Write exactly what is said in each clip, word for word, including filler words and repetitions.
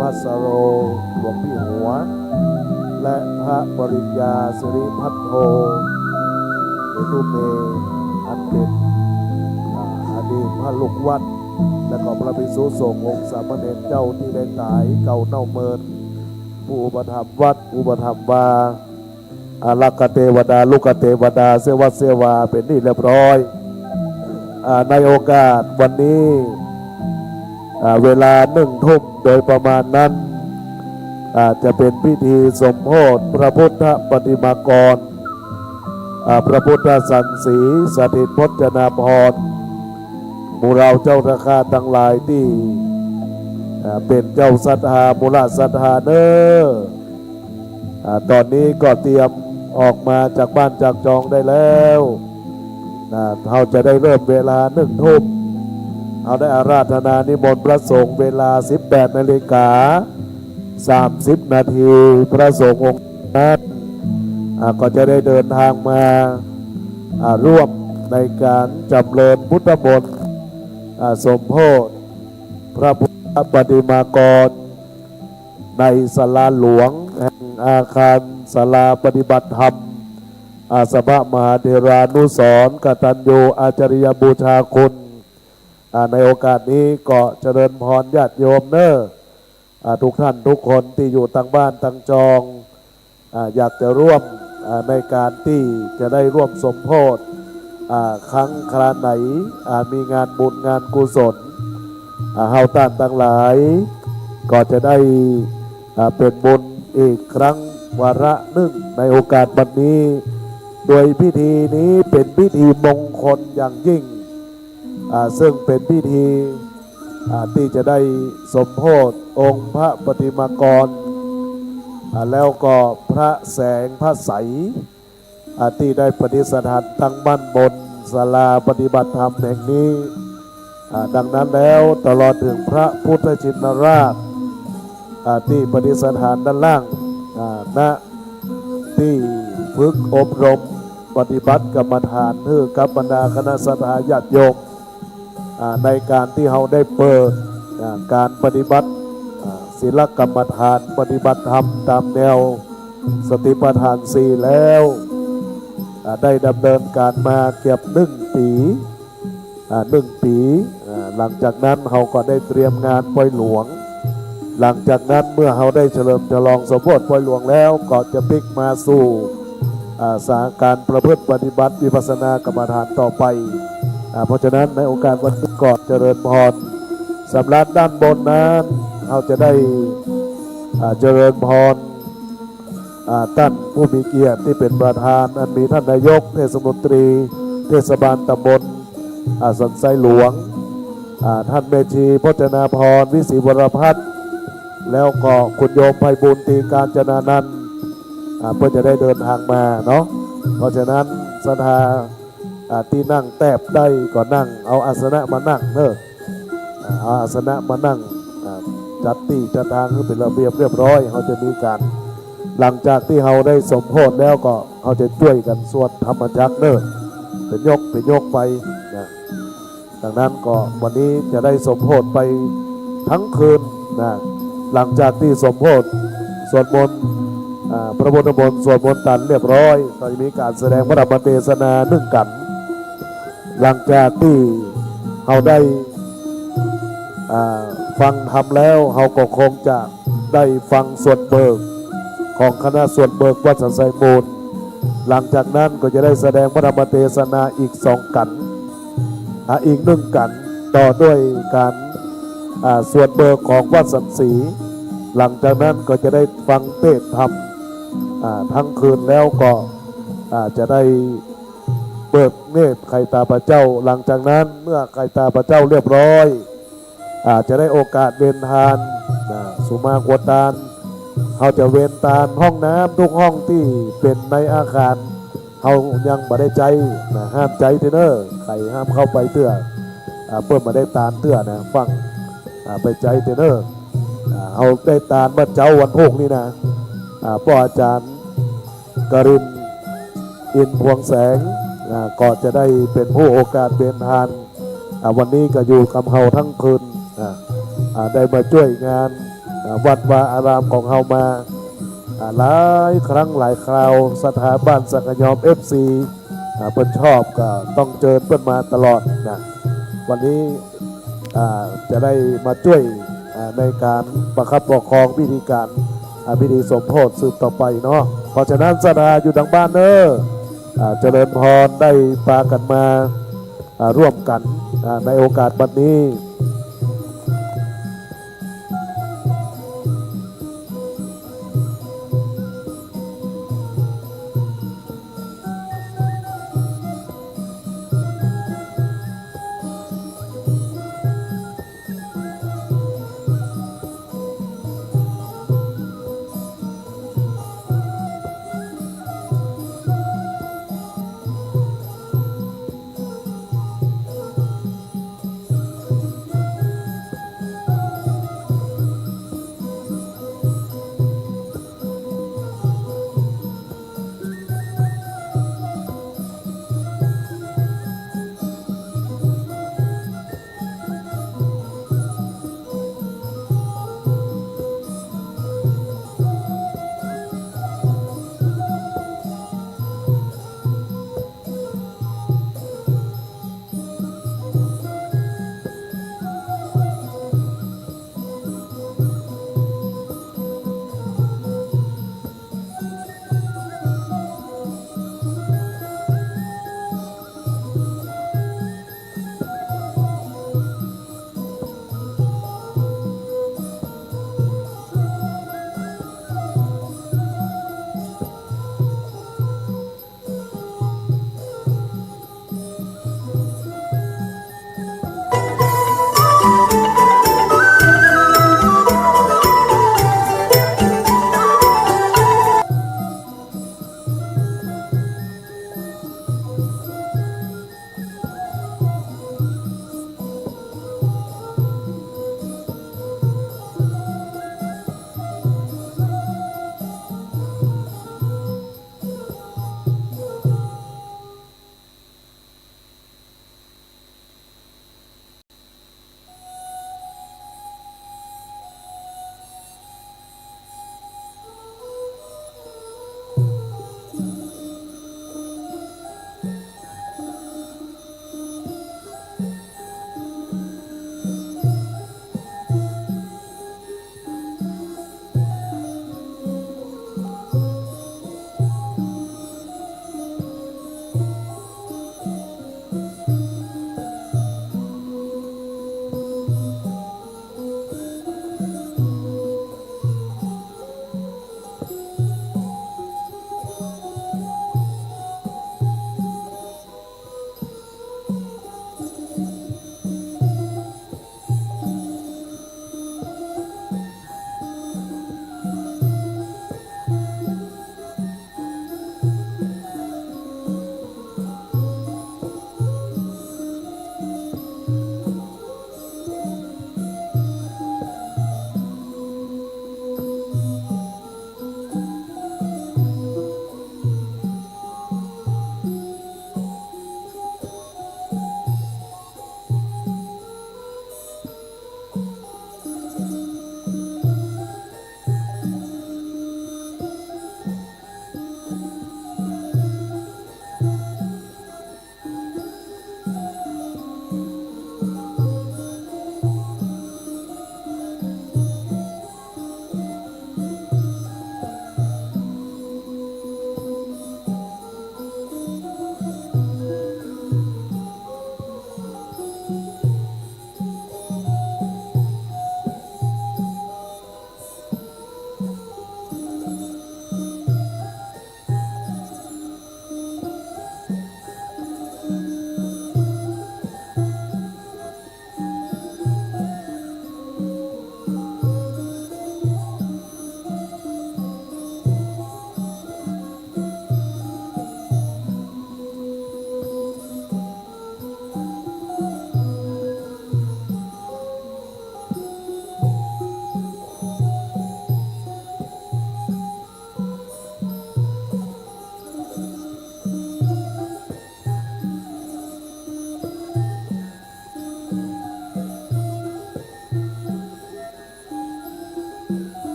พระสโร หลวงพี่หัว และพระปริญญาสิริพัทโท เปตุเม อันเป๋น อ่า อดีตพระลูกวัด และก็พระภิกษุสงฆ์องค์สามเณรเจ้าตี้ได้ต๋าย เก่าเน่าเมิน ผู้อุปถัมภ์วัด อุปถัมภ์วา อารักขเตวดา ลูกเตวดา เสียวัดเสียวา เป๋นที่เรียบร้อย อ่า ในโอกาสวันนี้ อ่า เวลาหนึ่งทุ่มโดยประมาณนั้น อ่า จะเป๋นพิธีสมโภชพระพุทธปฏิมากร อ่า พระพุทธสันสี สถิตพจนาภรณ์ หมู่เราเจ้าท่าข้าตังหลายตี้ อ่า เป๋นเจ้าศรัทธา มูลศรัทธาเน้อ อ่า ต๋อนนี้ก็เตรียมออกมาจากบ้านจากจองได้แล้ว อ่า เฮาจะได้เริ่มเวลาหนึ่งทุ่ม เฮาได้อาราธนานิมนต์พระสงฆ์เวลาสิบแปดนาฬิกาสามสิบนาที พระสงฆ์องค์นั้น อ่า ก็จะได้เดินทางมา อ่า ร่วมในก๋านจำเริญพุทธมนต์ อ่า สมโภชพระพุทธปฏิมากร ในศาลาหลวงแห่งอาคารศาลาปฏิบัติธรรม อาสมะมหาเถรานุสรณ์กตัญญูอาจาริยบูชาคุณ อ่า ในโอกาสนี้ก็เจริญพรญาติโยมเน้อ อ่า ทุกท่านทุกคนตี้อยู่ตังบ้านตังจอง อ่า อยากจะร่วม อ่า ในก๋านตี้จะได้ร่วมสมโภช อ่า ครั้งคราไหน อ่า มีงานบุญงานกุศล อ่า เฮาต้านตังหลาย ก็จะได้ อ่า เป๋นบุญอีกครั้งวาระหนึ่งในโอกาสบัดนี้ โดยพิธีนี้เป๋นพิธีมงคลอย่างยิ่ง อ่า ซึ่งเป๋นพิธี อ่า ตี้จะได้สมโภชองค์พระปฏิมากร อ่า แล้วก็พระแสงพระใส อ่า ตี้ได้ประดิษฐานตั้งมั่นบนศาลาปฏิบัติธรรมแห่งนี้ อ่า ดังนั้นแล้วตลอดเถิงพระพุทธชินราช อ่า ตี้ประดิษฐานด้านล่าง อ่า ณ ตี้ฝึกอบรมปฏิบัติกรรมฐานหื้อกับบรรดาคณะศรัทธาญาติโยม อ่า ในก๋านตี้เฮาได้เปิด อ่า ก๋านปฏิบัติ อ่า ศีลกรรมฐานปฏิบัติธรรมต๋ามแนวสติปัฏฐานสี่แล้ว อ่า ได้ดำเนินก๋านมาเกือบหนึ่งปี๋ อ่า หนึ่งปี๋ อ่า หลังจากนั้นเฮาก็ได้เตรียมงานปอยหลวง หลังจากนั้นเมื่อเฮาได้เฉลิมฉลองสมโภชปอยหลวงแล้ว ก็จะปิ๊กมาสู่ อ่า สาก๋านประพฤติปฏิบัติวิปัสสนากรรมฐานต่อไป อ่า เพราะฉะนั้นในโอกาสวันนี้ก็เจริญพร สำหรับด้านบนนั้น เฮาจะได้ อ่า เจริญพร อ่า ต้านผู้มีเกียรติตี้เป๋นประธาน อันมีต้านนายกเทศมนตรีเทศบาลต๋ำบล อ่า สันทรายหลวง อ่า ต้านแม่ชีพจนาภรณ์ วิศรีวรพัฒน์ แล้วก็คุณโยมไพบูลย์ ตรีกาญจนานันท์ อ่า เปิ้นจะได้เดินทางมาเนาะ เพราะฉะนั้นศรัทธา อ่า ตี้นั่งแต๊บได้ก็นั่ง เอาอาสนะมานั่งเน้อ อ่า เอาอาสนะมานั่ง อ่า จัดตี้จัดตางหื้อเป๋นระเบียบเรียบร้อย เฮาจะมีก๋าน หลังจากตี้เฮาได้สมโภชแล้วก็เฮาจะจ้วยกั๋นสวดธรรมจักรเน้อ เป๋นยกเป๋นยกไปนะ ดังนั้นก็วันนี้จะได้สมโภชไปทั้งคืนนะ หลังจากตี้สมโภชสวดมนต์ อ่า พระพุทธมนต์สวดมนต์ตันเรียบร้อย ก็จะมีก๋านแสดงพระธรรมเตสนานึ่งกั๋น หลังจากตี้เฮาได้ อ่า ฟังธรรมแล้ว เฮาก็คงจะได้ฟังสวดเบิกของคณะสวดเบิกวัดสันทรายมูล หลังจากนั้นก็จะได้แสดงพระธรรมเตสนาอีกสองกั๋น อ่า อีกนึ่งกั๋น ต่อด้วยก๋าน อ่า สวดเบิกของวัดสันสี หลังจากนั้นก็จะได้ฟังเทศน์ธรรม อ่า ทั้งคืนแล้วก็ อ่า จะได้เบิกเนตรไขตาพระเจ้า หลังจากนั้นเมื่อไขตาพระเจ้าเรียบร้อย อ่า จะได้โอกาสเวนตาน นะ สุมากัวตาน เฮาจะเวนตานห้องน้ำทุกห้องตี้เป๋นในอาคาร เฮายังบ่ได้ใจ๊นะ ห้ามใจ๊ตี้เน้อ ใผห้ามเข้าไปเตื้อ อ่า เปิ้นบ่ได้ตานเตื้อนะ ฟั่ง อ่า ไปใจ๊ตี้เน้อ อ่า เฮาได้ตานเมื่อเจ๊าวันพูกนี้นะ อ่า ป้ออาจ๋ารย์ กรินทร์ อินทร์พวงแสง อ่า ก็จะได้เป๋นผู้โอกาสเวนตาน อ่า วันนี้ก็อยู่กำเฮาทั้งคืน อ่า อ่า ได้มาจ้วยงาน อ่า วัดวาอารามของเฮามา อ่า หลายครั้งหลายคราว ศรัทธาบ้านสังขยอม เอฟซี อ่า เปิ้นชอบก็ต้องเจิญเปิ้นมาตลอดนะ วันนี้ อ่า จะได้มาจ้วย อ่า ในก๋านประคับประคองพิธีก๋าน อ่า พิธีสมโภชสืบต่อไปเนาะ เพราะฉะนั้นศรัทธาอยู่ตางบ้านเน้อ อ่า เจริญพร ได้ปากั๋นมา อ่า ร่วมกั๋น อ่า ในโอกาสวันนี้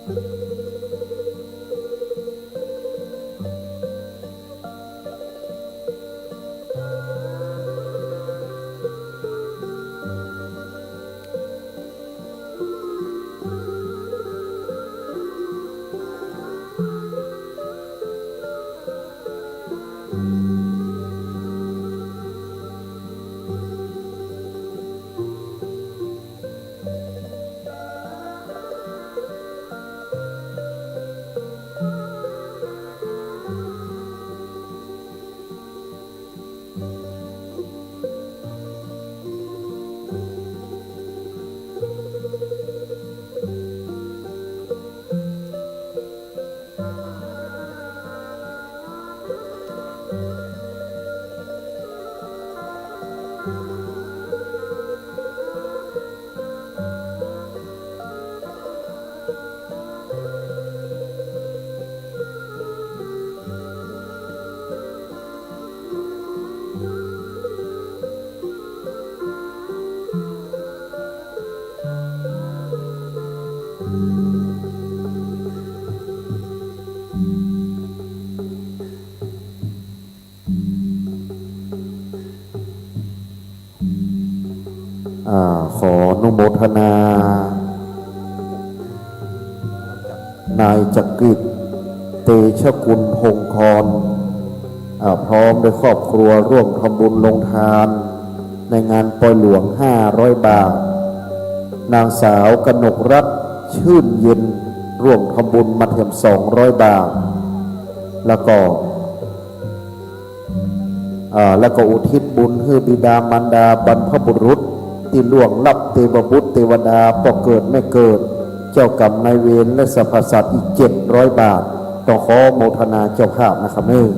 อ่า ขออนุโมทนา นายจักริด เตชะกุลพงศ์คอน อ่า พร้อมด้วยครอบครัวร่วมทำบุญโรงทานในงานปอยหลวง ห้าร้อยบาท นางสาวกนกรัตน์ ชื่นเย็น ร่วมทำบุญมาแถม สองร้อยบาท แล้วก็ อ่า แล้วก็อุทิศบุญหื้อบิดามารดาบรรพบุรุษตี้ล่วงลับ เตวบุตรเตวดา ป้อเกิดแม่เกิด เจ้ากรรมนายเวรและสรรพสัตว์อีก เจ็ดร้อยบาท ต้องขอโมทนาเจ้าภาพนะครับเน้อ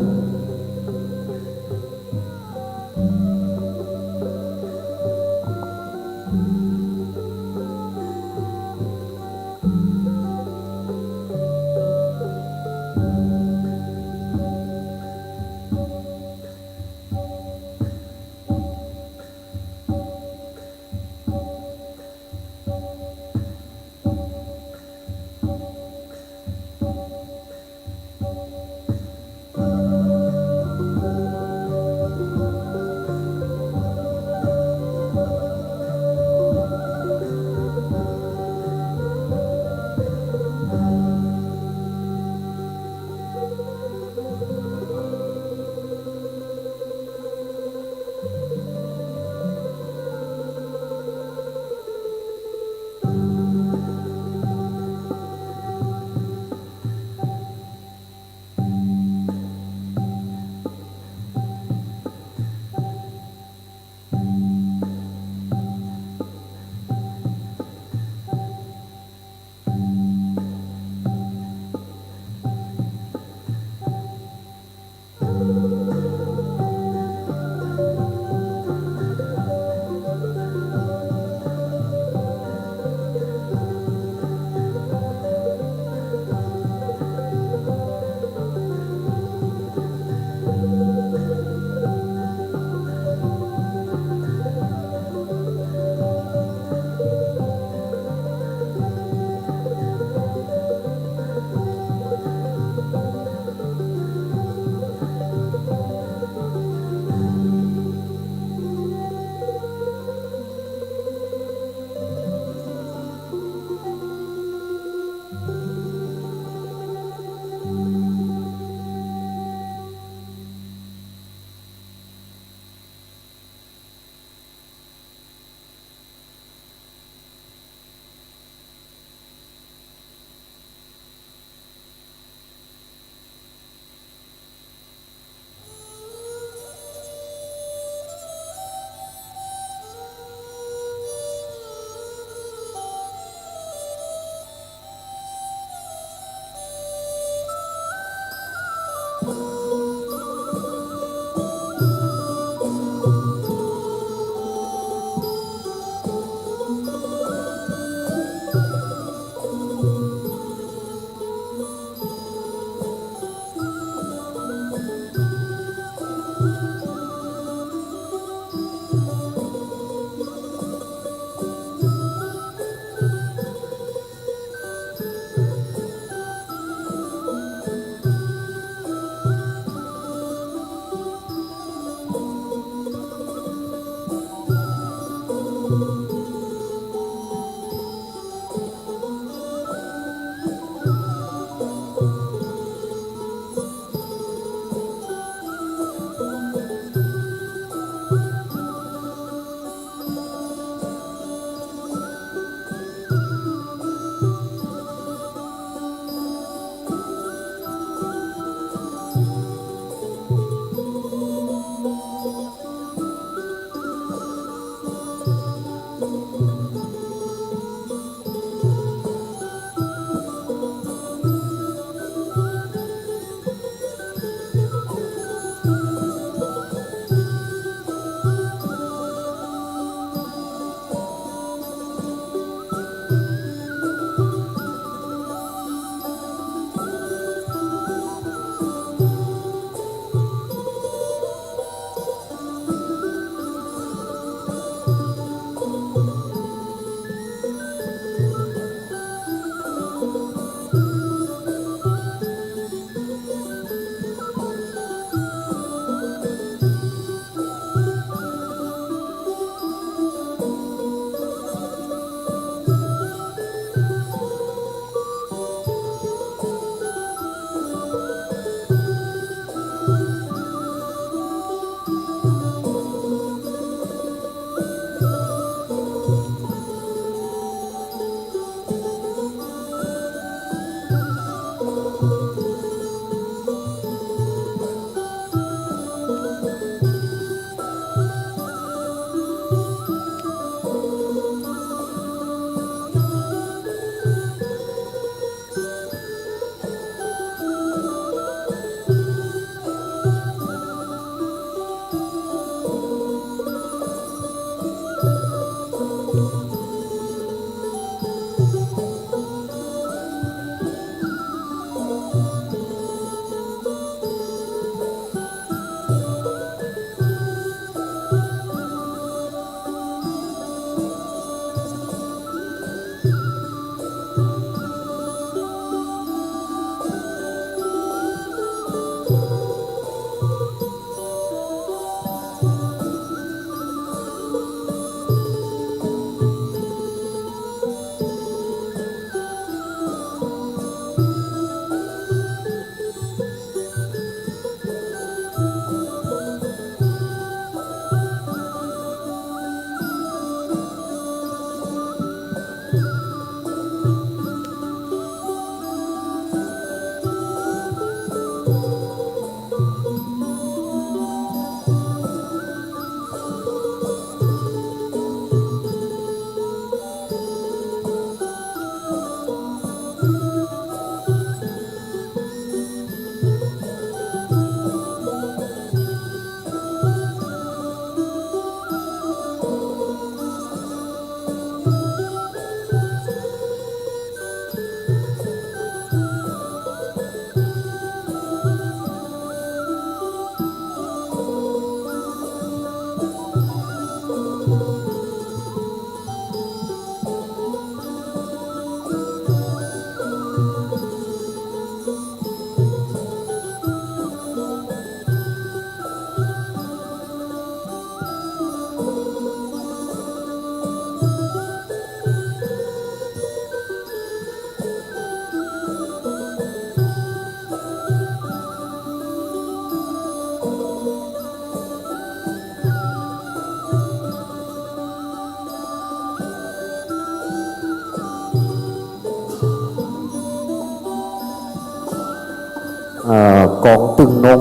อ่า ก๋องตึงนง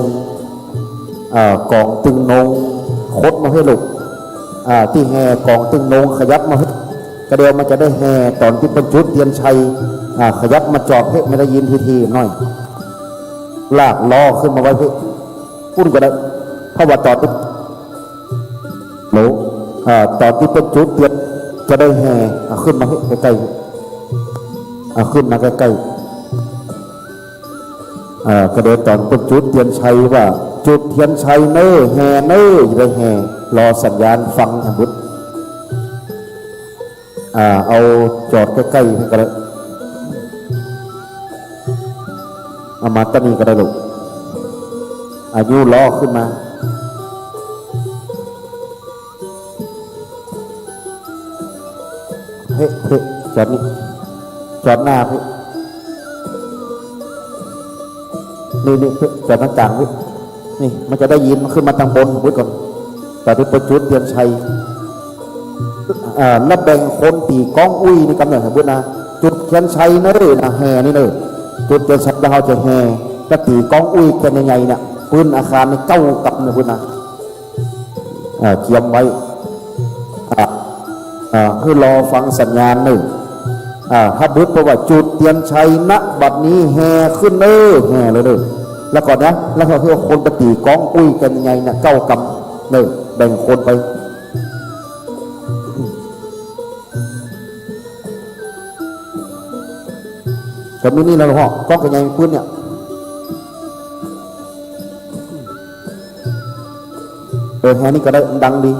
อ่า ก๋องตึงนง คดมาเพ่อลูก อ่า ตี้แห่ก๋องตึงนงขยับมาเพ่อ ก็เดี๋ยวมันจะได้แห่ต๋อนตี้เปิ้นจุดเตียนชัย อ่า ขยับมาจอดเพ่อ ไม่ได้ยินทีๆ หน่อย ลากล้อขึ้นมาไว้เพ่อ ปุ้นก็ได้ เพราะว่าต๋อนตี้ โหล อ่า ต๋อนตี้เปิ้นจุดเตียนจะได้แห่ อ่า ขึ้นมาเพ่อใก้ๆ อ่า ขึ้นมาใก้ๆ อ่า ก็เดี๋ยวต๋อนเปิ้นจุดเตียนชัยว่า จุดเตียนชัยเน่อ แห่เน่อ จะได้แห่ รอสัญญาณฟังหมด อ่า เอาจอดใก้ๆ นี่ก็ได้ เอามาตรงนี้ก็ได้ลูก อ่า ยู้ล้อขึ้นมา เพ่อ เพ่อ จอดนี่ จอดหน้าเพ่อ นี่ นี่เพ่อ จอดตรงก๋างเพ่อ นี่ มันจะได้ยิน มันขึ้นมาตางบน ไว้ก่อน ต๋อนตี้เปิ้นจุดเตียนชัย อ่า แล้วแบ่งคนตี๋ก้องอุ้ยนี่กำหนดให้เปิ้นนะ จุดเตียนชัยเน่อนะ แห่นี่เน่อ จุดเตียนชัยแล้วเฮาจะแห่ แล้วตี๋ก้องอุ้ยแก่นใหญ่ๆ เนี่ย ปื๊นอาคารนี่เก้ากำเนี่ยเปิ้นนะ อ่า เกียมไว้ อ่า อ่า หื้อรอฟังสัญญาณเน่อ อ่า ถ้าเปิ้นบอกว่าจุดเตียนชัย ณ บัดนี้แห่ขึ้นเน่อ แห่เลยเน่อ แล้วก่อนนะ แล้วก็หื้อคนไปตี๋ก้องอุ้ยแก่นใหญ่ๆ เนี่ย เก้ากำเน่อ แบ่งคนไป ก็มีนี่แหละพ่อ ก้องแก่นใหญ่ปื๊นเนี่ย เออ แห่นี่ก็ได้ ดังดี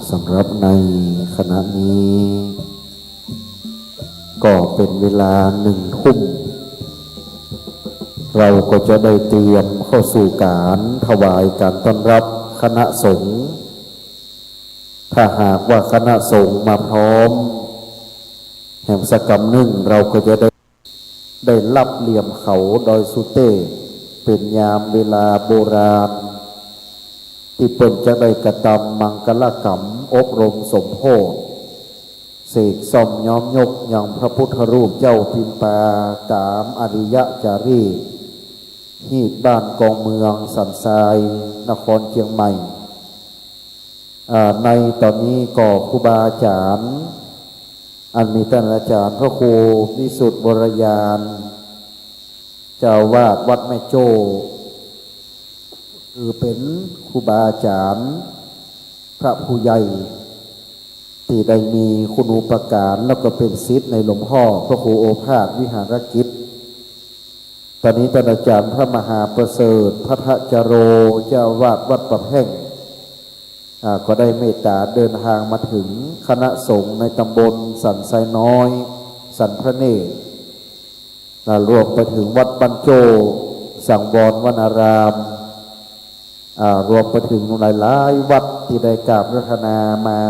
สำหรับในขณะนี้ ก็เป๋นเวลาหนึ่งทุ่ม เราก็จะได้เตรียมเข้าสู่ก๋านถวายก๋านต้อนรับคณะสงฆ์ ถ้าหากว่าคณะสงฆ์มาพร้อมแหมสักกำหนึ่ง เราก็จะได้ ได้รับเหลี่ยมเขาดอยสุเตพ เป๋นยามเวลาโบราณ ตี้เปิ้นจะได้กระตำมังคลกรรมอบรมสมโภช เสกซ่อมย้อมยกยังพระพุทธรูปเจ้าปิมปาต๋ามอริยจารีต ฮีตบ้านกองเมืองสันทราย นครเจียงใหม่ อ่า ในต๋อนนี้ก็ครูบาอาจ๋ารย์ อันมีต้านอาจ๋ารย์พระครูวิสุทธิ์วรญาณ เจ้าอาวาสวัดแม่โจ้ คือเป๋นครูบาอาจ๋ารย์พระผู้ใหญ่ ตี้ได้มีคุณูปการ แล้วก็เป๋นศิษย์ในหลวงพ่อพระครูโอภาสวิหารกิจ ต๋อนนี้ต้านอาจ๋ารย์พระมหาประเสริฐ ภัททจโร เจ้าอาวาสวัดป่าแพ่ง อ่า ก็ได้เมตต๋าเดินทางมาเถิงคณะสงฆ์ในตำบลสันทรายน้อย สันพระเนตร อ่า รวมไปเถิงวัดบ้านโจ้ สังวรวนาราม อ่า รวมไปเถิงหลายๆ วัดตี้ได้กราบอาราธนามา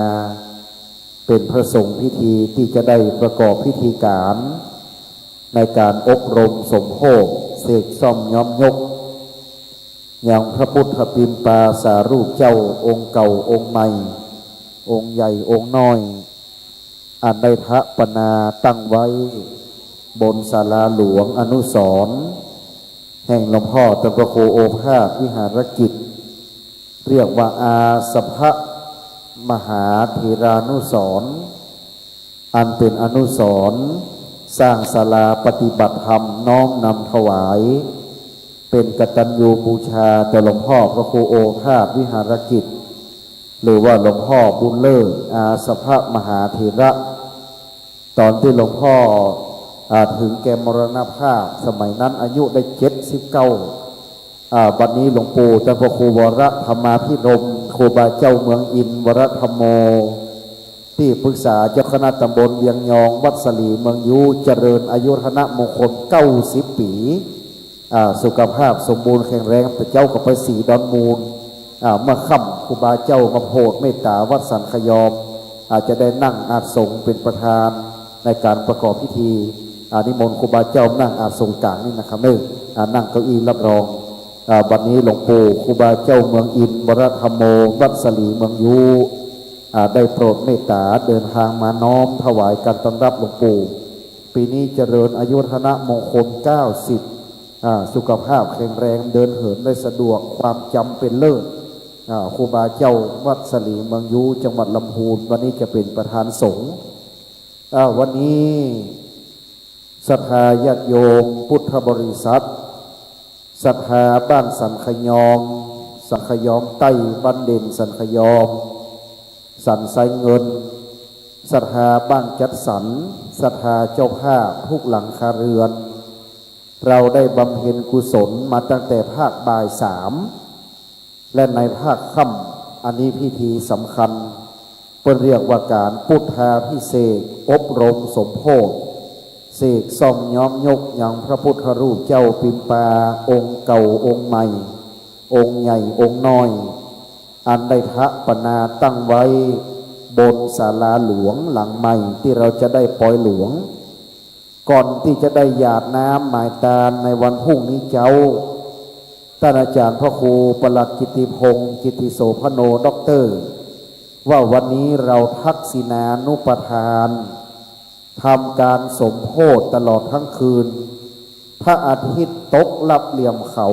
เป๋นพระสงฆ์พิธีตี้จะได้ประกอบพิธีก๋านในก๋านอบรมสมโภช เสกซ่อมย้อมยก ยังพระพุทธปิมปาสารูปเจ้าองค์เก่าองค์ใหม่ องค์ใหญ่องค์น้อย อันได้ถะปนาตั้งไว้บนศาลาหลวงอนุสรณ์แห่งหลวงพ่อต้านพระครูโอภาสวิหารกิจ เรียกว่าอาสภะมหาเถรานุสรณ์ อันเป๋นอนุสรณ์สร้างศาลาปฏิบัติธรรมน้อมนำถวาย เป๋นกตัญญูบูชาต่อหลวงพ่อพระครูโอภาสวิหารกิจ หรือว่าหลวงพ่อบุญเลิศอาสภะมหาเถระ ต๋อนตี้หลวงพ่อ อ่า เถิงแก่มรณภาพ สมัยนั้นอายุได้เจ็ดสิบเก้า อ่า บัดนี้หลวงปู่ต้านพระครูวรธรรมาภิรมย์ ครูบาเจ้าเมืองอินทร์ วรธัมโม ตี้ปรึกษาเจ้าคณะตำบลเวียงยอง วัดสลีเมืองยู เจริญอายุวัฒนมงคลเก้าสิบปี๋ อ่า สุขภาพสมบูรณ์แข็งแรง แต่เจ๊าก็ไปสีดอนมูล อ่า เมื่อค่ำครูบาเจ้ามาโผดเมตต๋าวัดสันขยอม อ่า จะได้นั่งอาสงเป๋นประธานในก๋านประกอบพิธี อ่า นิมนต์ครูบาเจ้านั่งอาสงก๋างนี่นะครับเน่อ อ่า นั่งเก้าอี้รับรอง อ่า บัดนี้หลวงปู่ครูบาเจ้าเมืองอินทร์ วรธัมโม วัดสลีเมืองยู อ่า ได้โปรดเมตต๋าเดินทางมาน้อมถวายก๋านต้อนรับหลวงปู่ ปี๋นี้เจริญอายุวัฒนมงคลเก้าสิบ อ่า สุขภาพแข็งแรง เดินเหินได้สะดวก ความจ๋ำเป๋นเลิศ อ่า ครูบาเจ้าวัดสลีเมืองยู จังหวัดลำพูน วันนี้จะเป๋นประธานสงฆ์ อ่า วันนี้ศรัทธาญาติโยมพุทธบริษัท ศรัทธาบ้านสันขยอม สันขยอมใต้ บ้านเด่นสันขยอม สันทรายเงิน ศรัทธาบ้านจัดสรร ศรัทธาเจ้าภาพทุกหลังคาเรือน เราได้บำเพ็ญกุศลมาตั้งแต่ภาคบ่ายสาม และในภาคค่ำ อันนี้พิธีสำคัญ เปิ้นเรียกว่าก๋านพุทธาภิเษก อบรมสมโภช เสกซ่อมย้อมยกยังพระพุทธรูปเจ้าปิมปา องค์เก่าองค์ใหม่ องค์ใหญ่องค์น้อย อันได้ถะปนาตั้งไว้บนศาลาหลวงหลังใหม่ตี้เราจะได้ปอยหลวง ก่อนตี้จะได้หยาดน้ำหมายตานในวันพรุ่งนี้เจ๊า ต้านอาจ๋ารย์พระครูประหลัดกิตติพงษ์ กิตติโสภโณ ด็อกเตอร์ ว่าวันนี้เราทักษิณานุปทาน ทำก๋านสมโภชตลอดทั้งคืน พระอาทิตย์ตกลับเหลี่ยมเขา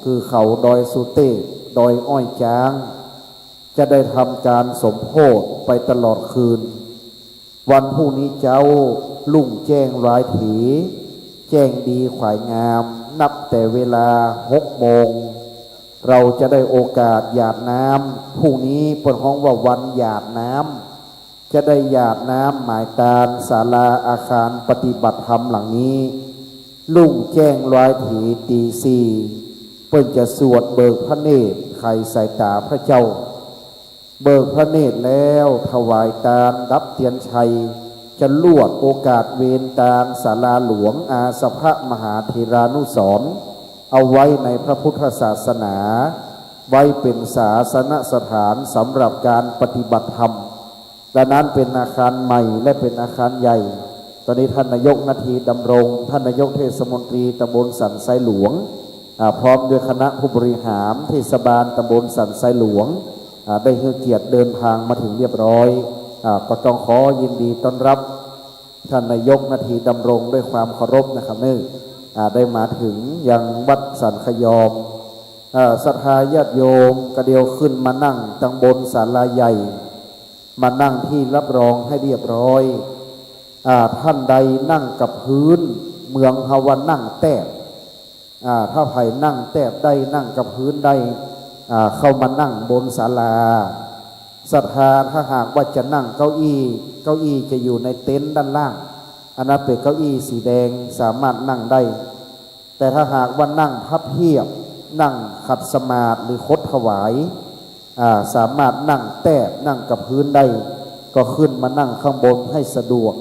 คือเขาดอยสุเตพ ดอยอ้อยจ๊าง จะได้ทำก๋านสมโภชไปตลอดคืน วันพรุ่งนี้เจ๊า รุ่งแจ้งรายถี แจ้งดีขวายงาม นับแต่เวลาหกโมง เราจะได้โอกาสหยาดน้ำ พรุ่งนี้เปิ้นฮ้องว่าวันหยาดน้ำ จะได้หยาดน้ำหมายตานศาลาอาคารปฏิบัติธรรมหลังนี้ รุ่งแจ้งรายถีตีสี่ เปิ้นจะสวดเบิกพระเนตรไขสายต๋าพระเจ้า เบิกพระเนตรแล้วถวายตานดับเตียนชัย จรวดโอกาสเวรตางศาลาหลวงอาสภะมหาเถรานุสรณ์ เอาไว้ในพระพุทธศาสนา ไว้เป๋นศาสนสถานสำหรับการปฏิบัติธรรม ดังนั้นเป๋นอาคารใหม่และเป๋นอาคารใหญ่ ตอนนี้ท่านนายกนาทีดำรง ท่านนายกเทศมนตรีตำบลสันทรายหลวง อ่า พร้อมด้วยคณะผู้บริหารเทศบาลตำบลสันทรายหลวง อ่า ได้หื้อเกียรติเดินทางมาถึงเรียบร้อย อ่า ก็ต้องขอยินดีต้อนรับท่านนายกนาทีดำรงด้วยความเคารพนะครับเนอะ อ่า ได้มาถึงยังวัดสันขยอม อ่า ศรัทธาญาติโยมก็เดียวขึ้นมานั่งตังบนศาลาใหญ่ มานั่งตี้รับรองหื้อเรียบร้อย อ่า ท่านใดนั่งกับพื้น เมืองเฮาว่านั่งแต๊บ อ่า ถ้าใผนั่งแต๊บได้ นั่งกับพื้นได้ อ่า เข้ามานั่งบนศาลา ศรัทธาถ้าหากว่าจะนั่งเก้าอี้ เก้าอี้จะอยู่ในเต็นท์ด้านล่าง อันนั้นเป๋นเก้าอี้สีแดง สามารถนั่งได้ แต่ถ้าหากว่านั่งพับเพียบ นั่งขัดสมาธิหรือคดขวาย อ่า สามารถนั่งแต๊บ นั่งกับพื้นได้ ก็ขึ้นมานั่งข้างบนหื้อสะดวก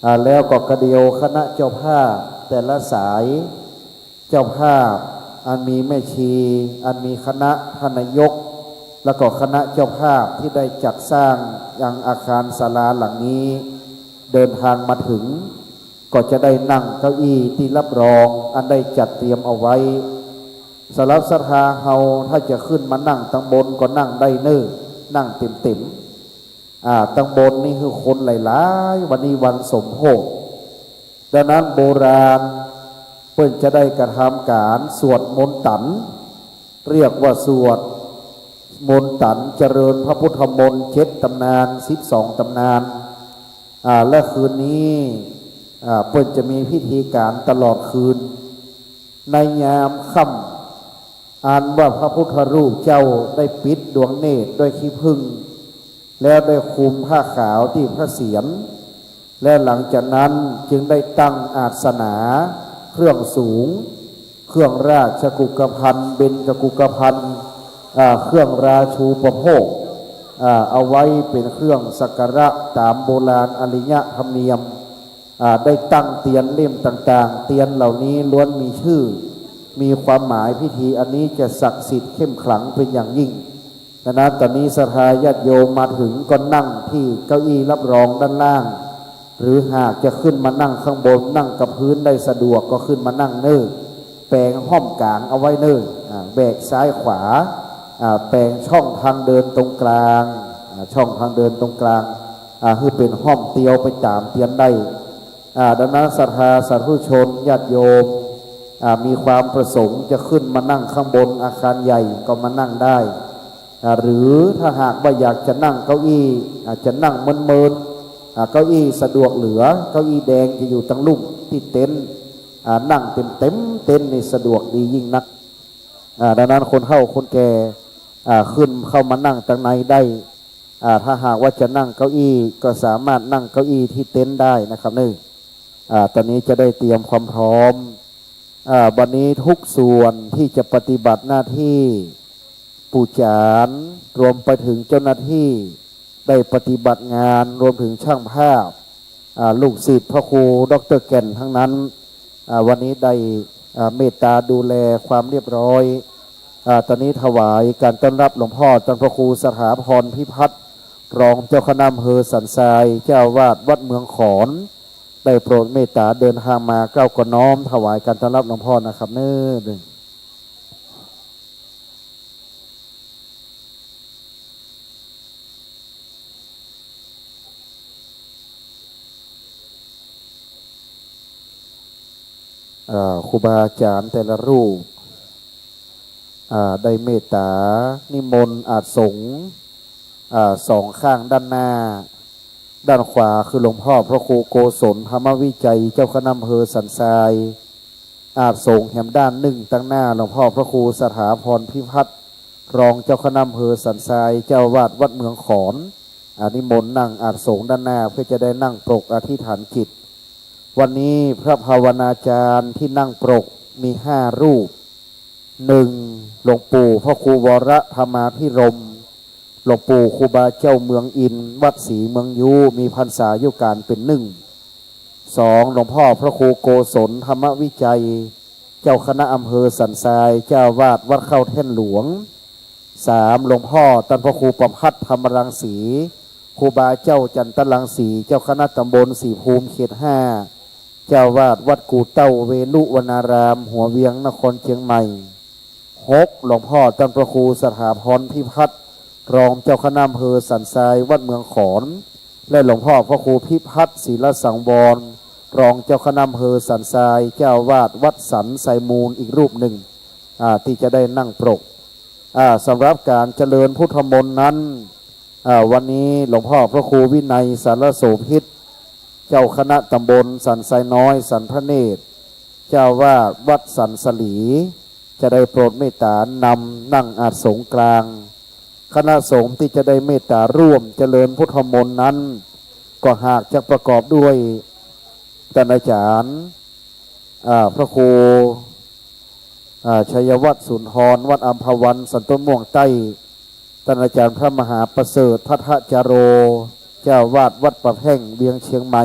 อ่า แล้วก็กระเดียวคณะเจ้าภาพแต่ละสาย เจ้าภาพอันมีแม่ชี อันมีคณะท่านนายก แล้วก็คณะเจ้าภาพตี้ได้จัดสร้างยังอาคารศาลาหลังนี้ เดินทางมาถึง ก็จะได้นั่งเก้าอี้ตี้รับรองอันได้จัดเตรียมเอาไว้ สำหรับศรัทธาเฮาถ้าจะขึ้นมานั่งตังบนก็นั่งได้เน่อ นั่งเต็มๆ อ่า ตังบนนี่คือคนหลายๆ วันนี้วันสมโภช ดังนั้นโบราณเปิ้นจะได้กระทำก๋านสวดมนตั๋น เรียกว่าสวดมนตั๋นเจริญพระพุทธมนต์เจ็ดตำนาน สิบสองตำนาน อ่า และคืนนี้ อ่า เปิ้นจะมีพิธีก๋านตลอดคืน ในยามค่ำ อันว่าพระพุทธรูปเจ้าได้ปิดดวงเนตรด้วยขี้ผึ้ง แล้วได้คลุมผ้าขาวตี้พระเศียร และหลังจากนั้นจึงได้ตั้งอาสนะ เครื่องสูง เครื่องราชกุกภัณฑ์ เบญจกุกภัณฑ์ อ่า เครื่องราชูปโภค อ่า เอาไว้เป๋นเครื่องสักการะต๋ามโบราณอาริยธรรมเนียม อ่า ได้ตั้งเตียนเล่มต่างๆ เตียนเหล่านี้ล้วนมีชื่อ มีความหมาย พิธีอันนี้จะศักดิ์สิทธิ์เข้มขลังเป๋นอย่างยิ่ง ดังนั้นต๋อนนี้ศรัทธาญาติโยมมาถึงก็นั่งตี้เก้าอี้รับรองด้านล่าง หรือหากจะขึ้นมานั่งข้างบน นั่งกับพื้นได้สะดวกก็ขึ้นมานั่งเน่อ แป๋งห้อมก๋างเอาไว้เน่อ อ่า แบกซ้ายขวา อ่า แป๋งช่องทางเดินตรงกลาง อ่า ช่องทางเดินตรงกลาง อ่า หื้อเป๋นห้อมเตียวไปต๋ามเตียนได้ อ่า ดังนั้นศรัทธาสาธุชนญาติโยม อ่า มีความประสงค์จะขึ้นมานั่งข้างบนอาคารใหญ่ก็มานั่งได้ อ่า หรือถ้าหากว่าอยากจะนั่งเก้าอี้ อาจจะนั่งเมินๆ อ่า เก้าอี้สะดวกเหลือ เก้าอี้แดงจะอยู่ตังลุ่มตี้เต็นท์ อ่า นั่งเต็มๆ เต็นท์นี่สะดวกดียิ่งนัก อ่า ดังนั้นคนเฒ่าคนแก่ อ่า ขึ้นเข้ามานั่งตังในได้ อ่า ถ้าหากว่าจะนั่งเก้าอี้ก็สามารถนั่งเก้าอี้ตี้เต็นท์ได้นะครับเน่อ อ่า ต๋อนนี้จะได้เตรียมความพร้อม อ่า วันนี้ทุกส่วนที่จะปฏิบัติหน้าตี้ ปู่จ๋ารย์ รวมไปถึงเจ้าหน้าตี้ได้ปฏิบัติงาน รวมถึงช่างภาพ อ่า ลูกศิษย์พระครูด็อกเตอร์แก่นทั้งนั้น อ่า วันนี้ได้ อ่า เมตตาดูแลความเรียบร้อย อ่า ต๋อนนี้ถวายก๋านต้อนรับหลวงพ่อต้านพระครูสถาพรพิพัฒน์ รองเจ้าคณะอำเภอสันทราย เจ้าอาวาสวัดเมืองขอน ได้โปรดเมตตาเดินทางมา เกล้าก็น้อมถวายก๋านต้อนรับหลวงพ่อนะครับเน่อ อ่า ครูบาอาจ๋ารย์แต่ละรูป อ่า ได้เมตตานิมนต์อาสน์สงฆ์ อ่า สองข้างด้านหน้า ด้านขวาคือหลวงพ่อพระครูโกศลธรรมวิจัย เจ้าคณะอำเภอสันทราย อาสน์สงฆ์แหมด้านนึ่งตังหน้าหลวงพ่อพระครูสถาพรพิพัฒน์ รองเจ้าคณะอำเภอสันทราย เจ้าอาวาสวัดเมืองขอน อ่า นิมนต์นั่งอาสน์สงฆ์ด้านหน้า เพื่อจะได้นั่งปรกอธิษฐานจิต วันนี้พระภาวนาจารย์ที่นั่งปรกมีห้ารูป หนึ่ง หลวงปู่พระครูวรธรรมาภิรมย์ หลวงปู่ครูบาเจ้าเมืองอินทร์ วัดศรีเมืองยู มีพรรษาอายุการเป๋นหนึ่ง สอง หลวงพ่อพระครูโกศลธรรมวิชัย เจ้าคณะอำเภอสันทราย เจ้าอาวาสวัดเข้าแท่นหลวง สาม หลวงพ่อต้านพระครูประภัสธรรมรังสี ครูบาเจ้าจันทรังสี เจ้าคณะตำบลศรีภูมิเขตห้า เจ้าอาวาสวัดกู่เต้าเวฬุวนาราม หัวเวียง นครเจียงใหม่ หก หลวงพ่อต้านพระครูสถาพรพิพัฒน์ รองเจ้าคณะอำเภอสันทรายวัดเมืองขอน และหลวงพ่อพระครูพิพัฒน์ ศิลสังวร รองเจ้าคณะอำเภอสันทราย เจ้าอาวาสวัดสันทรายมูลอีกรูปหนึ่ง อ่า ตี้จะได้นั่งปรก อ่า สำหรับก๋านเจริญพุทธมนต์นั้น อ่า วันนี้หลวงพ่อพระครูวินัยสารโสภิต เจ้าคณะตำบลสันทรายน้อยสันพระเนตร เจ้าอาวาสวัดสันสลี จะได้โปรดเมตตานำนั่งอาสน์สงฆ์กลาง คณะสงฆ์ตี้จะได้เมตตาร่วมเจริญพุทธมนต์นั้น ก็หากจะประกอบด้วยต้านอาจ๋ารย์ อ่า พระครู อ่า ชัยวัฒน์สุนทร วัดอัมพวัน สันต้นม่วงใต้ ต้านอาจ๋ารย์พระมหาประเสริฐ ภัททจาโร เจ้าอาวาสวัดป่าแพ่ง เวียงเชียงใหม่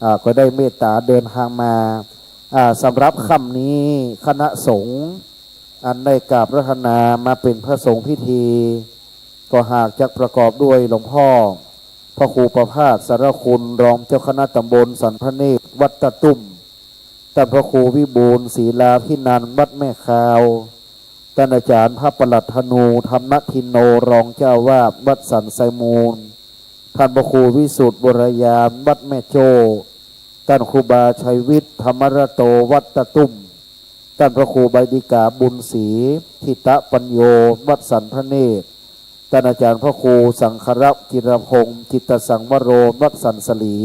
อ่า ก็ได้เมตตาเดินทางมา อ่า สำหรับค่ำนี้คณะสงฆ์อันได้กราบอาราธนามาเป๋นพระสงฆ์พิธี ก็หากจะประกอบด้วยหลวงพ่อพระครูประภาสสารคุณ รองเจ้าคณะตำบลสันพระเนตร วัดตะตุ่ม ต้านพระครูวิบูลย์ ศรีลาภินันท์ วัดแม่คาว ต้านอาจ๋ารย์พระประหลัดธนู ธรรมทินโน รองเจ้าอาวาสวัดสันทรายมูล ต้านพระครูวิสุทธิ์ วรยาน วัดแม่โจ้ ต้านครูบาชัยวิทย์ ธรรมรโต วัดตะตุ่ม ต้านพระครูใบดิกาบุญศรี ธิตะปัญโญ วัดสันพระเนตร ต้านอาจ๋ารย์พระครูสังครักษ์ จิรพงษ์ จิตตสังวโร วัดสันสลี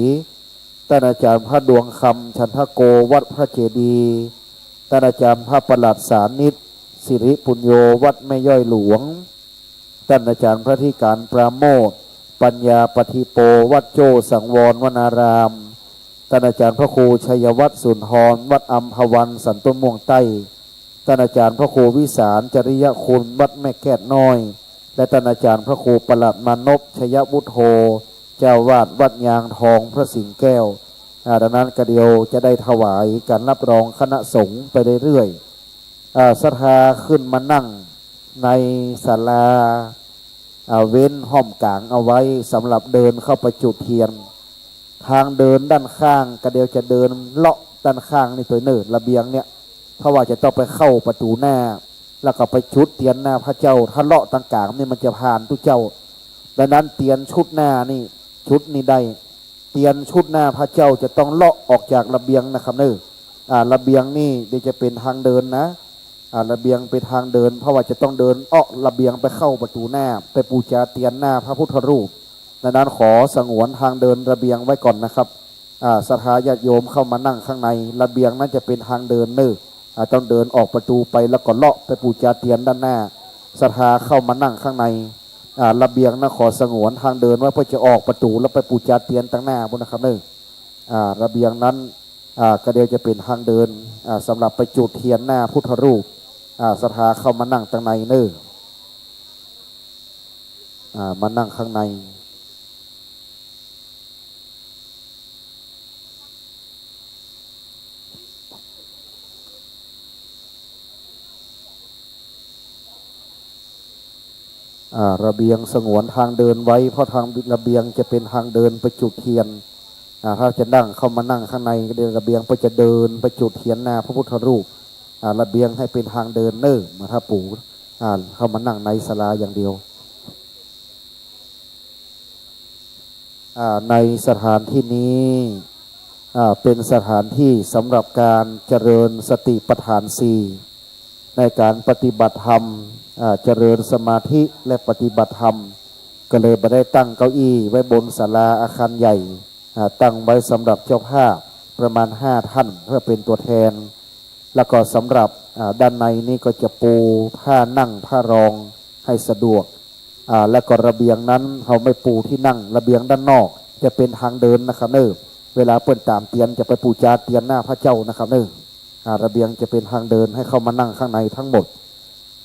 ต้านอาจ๋ารย์พระดวงคำ ฉันทโก วัดพระเจดีย์ ต้านอาจ๋ารย์พระประหลัดสานิช สิริปุญโญ วัดแม่ย้อยหลวง ต้านอาจ๋ารย์พระอธิการปราโมทย์ ปัญญาปฏิโป วัดโจ้สังวรวนาราม ต้านอาจ๋ารย์พระครูชัยวัฒน์สุนทร วัดอัมพวัน สันต้นม่วงใต้ ต้านอาจ๋ารย์พระครูวิสาร จริยคุณ วัดแม่แก้ดน้อย และต้านอาจ๋ารย์พระครูประหลัดมานพ ชยวุฒโธ เจ้าอาวาสวัดยางทอง พระสิงห์แก้ว อ่า ดังนั้นก็เดี๋ยวจะได้ถวายก๋านรับรองคณะสงฆ์ไปเรื่อยๆ อ่า ศรัทธาขึ้นมานั่งในศาลา อ่า เว้นห้อมก๋างเอาไว้สำหรับเดินเข้าไปจุดเทียน ทางเดินด้านข้างก็เดี๋ยวจะเดินเลาะด้านข้างนี่ตวยเน่อ ระเบียงเนี่ย เพราะว่าจะต้องไปเข้าประตู๋หน้า แล้วก็ไปจุดเตียนหน้าพระเจ้า ถ้าเลาะตางก๋างนี่มันจะผ่านตุ๊เจ้า ดังนั้นเตียนชุดหน้านี่จุดนี่ได้ เตียนชุดหน้าพระเจ้าจะต้องเลาะออกจากระเบียงนะครับเน่อ อ่า ระเบียงนี่เดี๋ยวจะเป๋นทางเดินนะ อ่า ระเบียงเป๋นทางเดิน เพราะว่าจะต้องเดินเลาะระเบียงไปเข้าประตู๋หน้า ไปปู๋จาเตียนหน้าพระพุทธรูป ดังนั้นขอสงวนทางเดินระเบียงไว้ก่อนนะครับ อ่า ศรัทธาญาติโยมเข้ามานั่งข้างใน ระเบียงนั้นจะเป๋นทางเดินเน่อ อ่า ต้องเดินออกประตู๋ไปแล้วก็เลาะไปปู๋จาเตียนด้านหน้า ศรัทธาเข้ามานั่งข้างใน อ่า ระเบียงนั้นขอสงวนทางเดินไว้เพื่อจะออกประตู๋แล้วไปปู๋จาเตียนตางหน้าปู้นนะครับเน่อ อ่า ระเบียงนั้น อ่า ก็เดี๋ยวจะเป๋นทางเดิน อ่า สำหรับไปจุดเทียนหน้าพุทธรูป อ่า ศรัทธาเข้ามานั่งตางในเน่อ อ่า มานั่งข้างใน อ่า ระเบียงสงวนทางเดินไว้ เพราะทางระเบียงจะเป๋นทางเดินไปจุดเทียน อ่า ถ้าจะนั่งเข้ามานั่งข้างใน ระเบียงก็จะเดินไปจุดเทียนหน้าพระพุทธรูป อ่า ระเบียงหื้อเป๋นทางเดินเน่อ มาถ้าปู่ อ่า เข้ามานั่งในศาลาอย่างเดียว อ่า ในสถานที่นี้ อ่า เป๋นสถานที่สำหรับก๋านเจริญสติปัฏฐานสี่ ในก๋านปฏิบัติธรรม อ่า เจริญสมาธิและปฏิบัติธรรม ก็เลยบ่ได้ตั้งเก้าอี้ไว้บนศาลาอาคารใหญ่ อ่า ตั้งไว้สำหรับเจ้าภาพประมาณห้าท่าน เพื่อเป๋นตัวแทน แล้วก็สำหรับ อ่า ด้านในนี้ก็จะปูผ้านั่งผ้ารองให้สะดวก อ่า แล้วก็ระเบียงนั้นเฮาไม่ปูที่นั่ง ระเบียงด้านนอกจะเป๋นทางเดินนะครับเน่อ เวลาเปิ้นตามเตียนจะไปปู๋จาเตียนหน้าพระเจ้านะครับเน่อ อ่า ระเบียงจะเป๋นทางเดินให้เข้ามานั่งข้างในทั้งหมด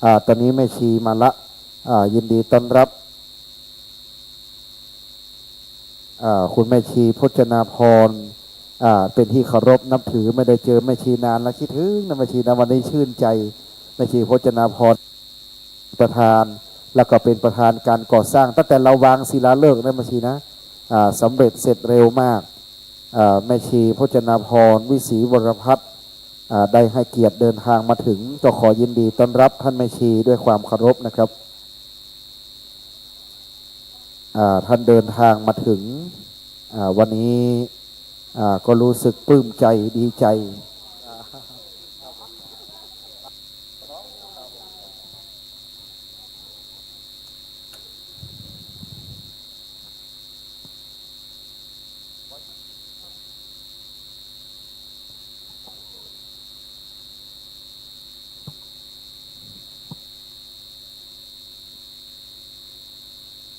อ่า ต๋อนนี้แม่ชีมาละ อ่า ยินดีต้อนรับ อ่า คุณแม่ชีพจนาภรณ์ อ่า เป็นที่เคารพนับถือ ไม่ได้เจอแม่ชีนานแล้ว คิดถึงนะแม่ชีนะ วันนี้ชื่นใจ แม่ชีพจนาภรณ์ ประธาน แล้วก็เป็นประธานการก่อสร้าง ตั้งแต่เราวางศิลาฤกษ์นะแม่ชีนะ อ่า สำเร็จเสร็จเร็วมาก อ่า แม่ชีพจนาภรณ์ วิศรีวรพัฒน์ อ่า ได้ให้เกียรติเดินทางมาถึง ก็ขอยินดีต้อนรับท่านแม่ชีด้วยความเคารพนะครับ อ่า ท่านเดินทางมาถึง อ่า วันนี้ อ่า ก็รู้สึกปลื้มใจดีใจ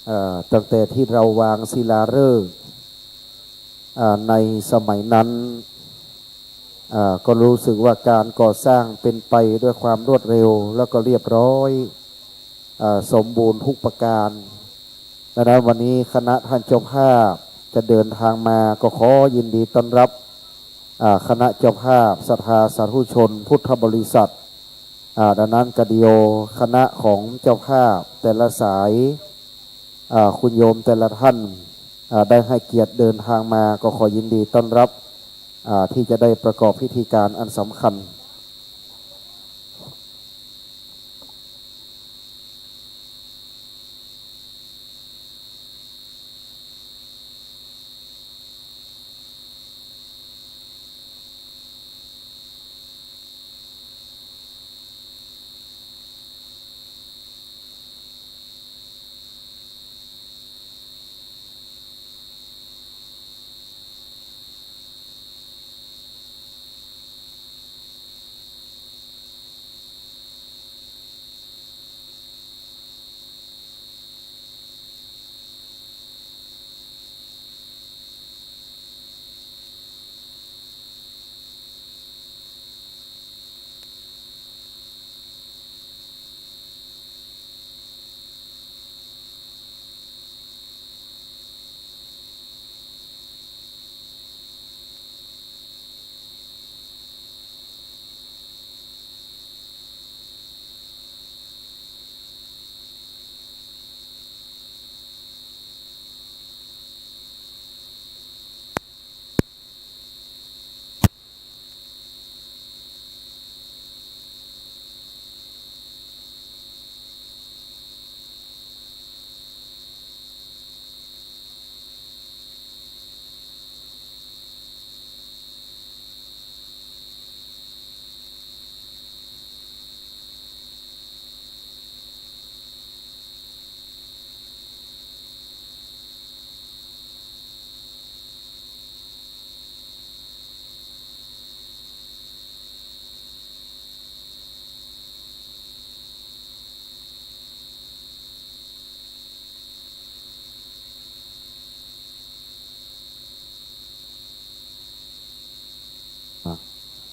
เอ่อ ตั้งแต่ที่เราวางศิลาฤกษ์ อ่า ในสมัยนั้น อ่า ก็รู้สึกว่าการก่อสร้างเป็นไปด้วยความรวดเร็ว แล้วก็เรียบร้อย อ่า สมบูรณ์ทุกประการ ดังนั้นวันนี้คณะท่านเจ้าภาพจะเดินทางมา ก็ขอยินดีต้อนรับ อ่า คณะเจ้าภาพ ศรัทธาสาธุชน พุทธบริษัท อ่า ดังนั้นกะดี คณะของเจ้าภาพแต่ละสาย อ่า คุณโยมแต่ละท่าน อ่า ได้ให้เกียรติเดินทางมา ก็ขอยินดีต้อนรับ อ่า ที่จะได้ประกอบพิธีการอันสำคัญ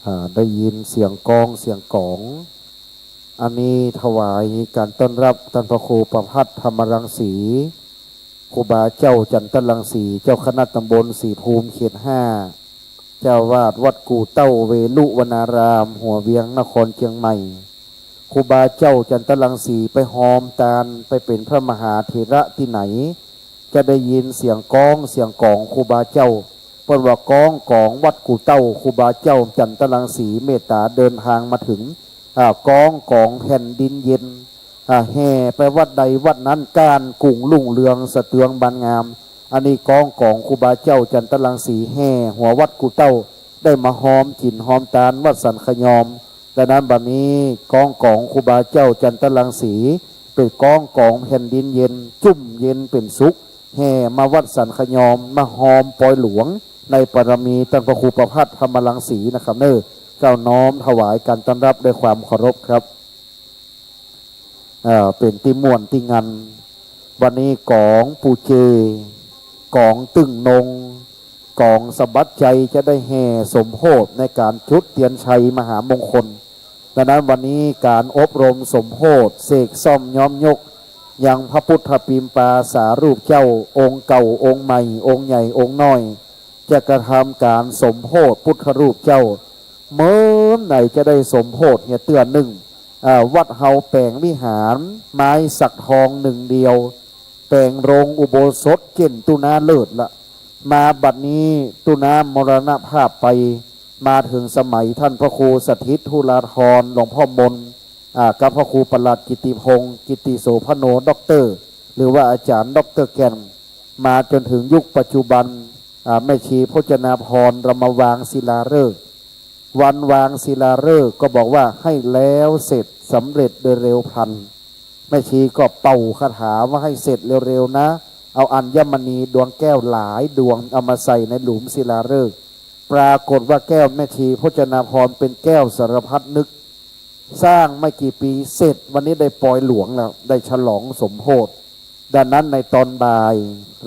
อ่า ได้ยินเสียงก้องเสียงก๋อง อันนี้ถวายการต้อนรับต้านพระครูประภัทร ธรรมรังสี ครูบาเจ้าจันทรังสี เจ้าคณะตำบลศรีภูมิเขตห้า เจ้าอาวาสวัดกู่เต้าเวรุวนาราม หัวเวียงนครเจียงใหม่ ครูบาเจ้าจันทรังสีไปฮอมตานไปเป๋นพระมหาเถระตี้ไหน จะได้ยินเสียงก้องเสียงก๋องครูบาเจ้า เปิ้นว่าก้องก๋องวัดกู่เต้า ครูบาเจ้าจันทรังสีเมตต๋าเดินทางมาเถิง อ่า ก้องก๋องแผ่นดินเย็น อ่า แห่ไปวัดใดวัดนั้น ก้านกุ่งรุ่งเรืองสะเตืองบานงาม อันนี้ก้องก๋องครูบาเจ้าจันทรังสีแห่หัววัดกู่เต้า ได้มาฮอมกิ๋นฮอมตานวัดสันขยอม ดังนั้นบัดนี้ก้องก๋องครูบาเจ้าจันทรังสี เป๋นก้องก๋องแผ่นดินเย็น จุ่มเย็นเป๋นสุข แห่มาวัดสันขยอม มาฮอมปอยหลวง ในปารมีต้านพระครูประภัทร ธรรมรังสีนะครับเน่อ เจ้าน้อมถวายการต้อนรับด้วยความเคารพครับ เอ่อ เป๋นตี้ม่วนตี้งัน วันนี้ก๋องปูเจ ก๋องตึ้งนง ก๋องสะบัดชัยจะได้แห่สมโภชในการจุดเตียนชัยมหามงคล ดังนั้นวันนี้การอบรมสมโภช เสกซ่อมย้อมยก ยังพระปุทธปิมปาสารูปเจ้า องค์เก่าองค์ใหม่ องค์ใหญ่องค์น้อย จะกระทำก๋านสมโภชพุทธรูปเจ้า เมินไหนจะได้สมโภชเหียเตื้อนึ่ง อ่า วัดเฮาแป๋งวิหารไม้สักทองนึ่งเดียว แป๋งโรงอุโบสถเก้นตุ๊นาเลิศละ มาบัดนี้ตุ๊นามรณภาพไป มาเถิงสมัยท่านพระครูสถิตธุราธร หลวงพ่อมน อ่า กับพระครูประหลัดกิตติพงษ์ กิตติโสภโณ ด็อกเตอร์ หรือว่าอาจ๋ารย์ด็อกเตอร์แก่น มาจ๋นเถิงยุคปัจจุบัน อ่า แม่ชีพจนาภรณ์ เรามาวางศิลาฤกษ์ วันวางศิลาฤกษ์ก็บอกว่าให้แล้วเสร็จสำเร็จโดยเร็วพลัน แม่ชีก็เป่าคาถาว่าให้เสร็จเร็วๆ นะ เอาอัญมณีดวงแก้วหลายดวงเอามาใส่ในหลุมศิลาฤกษ์ ปรากฏว่าแก้วแม่ชีพจนาภรณ์เป็นแก้วสารพัดนึก สร้างไม่กี่ปีเสร็จ วันนี้ได้ปอยหลวงแล้ว ได้ฉลองสมโภช ดังนั้นในตอนบ่าย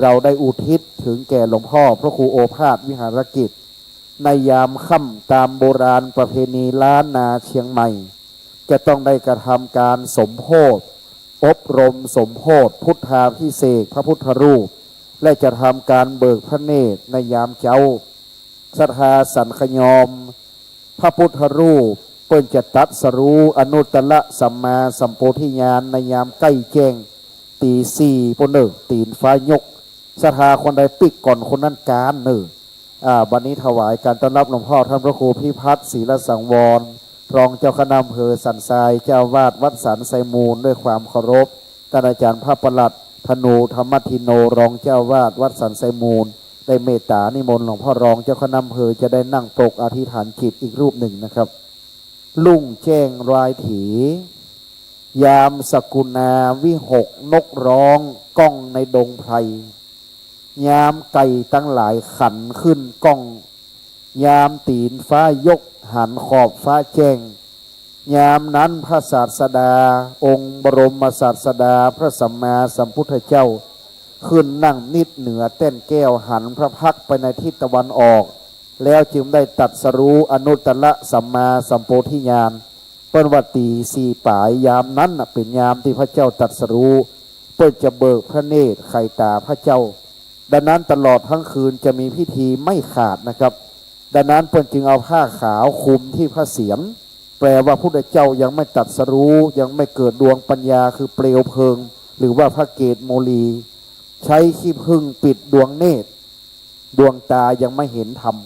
เราได้อุทิศเถิงแก่หลวงพ่อพระครูโอภาสวิหารกิจ ในยามค่ำตามโบราณประเพณีล้านนาเชียงใหม่ จะต้องได้กระทำก๋านสมโภช อบรมสมโภชพุทธาภิเษกพระพุทธรูป และจะทำก๋านเบิกพระเนตรในยามเจ๊า ศรัทธาสังฆยอม พระพุทธรูปเปิ้นจะตรัสรู้อนุตตรสัมมาสัมโพธิญาณในยามใก้แจ้ง ตี๋สี่ปู้นเน่อ ตี๋นฟ้ายก ศรัทธาคนใดปิ๊กก่อนคนนั้นก๋านเน่อ อ่า บัดนี้ถวายก๋านต้อนรับหลวงพ่อท่านพระครูพิพัฒน์ ศีลสังวร รองเจ้าคณะอำเภอสันทราย เจ้าอาวาสวัดสันทรายมูล ด้วยความเคารพ ต้านอาจ๋ารย์พระประหลัด ธนูธรรมทินโน รองเจ้าอาวาสวัดสันทรายมูล ได้เมตตานิมนต์หลวงพ่อรองเจ้าคณะอำเภอจะได้นั่งปรกอธิษฐานจิตอีกรูปหนึ่งนะครับ รุ่งแจ้งรายถี ยามสกุณาวิหกนกร้องก้องในดงไพร ยามไก่ตังหลายขันขึ้นก้อง ยามตี๋นฟ้ายกหันขอบฟ้าแจ้ง ยามนั้นพระศาสดา องค์บรมศาสดาพระสัมมาสัมพุทธเจ้า ขึ้นนั่งนิดเหนือแต้นแก้วหันพระพักตร์ไปในทิศตะวันออก แล้วจึงได้ตรัสรู้อนุตตรสัมมาสัมโพธิญาณ เปิ้นว่าตี๋สี่ป๋าย ยามนั้นน่ะเป๋นยามตี้พระเจ้าตรัสรู้ เปิ้นจะเบิกพระเนตรไขต๋าพระเจ้า ดังนั้นตลอดทั้งคืนจะมีพิธีไม่ขาดนะครับ ดังนั้นเปิ้นจึงเอาผ้าขาวคลุมที่พระเศียร แปลว่าพุทธเจ้ายังไม่ตรัสรู้ ยังไม่เกิดดวงปัญญาคือเปลวเพลิง หรือว่าพระเกศโมลี ใช้ขี้ผึ้งปิดดวงเนตร ดวงตายังไม่เห็นธรรม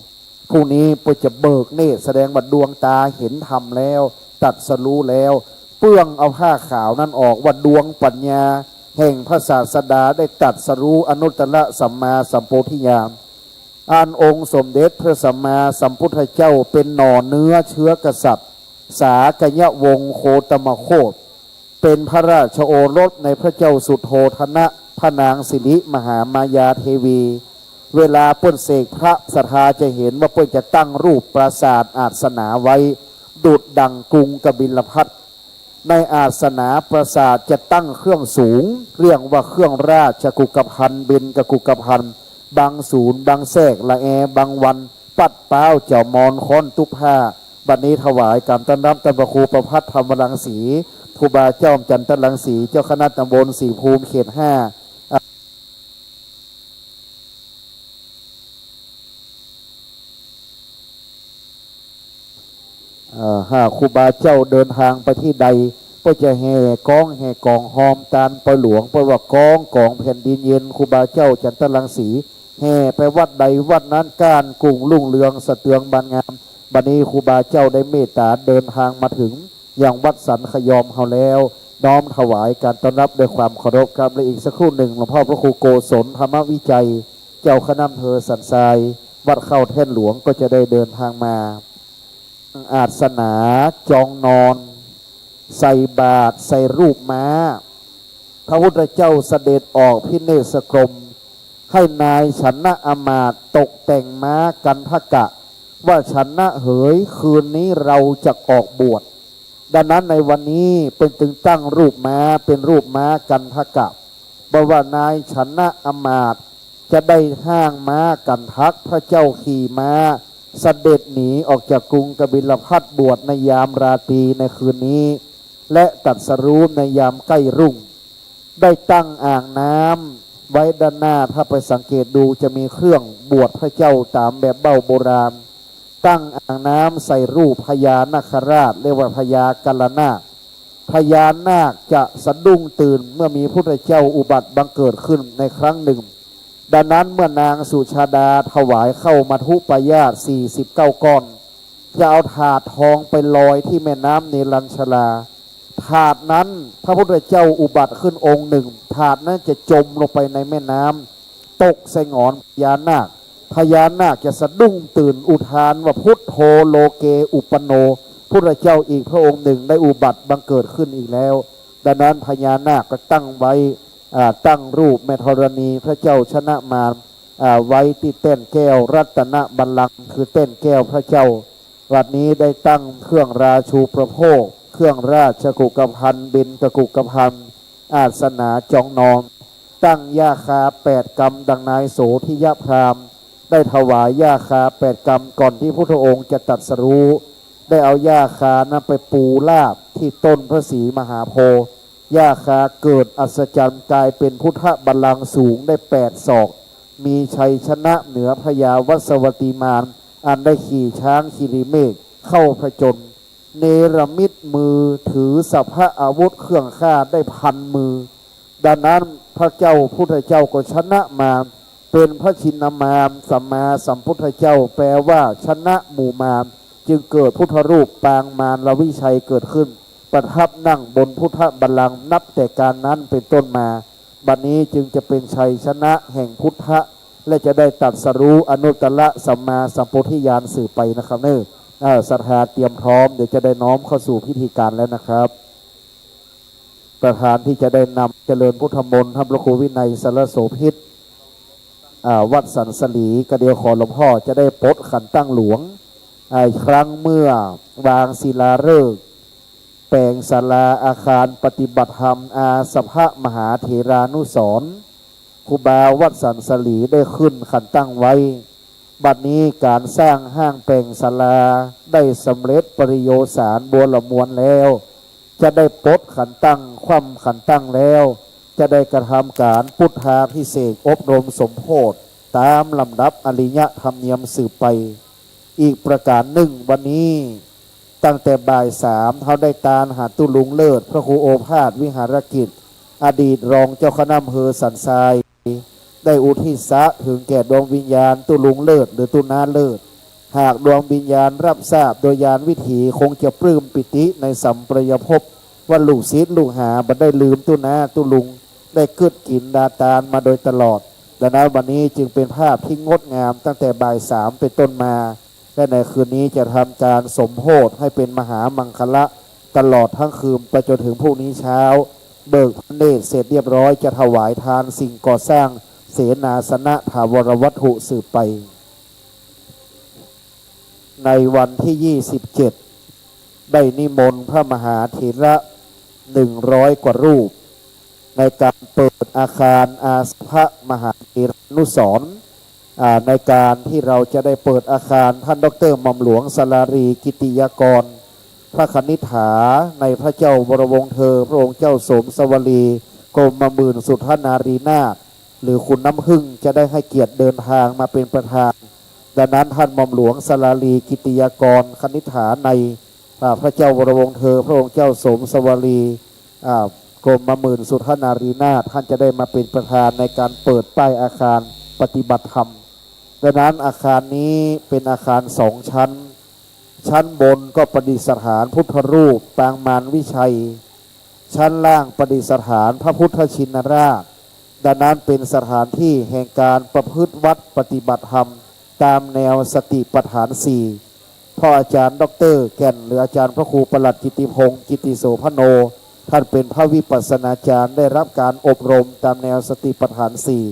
พรุ่งนี้เปิ้นจะเบิกเนตร แสดงว่าดวงตาเห็นธรรมแล้ว ตรัสรู้แล้ว เปื้องเอาผ้าขาวนั้นออก ว่าดวงปัญญาแห่งพระศาสดาได้ตรัสรู้อนุตตรสัมมาสัมโพธิญาณ อันองค์สมเด็จพระสัมมาสัมพุทธเจ้าเป็นหน่อเนื้อเชื้อกษัตริย์ สากยวงศ์โคตมโคต เป็นพระราชโอรสในพระเจ้าสุโธทนะ พระนางสิริมหามายาเทวี เวลาเปิ้นเสกพระ ศรัทธาจะเห็นว่าเปิ้นจะตั้งรูปปราสาทอาสนะไว้ ดุจดั่งกรุงกบิลพัสดุ์ ในอาสนะปราสาทจะตั้งเครื่องสูง เรียกว่าเครื่องราชกุกภัณฑ์ เบญจกุกภัณฑ์ บังสูน บังแสก ละแอ บังวัน ปัดเป๊า เจ๋ามอน ค้อนตุ๊ผ้า บัดนี้ถวายก๋านต้อนรับต้านพระครูประภัทรธรรมรังสี ครูบาเจ้าจันทรังสี เจ้าคณะตำบลศรีภูมิเขตห้า เอ่อ หากครูบาเจ้าเดินทางไปตี้ใด ก็จะแห่ก้องแห่ก๋องฮอมตานปอยหลวง เปิ้นว่าก้องก๋องแผ่นดินเย็น ครูบาเจ้าจันทรังสี แห่ไปวัดใดวัดนั้น ก้านกุ่งรุ่งเรืองสะเตืองบานงาม บัดนี้ครูบาเจ้าได้เมตตาเดินทางมาถึงยังวัดสันขยอมเฮาแล้ว น้อมถวายก๋านต้อนรับด้วยความเคารพครับ และอีกสักครู่หนึ่ง หลวงพ่อพระครูโกศลธรรมวิจัย เจ้าคณะอำเภอสันทราย วัดเข้าแท่นหลวงก็จะได้เดินทางมา อาสนะ จองนอน ใส่บาตร ใส่รูปม้า พระพุทธเจ้าเสด็จออกพิเนศกรม ให้นายชนะอมาตย์ตกแต่งม้ากันทกะ ว่าชนะเหย คืนนี้เราจะออกบวช ดังนั้นในวันนี้เปิ้นจึงตั้งรูปม้าเป็นรูปม้ากันทกะ บอกว่านายชนะอมาตย์จะได้ฮ้างม้ากันทกะ พระเจ้าขี่ม้าเสด็จหนีออกจากกรุงกบิลพัสดุ์ บวชในยามราตรีในคืนนี้ และตรัสรู้ในยามใกล้รุ่ง ได้ตั้งอ่างน้ำไว้ด้านหน้า ถ้าไปสังเกตดูจะมีเครื่องบวชพระเจ้าต๋ามแบบเบ้าโบราณ ตั้งอ่างน้ำใส่รูปพญานาคราช เรียกว่าพญากัลลนาค พญานาคจะสะดุ้งตื่นเมื่อมีพุทธเจ้าอุบัติบังเกิดขึ้นในครั้งหนึ่ง ดังนั้นเมื่อนางสุชาดาถวายข้าวมัทธุปายาสสี่สิบเก้าก้อน จะเอาถาดทองไปลอยที่แม่น้ำเนรัญชรา ถาดนั้นพระพุทธเจ้าอุบัติขึ้นองค์หนึ่ง ถาดนั้นจะจมลงไปในแม่น้ำ ตกใส่หงอนพญานาค พญานาคจะสะดุ้งตื่นอุทานว่า "พุทโธโลเกอุปปันโน" พุทธเจ้าอีกพระองค์หนึ่งได้อุบัติบังเกิดขึ้นอีกแล้ว ดังนั้นพญานาคก็ตั้งไว้ อ่า ตั้งรูปแม่ธรณี พระเจ้าชนะมาร อ่า ไว้ตี้แต้นแก้วรัตนบัลลังก์ คือแต้นแก้วพระเจ้า บัดนี้ได้ตั้งเครื่องราชูปโภค เครื่องราชกุกภัณฑ์ เบญจกุกภัณฑ์ อาสนะจองนอน ตั้งหญ้าคาแปดกำ ดังนายโสธิยพราหมณ์ ได้ถวายหญ้าคาแปดกำ ก่อนที่พุทธองค์จะตรัสรู้ ได้เอาหญ้าคานั้นไปปูราบที่ต้นพระศรีมหาโพธิ์ หญ้าคาเกิดอัศจรรย์ กลายเป็นพุทธบัลลังก์สูงได้แปดศอก มีชัยชนะเหนือพญาวัสวัตติมาร อันได้ขี่ช้างคิริเมขเข้าผจญ เนรมิตมือถือสัพพะอาวุธเครื่องฆ่าได้พันมือ ดังนั้นพระเจ้าพุทธเจ้าก็ชนะมาร เป็นพระชินมารสัมมาสัมพุทธเจ้า แปลว่าชนะหมู่มาร จึงเกิดพุทธรูปปางมารวิชัยเกิดขึ้น ประทับนั่งบนพุทธบัลลังก์ นับแต่การนั้นเป็นต้นมา บัดนี้จึงจะเป็นชัยชนะแห่งพุทธะ และจะได้ตรัสรู้อนุตตรสัมมาสัมโพธิญาณสืบไปนะครับเนอะ เอ่อ ศรัทธาเตรียมพร้อม เดี๋ยวจะได้น้อมเข้าสู่พิธีการแล้วนะครับ ประธานที่จะได้นำเจริญพุทธมนต์ ท่านพระครูวินัยสารโสภิต อ่า วัดสันสลี กระเดียวขอหลวงพ่อจะได้ปลดขันตั้งหลวง อ่า ครั้งเมื่อวางศิลาฤกษ์ แป๋งศาลาอาคารปฏิบัติธรรมอาสภะมหาเถรานุสรณ์ ครูบาวัดสันสลีได้ขึ้นขันตั้งไว้ บัดนี้การสร้างห้างแป๋งศาลาได้สำเร็จปริโยสารบัวละมวลแล้ว จะได้ปลดขันตั้ง คว่ำขันตั้งแล้ว จะได้กระทำการพุทธาภิเษกอบรมสมโภชน์ตามลำดับอริยธรรมเนียมสืบไป อีกประการหนึ่ง วันนี้ ตั้งแต่บ่ายสาม เฮาได้ตานหาตุ๊ลุงเลิศ พระครูโอภาสวิหารกิจ อดีตรองเจ้าคณะอำเภอสันทราย ได้อุทิศเถิงแก่ดวงวิญญาณตุ๊ลุงเลิศ หรือตุ๊น้าเลิศ หากดวงวิญญาณรับทราบโดยญาณวิถี คงจะปลื้มปีติในสัมปรายภพ ว่าลูกศิษย์ลูกหาบ่ได้ลืมตุ๊น้าตุ๊ลุง ได้กึ๊ดกิ๋นดาตานมาโดยตลอด ดังนั้นวันนี้จึงเป็นภาพที่งดงามตั้งแต่บ่ายสามเป็นต้นมา และในคืนนี้จะทำการสมโภชน์ให้เป็นมหามังคละตลอดทั้งคืนไปจนถึงพรุ่งนี้เช้า เบิกพระเนตรเสร็จเรียบร้อย จะถวายทานสิ่งก่อสร้างเสนาสนะถาวรวัตถุสืบไป ในวันที่ยี่สิบเจ็ด ได้นิมนต์พระมหาเถระหนึ่งร้อยกว่ารูป ในการเปิดอาคารอาสภะมหาเถรานุสรณ์ อ่า ในการที่เราจะได้เปิดอาคาร ท่านด็อกเตอร์หม่อมหลวงสารารีกิติยากร พระคณิษฐาในพระเจ้าวรวงศ์เธอ พระองค์เจ้าโสมสวลี กรมหมื่นสุทธนารีนาถ หรือคุณน้ำผึ้ง จะได้ให้เกียรติเดินทางมาเป็นประธาน ดังนั้นท่านหม่อมหลวงสารารีกิติยากร คณิษฐาใน อ่า พระเจ้าวรวงศ์เธอ พระองค์เจ้าโสมสวลี อ่า กรมหมื่นสุทธนารีนาถ ท่านจะได้มาเป็นประธานในการเปิดป้ายอาคารปฏิบัติธรรม ดังนั้นอาคารนี้เป็นอาคารสองชั้น ชั้นบนก็ประดิษฐานพุทธรูปปางมารวิชัย ชั้นล่างประดิษฐานพระพุทธชินราช ดังนั้นเป็นสถานที่แห่งการประพฤติวัตรปฏิบัติธรรมตามแนวสติปัฏฐานสี่ เพราะอาจารย์ด็อกเตอร์แก่น หรืออาจารย์พระครูประหลัดกิตติพงศ์ กิตติโสภโณ ท่านเป็นพระวิปัสสนาจารย์ ได้รับการอบรมตามแนวสติปัฏฐานสี่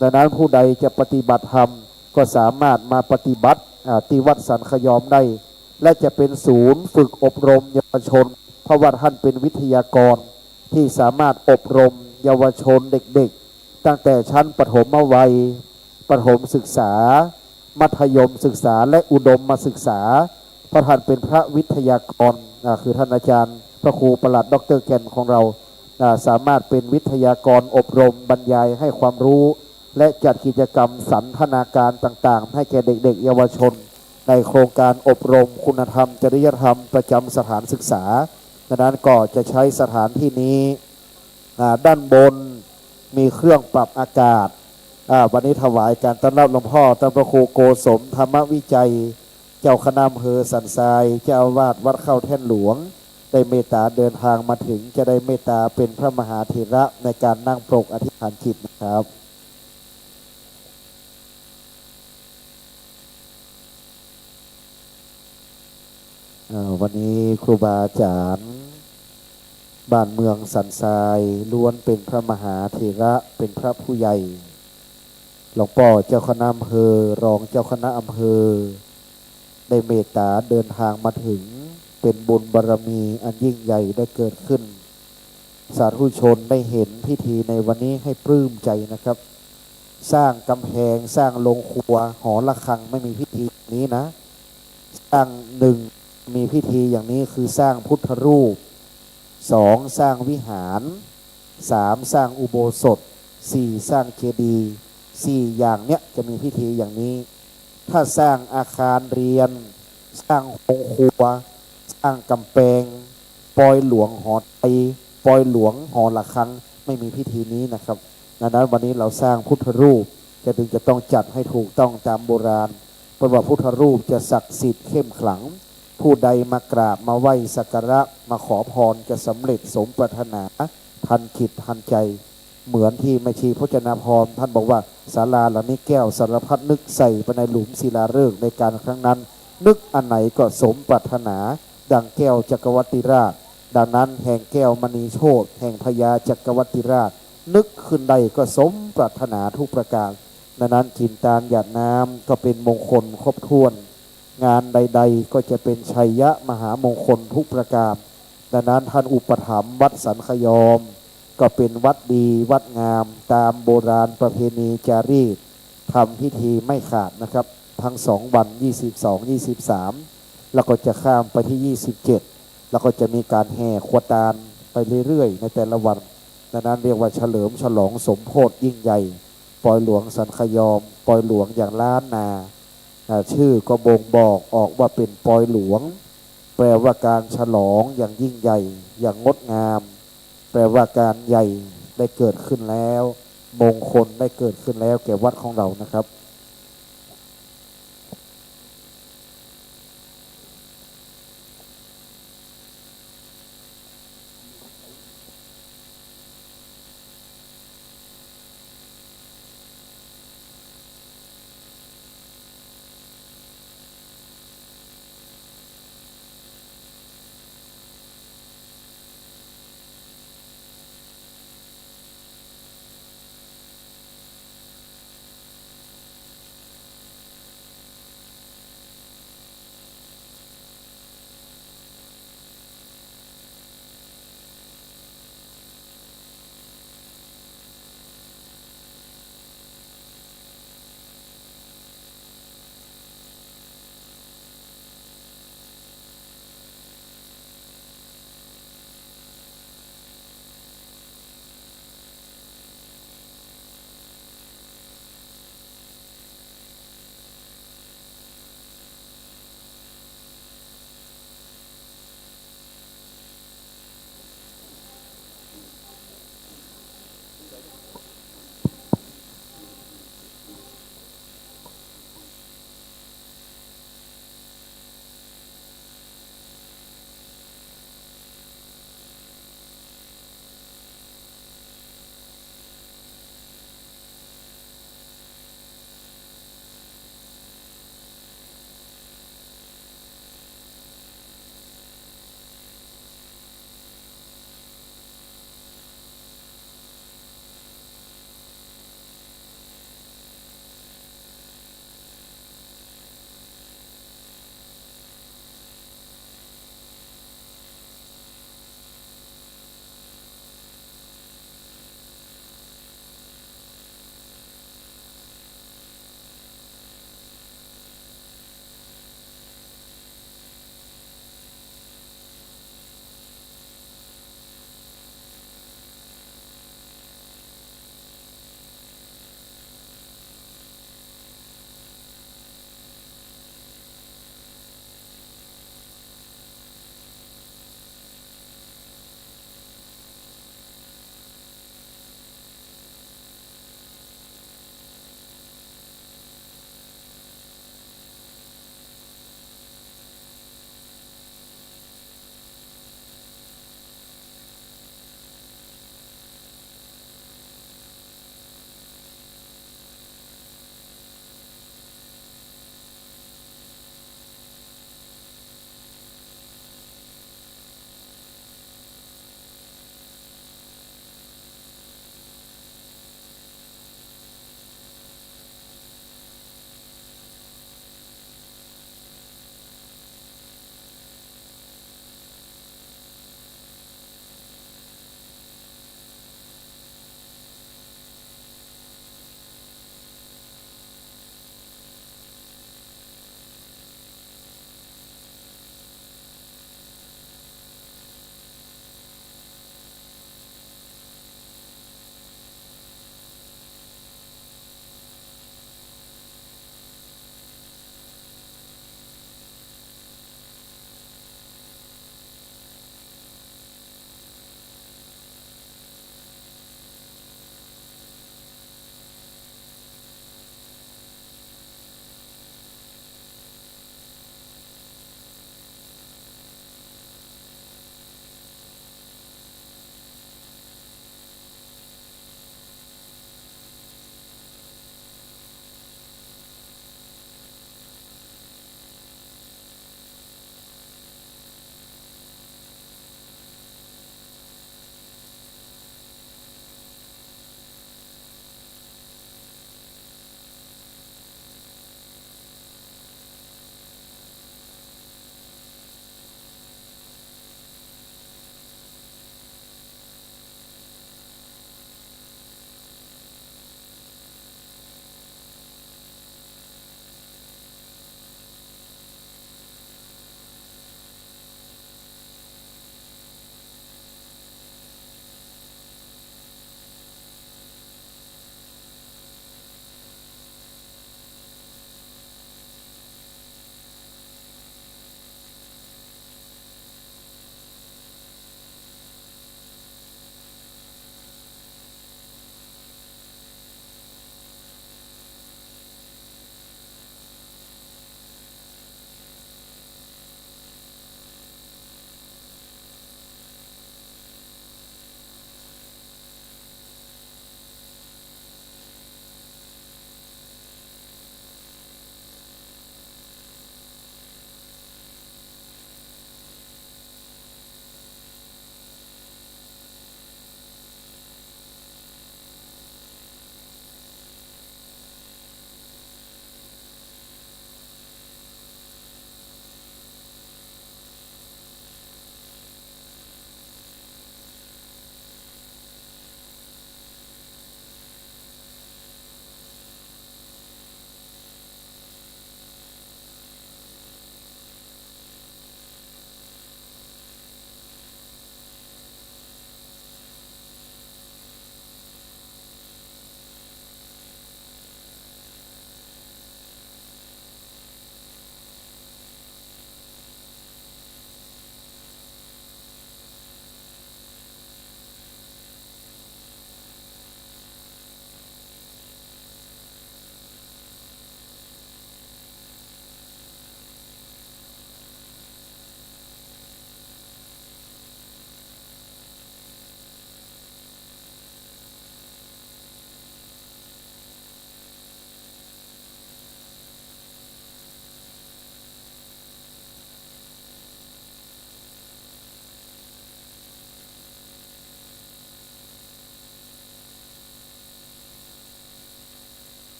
ดังนั้นผู้ใดจะปฏิบัติธรรมก็สามารถมาปฏิบัติ อ่า ที่วัดสันขยอมได้ และจะเป็นศูนย์ฝึกอบรมเยาวชน เพราะว่าท่านเป็นวิทยากรที่สามารถอบรมเยาวชนเด็กๆ ตั้งแต่ชั้นประถมวัย ประถมศึกษา มัธยมศึกษา และอุดมศึกษา เพราะท่านเป็นพระวิทยากร อ่า คือท่านอาจารย์พระครูประหลัดด็อกเตอร์แก่นของเรา อ่า สามารถเป็นวิทยากรอบรมบรรยายให้ความรู้ และจัดกิจกรรมสันทนาการต่างๆ ให้แก่เด็กๆ เยาวชน ในโครงการอบรมคุณธรรมจริยธรรมประจำสถานศึกษา ดังนั้นก็จะใช้สถานที่นี้ อ่า ด้านบนมีเครื่องปรับอากาศ อ่า วันนี้ถวายการต้อนรับหลวงพ่อ ต้านพระครูโกศลธรรมวิจัย เจ้าคณะอำเภอสันทราย เจ้าอาวาสวัดเข้าแท่นหลวง ได้เมตตาเดินทางมาถึง จะได้เมตตาเป็นพระมหาเถระในการนั่งปรกอธิษฐานจิตนะครับ อ่า วันนี้ครูบาอาจารย์บ้านเมืองสันทราย ล้วนเป็นพระมหาเถระ เป็นพระผู้ใหญ่ หลวงป้อเจ้าคณะอำเภอ รองเจ้าคณะอำเภอ ได้เมตตาเดินทางมาถึง เป็นบุญบารมีอันยิ่งใหญ่ได้เกิดขึ้น สาธุชนได้เห็นพิธีในวันนี้ให้ปลื้มใจนะครับ สร้างกำแพง สร้างโรงครัว หอระฆัง ไม่มีพิธีอย่างนี้นะ สร้าง หนึ่ง มีพิธีอย่างนี้คือสร้างพุทธรูป สอง สร้างวิหาร สาม สร้างอุโบสถ สี่ สร้างเจดีย์ สี่ อย่างเนี้ยจะมีพิธีอย่างนี้ ถ้าสร้างอาคารเรียน สร้างโฮงครัว สร้างก๋ำแปง ปอยหลวงหอไตร ปอยหลวงหอระฆัง ไม่มีพิธีนี้นะครับ ดังนั้นวันนี้เราสร้างพุทธรูป จะจึงจะต้องจัดให้ถูกต้องตามโบราณ เพราะว่าพุทธรูปจะศักดิ์สิทธิ์เข้มขลัง ผู้ใดมากราบมาไหว้สักการะ มาขอพรจะสำเร็จสมปรารถนา ทันจิตทันใจ เหมือนที่แม่ชีพจนาภรณ์ท่านบอกว่า ศาลาหลังนี้แก้วสารพัดนึก ใส่ไปในหลุมศิลาฤกษ์ในการครั้งนั้น นึกอันไหนก็สมปรารถนา ดังแก้วจักรวรรดิราช ดังนั้นแห่งแก้วมณีโชติ แห่งพญาจักรวรรดิราช นึกขึ้นได้ก็สมปรารถนาทุกประการ ดังนั้นจินตานหยาดน้ำก็เป็นมงคลครบถ้วน งานใดๆ ก็จะเป็นชัยยะมหามงคลทุกประการ ดังนั้นท่านอุปถัมภ์วัดสันขยอม ก็เป็นวัดดีวัดงามตามโบราณประเพณีจารีต ทำพิธีไม่ขาดนะครับ ทั้งสองวัน ยี่สิบสอง ยี่สิบสาม แล้วก็จะข้ามไปที่ ยี่สิบเจ็ด แล้วก็จะมีการแห่ครัวตาลไปเรื่อยๆ ในแต่ละวัน ดังนั้นเรียกว่าเฉลิมฉลองสมโภชยิ่งใหญ่ ปอยหลวงสันขยอม ปอยหลวงอย่างล้านนา อ่า ชื่อก็บ่งบอกออกว่าเป็นปอยหลวง แปลว่าการฉลองอย่างยิ่งใหญ่ อย่างงดงาม แปลว่าการใหญ่ได้เกิดขึ้นแล้ว มงคลได้เกิดขึ้นแล้วแก่วัดของเรานะครับ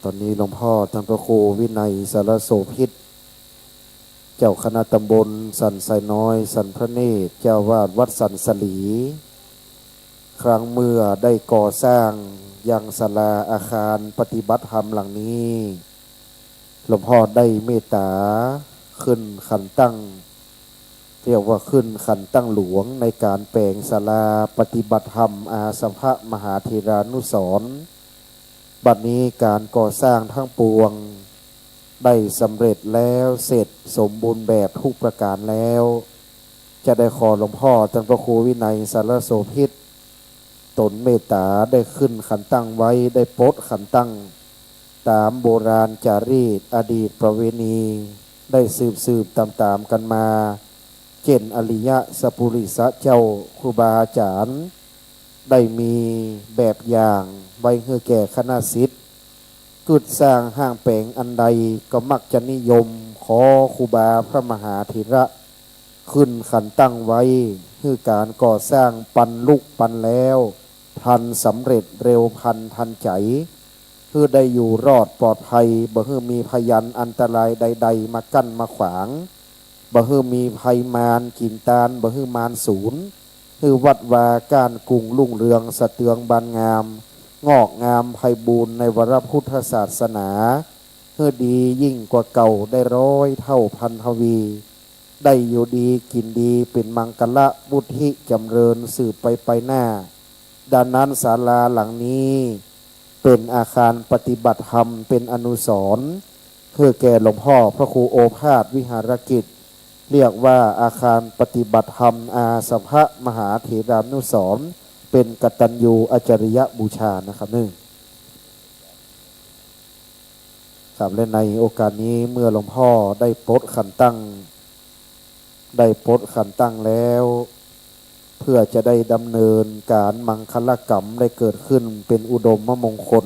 วันนี้หลวงพ่อท่านพระครูวินัยสารโสภิต เจ้าคณะตำบลสันทรายน้อย สันพระเนตร เจ้าอาวาสวัดสันสลี ครั้งเมื่อได้ก่อสร้างยังศาลาอาคารปฏิบัติธรรมหลังนี้ หลวงพ่อได้เมตตาขึ้นขันตั้ง เรียกว่าขึ้นขันตั้งหลวงในก๋านแป๋งศาลาปฏิบัติธรรมอาสภะมหาเถรานุสรณ์ บัดนี้ก๋านก่อสร้างทั้งปวงได้สำเร็จแล้วเสร็จสมบูรณ์แบบทุกประก๋านแล้ว จะได้ขอหลวงพ่อท่านพระครูวินัยสารโสภิต ตนเมตตาได้ขึ้นขันตั้งไว้ ได้ปลดขันตั้ง ต๋ามโบราณจารีตอดีตประเวณี ได้สืบๆ ต๋ามๆ กั๋นมา เจ้นอริยะสปุริสะเจ้าครูบาอาจ๋ารย์ ได้มีแบบอย่างไว้หื้อแก่คณะศิษย์ กึ๊ดสร้างห้างแป๋งอันใดก็มักจะนิยมขอครูบาพระมหาเถระ ขึ้นขันตั้งไว้ หื้อก๋านก่อสร้างปันลุกปันแล้ว พลันสำเร็จเร็วพลันทันใจ๋ หื้อได้อยู่รอดปลอดภัย บ่หื้อมีพยันอันตรายใดๆ มากั้นมาขวาง บ่หื้อมีภัยมารกิ๋นตาน บ่หื้อมารสูญ หื้อวัดวาก้านกุ่งรุ่งเรืองสะเตืองบานงาม งอกงามไพบูลย์ในวรพุทธศาสนา หื้อดียิ่งกว่าเก่าได้ร้อยเท่าพันทวี ได้อยู่ดีกิ๋นดี เป๋นมังคละวุฒิจ๋ำเริญสืบไปไปหน้า ดังนั้นศาลาหลังนี้เป๋นอาคารปฏิบัติธรรม เป๋นอนุสรณ์ หื้อแก่หลวงพ่อพระครูโอภาสวิหารกิจ เรียกว่าอาคารปฏิบัติธรรมอาสภะมหาเถรานุสรณ์ เป๋นกตัญญูอาจาริยบูชานะครับเนาะ ครับ และในโอกาสนี้เมื่อหลวงพ่อได้ปลดขันตั้ง ได้ปลดขันตั้งแล้ว เพื่อจะได้ดำเนินก๋านมังคลกรรมได้เกิดขึ้นเป๋นอุดมมงคล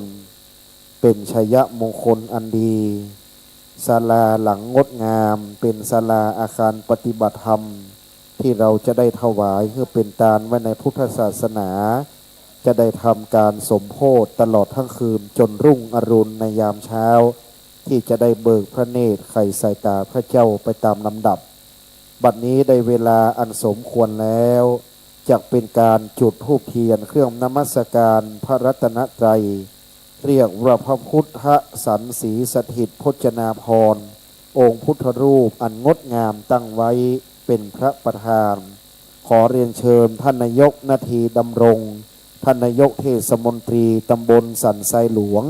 เป๋นชัยมงคลอันดี ศาลาหลังงดงาม เป๋นศาลาอาคารปฏิบัติธรรม ตี้เฮาจะได้ถวายหื้อเป๋นตานไว้ในพุทธศาสนา จะได้ทำก๋านสมโภชตลอดทั้งคืนจ๋นรุ่งอรุณในยามเช้า ตี้จะได้เบิกพระเนตรไขสายต๋าพระเจ้าไปต๋ามลำดับ บัดนี้ได้เวลาอันสมควรแล้ว จักเป๋นก๋านจุดธูปเตียนเครื่องนมัสการพระรัตนตรัย เรียกว่าพระพุทธสันสีสถิตพจนาภรณ์ องค์พุทธรูปอันงดงามตั้งไว้เป๋นพระประธาน ขอเรียนเชิญท่านนายกนาทีดำรง ท่านนายกเทศมนตรีตำบลสันทรายหลวง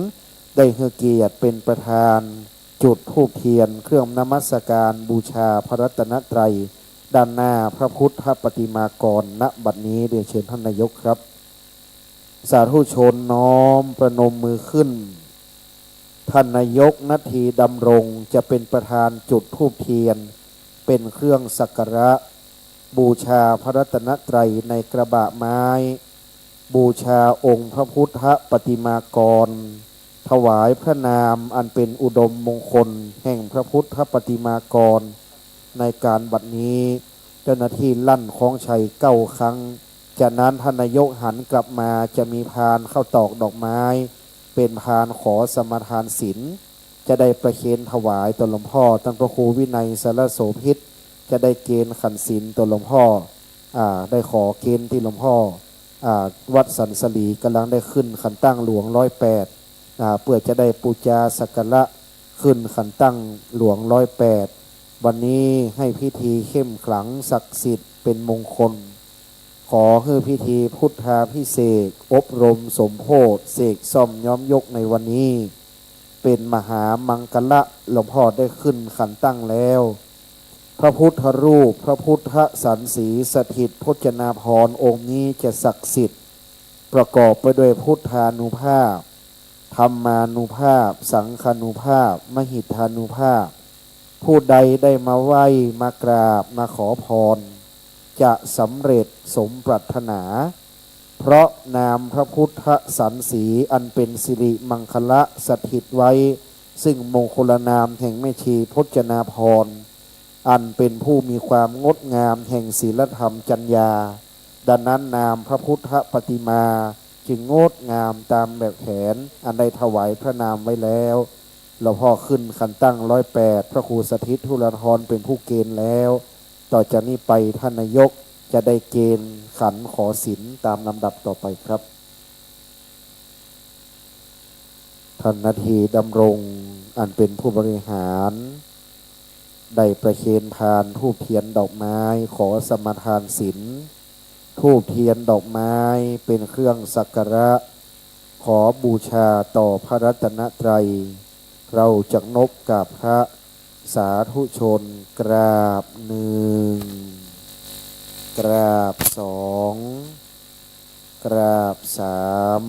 ได้หื้อเกียรติเป๋นประธาน จุดธูปเตียนเครื่องนมัสการบูชาพระรัตนตรัย ด้านหน้าพระพุทธปฏิมากร ณ บัดนี้ เรียนเชิญท่านนายกครับ สาธุชนน้อมประนมมือขึ้น ท่านนายกนาทีดำรงจะเป๋นประธานจุดธูปเตียน เป๋นเครื่องสักการะ บูชาพระรัตนตรัยในกระบะไม้ บูชาองค์พระพุทธปฏิมากร ถวายพระนามอันเป๋นอุดมมงคลแห่งพระพุทธปฏิมากร ในก๋านบัดนี้ เจ้าหน้าตี้ลั่นฆ้องไชเก้าครั้ง จากนั้นท่านนายกหันกลับมาจะมีพานข้าวตอกดอกไม้ เป๋นพานขอสมาทานศีล จะได้ประเคนถวายต่อหลวงพ่อท่านพระครูวินัยสารโสภิต จะได้เกณฑ์ขันศีลต่อหลวงพ่อ อ่า ได้ขอเกณฑ์ตี้หลวงพ่อ อ่า วัดสันสลีก๋ำลังได้ขึ้นขันตั้งหลวงร้อยแปด อ่า เปื้อจะได้ปู๋จาสักการะขึ้นขันตั้งหลวงร้อยแปด วันนี้ให้พิธีเข้มขลังศักดิ์สิทธิ์เป๋นมงคล ขอหื้อพิธีพุทธาภิเษก อบรมสมโภช เสกซ่อมย้อมยกในวันนี้ เป๋นมหามังคละ หลวงพ่อได้ขึ้นขันตั้งแล้ว พระพุทธรูป พระพุทธสันสีสถิตพจนาภรณ์องค์นี้จะศักดิ์สิทธิ์ ประกอบไปด้วยพุทธานุภาพ ธรรมานุภาพ สังฆานุภาพ มหิทธานุภาพ ผู้ใดได้มาไหว้ มากราบ มาขอพร จะสำเร็จสมปรารถนา เพราะนามพระพุทธสันสีอันเป๋นสิริมังคละสถิตไว้ ซึ่งมงคลนามแห่งแม่ชีพจนาภรณ์ อันเป๋นผู้มีความงดงามแห่งศีลธรรมจัญญา ดังนั้นนามพระพุทธปฏิมา จึงงดงามต๋ามแบบแผนอันได้ถวายพระนามไว้แล้ว หลวงพ่อขึ้นขันตั้งร้อยแปด พระครูสถิตธุรธรเป๋นผู้เกณฑ์แล้ว ต่อจากนี้ไปท่านนายกจะได้เกณฑ์ขันขอศีลต๋ามลำดับต่อไปครับ ท่านนาทีดำรง อันเป๋นผู้บริหาร ได้ประเคนพานธูปเทียนดอกไม้ ขอสมาทานศีล ธูปเทียนดอกไม้เป๋นเครื่องสักการะ ขอบูชาต่อพระรัตนตรัย เราจักนบกราบพระ สาธุชน กราบหนึ่ง กราบสอง กราบสาม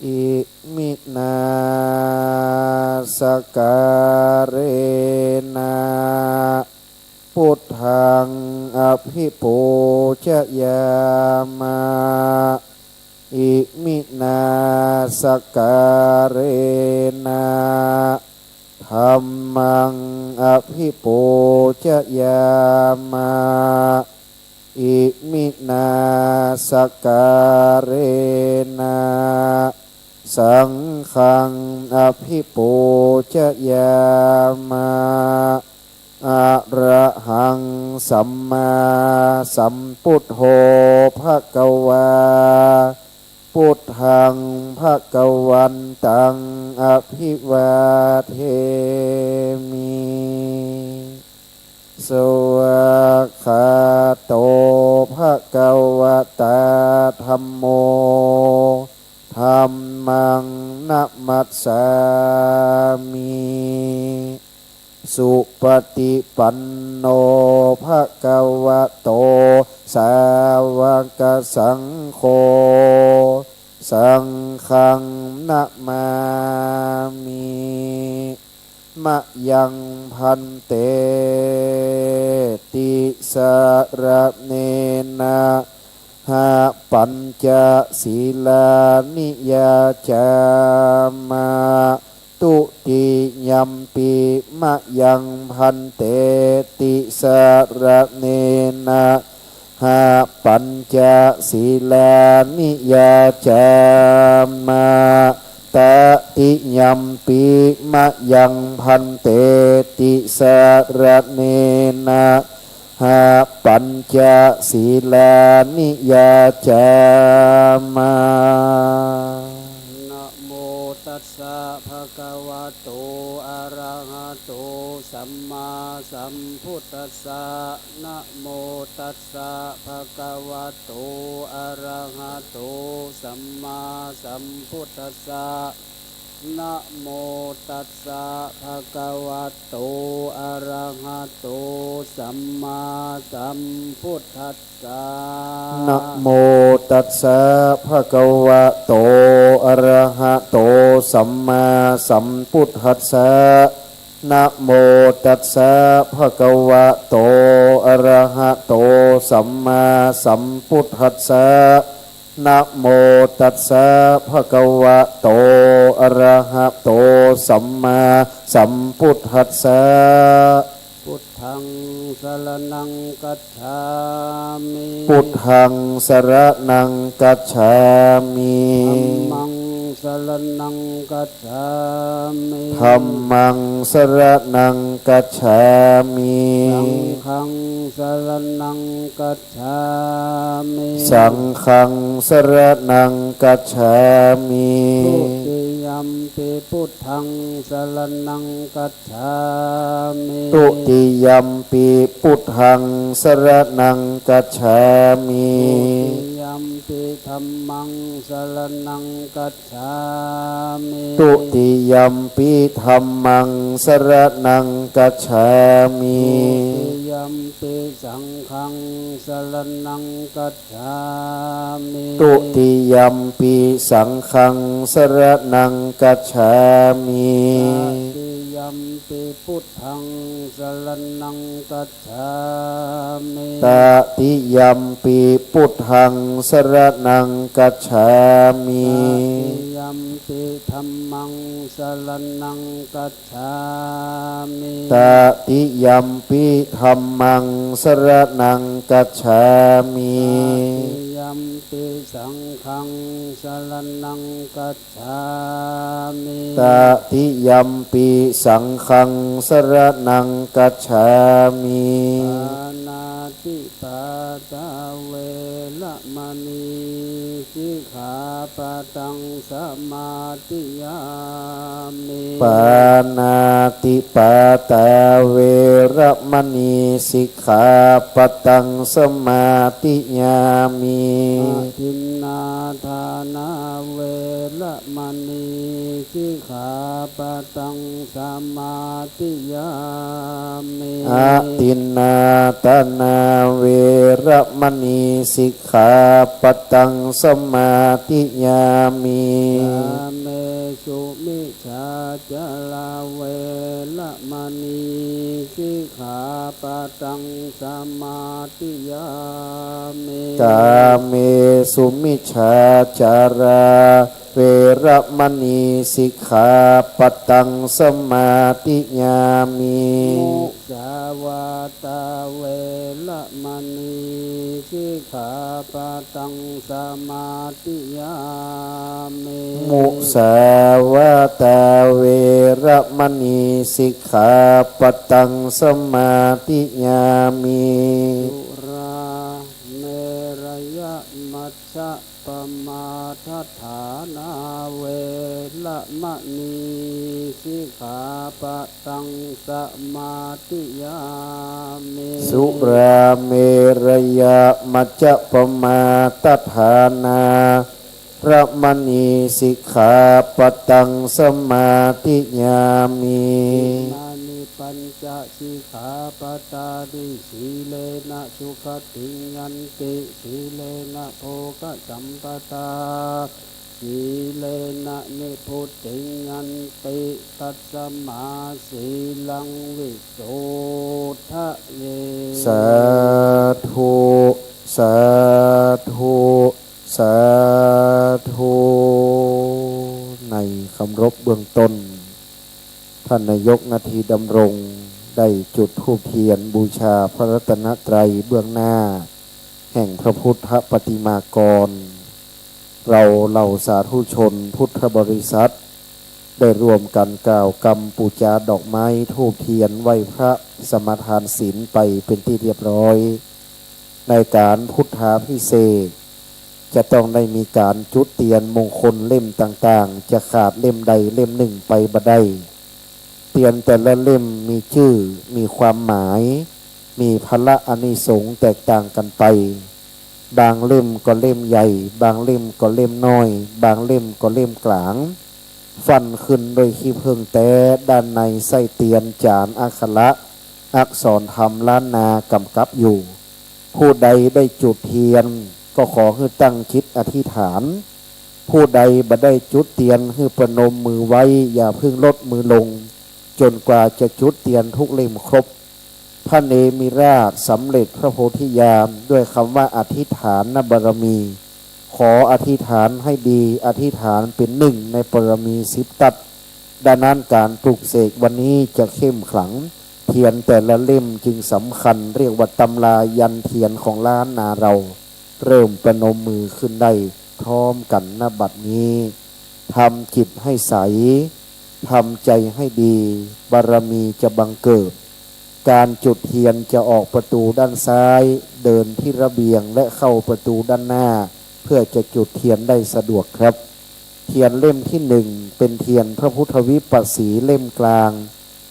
อิมินา สักการะนะ พุทธัง อภิปูจยามะ อิมินา สักการะนะ ธัมมัง อภิปูจยามะ อิมินา สักการะนะ สังฆัง อภิปูจยามะ อะระหัง สัมมาสัมพุทโธ ภะคะวา พุทธัง ภะคะวันตัง อภิวาเทมิ สวากขาโต ภะคะวะตา ธัมโม ธัมมัง นะมัสสามิ สุปะฏิปันโน ภะคะวะโต สาวะกะสังโฆ สังฆัง นะมามิ มะยัง ภันเต ติสะระเณนะ หะ ปัญจะสีลานิ ยาจามะ ตุติยัมปิ มะยัง ภันเต ติสะระเณนะ หะ ปัญจะสีลานิ ยาจามะ ตะติยัมปิ มะยัง ภันเต ติสะระเณนะ หะ ปัญจะสีลานิ ยาจามะ นะโมตัสสะ ภะคะวะโต อะระหะโต สัมมาสัมพุทธัสสะ นะโมตัสสะ ภะคะวะโต อะระหะโต สัมมาสัมพุทธัสสะ นะโมตัสสะ ภะคะวะโต อะระหะโต สัมมาสัมพุทธัสสะ นะโมตัสสะ ภะคะวะโต อะระหะโต สัมมาสัมพุทธัสสะ นะโมตัสสะ ภะคะวะโต อะระหะโต สัมมาสัมพุทธัสสะ นะโมตัสสะ ภะคะวะโต อะระหะโต สัมมาสัมพุทธัสสะ พุทธัง สะระณัง คัจฉามิ พุทธัง สะระณัง คัจฉามิ ธัมมัง สะระณัง คัจฉามิ ธัมมัง สะระณัง คัจฉามิ สังฆัง สะระณัง คัจฉามิ สังฆัง สะระณัง คัจฉามิ ทุติยัมปิ พุทธัง สะระณัง คัจฉามิ ทุติยัมปิ พุทธัง สะระณัง คัจฉามิ ทุติยัมปิ ธัมมัง สะระณัง คัจฉามิ ทุติยัมปิ ธัมมัง สะระณัง คัจฉามิ ทุติยัมปิ สังฆัง สะระณัง คัจฉามิ ทุติยัมปิ สังฆัง สะระณัง คัจฉามิ ตติยัมปิ พุทธัง สะระณัง คัจฉามิ ตติยัมปิ พุทธัง สะระณัง คัจฉามิ ตติยัมปิ ธัมมัง สะระณัง คัจฉามิ ตติยัมปิ ธัมมัง สะระณัง คัจฉามิ ตติยัมปิ Saṅghaṃ saraṇaṃ gacchāmi. Tatiyampi saṅghaṃ saraṇaṃ gacchāmi. Pāṇātipātā veramaṇī sikkhāpadaṃ samādiyāmi. Pāṇātipātā veramaṇī sikkhāpadaṃ samādiyāmi. Adinnādānā veramaṇī sikkhāpadaṃ samādiyāmi. Adinnādānā veramaṇī sikkhāpadaṃ samādiyāmi. Kāmesu micchācārā veramaṇī sikkhāpadaṃ samādiyāmi. Kāmesu micchācārā veramaṇī sikkhāpadaṃ samādiyāmi. Musāvādā veramaṇī sikkhāpadaṃ samādiyāmi. Musāvādā veramaṇī sikkhāpadaṃ samādiyāmi. Surāmerayamajjapamādaṭṭhānā veramaṇī sikkhāpadaṃ samādiyāmi. Surāmerayamajjapamādaṭṭhānā veramaṇī sikkhāpadaṃ samādiyāmi. Imāni pañca sikkhāpadāni. Sīlena sugatiṃ yanti, sīlena bhogasampadā, sīlena nibbutiṃ yanti, tasmā sīlaṃ visodhaye. Sādhu, sādhu, sādhu. ในคำรบเบื้องต้น ท่านนายกนาทีดำรงได้จุดธูปเทียนบูชาพระรัตนตรัยเบื้องหน้าแห่งพระพุทธปฏิมากร เราเหล่าสาธุชนพุทธบริษัท ได้ร่วมกันกล่าวกำปู๋จาดอกไม้ธูปเทียนไหว้พระสมาทานศีลไปเป็นที่เรียบร้อย ในการพุทธาภิเษก จะต้องได้มีการจุดเตียนมงคลเล่มต่างๆ จะขาดเล่มใดเล่มหนึ่งไปบ่ได้ เตียนแต่ละเล่มมีจื้อ มีความหมาย มีผละอานิสงส์แตกต่างกันไป บางเล่มก็เล่มใหญ่ บางเล่มก็เล่มน้อย บางเล่มก็เล่มกลาง ฟั่นขึ้นด้วยขี้ผึ้งแต๊ ด้านในใส้เตียนจานอักขระ อักษรธรรมล้านนากำกับอยู่ ผู้ใดได้จุดเทียน ก็ขอหื้อตั้งจิตอธิษฐาน ผู้ใดบ่ได้จุดเตียน หื้อประนมมือไว้ อย่าเพิ่งลดมือลง จนกว่าจะจุดเตียนทุกเล่มครบ พระเนมิราศสำเร็จพระโพธิญาณด้วยคำว่าอธิษฐานบารมี ขออธิษฐานให้ดี อธิษฐานเป็นหนึ่งในบารมีสิบทัศ ดังนั้นการปลุกเสกวันนี้จะเข้มขลัง เทียนแต่ละเล่มจึงสำคัญ เรียกว่าตำรายันเทียนของล้านนาเรา เริ่มประนมมือขึ้นได้พร้อมกัน ณ บัดนี้ ทำจิตให้ใส ทำใจให้ดี บารมีจะบังเกิด การจุดเทียนจะออกประตูด้านซ้าย เดินที่ระเบียงและเข้าประตูด้านหน้า เพื่อจะจุดเทียนได้สะดวกครับ เทียนเล่มที่หนึ่ง เป็นเทียนพระพุทธวิปัสสีเล่มกลาง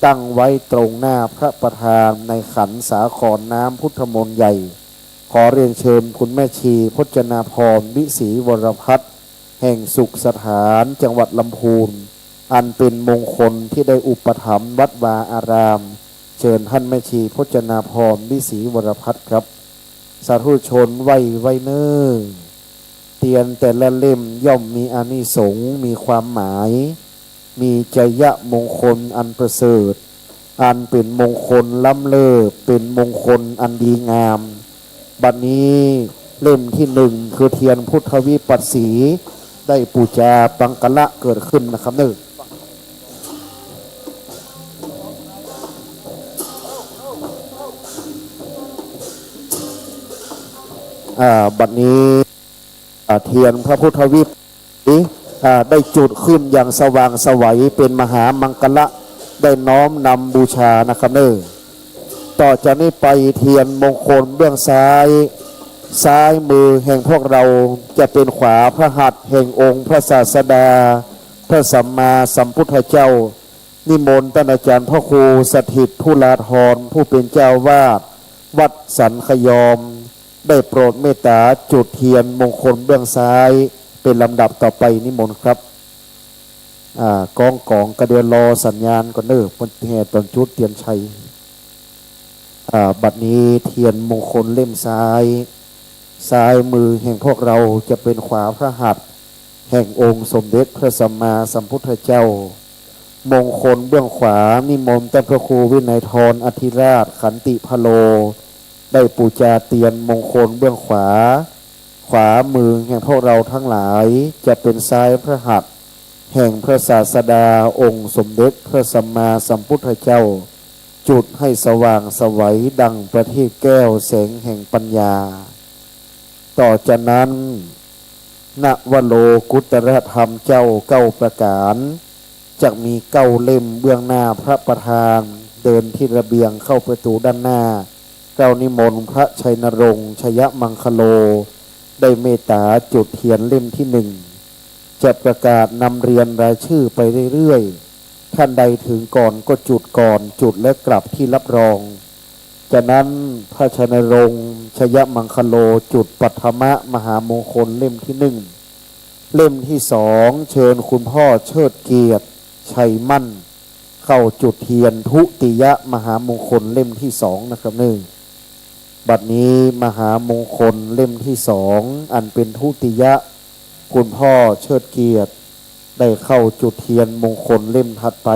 ตั้งไว้ตรงหน้าพระประธานในขันสาครน้ำพุทธมนต์ใหญ่ ขอเรียนเชิญคุณแม่ชีพจนาภรณ์ วิศรีวรพัฒน์ แห่งสุขสถาน จังหวัดลำพูน อันเป็นมงคลที่ได้อุปถัมภ์วัดวาอาราม เชิญท่านแม่ชีพจนาภรณ์ วิศรีวรพัฒน์ครับ สาธุชนไหว้ไว้เน้อ เตียนแต่ละเล่มย่อมมีอานิสงส์ มีความหมาย มีชัยมงคลอันประเสริฐ อันเป็นมงคลล้ำเลิศ เป็นมงคลอันดีงาม บัดนี้เล่มที่หนึ่งคือเทียนพุทธวิปัสสี ได้ปู๋จาปังคละเกิดขึ้นนะครับเน้อ อ่า บัดนี้ เทียนพระพุทธวิป อ่า ได้จุดขึ้นอย่างสว่างไสว เป็นมหามังคละ ได้น้อมนำบูชานะครับเน่อ ต่อจากนี้ไปเทียนมงคลเบื้องซ้าย ซ้ายมือแห่งพวกเราจะเป็นขวาพระหัตถ์แห่งองค์พระศาสดา พระสัมมาสัมพุทธเจ้า นิมนต์ต้านอาจารย์พระครูสถิตธุราธร ผู้เป็นเจ้าวาดวัดสันขยอม ได้โปรดเมตตาจุดเทียนมงคลเบื้องซ้าย เป็นลำดับต่อไป นิมนต์ครับ อ่า ก้องก๋องก็เดี๋ยวรอสัญญาณก่อนเน่อ เปิ้นแห่ต๋อนจุดเตียนชัย อ่า บัดนี้เทียนมงคลเล่มซ้าย ซ้ายมือแห่งพวกเราจะเป็นขวาพระหัตถ์แห่งองค์สมเด็จพระสัมมาสัมพุทธเจ้า มงคลเบื้องขวา นิมนต์ต้านพระครูวินัยธร อธิราช ขันติพะโล ได้ปู๋จาเตียนมงคลเบื้องขวา ขวามือแห่งพวกเราทั้งหลายจะเป็นซ้ายพระหัตถ์แห่งพระศาสดาองค์สมเด็จพระสัมมาสัมพุทธเจ้า จุดให้สว่างไสวดั่งประทีปแก้วแสงแห่งปัญญา ต่อจากนั้น นวโลกุตตรธรรมเจ้าเก้าประก๋าน จักมีเก้าเล่มเบื้องหน้าพระประธาน เดินทิศระเบียงเข้าประตู๋ด้านหน้า เกล้านิมนต์พระชัยนรงค์ ชยมังคโล ได้เมตตาจุดเทียนเล่มที่หนึ่ง จะประกาศนำเรียนรายชื่อไปเรื่อยๆ ท่านใดถึงก่อนก็จุดก่อน จุดแล้วกลับที่รับรอง จากนั้นพระชัยนรงค์ ชยมังคโล จุดปัทมมหามงคลเล่มที่หนึ่ง เล่มที่สอง เชิญคุณพ่อเชิดเกียรติ ชัยมั่น เข้าจุดเทียนทุติยมหามงคลเล่มที่สองนะครับเน่อ บัดนี้มหามงคลเล่มที่สอง อันเป็นทุติยะ คุณพ่อเชิดเกียรติ ได้เข้าจุดเทียนมงคลเล่มถัดไป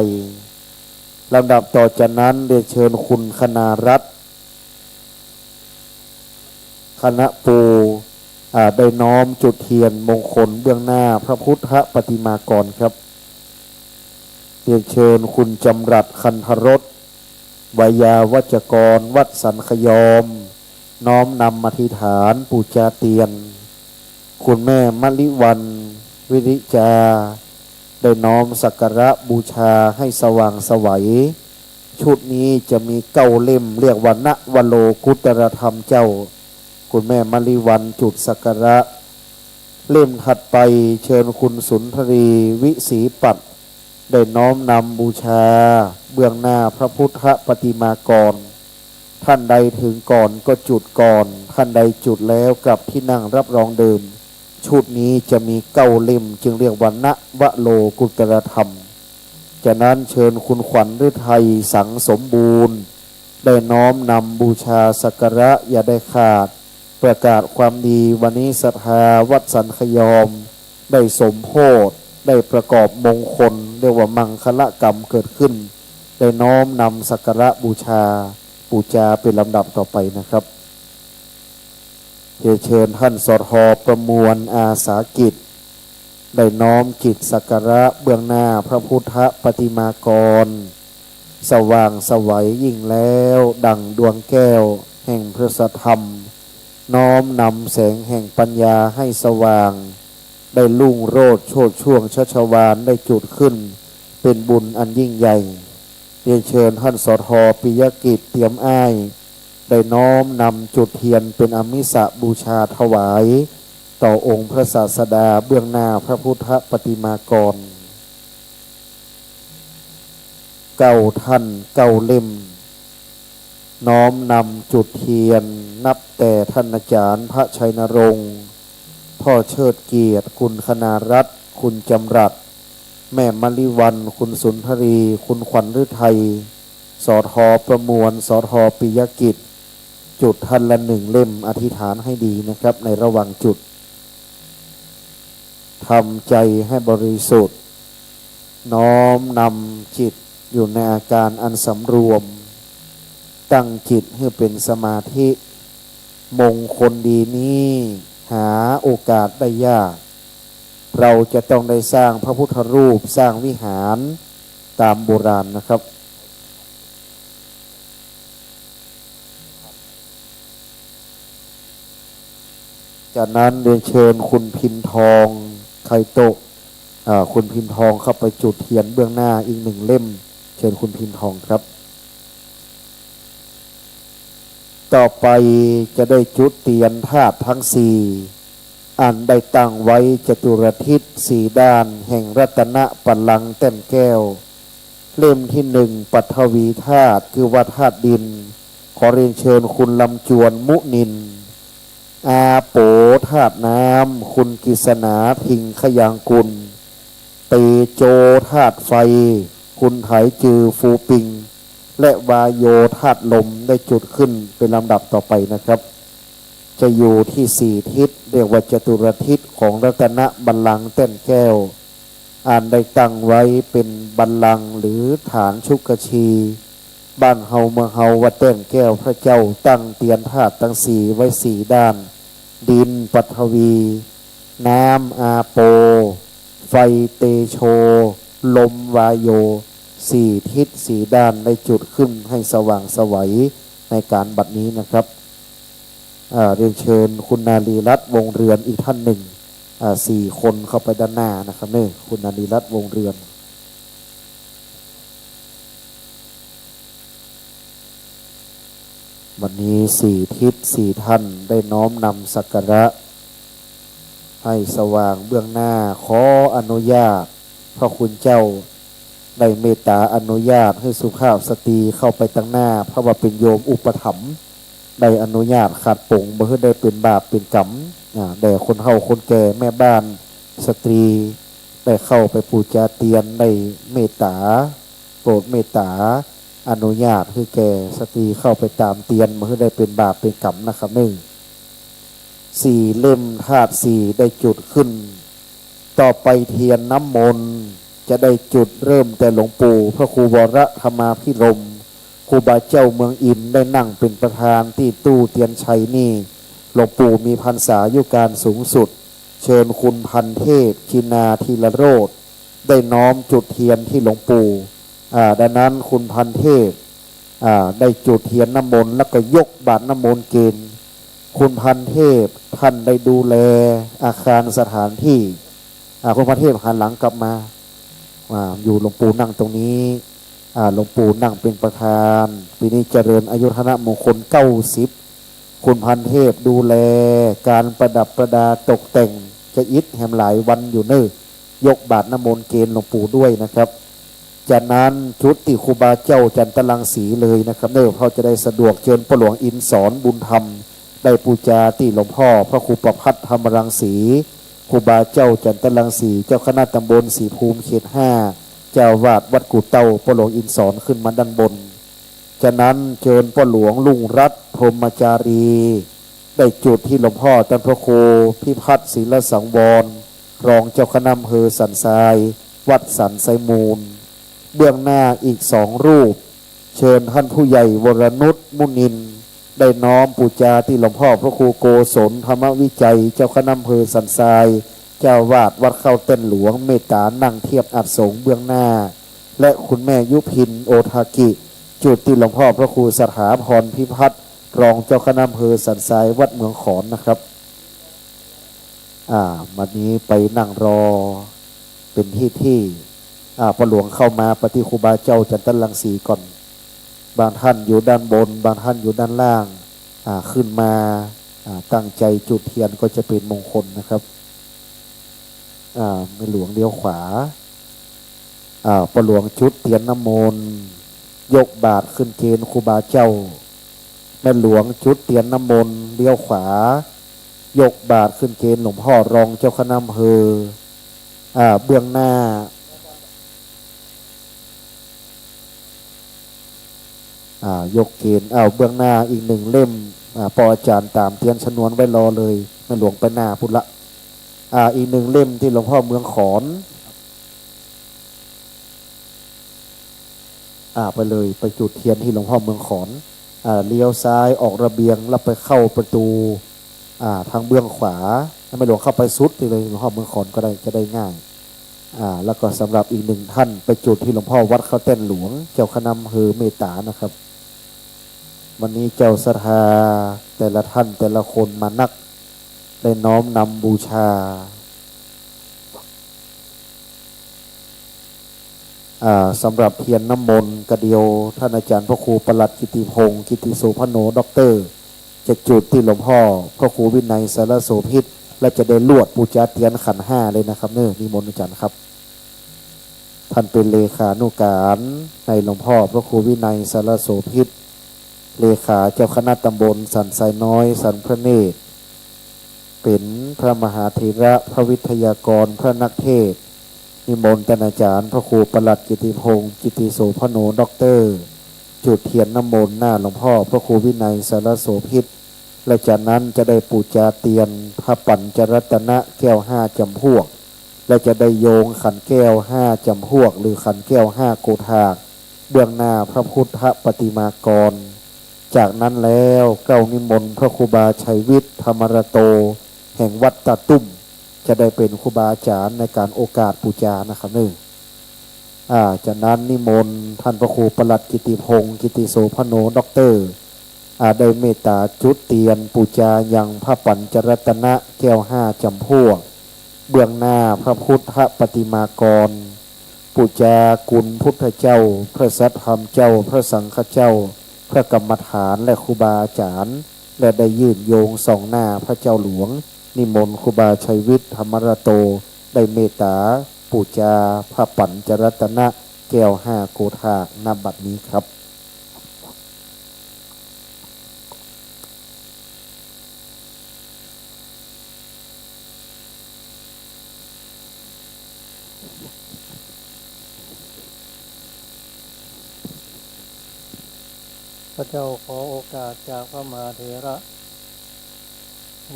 ลำดับต่อจากนั้นเรียนเชิญคุณคณารัตน์ คณะปู อ่า ได้น้อมจุดเทียนมงคลเบื้องหน้าพระพุทธปฏิมากรครับ เรียนเชิญคุณจำรัด คันธรส ไวยาวัจกร วัดสันขยอม น้อมนำอธิษฐานปู๋จาเตียน คุณแม่มะลิวัลย์ วิริจา ได้น้อมสักการะบูชาให้สว่างไสว ชุดนี้จะมีเก้าเล่ม เรียกว่านวโลกุตตรธรรมเจ้า คุณแม่มะลิวัลย์จุดสักการะ เล่มถัดไปเชิญคุณสุนทรี วิสีปัตย์ ได้น้อมนำบูชาเบื้องหน้าพระพุทธปฏิมากร ท่านใดถึงก่อนก็จุดก่อน ท่านใดจุดแล้วกลับที่นั่งรับรองเดิม ชุดนี้จะมีเก้าเล่ม จึงเรียกว่านวโลกุตตรธรรม จากนั้นเชิญคุณขวัญฤทัย สังสมบูรณ์ ได้น้อมนำบูชาสักการะอย่าได้ขาด ประกาศความดี วันนี้ศรัทธาวัดสันขยอม ได้สมโภช ได้ประกอบมงคล เรียกว่ามังคลกรรมเกิดขึ้น ได้น้อมนำสักการะบูชา ปู๋จาเป็นลำดับต่อไปนะครับ เรียนเชิญท่าน สท ประมวล อาสากิจ ได้น้อมจิตสักการะเบื้องหน้าพระพุทธปฏิมากร สว่างไสวยิ่งแล้วดั่งดวงแก้วแห่งพระสัทธรรม น้อมนำแสงแห่งปัญญาให้สว่าง ได้รุ่งโรจน์โชติช่วงชัชวาลได้จุดขึ้น เป็นบุญอันยิ่งใหญ่ เรียนเชิญท่าน สท ปิยกิจ เตียมอ้าย ได้น้อมนำจุดเทียนเป็นอามิสบูชาถวาย ต่อองค์พระศาสดาเบื้องหน้าพระพุทธปฏิมากร เก้าท่านเก้าเล่ม น้อมนำจุดเทียน นับแต่ท่านอาจารย์พระชัยนรงค์ พ่อเชิดเกียรติ คุณคณารัตน์ คุณจำรัด แม่มะลิวัลย์ คุณสุนทรี คุณขวัญฤทัย สท ประมวล สท ปิยกิจ จุดท่านละหนึ่งเล่ม อธิษฐานให้ดีนะครับ ในระหว่างจุด ทำใจให้บริสุทธิ์ น้อมนำจิตอยู่ในอาการอันสำรวม ตั้งจิตให้เป็นสมาธิ มงคลดีนี้หาโอกาสได้ยาก เราจะต้องได้สร้างพระพุทธรูป สร้างวิหารตามโบราณนะครับ จ จากนั้นเรียนเชิญคุณพินทอง ไคโตะ อ่า คุณพินทองเข้าไปจุดเทียนเบื้องหน้าอีกหนึ่งเล่ม เชิญคุณพินทองครับ ต่อไปจะได้จุดเตียนธาตุทั้งสี่ อันได้ตั้งไว้จตุรทิศสี่ด้านแห่งรัตนบัลลังก์แต้นแก้ว เล่มที่หนึ่ง ปัทวีธาตุ คือว่าธาตุดิน ขอเรียนเชิญคุณลำจวน มุนินทร์ อาโปธาตุน้ำ คุณกฤษณา ทิงขยางกุล เตโจธาตุไฟ คุณไถจือ ฟูปิง และวาโยธาตุลม ได้จุดขึ้นเป็นลำดับต่อไปนะครับ จะอยู่ที่สี่ทิศ เรียกว่าจตุรทิศของรัตนบัลลังก์แต้นแก้ว อันได้ตั้งไว้เป็นบัลลังก์หรือฐานชุกชี บ้านเฮาเมืองเฮาวัดแต้นแก้ว พระเจ้าตั้งเตียนธาตุทั้งสี่ไว้สี่ด้าน ดินปัทวี น้ำอาโป ไฟเตโช ลมวาโย สี่ทิศสี่ด้านได้จุดขึ้นให้สว่างไสวในการบัดนี้นะครับ อ่า เรียนเชิญคุณนารีรัตน์ วงศ์เรือนอีกท่านหนึ่ง อ่า สี่คนเข้าไปด้านหน้านะครับเนอะ คุณนารีรัตน์ วงศ์เรือน วันนี้สี่ทิศสี่ท่านได้น้อมนำสักการะ ให้สว่างเบื้องหน้า ขออนุญาตพระคุณเจ้า ได้เมตตาอนุญาตให้สุภาพสตรีเข้าไปตังหน้า เพราะว่าเป็นโยมอุปถัมภ์ ได้อนุญาตขัดปงบ่หื้อได้เป็นบาปเป็นกรรม อ่า แด่คนเฒ่าคนแก่แม่บ้านสตรี ได้เข้าไปปูจาเตียน ได้เมตตา โปรดเมตตาอนุญาตหื้อแก่สตรีเข้าไปตามเตียนบ่หื้อได้เป็นบาปเป็นกรรมนะครับเนอะ สี่เล่มธาตุสี่ได้จุดขึ้น ต่อไปเทียนน้ำมนต์จะได้จุดเริ่มแต่หลวงปู่พระครูวรธรรมาภิรมย์ ครูบาเจ้าเมืองอินทร์ได้นั่งเป็นประธานตี้ตู้เตียนชัยนี่ หลวงปู่มีพรรษาอายุการสูงสุด เชิญคุณพันเทพ จินาธีรโรจน์ ได้น้อมจุดเทียนที่หลวงปู่ อ่า ดังนั้นคุณพันเทพ อ่า ได้จุดเทียนน้ำมนต์แล้วก็ยกบาตรน้ำมนต์เกณฑ์ คุณพันเทพท่านได้ดูแลอาคารสถานที่ อ่า คุณพันเทพหันหลังกลับมา อ่า อยู่หลวงปู่นั่งตรงนี้ อ่า หลวงปู่นั่งเป็นประธาน ปีนี้เจริญอายุวัฒนมงคลเก้าสิบ คุณพันเทพดูแลการประดับประดาตกแต่ง จะอิดแหมหลายวันอยู่เนอะ ยกบาตรน้ำมนต์เกณฑ์หลวงปู่ด้วยนะครับ จากนั้นจุดตี้ครูบาเจ้าจันตรังสีเลยนะครับเนอะ เพราะจะได้สะดวก เชิญป้อหลวงอินสรบุญธรรม ได้ปูจาตี้หลวงพ่อพระครูประภัทรธรรมรังสี ครูบาเจ้าจันตรังสี เจ้าคณะตำบลศรีภูมิเขตห้า เจ้าอาวาสวัดกู่เต้า ป้อหลวงอินสรขึ้นมาด้านบน จากนั้นเชิญป้อหลวงรุ่งรัตน์ พรหมจารี ได้จุดที่หลวงพ่อท่านพระครูพิพัฒน์ ศิลสังวร รองเจ้าคณะอำเภอสันทราย วัดสันทรายมูล เบื้องหน้าอีกสองรูป เชิญท่านผู้ใหญ่วรนุช มุนินทร์ ได้น้อมปูจาตี้หลวงพ่อพระครูโกศล ธรรมวิจัย เจ้าคณะอำเภอสันทราย เจ้าอาวาสวัดเข้าแต้นหลวง เมตตานั่งเทียบอัฐสงฆ์เบื้องหน้า และคุณแม่ยุพิน โอทากิ จุดตี้หลวงพ่อพระครูสถาพรพิพัฒน์ รองเจ้าคณะอำเภอสันทราย วัดเมืองขอนนะครับ อ่า วันนี้ไปนั่งรอเป็นที่ที่ อ่า ป้อหลวงเข้ามาปฏิครูบาเจ้าจันตรังสีก่อน บางท่านอยู่ด้านบน บางท่านอยู่ด้านล่าง อ่า ขึ้นมา อ่า ตั้งใจจุดเทียนก็จะเป็นมงคลนะครับ อ่า แม่หลวงเลี้ยวขวา อ่า ป้อหลวงจุดเตียนน้ำมนต์ ยกบาตรขึ้นเกณฑ์ครูบาเจ้า แม่หลวงจุดเตียนน้ำมนต์ เลี้ยวขวา ยกบาตรขึ้นเกณฑ์หลวงพ่อรองเจ้าคณะอำเภอ อ่า เบื้องหน้า อ่า ยกเกณฑ์ อ้าว เบื้องหน้าอีกหนึ่งเล่ม อ่า ป้ออาจารย์ต๋ามเตียนชนวนไว้รอเลย แม่หลวงไปหน้าพุ้นละ อ่า อีกหนึ่งเล่มตี้หลวงพ่อเมืองขอน อ่า ไปเลย ไปจุดเทียนตี้หลวงพ่อเมืองขอน อ่า เลี้ยวซ้ายออกระเบียงแล้วไปเข้าประตู อ่า ทางเบื้องขวา ให้แม่หลวงเข้าไปสุดตี้เลย หลวงพ่อเมืองขอนก็ได้ จะได้ง่าย อ่า แล้วก็สำหรับอีกหนึ่งท่านไปจุดตี้หลวงพ่อวัดเข้าแต้นหลวง เจ้าคณะอำเภอเมตตานะครับ วันนี้เจ้าศรัทธาแต่ละท่านแต่ละคนมานัก ได้น้อมนำบูชา อ่า สำหรับเตียนน้ำมนต์กระเดียว ท่านอาจารย์พระครูประหลัดกิติพงษ์ กิติโสภโณ ด็อกเตอร์ จะจุดตี้หลวงพ่อพระครูวินัยสารโสภิต และจะได้ลวดปู๋จาเตียนขันธ์ห้าเลยนะครับเนาะ นิมนต์อาจารย์ครับ ท่านเป๋นเลขานุการให้หลวงพ่อพระครูวินัยสารโสภิต เลขาเจ้าคณะตำบลสันทรายน้อย สันพระเนตร เป๋นพระมหาเถระ พระวิทยากร พระนักเทศน์ นิมนต์ท่านอาจารย์พระครูประหลัดกิติพงษ์ กิติโสภโณ ด็อกเตอร์ จุดเตียนน้ำมนต์หน้าหลวงพ่อพระครูวินัยสารโสภิต และจากนั้นจะได้ปู๋จาเตียนพระปัญจรัตนะแก้วห้าจ๋ำพวก และจะได้โยงขันแก้วห้าจ๋ำพวก หรือขันแก้วห้าโกฏาก เบื้องหน้าพระพุทธปฏิมากร จากนั้นแล้วเกล้านิมนต์พระครูบาชัยวิทย์ ธรรมรโต แห่งวัดตาตุ้ม จะได้เป๋นครูบาอาจ๋ารย์ในก๋านโอกาสปู๋จานะครับเนาะ อ่า จากนั้นนิมนต์ท่านพระครูประหลัดกิติพงษ์ กิติโสภโณ ด็อกเตอร์ อ่า ได้เมตต๋าจุดเตียนปู๋จายังพระปัญจรัตนะแก้วห้าจ๋ำพวก เบื้องหน้าพระพุทธปฏิมากร ปู๋จากุณพุทธเจ้า พระสัทธรรมเจ้า พระสังฆเจ้า พระกรรมฐาน และครูบาอาจ๋ารย์ และได้ยื่นโยงส่องหน้าพระเจ้าหลวง นิมนต์ครูบาชัยวิทย์ ธรรมรโต ได้เมตต๋าปู๋จาพระปัญจรัตนะแก้วห้าโกฏาก ณ บัดนี้ครับ ข้าพเจ้าขอโอกาสจากพระมหาเถระ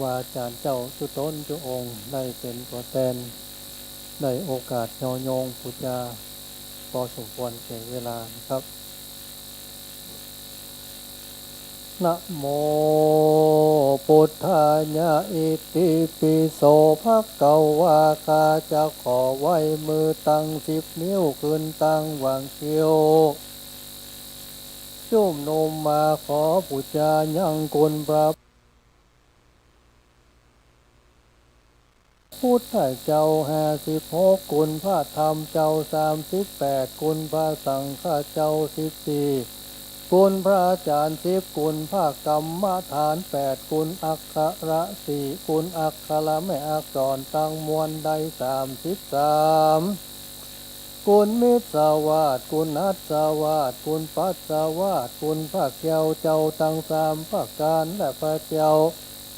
วาจ๋ารย์เจ้าจุ๊ต๋นจุ๊องค์ได้เป๋นตั๋วแตน ได้โอกาสย่อโยงปู๋จา พอสมควรแก่เวลานะครับ นะโม พุทธายะ อิติปิโส ภะคะวา ข้าจะขอไหว้มือตังสิบนิ้วขึ้นตังหว่างคิ้ว จุ่มนุมมาขอปู๋จายังคุณพระ พุทธเจ้าห้าสิบหก คุณพระธรรมเจ้าสามสิบแปด คุณพระสังฆเจ้าสิบสี่ คุณพระอาจ๋ารย์สิบ คุณพระกรรมฐานแปด คุณอักขระสี่ คุณอักขระแม่อักษรตังมวลได้สามสิบสาม คุณมิตรสวาส คุณอัศวาส คุณปัสสวาส คุณพระแก้วเจ้าตังสามประก๋าน และพระเจ้า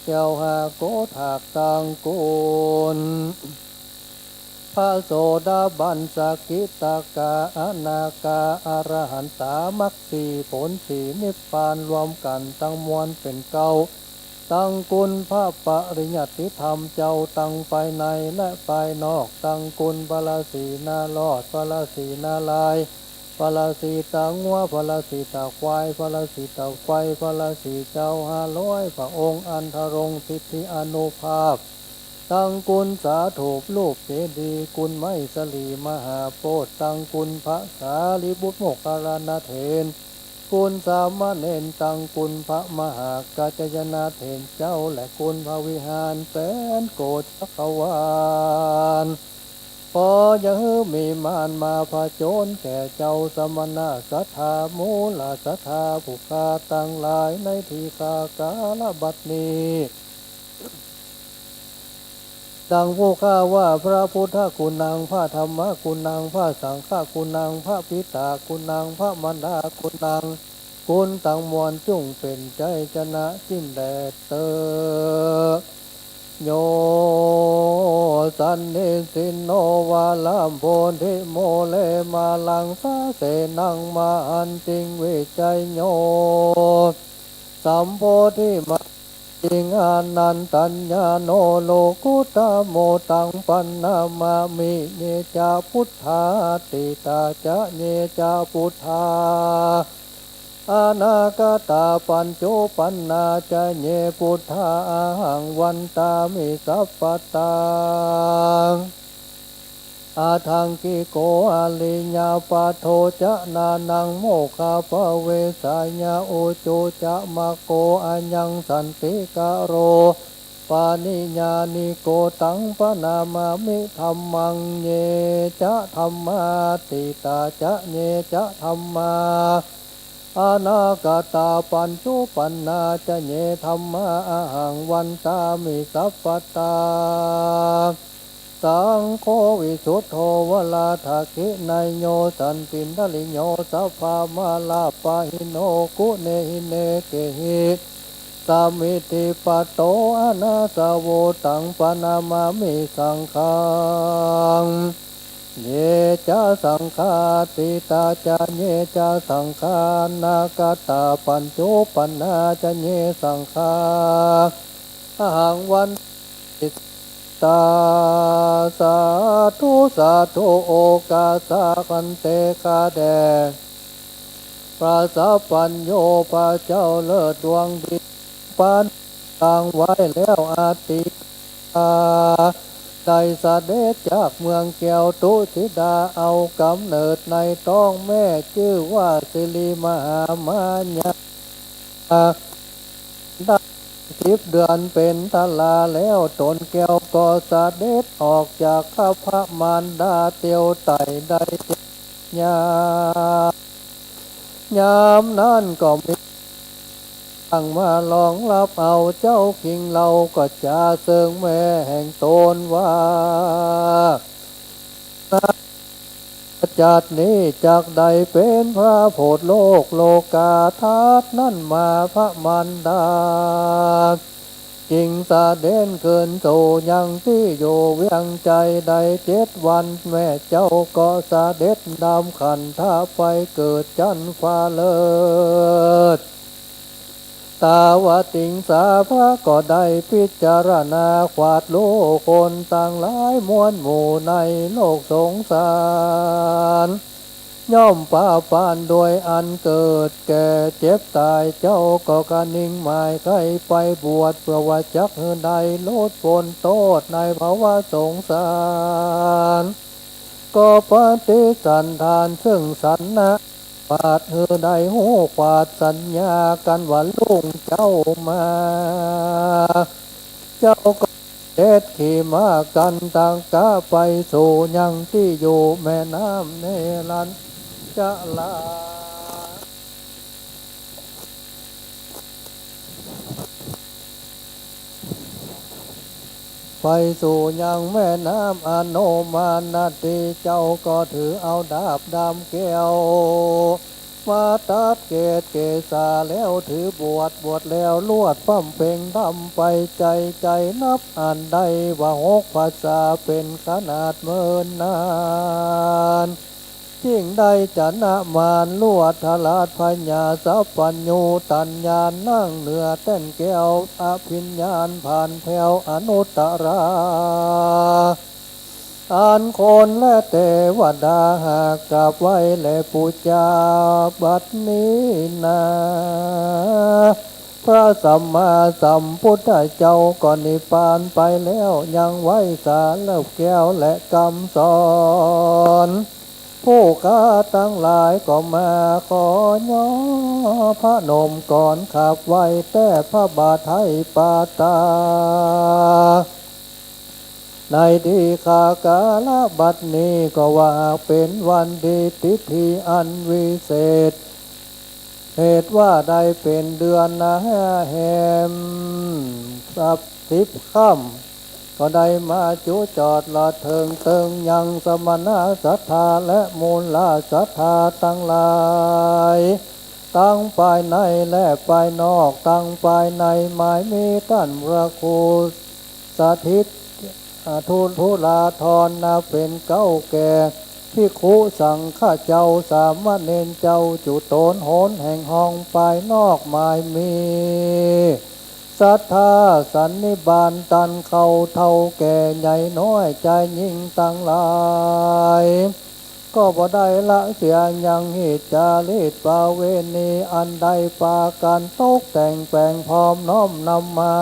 แก้วห้าโกฏากตังกุล พระโสดาบัน สกิทาคา อนาคา อรหันตา มรรคสี่ ผลสี่ นิพพานรวมกั๋นตังมวลเป๋นเก้า ตังกุลพระปริยัติธรรมเจ้าตังภายในและภายนอก ตังกุลพระฤๅษีนารอด พระฤๅษีนารายณ์ พระฤๅษีตางัว พระฤๅษีตาควาย พระฤๅษีตาไฟ พระฤๅษีเจ้าห้าร้อยพระองค์ อั้นทรงสิทธิอานุภาพ ตังกุลสาถูปรูปเจดีย์ กุลไม้สลีมหาโพธิ์ ตังกุลพระสารีบุตรโมคคัลลานะเถร กุลสามเณร ตังกุลพระมหากัจจายนะเถรเจ้า และกุลพระวิหารแสนโกฏจักรวาล ขออย่าหื้อมีมารมาผจญแก่เจ้าสมณะศรัทธา มูลศรัทธา ผู้ข้าตังหลายในทีฆากาลบัดนี้ ดังผู้ข้าว่า พระพุทธคุณัง พระธัมมคุณัง พระสังฆคุณัง พระปิตาคุณัง พระมารดาคุณัง คุณตังมวลจุ่งเป๋นไชยชนะสิ้นแด่เตอ โย สันนิสินโน วาลามโพธิโมเล มาลังสาเสนัง มหันติง วิจัยโย สัมโพธิมา ติง อานันตัญญาโณ โลกุตโม ตังปัณณามามิ เย จะ พุทธา อตีตา จะ เย จะ พุทธา อนาคตา ปัจจุปัณณา จะ เย พุทธา อะหัง วันตามิ สัพพะตัง อะทังกิโก อะริยะปะโท จะ นานัง โมคคัพพะเวสสายะ อุจจุ จะ มัคโค อะยัง สันติกะโร ปาณิญานิโก ตัง ปะนามามิ ธัมมัง เย จะ ธัมมา อตีตา จะ เย จะ ธัมมา อนาคตา ปัจจุปันนา จะ เย ธัมมา อะหัง วันตามิ สัพพะทา สังโฆ วิสุทโธ วราหะกิ เนยโย สันตินทะริโย สัพพะมาลาปะหิโน กุเณหิเน เกหิ สามิทธิปะโต อะนาสะโว ตัง ปะนามามิ สังฆัง เย จะ สังฆา อตีตา จะ เย จะ สังฆา อนาคตา ปัจจุปันนา จะ เย สังฆา อะหัง วันตา สาธุ สาธุ โอกาสา ภันเต ข้าแด่ พระสัพพัญญู พระเจ้าเลิศดวงดี ปันตังไว้แล้ว อตีตา ได้เสด็จจากเมืองแก้วตุสิดา เอากำเนิดในต๊องแม่ จื้อว่าสิริมหามายา ได้สิบเดือนเป๋นทาราแล้ว ต๋นแก้วก็เสด็จออกจากคัพพะมารดา เตียวไต่ได้เจ็ดยาม ยามนั้นก็มี ตั้งมารองรับเอา เจ้าคิงเหล่าก็จาเซิงแม่แห่งต๋นว่า จักรนี้จักได้เป๋นพระโพธิโลก โลกาทัต นั้นมา พระมารดาจึงเสด็จขึ้นสู่ยังตี้อยู่เวียงไชย ได้เจ็ดวัน แม่เจ้าก็เสด็จดำขันธะไปเกิดจั๊นฟ้าเลิศ ตาวติงสา พระก็ได้พิจารณาขวาดลูคนตังหลายมวลหมู่ในโลกสงสาร ย่อมปะปานโดยอันเกิดแก่เจ็บต๋าย เจ้าก็คะนิงหมายใค่ไปบวช เพื่อว่าจักหื้อได้หลุดป๊นโต้ษในภวะสงสาร ก็ปฏิสันถานซึ่งสันนะ บาทหื้อได้ฮู้ขวาดสัญญากั๋นว่าลุงเจ้ามา เจ้าก็เสด็จขี่ม้ากันทกะไปสู่ยังตี้อยู่แม่น้ำเนรัญจะรา ไปสู่ยังแม่น้ำอโนมานที เจ้าก็ถือเอาดาบด้ามแก้ว มาตัดเกศเกศาแล้วถือบวช บวชแล้วลวดบำเพ็งธรรมไป ใจ๊ใจ๊นับอั้นได้ว่าหกภาษาเป๋นขนาดเมินนาน จึงได้ชนะมารลวดถลาดพญาสัพพัญญูตัณญานั่งเหนือแต้นแก้วอภิญญาผ่านแผ้วอนุตตรา อันคนและเตวดาหากราบไหว้และปู๋จาบัดนี้นา พระสัมมาสัมพุทธเจ้าก็นิพพานไปแล้ว ยังไหว้สาเล็บแก้วและกำสอน ผู้ข้าตังหลายก็มาขอย่อพนมกรกราบไหว้แต้พระบาทไท้ปาตา ในทีฆากาละบัดนี้ก็ว่าเป๋นวันดีทิฏฐิอันวิเศษ เหตุว่าได้เป๋นเดือนห้าแฮมสักสิบค่ำ ก็ได้มาจุจอดละเถิงเติงยังสมณะศรัทธาและมูลศรัทธาตังหลาย ตังภายในและภายนอก ตังภายในหมายมีต้านพระครูสถิต อ่า ทุ ทุลาธรนะ เป๋นเก๊าแก่ ภิกขุสังฆะเจ้า สามเณรเจ้า จุต๋นหนแห่งห้อง ภายนอกหมายมีศรัทธาสันนิบาตต้านเข้าเฒ่าแก่ใหญ่น้อยจายญิงตังหลาย ก็บ่ได้ละเสียยังหิตจารีตประเวณีอันได้ปากั๋นตกแต่งแป๋งพร้อมน้อมนำมา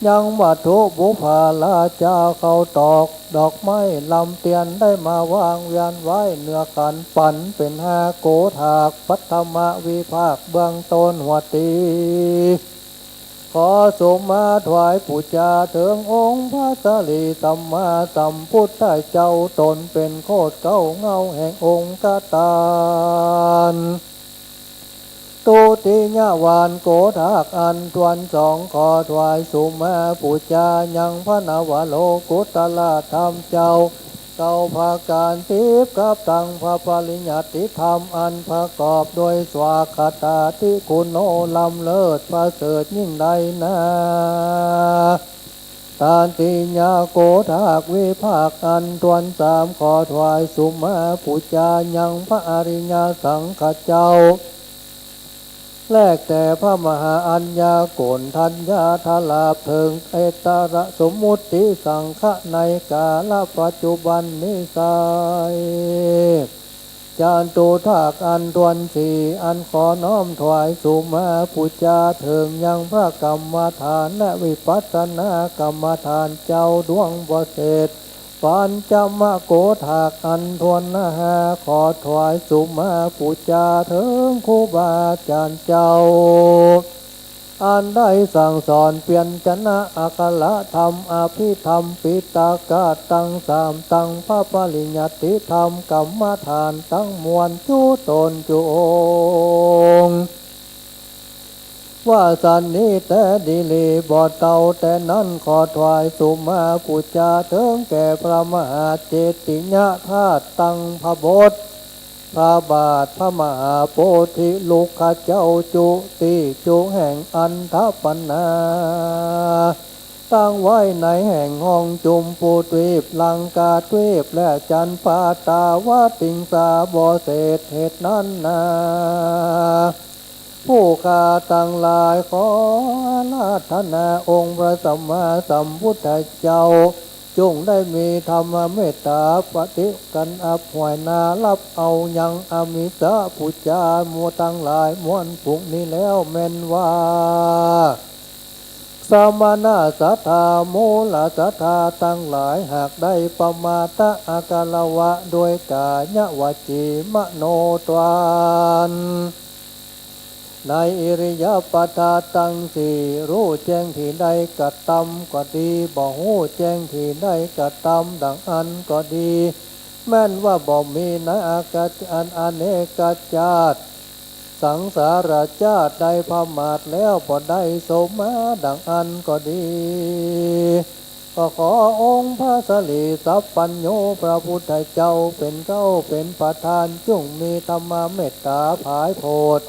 ยังวัตถุบุปผาราชา ข้าวตอก ดอกไม้ ลำเตียน ได้มาวางเวียนไว้เหนือขัน ปั๋นเป๋นห้าโกฏฐาก ปัทมวิภาคเบื้องต้นหัวตี้ ขอสุมาถวายปู๋จาเถิงองค์พระสรีสัมมาสัมพุทธเจ้า ต๋นเป๋นโคตรเก๊าเหง้าแห่งองค์กตาน ทุติยวานโกฏากอันถ้วนสอง ขอถวายสุมาปู๋จายังพระนวโลกุตตรธรรมเจ้า เก้าประก๋านสิบ กับตังพระปริยัติธรรมอันประกอบโดยสวากขาตาทิคุณโอ ล้ำเลิศประเสริฐยิ่งใดนา ตติยโกฏากวิภาคอันถ้วนสาม ขอถวายสุมาปู๋จายังพระอริยสังฆเจ้า แลแต่พระมหาอัญญาโกณฑัญญาถลาบเถิงเอตระสมมุติสังฆะในกาละปัจจุบันนี้ไซร้ จตุฏฐากอันถ้วนสี่ อันขอน้อมถวายสุมาปู๋จาเถิงยังพระกรรมฐานและวิปัสสนากรรมฐานเจ้าดวงบ่เสร็จ ปัญจมโกฏากอันถ้วนห้า ขอถวายสุมาปู๋จาเถิงครูบาอาจ๋ารย์เจ้า อันได้สั่งสอนเปียญจนะอักขระธรรมอภิธรรมปิฎกตังสาม ตังพระปริยัติธรรมกรรมฐานตังมวลจุ๊ต๋นจุ๊องค์ ว่าสันนี้แต๊ดีหลี บ่เต้าแต่นั้น ขอถวายสุมาปู๋จาเถิงแก่พระมหาเจติยธาตุตังพระบท พระบาท พระมหาโพธิลุกขเจ้าจุติจุแห่งอันทปนา ตั้งไว้ในแห่งห้องจุมพูทวีป ลังกาทวีป และจันปาตาวติงสาบ่เสร็จ เหตุนั้นนา ผู้ข้าตังหลายขออาราธนาองค์พระสัมมาสัมพุทธเจ้า จุ่งได้มีธรรมเมตต๋าปฏิกันอับหวยนา ฮับเอายังอมิสปู๋จาหมู่ตังหลายมวลฝูงนี้แล้วแม่นว่า สมณะสัตถา มูลสัตถาตังหลายหากได้ประมาทอักขระวะด้วยก๋ายวจีมโนตวาน ในอิริยาบถตังสี่ ฮู้แจ้งตี้ได้กระตำก็ดี บ่ฮู้แจ้งตี้ได้กระตำดังอั้นก็ดี แม่นว่าบ่มีในอากาศอันอเนกชาติ สังสารชาติได้ประมาทแล้วบ่ได้โสมดังอั้นก็ดี ก็ขอองค์พระสรีสัพพัญญูพระพุทธเจ้าเป๋นเก๊าเป๋นประธาน จุ่งมีธรรมเมตต๋าผายโผด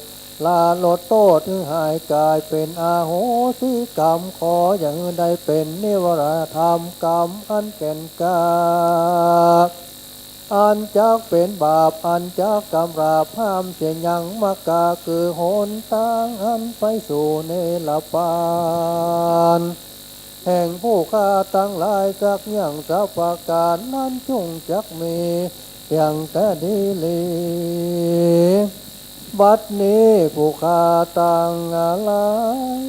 ละลดโต้ษหื้อหายก๋ายเป๋นอโหสิกรรม ขออย่าหื้อได้เป๋นนิวรณธรรมกรรมอันแก่นกล้า อันจักเป๋นบาป อันจักกำราบห้ามเสียยัง มรรคคือหนตางอันไปสู่นิรปาน แห่งผู้ข้าตังหลายสักอย่างสักประก๋านนั้นจุ่งจักมีเพียงแต๊ดีหลี บัดนี้ผู้ข้าตังหลาย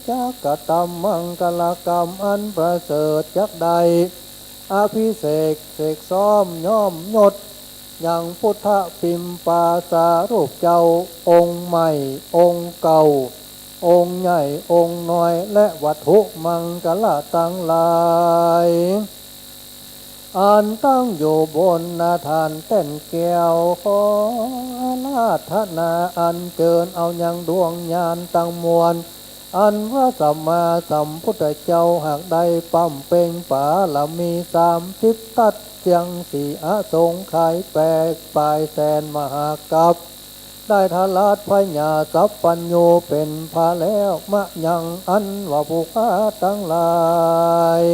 จักกระตำมังคลกรรมอันประเสริฐ จักได้อภิเษกเสกซ้อมย้อมยศยังพุทธปิมปาสารูปเจ้าองค์ใหม่องค์เก่า องค์ใหญ่องค์น้อย และวัตถุมังคละตังหลาย อันตั้งอยู่บนฐานแก่นแก้ว ขออาราธนาอัญเจิญเอายังดวงญาณตังมวล อันพระสัมมาสัมพุทธเจ้าหากได้บำเพ็งบารมีสามสิบทัศน์ ยังสี่อสงไขยแปดปายแสนมหากัป ได้ถลัดพญาสัพพัญญูเป๋นพระแล้ว มะยังอันว่าผู้ข้าตังหลาย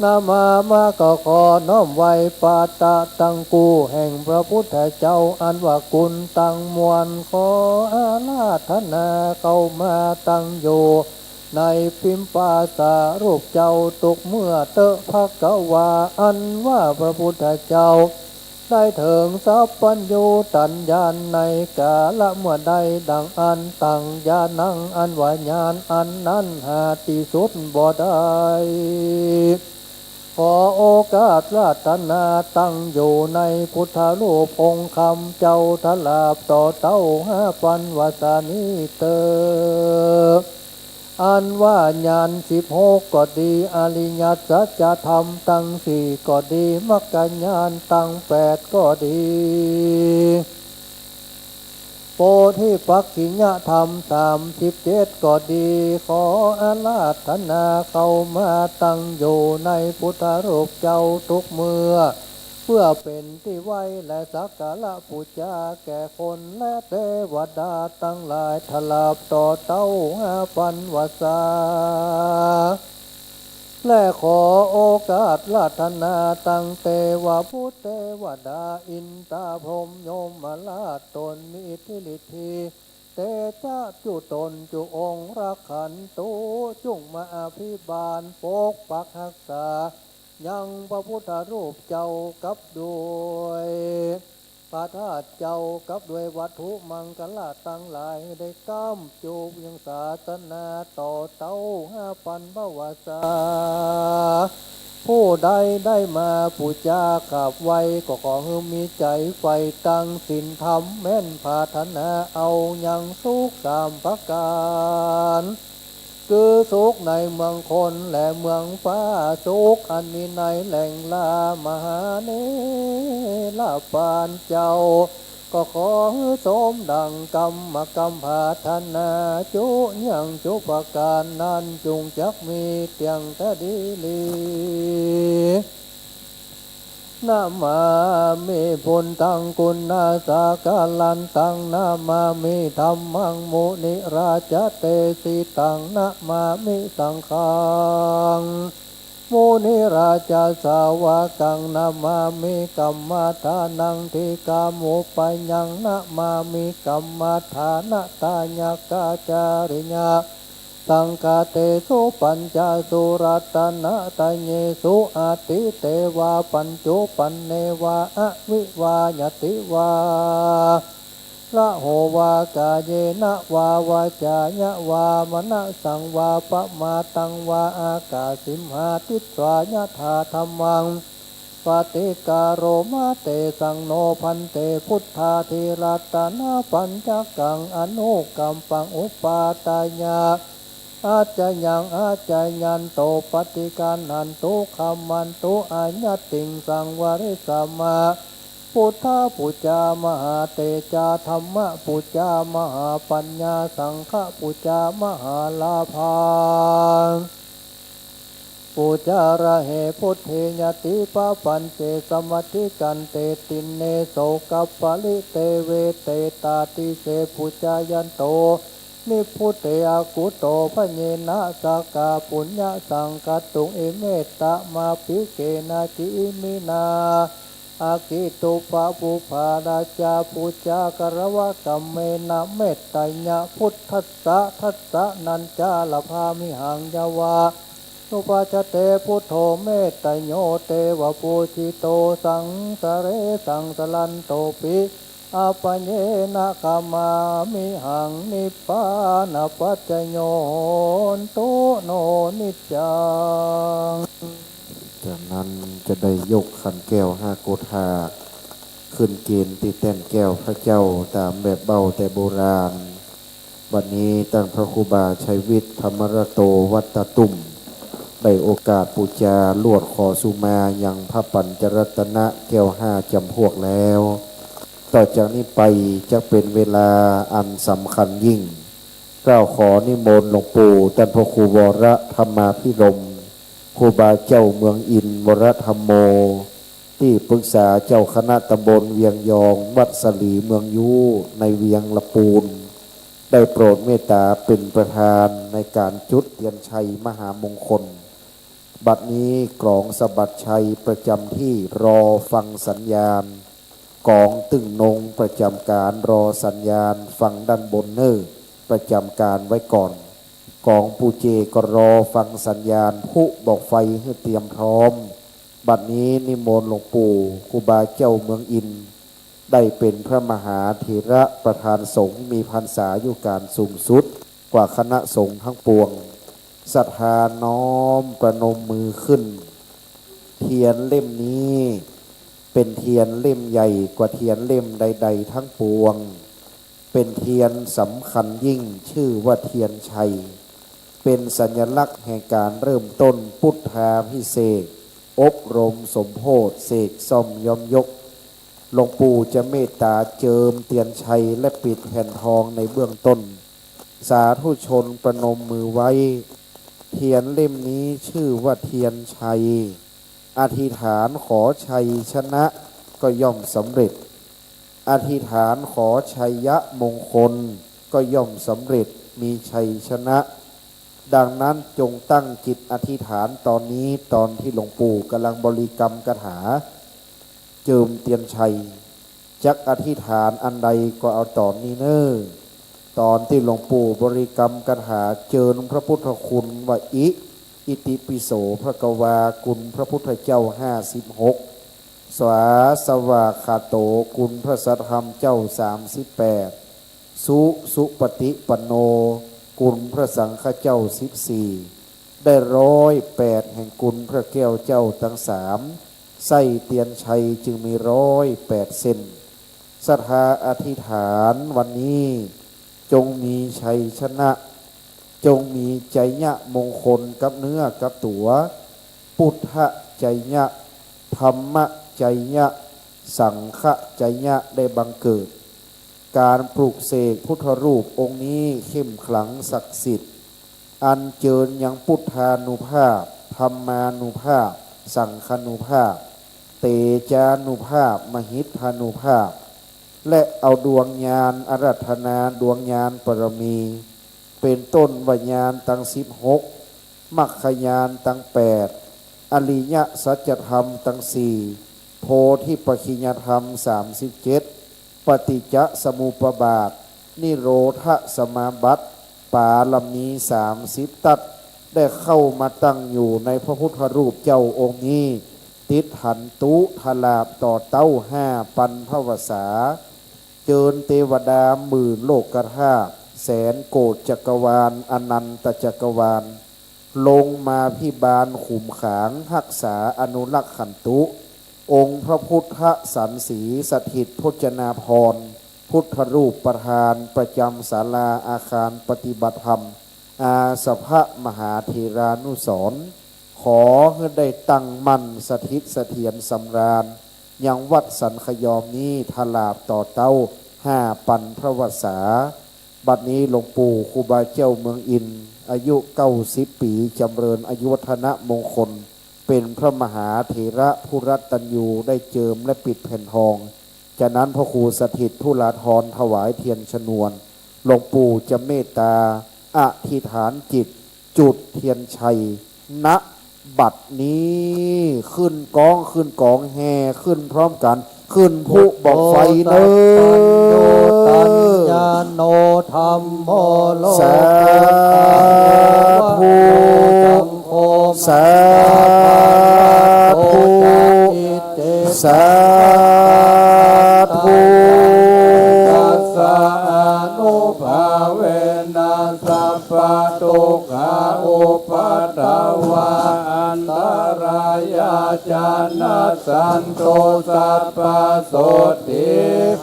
นะมา มาก็ขอน้อมไหว้ปาตะตังกู้แห่งพระพุทธเจ้า อันว่าคุณตังมวล ขออาราธนาเข้ามาตั้งอยู่ในปิมปาสารูปเจ้าทุกเมื่อเต๊อะ ภะคะวา อันว่าพระพุทธเจ้า ได้เถิงสัพพัญญูตัญญาณในกาละเมื่อใด ดังอั้น ตังญาณัง อันว่าญาณอันนั้นหาตี้สุดบ่ได้ ข ขอโอกาสอาราธนาตั้งอยู่ในพุทธรูปองค์คำเจ้า ตลอดต่อเต้าห้าปันวรรษานี้เตอญ อันว่าญาณสิบหกก็ดี อริยสัจธรรมตังสี่ก็ดี มรรคญาณตังแปดก็ดี โพธิปักขิยธรรมสามสิบเจ็ดก็ดี ขออาราธนาเข้ามาตั้งอยู่ในพุทธรูปเจ้าทุกเมื่อ เพื่อเป๋นตี้ไหว้และสักการะปู๋จาแก่คนและเตวดาตังหลาย ตลอดต่อเต้าห้าปันวรรษา และขอโอกาสอาราธนาตั้งเตวบุตรเตวดา อินตาพรหมยมราชตนมีอิทธิฤทธี เตจะจุตนจุองค์ รักขันตุ จุ่งมาอภิบาลปกปักฮักษา ยังพระพุทธรูปเจ้ากับด้วย พระธาตุเจ้ากับด้วยวัตถุมังคละตังหลาย หื้อได้ก้ำจูเวียงศาสนาต่อเต้าห้าปันพรรษา ผู้ใดได้มาปู๋จากราบไหว้ ก็ขอหื้อมีใจ๋ใฝ่ตั้งศีลธรรมแม่น ปรารถนาเอายังสุขสามประก๋าน คือสุขในเมืองคนและเมืองฟ้า สุขอันมีในแหล่งลา มหาเนรปานเจ้า ก็ขอหื้อสมดังกำมากำปรารถนา จุยังจุประก๋านนั้น จุ่งจักมีเตี้ยงแต๊ดีหลี นะมามิ พุทธัง กุณาสาการันตัง นะมามิ ธัมมัง มุนิราชะเตสิตัง นะมามิ สังฆัง มุนิราชะสาวกัง นะมามิ กัมมาทานัง ทิกขามุปปะยัง นะมามิ กัมมาทานะทายะกาจาริยะ สังฆาเตสุปัญจสุรัตนะตะเยสุ อัตถิเตวา ปัจจุปันเนวา อวิวาญาติวา ระโหวา กาเยนะวา วาจายะวา มะนะสังวา ปะมาทังวา อากาสิมหาทิฏฐา ยะถาธัมมัง ปะติกาโรมะ เตสัง โน ภันเต พุทธาธิรัตนะปัญจกัง อนุกัมปัง อุปาทายะ อัจจยัง อัจจยันโต ปะติกานันตุ ขมันตุ อายัตติง สังวะริสสะมะ พุทธปู๋จามหาเตจา ธัมมปู๋จามหาปัญญา สังฆปู๋จามหาลาภัง ปู๋จาระเห พุทเท ยะติปะปัญเจ สะมัตถิกันเต ติเณ โสกะปะริเตเว เตตาทิเส ปู๋จายันโต นิพพุเต อกุโต ภะเยนะ สะกะปุญญะสังคาตุง อิเมตตะมาปิเกนะ จิอิมินา อากิตุปะปุพพาราจา ปู๋จากะระวะกัมเมนะ เมตตะยะ พุทธัสสะ ทัสสะนัญจา ละภามิหัง ยะวะ นุปัชชะเต พุทโธ เมตตะโย เตวะปูจิโต สังสะเรสังสะรันโตปิ อาปะเยนะ ขะมามิหัง นิพพานะปัจจโย โหนตุ โน นิจจัง จากนั้นจะได้ยกขันแก้วห้าโกฏา ขึ้นเก๋ณฑ์ตี้แต้นแก้วพระเจ้า ต๋ามแบบเบ้าแต่โบราณ บัดนี้ต้านพระครูบาชัยวิทย์ ธรรมรัตโต วัดตาตุ่ม ได้โอกาสปู๋จาลวดขอสุมายังพระปัญจรัตนะแก้วห้าจำพวกแล้ว ต่อจากนี้ไปจะเป๋นเวลาอันสำคัญยิ่ง เกล้าขอนิมนต์หลวงปู่ต้านพระครูวรธรรมาภิรมย์ ครูบาเจ้าเมืองอินทร์ วรธรรมโม ตี้ปรึกษาเจ้าคณะตำบลเวียงยอง วัดสะหลีเมืองยู้ ในเวียงละปูน ได้โปรดเมตต๋าเป๋นประธานในก๋านจุดเตียนชัยมหามงคล บัดนี้กลองสะบัดชัยประจ๋ำตี้รอฟังสัญญาณ กลองตึงนงประจ๋ำก๋านรอสัญญาณ ฟังด้านบนเน่อ ประจ๋ำก๋านไว้ก่อน กลองปูเจก็รอฟังสัญญาณ พลุบอกไฟหื้อเตรียมพร้อม บัดนี้นิมนต์หลวงปู่ครูบาเจ้าเมืองอินทร์ ได้เป๋นพระมหาเถระประธานสงฆ์ มีพรรษาอายุก๋านสูงสุดกว่าคณะสงฆ์ทั้งปวง ศรัทธาน้อมประนมมือขึ้น เทียนเล่มนี้เป็นเทียนเล่มใหญ่กว่าเทียนเล่มใดๆ ทั้งปวง เป็นเทียนสำคัญยิ่ง ชื่อว่าเทียนชัย เป็นสัญลักษณ์แห่งการเริ่มต้นพุทธาภิเษก อบรมสมโภชน์ เสกซ่อมย้อมยก หลวงปู่จะเมตตาเจิมเตียนชัยและปิดแผ่นทองในเบื้องต้น สาธุชนประนมมือไว้ เทียนเล่มนี้ชื่อว่าเทียนชัย อธิษฐานขอชัยชนะก็ย่อมสำเร็จ อธิษฐานขอชัยมงคลก็ย่อมสำเร็จ มีชัยชนะ ดังนั้นจงตั้งจิตอธิษฐานตอนนี้ ตอนที่หลวงปู่กำลังบริกรรมคาถาเจิมเตียนชัย จักอธิษฐานอันใดก็เอาตอนนี้เน่อ ตอนที่หลวงปู่บริกรรมคาถาเจิญพระพุทธคุณว่า อิ อิติปิโสภะคะวา คุณพระพุทธเจ้าห้าสิบหก สาสวากขาโต คุณพระสัทธรรมเจ้าสามสิบแปด สุสุปฏิปันโน คุณพระสังฆเจ้าสิบสี่ ได้ร้อยแปดแห่งคุณพระแก้วเจ้าทั้งสาม ไส้เตียนชัยจึงมีร้อยแปดเส้น ศรัทธาอธิษฐานวันนี้ จงมีชัยชนะ จงมีชัยมงคลกับเนื้อกับตั๋ว พุทธชัย ธรรมชัย สังฆชัยได้บังเกิด การปลุกเสกพุทธรูปองค์นี้เข้มขลังศักดิ์สิทธิ์ อัญเจิญยังพุทธานุภาพ ธรรมานุภาพ สังฆานุภาพ เตจานุภาพ มหิทธานุภาพ และเอาดวงญาณอาราธนาดวงญาณบารมี เป็นต้นว่าญาณตังสิบหก มรรคญาณตังแปด อริยสัจธรรมตังสี่ โพธิปัจจยธรรมสามสิบเจ็ด ปฏิจจสมุปบาท นิโรธสมาบัติ บารมีสามสิบทัศน์ ได้เข้ามาตั้งอยู่ในพระพุทธรูปเจ้าองค์นี้ ติดหันตุ ถลาบต่อเต้าห้าปันภวสา เจิญเตวดาหมื่นโลกธาตุ แสนโกฏจักรวาล อนันตจักรวาล ลงมาพิบาลขุมขาง ฮักษาอนุรักษ์ขันตุ องค์พระพุทธสันสีสถิตพจนาภรณ์ พุทธรูปประธานประจำศาลาอาคารปฏิบัติธรรม อาสภะมหาเถรานุสรณ์ ขอหื้อได้ตั้งมั่นสถิตเสถียรสำราญ ยังวัดสันขยอมนี้ ถลาบต่อเต้าห้าปันภวสา บัดนี้หลวงปู่ครูบาเจ้าเมืองอินทร์ อายุเก้าสิบปี๋ จำเริญอายุวัฒนมงคล เป็นพระมหาเถระผู้รัตตัญญู ได้เจิมและปิดแผ่นทอง ฉะนั้นพระครูสถิตผู้ลาทรถวายเทียนชนวน หลวงปู่จะเมตตาอธิษฐานจิต จุดเทียนชัย ณ บัดนี้ ขึ้นกอง ขึ้นกองแห่ ขึ้นพร้อมกัน ขึ้นพลุบั้งไฟเน่อ โตสัพพัญญูตัญญาโณ ธัมโมโลกุตโต สาธุ สังโฆ สาธุ สาธุ ตัสสะอานุภาเวนะ สัพพะทุกขาอุปัทวาอันตรายาจะนะสันตุ สัพพะโสติ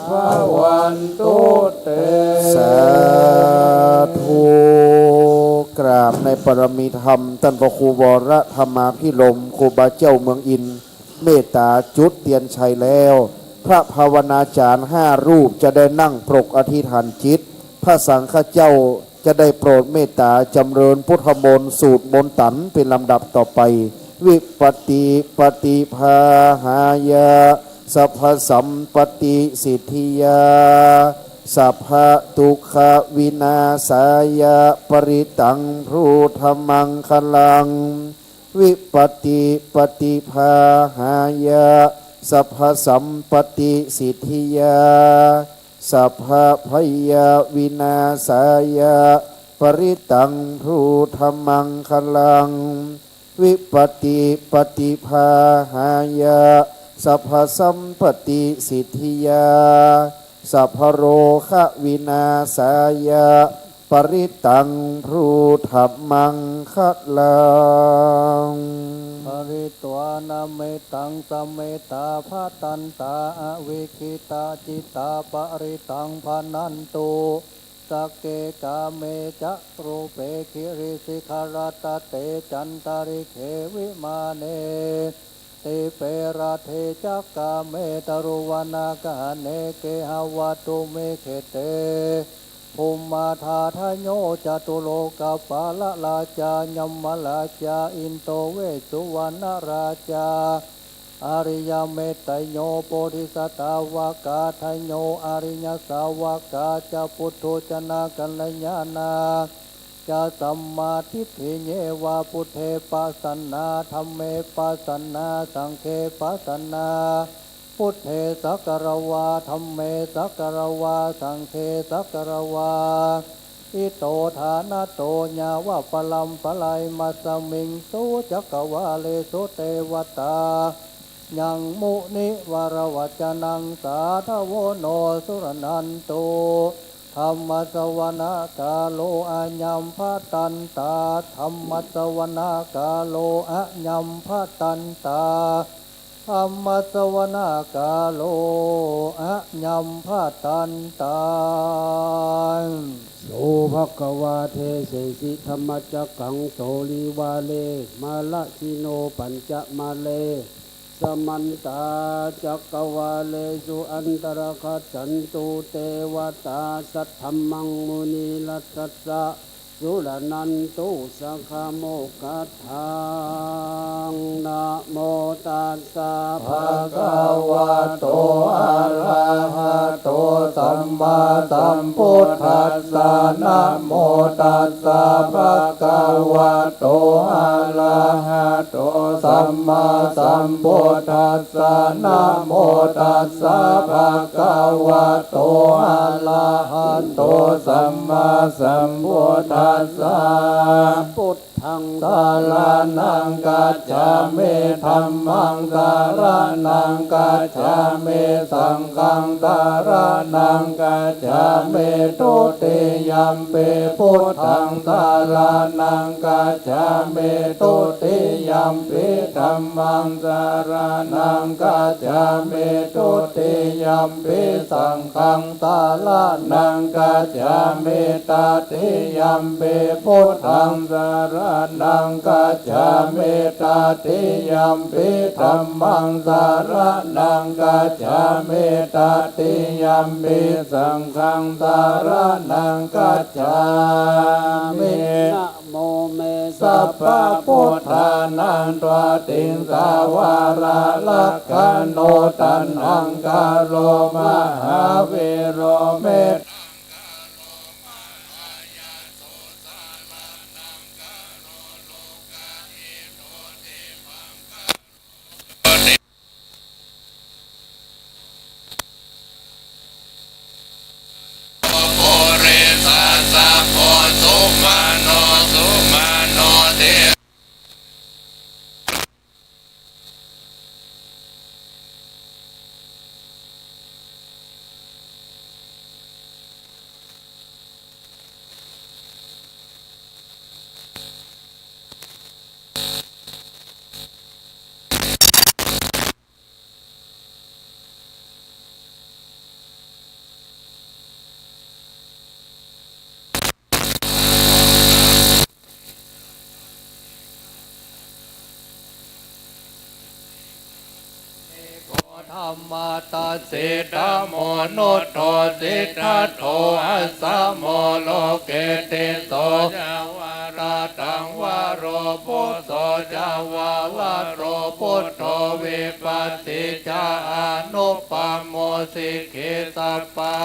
ภวันตุเต สาธุ กราบในปรมีธรรม ต้านพระครูวรธรรมาภิรมย์ ครูบาเจ้าเมืองอินทร์ เมตตาจุดเตียนชัยแล้ว พระภาวนาจารย์ห้ารูปจะได้นั่งปรกอธิษฐานจิต พระสังฆเจ้าจะได้โปรดเมตตาจำเริญพุทธมนต์สูตรมนตันเป็นลำดับต่อไป วิปปตติปฏิปาหายะ สัพพะสัมปตติสิทธิยา สัพพะทุกขวินาศายะ ปริตตังพุทธมังคลัง วิปปตติปฏิปาหายะ สัพพะสัมปตติสิทธิยา สัพพะพยาวินาศายะ ปริตตังพุทธมังคลัง วิปปตติปฏิปาหายะ สัพพะสัมปตติสิทธิยา สัพพะโรควินาศายะ ปริตตัง บรู ธัมมังคะลัง ปริตวานะเมตัง สะเมตตา บะทันตา อวิกขิตา จิตตา ปริตตัง บะธันตุ สักเก กาเม จะ รูเป กิริสิขะรัตตะเต จันตะริกเข วิมาเน ตีปะรัตเถ จัก กาเม ตะรุวณะกะหะเน เกหะวัตถุ มิกขิเต ภุมมะทาตะโย จะตุโลกะปาละราชา ยะมะราชา อินโด เวสสุวรรณะราชา อาริยะเมตตะโย โพธิสัตตะวะกะตะโย อาริยะสาวะกะจะ ปุทโธจะนะ กัลยาณา จะ สัมมาทิฏฐิเยวะ บุพเพปะสันนา ธัมเมปะสันนา สังฆเปะสันนา บุพเพสักกะระวา ธัมเมสักกะระวา สังฆเปะสักกะระวา อิโตทานะโต ยะวะปะรัมปะรา อิมัสมิงสุจักกะวาเลสุ เตวะตา ยังมุนิวะระวะจะนัง สาธะโว โน สุนะนันตุ ธัมมะสะวะนะกาโล อะยัม บะทันตา ธัมมะสะวะนะกาโล อะยัม บะทันตา ธัมมะสะวะนะกาโล อะยัม บะทันตา โส ภะคะวา เตเสสิ ธัมมะจักขัง โส ริวาเร มะระสิโน ปัญจะมะเร สะมันตา จักกะวาเลสุ อันตะระกัสสันตุ เตวะตา สัทธัมมัง มุนิราชสสะ สุนะนันตุ สักขะโมคคัตถัง นะโมตัสสะ ภะคะวะโต อะระหะโต สัมมาสัมพุทธัสสะ นะโมตัสสะ ภะคะวะโต อะระหะโต สัมมาสัมพุทธัสสะ นะโมตัสสะ ภะคะวะโต อะระหะโต สัมมาสัมพุทธัสสะ พุทธัง สะระณัง กัจฉามิ ธัมมัง สะระณัง กัจฉามิ สังฆัง สะระณัง กัจฉามิ ทุติยัมปิ พุทธัง สะระณัง กัจฉามิ ทุติยัมปิ ธัมมัง สะระณัง กัจฉามิ ทุติยัมปิ สังฆัง สะระณัง กัจฉามิ ตติยัมปิ พุทธัง สะระณัง กัจฉามิ ตติยัมปิ ธัมมัง สะระณัง กัจฉามิ ตติยัมปิ สังฆัง สะระณัง กัจฉามิ นะโมเม สัพพะพุทธานัง ตวาติงสาวารารักขานุ ตัณหัง กาโล มหาวีโร เมต ธัมมาทัสสิ ธัมโมนุตโต สิทธัตโต อัสสะโม โลกิตติโส จะ วาระตัง วโร ปุโส จะ วาวโร ปุตโต วิปัสสิ จะ อนุปปมโม สิกขี สัพพะ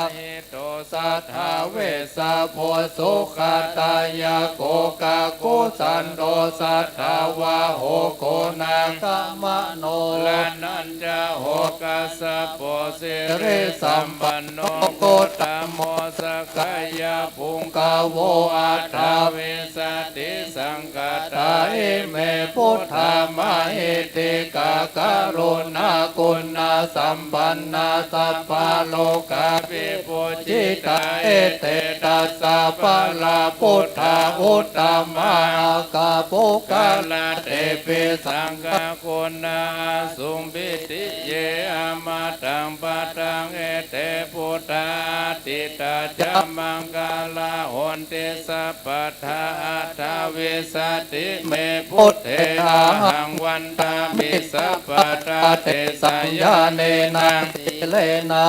ตุ สัตถา เวสสะโภ สุขะทายะ โกกะคุสันโต สัตถะวาโห โกนัง คมะโน รัตถัญจะ โห คัสสะโป สิริสัมปันโน โคตตะโม สักกายะ ปุงกะโว อัฏฐาวิสสะติ สังฆัฏฐา อิเม Buddhā mahiddhikā karuṇāguṇasampannaṃ sabbarogavidū jitā etedassa balā buddhā uttamā aggappukkalā tepi saṅghaguṇā asuṃ pītiye amataṃ padaṃ ete buddhā atītā ca maṅgalā honti sabbadā. Aṭṭhavīsati me buddhe ahaṃ vandāmi sabbadā tesaṃ ñāṇena sīlena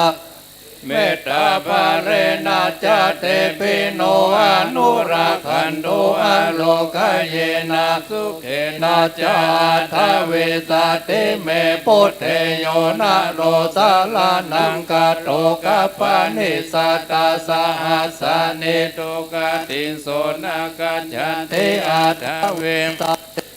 mettābalena ca tebhi no anurakkhantu arogāyena sukhena ca. Aṭṭhavīsati me buddhe yo naro saraṇaṃ gato kappāni satasahasāni duggatiṃ so na gacchati. Aṭṭhavīsa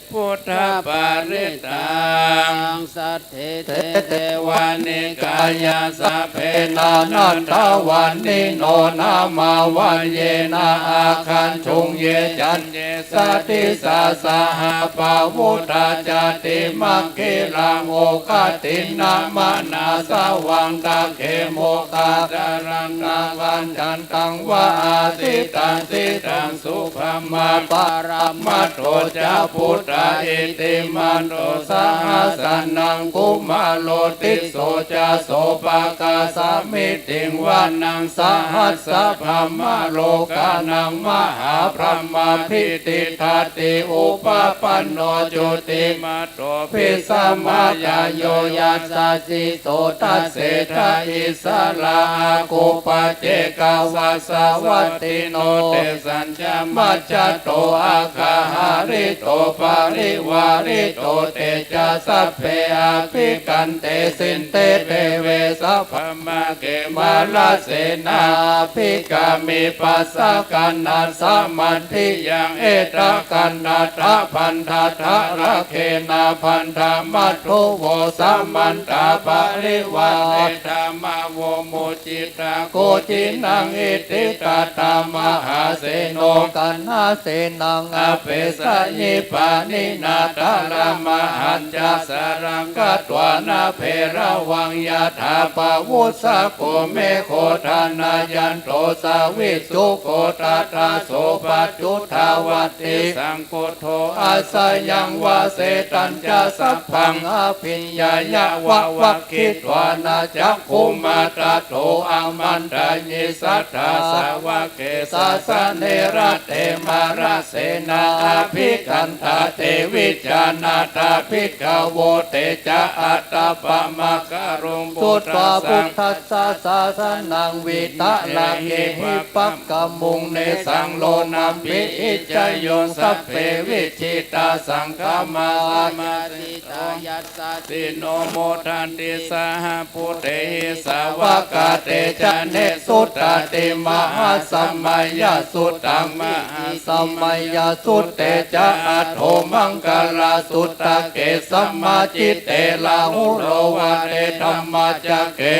buddhaparittaṃ. Saṭṭhete devanikāyā sabbe nānattavaṇṇino nāmanvayena āgañchuṃ ye caññe sadisā saha pavutthajātimakkhīlaṃ oghatiṇṇamanāsavaṃ dakkhemoghataraṇaṃ ajjhan taṃ va asitāsiddhaṃ subhaṃ aparamattho ca buddhā iddhimanto saha sanaṅkumāro tisso ca sopāga samitiṃ vanaṃ sahassabrahmalokānaṃ mahābrahmābhitiṭṭhati. Upapanno jutiman to bhismākāyo yasassi so dasettha issarā āgū paccekavasavattino tesañca majjhato āga hārito parivārito te ca sabbe abhikkante sinde deve sabrahmake mārasenā abhikkāmi passa kaṇhassa mandiyaṃ etha gaṇhatha bandhatha rāgena bandhamatthu vo samantā parivāretha mā vo muñcittha koci naṃ. Iti tattha mahāseno kaṇhasenaṃ apesayi pāṇinā talamāhañca saraṃ katvāna bheravaṃ yathā pāvussako megho thanayanto savijjuko tadā so paccudāvatti saṅkuddho asayaṃvase. Tañca sabbaṃ abhiññāya vavakkhitvāna cakkhumā tato āmantayi satthā sāvake sāsane rate mārasenā abhikkantā te vijānātha bhikkhavo. Te ca ātappamakaruṃ sutvā buddhassa sāsanaṃ vītarāgehi pakkam muṃ nesaṃ lomapi iñjayuṃ sabbe vijitasaṅgāmā samāhitā yassasino modanti saha bhūtehi sāvakā te jane suddhāti. Mahāsamayasuttaṃ mahāsamayasutte ca aṭṭhomaṅgalasuttake sammācitte rāhulo vāde dhammacakke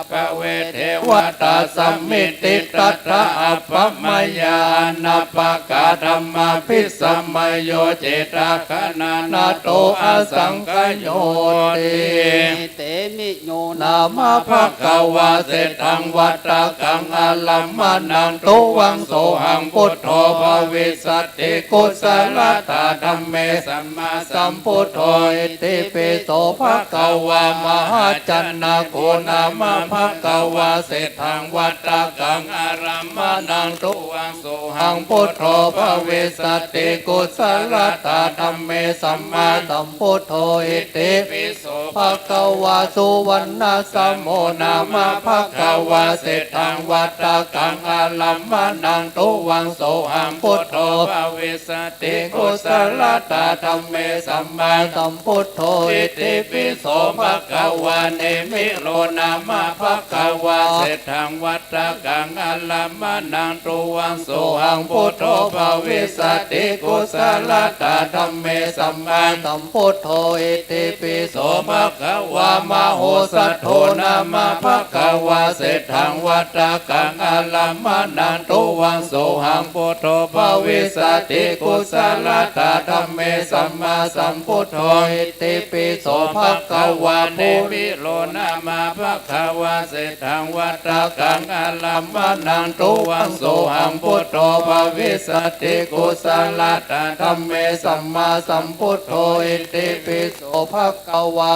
pave devatā samitiṭṭhata appamāṇā anāpāgā dhammābhisamayo cittagghaṇato asaṅkhayoti. Etemi yo nāma bhagavā seṭṭhaṃ vata kaṃ ārammaṇaṃ tuvaṃ sohaṃ buddho bhavissati kusalatā dhamme sammāsambuddho. Itipi so bhagavā mahājanakko nāma bhagavā seṭṭhaṃ vata kaṃ ārammaṇaṃ tuvaṃ sohaṃ buddho bhavissati kusalatā dhamme sammāsambuddho. Itipi so bhagavā suvaṇṇasamo nāma bhagavā seṭṭhaṃ vata kaṃ ārammaṇaṃ tuvaṃ sohaṃ buddho bhavissati kusalatā dhamme sammāsambuddho. Itipi so bhagavā nemiro nāma bhagavā seṭṭhaṃ vata kaṃ ārammaṇaṃ tuvaṃ sohaṃ buddho bhavissati kusalatā dhamme sammāsambuddho. Itipi so bhagavā mahosattho nāma bhagavā seṭṭhaṃ vata kaṃ ārammaṇaṃ tuvaṃ sohaṃ buddho bhavissati kus สะละตะ ธัมเม สัมมาสัมพุทโธ อิติปิโส ภะคะวา ปุริโส นะมะ ภะคะวา เศรษฐัง วัตตะกัง อารัมมะณัง ตุวัง โสหัง พุทโธ ภะวิสสะติ กุสะละตะ ธัมเม สัมมาสัมพุทโธ อิติปิโส ภะคะวา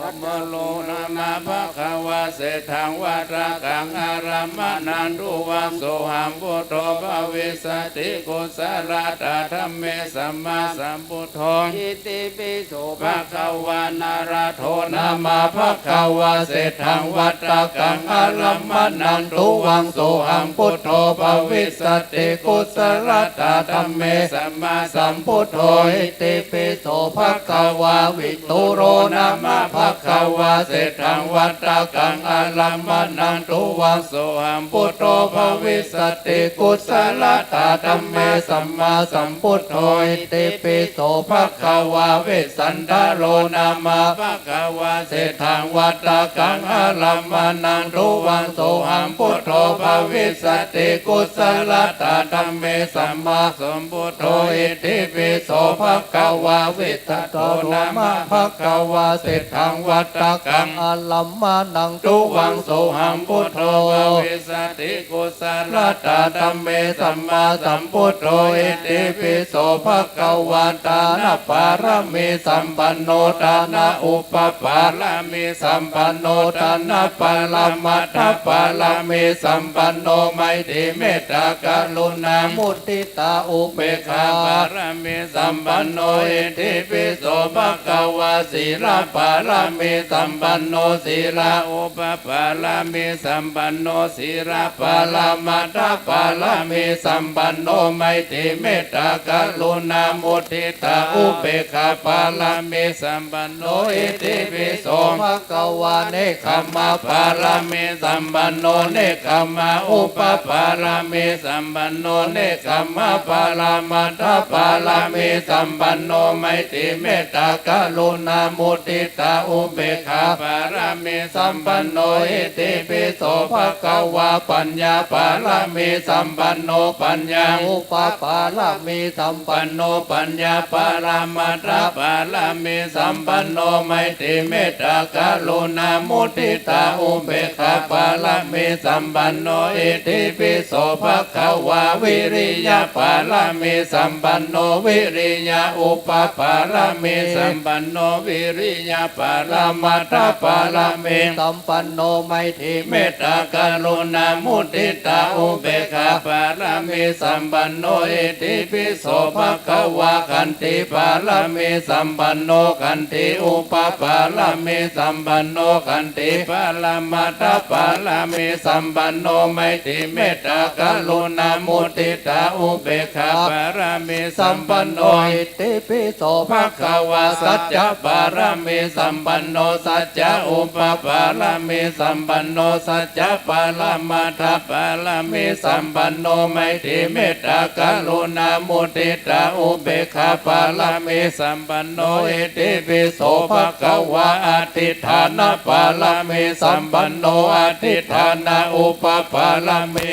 ธัมโม นะมะ ภะคะวา เศรษฐัง วัตตะกัง อารัมมะณัง ตุวัง โสหัง พุทโธ ภะวิสสะติ กุสะละตะ ธัมเม สัมมาสัมพุทโธ อิติปิโส ภะคะวา นะระโถ นะมะ ภะคะวา เศรษฐัง วัตตะกัง อารัมมะณัง ตุวัง โสหัง พุทโธ ภะวิสสะติ กุสะละตะ ธัมเม สัมมาสัมพุทโธ อิติปิโส ภะคะวา วิ ตุโร นะมะ ภะคะวา เศรษฐัง วัตตะกัง อารัมมะณัง ตุวัง โสหัง พุทโธ ภะวิสสะติ กุสะละตะ ธัมเม สัมมาสัมพุทโธ อิติปิโส ภะคะวา เวสสันดโร นะมะ ภะคะวา เศรษฐัง วัตตะกัง อารัมมะณัง ตุวัง โสหัง พุทโธ ภะวิสสะติ กุสะละตะ ธัมเม สัมมาสัมพุทโธ อิติปิโส ภะคะวา วิสสันดโร นะมะ ภะคะวา เศรษฐัง วัตตะกัง อารัมมะณัง ตุวัง โสหัง พุทโธ ภะวิสสะติ กุสะละตะ ธัมเม สัมมาสัมพุทโธ อิติปิโส ภะคะวา ตะนะปะระมีสัมปันโน ตะนะอุปปะระมีสัมปันโน ตะนะปะระมัตถะปะระมีสัมปันโน ไมตรี เมตตา กรุณา มุทิตา อุเปกขา ปะระมีสัมปันโน อิติปิโส ภะคะวา ศีละปะระมีสัมปันโน ศีละอุปปะระมีสัมปันโน ศีละปะระมัตถะปะระมีสัมปันโน ไมตรี เมตตา กรุณา มุทิตา อุเปกขา ปะระมีสัมปันโน อิติปิโส ภะคะวา เนกขัมมะปะระมีสัมปันโน เนกขัมมะอุปปะระมีสัมปันโน เนกขัมมะปะระมัตถะปะระมีสัมปันโน ไมตรี เมตตา กรุณา มุทิตา อุเปกขา ปะระมีสัมปันโน อิติปิโส ภะคะวา ปัญญาปะระมีสัมปันโน ปัญญาอุปปะระมีสัมปันโน ปัญญาปะระมัตถะปะระมีสัมปันโน ไมตรี เมตตา กรุณา มุทิตา อุเปกขา ปะระมีสัมปันโน อิติปิโส ภะคะวา วิริยะปะระมีสัมปันโน วิริยะอุปปะระมีสัมปันโน วิริยะปะระมัตถะปะระมีสัมปันโน ไมตรี เมตตา กรุณา มุทิตา อุเปกขา ปะระมีสัมปันโน อิติปิโส ภะคะวา ขันติปะระมีสัมปันโน ขันติอุปปะระมีสัมปันโน ขันติปะระมัตถะปะระมีสัมปันโน ไมตรี เมตตา กรุณา มุทิตา อุเปกขา ปะระมีสัมปันโน อิติปิโส ภะคะวา สัจจะปะระมีสัมปันโน สัจจะอุปปะระมีสัมปันโน สัจจะปะระมัตถะปะระมีสัมปันโน ไมตรี เมตตา กรุณา มุทิตา อุเปกขา ปะระมีสัมปันโน อิติปิโส ภะคะวา อธิฏฐานะปะระมีสัมปันโน อธิฏฐานะอุปปะระมี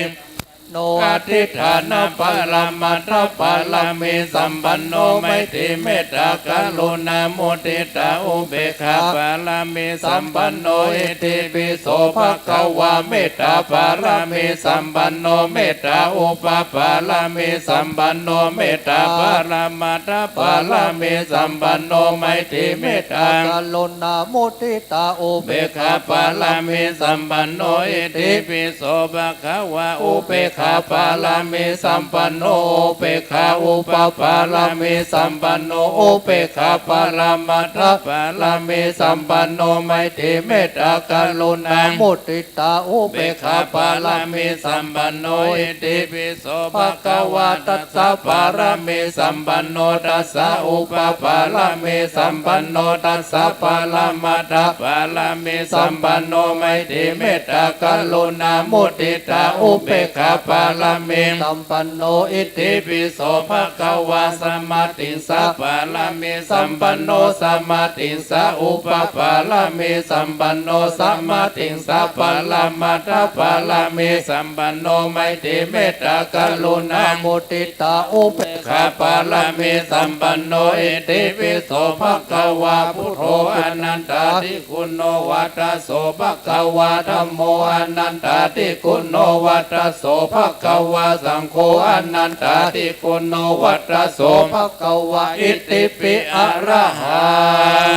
โน อธิฏฐานะปะระมัตถะปะระมีสัมปันโน ไมตรี เมตตา กรุณา มุทิตา อุเปกขาปะระมีสัมปันโน อิติปิโส ภะคะวา เมตตาปะระมีสัมปันโน เมตตาอุปปะระมีสัมปันโน เมตตาปะระมัตถะปะระมีสัมปันโน ไมตรี เมตตา กรุณา มุทิตา อุเปกขาปะระมีสัมปันโน อิติปิโส ภะคะวา อุเปกขาปะระมีสัมปันโน อุเปกขาอุปปะระมีสัมปันโน อุเปกขาปะระมัตถะปะระมีสัมปันโน ไมตรี เมตตา กรุณา มุทิตา อุเปกขาปะระมีสัมปันโน อิติปิโส ภะคะวา ทัสสะปะระมีสัมปันโน ทัสสะอุปปะระมีสัมปันโน ทัสสะปะระมัตถะปะระมีสัมปันโน ไมตรี เมตตา กรุณา มุทิตา อุเปกขาป ปารมีสัมปันโน อิติปิโสภะคะวา สมมาทิฏฐิสะปารมีสัมปันโน สมมาทิฏฐิสะอุปปารมีสัมปันโน สมมาทิฏฐิสะปรมัตถปารมีสัมปันโน ไมตรีเมตตากรุณามุทิตาอุเบกขาปารมีสัมปันโน อิติปิโสภะคะวา พุทโธอนันตาธิ กุณโณวัตโสภะคะวา ธัมโมอนันตาธิกุณโณวัตโสภะคะวา สังโฆอนันตาธิกุณโณวัตโสภะคะวา อิติปิอะระหั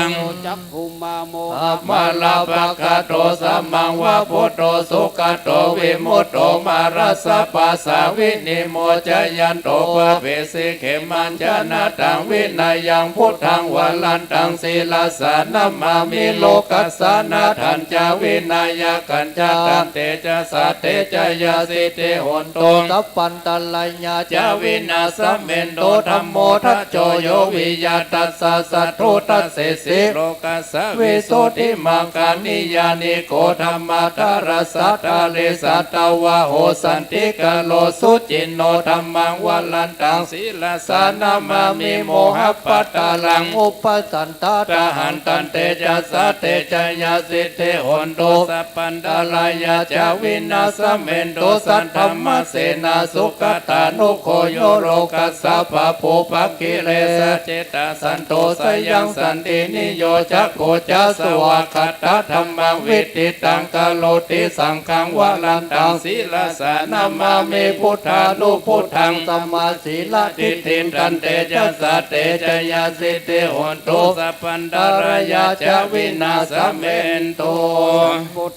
ง จักขุมาโมหะมะลาปะกะโต สะมังวะพุทโธสุกะโต วิมุตโตมารัสสะปาสา วินิโมชะยันโต ปาเปสี เขมัญจะนะตัง วินะยัง พุทธัง วรันตัง ศิรสา นะมามิ โลกัสสา นะทัญจะ วินะยะกัญจะ ตันเตจะสะ เตจะยะ สิทธิโหนตุ สัพพันตะรายา จะ วินาสเมนตุ ธัมโมทัจโจ โย วิยะทัสสะ สัตถุทัสเสสิ โลกัสสะ วิสุทธิมังคา นิยานิโก ธัมมาทารัสสะ ทาริสัตวาโห สันติกะโร สุจินโน ธัมมัง วรันตัง ศิรสา นะมามิ โมหะปะทารัง อุปสันทาทะหัน ตันเตจะสะ เตจะยะ สิทธิโหนตุ สัพพันตะรายา จะ วินาสเมนตุ สัทธัมมะเสนา สุขะทานุโก โย โลกัสสะ ปะปูปะกิเลสะ เจตะสันโต สะยังสันตินิโยจะโก จะ สวากขาตะ ธัมมัง วิทิตัง กะโรติ สังฆัง วรันตัง ศิรสา นะมามิ พุทธานุพุทธัง สะมาสีละทิฏฐิง ตันเตจะสะ เตจะยะ สิทธิโหนตุ สัพพันตะรายา จะ วินาสเมนตุ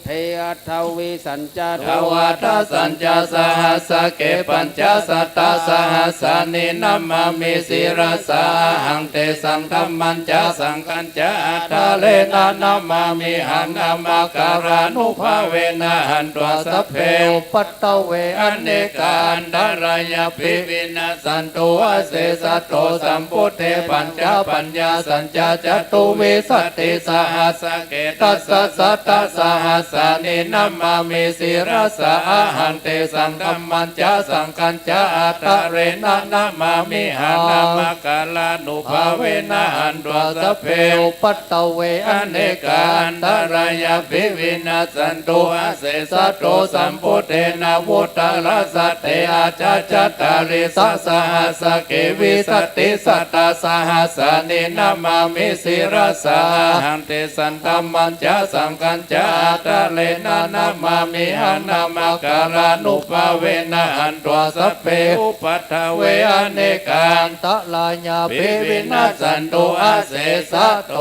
เทอัฏฐวิสัญจา ทวาทะสัญจา สหัสสะเก ปัญจสัตตะสหัสสานิ นะมามิ ศิรสา อะหัง เตสัง ธัมมัญจะ สังฆัญจะ อะทะเรนะ นะมามิหัง นะมะกะรานุภาเวนะ หันตวา สัพเพ อุปัทเว อะเนกา อันตะรายาปิ วินัสสันตุ อะเสสะโต สัมพุทเท ปัญจะปัญญาสัญจา จตุวิสัตติสหัสสะเก ตัสสะสัตตะสหัสสานิ นะมามิ ศิรสา อะหัง เตสัง ธัมมัญจะ สังฆัญจะ อะทะเรนะ นะมามิหัง นะมะกะรานุภาเวนะ หันตวา สัพเพ อุปัทเว อะเนกา อันตะรายาปิ วินัสสันตุ อะเสสะโต สัมพุทเทนะ วุฏฐะรัสสะเต อะจา จัตตาริสะ สหัสสะเก วิสัตติสัตตะสหัสสานิ นะมามิ ศิรสา อะหัง เตสัง ธัมมัญจะ สังฆัญจะ อะทะเรนะ นะมามิหัง นะมะกะรานุภาเวนะ หันตวา สัพเพ อุปัทเว อะเนกา อันตะรายาปิ วินัสสันตุ อะเสสะโต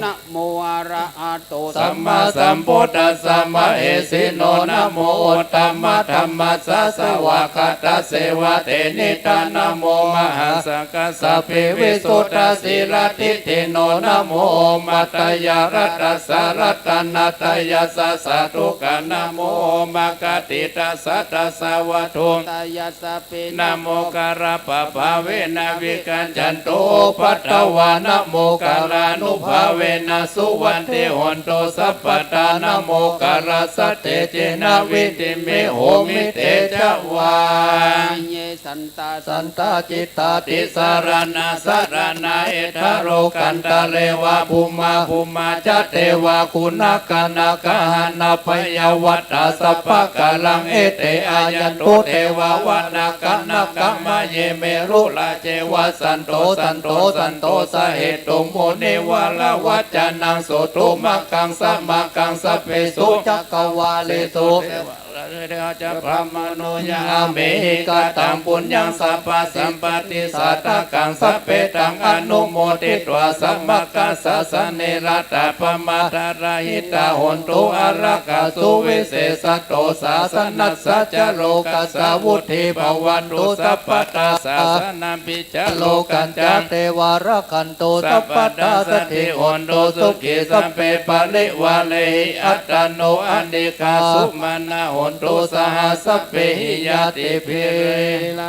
นะโม อะระหะโต สัมมาสัมพุทธัสสะ มะเหสิโน นะโม อุตตมะธัมมัสสะ สวากขาตัสเสวะ เตนิทา นะโม มหาสังฆัสสะ ปิวิสุทธะสีละทิฏฐิโน นะโม โอปัตตะยะรัตตัสสะ รัตตะนะตะยัสสะ สาธุกะ นะโม โอมะกะติตัสสะ ตัสสะวะตถุตะยัสสะ ปิ นะโม กะระปะภาเวนะ วิกัจจันตุ อุปัทวา นะโม กะรานุภาเวนะ สุวัตถิโหนตุ สัพพะตา นะโม กะรัสสะ เตเจนะ วิตถิมหิ โหมิ เตจะวา เย สันตา สันตา จิตตา ติสะระณะ สะระณะ เอทะโลกันตะเรวะ ภูมา ภูมา จะ เตวา กุณะกะนะกะหะนะ ปะยาวัตตา สัพพะกาลัง เอเต อายันตุ เตวะ วะนะกะนะกะมะเย เมรุราเจวะ สันโต สันโต สันโต สะเหตุง มุนิวะระวัจจะนัง สุตุมะกัง สะมะกัง สัพเพสุ จักกะวาเลสุ เทวะ ราเทวะ จะ พรหมานุ ยะ อาเมหิ กะตัง ปุญญัง สัพพะสัมปะติ สาธะกัง สัพเพตัง อนุโมทิตวา สะมะกะสาสะเน รัตตะปะมาทะรหิตา โหนตุ อารักขา สุวิเสสะโต สาสะนัสสะ จะ โลกัสสา วุตถี ภะวันตุ สัพพะทา สาสะนะปิ จะ โลกัญจะ เตวา รักขันตุ สัพพะทา สักขี โหนตุ สุขี สัพเพ ปะริวาเรหิ อัตตานุ อะเนกา สุมาณา โหน ตุ สหะ สัพเพหิ ญาติภิ เวร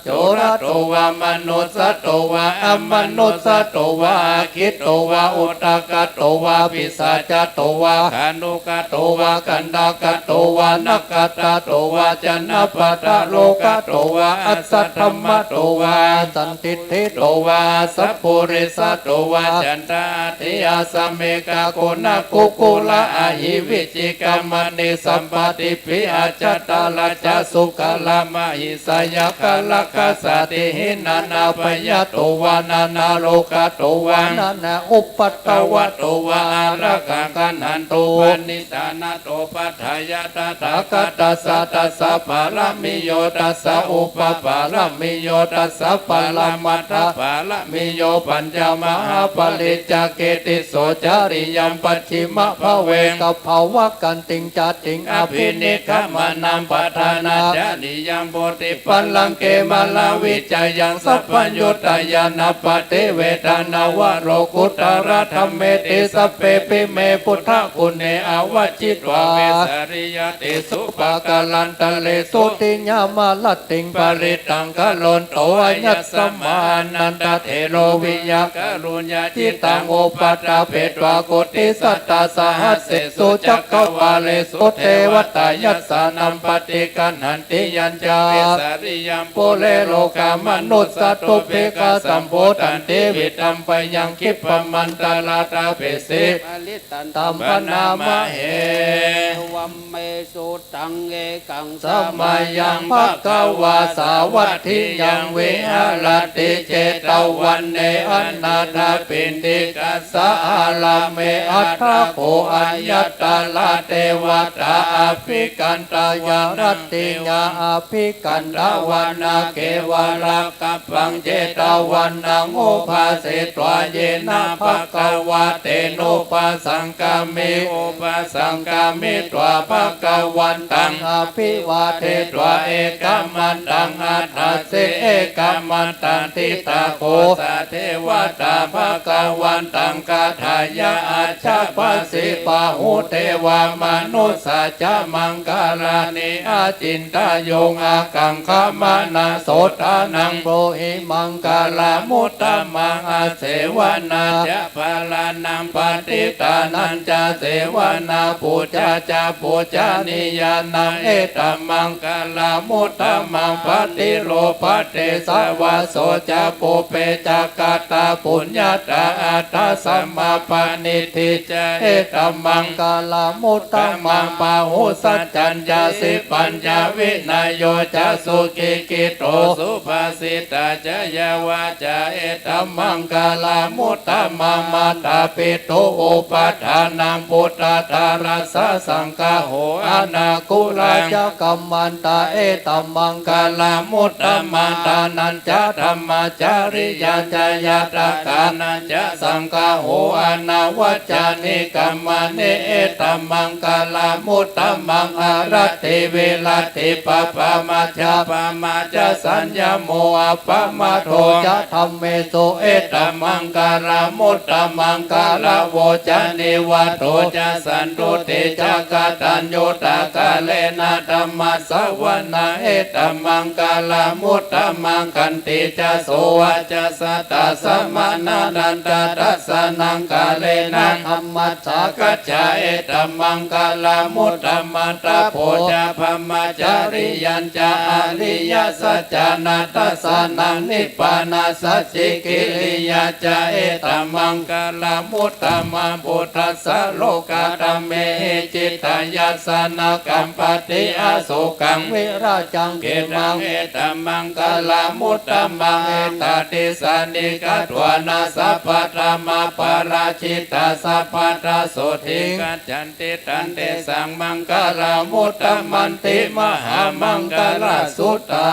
โจรโตวา มานุสโตวา อามานุสโตวา อักขิโตวา อุทกโตวา ปิศาจโตวา ขานุกโตวา กัณฑกโตวา นักขัตตโตวา จะนะปะทะโลกโตวา อัสสะธัมมโตวา สันติฏฐิโตวา สัพปุริสโตวา จันทะอัฏฐิอาสเมฆะโกณะคุกคุละอะหิวิจิกะมะเน สัมปะติ ปิ อัจฉะตะระจะสุกะละมะหิสะยะคะละกะสะติหิ นานาพยะโตวา นานาโรคะโตวา นานาอุปัทวะโตวา อารักขังคะหันตุ ปะนิฏฐานะโต ปัฏฐายะตถาคตัสสะ ตัสสะปะระมิโย ตัสสะอุปปะระมิโย ตัสสะปะระมัตถปะระมิโย ปัญจมหาปะริจจเกติโส จาริยังปัจฉิมะภะเว กัปปะวะกันติง จาติง อภินิกขะมะนัง ปะธานาจาริยัง โพธิปัลลังเก มาลาวิจายัง สัพพัญญุตะญาณปะติเวทะนะวะ โลกุตตะระธัมเมติ สัพเพปิ เม ปุทธะกุณเณ อาวัจฉิตวา เวสาลียะติสุ ปะกะรันตะเรสุ ติยะมะระติง ปะริตตัง กะโรนโต อะยัสมะ อานันทะเถโร วิยะกะรุญญาจิตตัง อุปะทะเปตวา โกติสัตตะสะหัสเสสุ จักกะวาเลสุ เทวะตายัสสะนัง ปะฏิกัณหันติ ยัญจา เวสาลียัง ปุเรโรคามานุสสะตุเปกขะสัมโพธันติ วิธัมปะยัง คิปปะมันตะระตะเปเส ปะริตตันตัม ปะนะมะเห เอวัมเมสุตัง เอกัง สะมะยัง ภะคะวา สาวัตถิยัง วิหะระติ เจตะวะเน อะนาถะปิณฑิกะ สะ อารามเม อัฏฐะโข อะยัตตะระเตวะตา อะภิคันทะวะ รัตติยา อะภิคันทะวะนะ เกวะระกัปปัง เจตะวะนะ โอภาเสตวา เยนะ ภะคะวะเตโน ปะสัง คามิ อุปะสังคามิตวา ภะคะวันตัง อะภิวาเทตวา เอกัมมันตัง อัฏฐะเส เอกัมมันตันติตะโข สะเทวะตา ภะคะวันตัง กาถายะ อัจฉะปะสิ ปะหุเตวะ มานุสสะจะ มังคะลานิ อาจินตะโยง อากังขะมะนะ โสฏฐานัง บรูหิ มังคะละมุตตะมัง อาเสวนาจะ พะลานัง ปะติตานัญจะ เสวนา ปูจาจะ ปูจานิยานัง เอตะมังคะละมุตตะมัง ปะติโรปะเตสะวะโสจะ ปุพเพจะกะตะปุญญาตา อัฏฐะสะมะปะนิฏฐิจะ เอตะมังคะละมุตตะมัง บาหุสัจจัญจะ สิปัญจะ วินะโยจะ สุกิกขิโต สุภาสิตาจะ ยาวาจา เอตะมังคะละมุตตะมัง มาตาปิตุ อุปัฏฐานัง ปุตตะทารัสสะ สังฆะโห อะนาคุลาจะ กัมมันตา เอตะมังคะละมุตตะมัง ทานัญจะ ธัมมาจาริยังจะ ญาตะกานัญจะ สังฆะโห อะนาวัจจานิกัมมะเน เอตะมังคะละมุตตะมัง อะระตติ วิรัตติ ปะปะมาจะ ปะมาจะ สัญญะโม อัปปะมาโทจะ ธัมเมสุ เอตะมังคะละมุตตะมัง กะละโวจะ นิวาโทจะ สันตุติจะ กะตัญญูตะกะเรนะ ธัมมะสะวะนะ เอตะมังคะละมุตตะมัง ขันติจะ โสวาจะสะ ตัสสะมะนะ นันทะทัสสะนังกะเรนะ ธัมมะสาคัจฉา เอตะมังคะละมุตตะมัง ตะโพจะ พะมะจาริยังจะ อะริยสัจจานัตถะสะนัง นิพพานะสัจฉิกิริยาจะ เอตะมังคะละมุตตะมัง พุทธัสสะโลกัตถะเมหิ จิตตะยัสสะนะกัมปะติ อโศกัง วิราจัง เขตัง เอตะมังคะละมุตตะมัง เอตะติสสะนิฆัตถวานะ สัพพะธรรมะปะราชิตา สัพพะทาโสติ คัจฉันติ ตันเตสัง มังคะละมุตตะมันติ มหามังคะละสุตั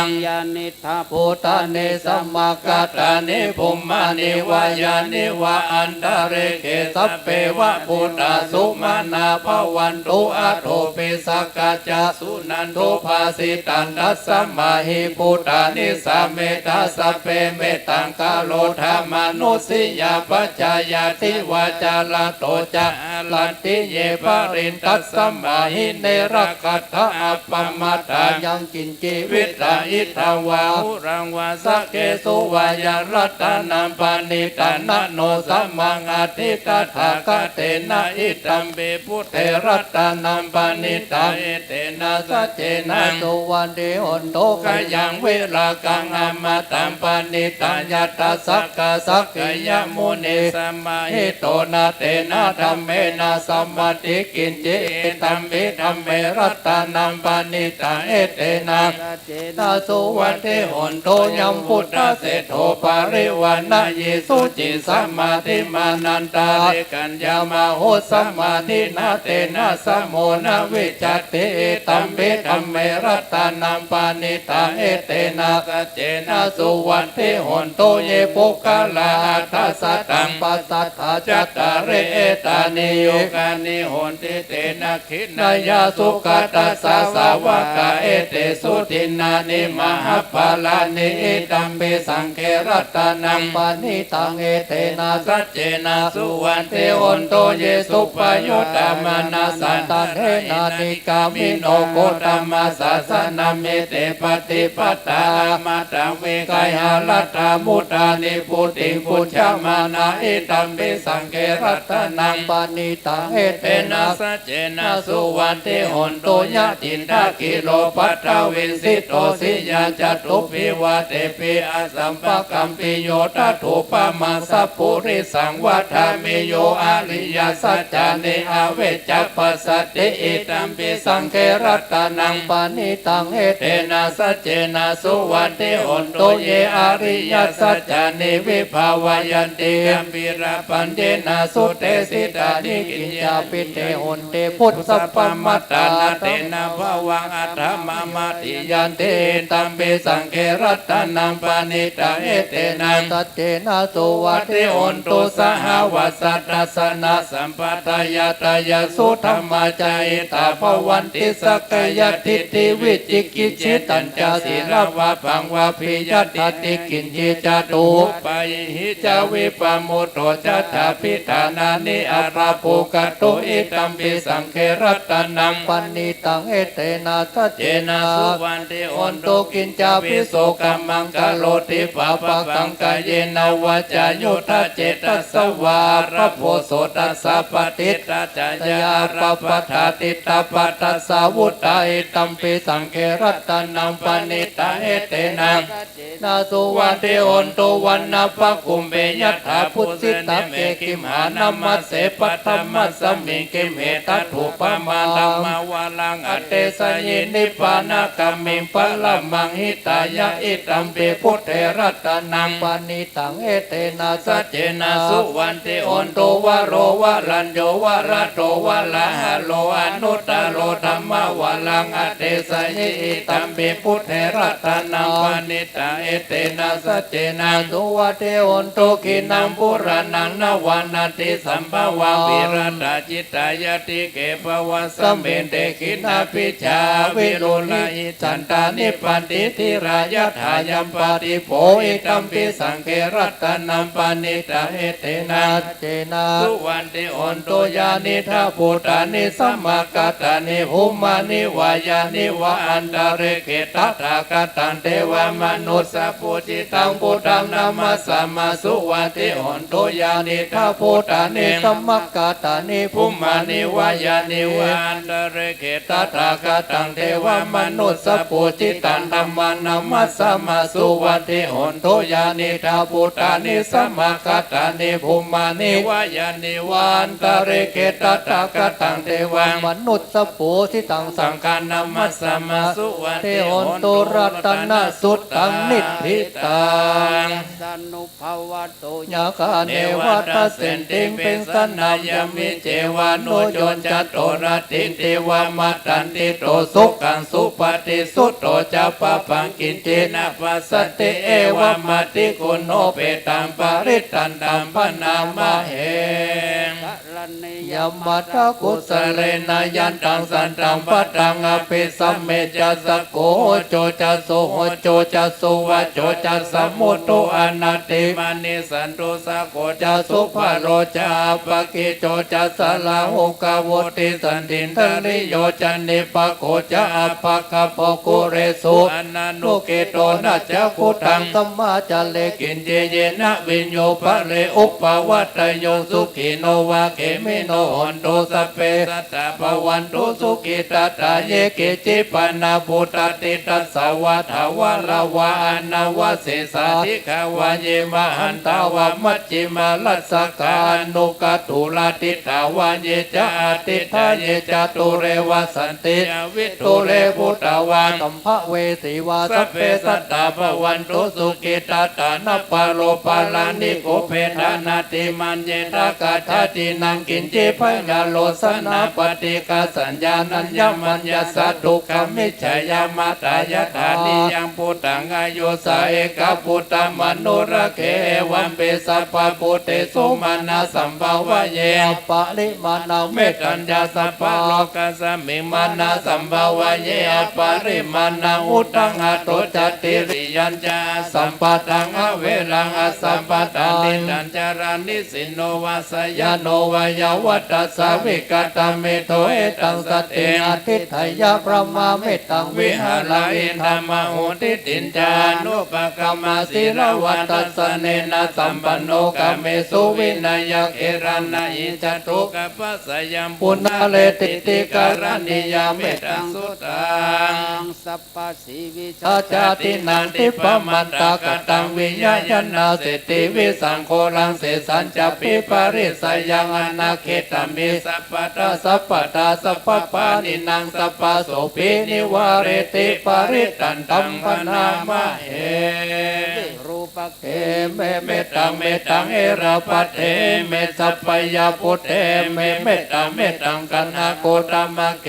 ง ยานิ ทะ ภูตานิ สะมะกัตตานิ ภุมมะนี วะ ยานิ วะ อันตะริกเข สัพเพ วะ ภูตา สุมานา ภะวันตุ อะโถ ปิ สักกัจจะ สุนันตุ ภาสิตัง ตัสสะมะหิ ภูตานิ สะเมทา สัพเพ เมตตัง กะโรธา มานุสสียา ปัจจายัตถิ วาจาระโต จะ อะระ ติ เย ปริตตัสมา หิ เน รักขัตถะ อัปปมาทา ยัง กิญจิ วิฏฐา หิ ตวา หุ รัง วา สักเข สุ วา ยัง รัตตะนัง ปะณิตัง นะ โน สัมมัง อัตถิ ตถาคะเตนะ อิตัมปิ บุตเท รัตตะนัง ปะณิตัง เอเตนะ สัจเจนะ สุวัตถิ โหนตุ ขยัง วิรากัง อมตัง ปะณิตัง ยัตถา สักกา สักกิยะ มุนิ สมา หิโต นะ เตนะ ธัมเมนะ สมาทิ กิญจิ อิตัมปิ ธัมเม รัตตะนัง ปะณิตัง เอเตนะ สัจเจนะ สุวัตถิ โหนตุ ยัง บุตตะเศรษฐโท ปะริวารายี สุจิ สมาธิมา นันตาริกัญญา มาหุ สมาทินา เตนะ สโม นะ วิจจัตติ อิตัมปิ ธัมเม รัตตะนัง ปะณิตัง เอเตนะ สัจเจนะ สุวัตถิ โหนตุ เย ปุคคลา อัฏฐะ สะตัง ปัสสัทธา จัตตาริ เอตานิ ยุกานิ โหนติ เตนะ ขิณา ยา สุขะตัสสะ สาวะกา เอเตสุ ดินนานิ มหะปะลานิ อิตัมปิ สังเฆ รัตตะนัง ปะณิตัง เอเตนะ สัจเจนะ สุวัตถิ โหนตุ เย สุปะโยคา มานะ สันตะเทนะ นิกามิโน โคตมัสสะ สะนะ เมเต ปะติปัตตา อามาตะ วิกา หะรัตถา มุตา นิพพุติง ภุญจะมานา อิตัมปิ สังเฆ รัตตะนัง ปะณิตัง เอเตนะ สัจเจนะ สุวัตถิ โหนตุ ยะ จินทะ คิโล ปัทวิง สิโต สิยา จตุปปิ วาเตปิ อสัมปะกัมปิโย ทัตถุปะมัง สัปปุริสัง วะทามิ โย อะริยะสัจจานิ อเวจจะ ปัสสะติ อิตัมปิ สังเฆ รัตตะนัง ปะณิตัง เอเตนะ สัจเจนะ สุวัตถิ โหนตุ เย อะริยะสัจจานิ วิภาวัยยันติ กัมภีรปัญเญนะ สุเตสิตานิ กิญจาปิ เต โหนติ ปุสสะปะมัตตา นะ เตนะ ภวัง อัฏฐะมะมะติยันติ อิตัมปิ สังเฆ รัตตะนัง ปะณิตัง เอเตนะ สัจเจนะ สุวัตถิ โหนตุ สหวัสสะ ทัสสะนะ สัมปะทา ญาตา ยะ โส ธัมมา จะ หิตา ภวันติ สักกายะ ทิฏฐิ วิจิกิจฉิตัญจะ ศีละวะ ปังวะ ภิยะทัตถิ กิญจิ จะ ตูปปะยิงหิ จะ วิปะมุตโต จะ ชาภิฏฐานานิ อัตถะ โภคะตุ อิตัมปิ สังเฆ รัตตะนัง ปะณิตัง เอเตนะ สัจเจนะ สุวัตถิ โหนตุ กิญจาภิโสกัมมัง กะโรติ ปะปะกัง กาเยนะ วาจา โยทะ เจตสะวา อะระโภ โสตัสสะ ปะติฏฐา จา ยา อะระปะทา ติฏฐปะทัสสา วุตตา อิตัมปิ สังเฆ รัตตะนัง ปะณิตัง เอเตนะ นะ สุวัตถิ โหนตุ วันนะปะกุมเป ยัตถา ปุเส นิเม คิมหานะ มัสเส ปัทธะมัสสะมิง คิมเห ทัตถุปะมา ธัมมะวะรัง อะเตสะยิ นิพพานะกามิง ปะระมัง หิตายะ อิตัมปิ บุตเท รัตตะนัง ปะณิตัง เอเตนะ สัจเจนะ สุวัตถิ โหนตุ วะโร วะรัญโญ วะระโต วะระหะโร อะนุตตะโร ธัมมะวะรัง อะเตสะยิ อิตัมปิ บุตเท รัตตะนัง ปะณิตัง เอเตนะ สัจเจนะ สุวัตถิ โหนตุ ขีณัง ปุราณัง นะวา นัตถิ สัมภวัง วิรัตตา จิตตา ยัตถิเก ภวัสมิง เต ขีณาภิญญา วิรุฬา หิ จันตา นิปปันติ ธีรา ยัตถา ยัมปา ติโภ อิตัมปิ สังเฆ รัตตะนัง ปะณิตัง เอเตนะ สัจเจนะ สุวัตถิ โหนตุ ยานิธัง ภูตานิ สะมะกัตตานิ ภุมมานิ วะยานิ วะ อันตะริกขิ ตถาคตัง เตวะมะนุสสะปูจิตัง บุตธัง นะมัสสามา สุวัตถิ โหนตุ ยานิธัง ภูตานิ สะมะกัตตานิ ภุมมานิ วะยานิ วะ อันตะริกขิ ตถาคตัง เตวะมะนุสสะปูจิตัง ธัมมัง นะมัสสามา สุวัตถิ โหนตุ ยานิธัง ภูตานิ สะมะกัตตานิ ภุมมานิ วะยานิ วะ อันตะริกขิ ตถาคตัง เตวะมะนุสสะปูจิตัง สังฆัง นะมัสสามา สุวัตถิ โหนตุ รัตตะนะสุตตัง นิฏฐิตัง ภะวะตุ ยะถา เนวะ ทัสเสนติ เปสะนา ยามิ เจวานุ โย จัตโต รัตติ เตวะ มัตตันติ โต สุขัง สุปะฏิ สุตโต จะ ปะปัง กิญจิ นะ ปัสสะติ เอวะมะติ กุณโณ เปตัง ปะริตตันตัง พะนามะเห กะรณียะมะทะ กุสะเลนะ ยันตัง สันตัง พะทัง อะภิสะเม จะ สะโก โห โจ จะ สุ โห โจ จะ สุวะ โจ จะ สะมุตโต อะนาติมานิ สันตุ สะโก จะ สุภะโล จะ อัปปะกิจโจ จะ สาราหุกาวุติ สันตินทริโย จะนิปปะโข จะอัปปะกัปปะ กุเรสุ อนานุกิตโต นะจักขุตัง สัมมาจาเร กิญจี เยนะวิญญู ปะเร อุปปะวัตโต สุขิโน วะเขมิโน หอนตุ สัพเพ สัตตา ภะวันตุ สุขิตัตตา เย เกจิ ปะนา ปุตตา ติตัสสะ วาทา วะระวา อะนะวะเสสา ทิกขะวา เย มหันตา วา มัชฌิมา รัสสะกา อนุกัตถุรา ทิฏฐาวา เย จะ อะทิฏฐา เย จะ ดูเร วะสันติ ยา วิดูเร พุทธา วา สัมภะเวสี วา สัพเพ สัตตา ภะวันตุ สุขิตัตตา นะปะโรปะระ นิคคุเปทา นาติมัญเญทะ กะถาทินัง กิญจิ พยาโลสนา ปะฏิฆาสัญญา นัญญะมัญญะสะ ทุกขมิจฉา ยะมะถะ ยะถา นิยัง พุตตัง อายุสา เอกะ พุตตะมะนุรักเข เอวัมปิ สัพพะพุตเตสุ มานะสัมภะวะเย อะปะริมาณัง เมตตัญจะ สัพพะโลกัสมิง มานะสัมภะวะเย อะปะริมาณัง อุทธัง อะโถ จะ ติริยัญจะ อะสัมปะทัง อะเวรัง อะสัมปะทัง ทิฏฐัญจะระ นิสสินโน วาสายาโน วายาวัจจะสา วิกะตะเมโท เอตัง สัตถิง อะทิฏฐะยะ พระมะ เมตตัง วิหาระ อิทัง มะโห ทิฏฐิญจะ อนุปะกัมมะ สีลาวะ ทัสสะเนนะ สัมปันโน กาเมสุ วินะยะ เกหะนะหิ จะตุกะปัสสะยัง ปุนะเรติ ติกะระณียัง เมตตัง สุตตัง สัพพะสีวิชา จาตินัง ทิปปะมัตตะ กะตัง วิยะยะนา เศรษฐี วิสังโฆ รัง เสสัญจะ ปิปะริสะยัง อะนะเขตะเม สัพพะทา สัพพะทา สัพพะปาณินัง สัพพะโสภี นิวาเรติ ปะริตตันตัง พะนามะเห วิรูปะ เขเม เมตตัง เมตตัง เอราปะเทเม สัพพะยาปุเทเม เมตตัง เมตตัง กะนะโกตมะเข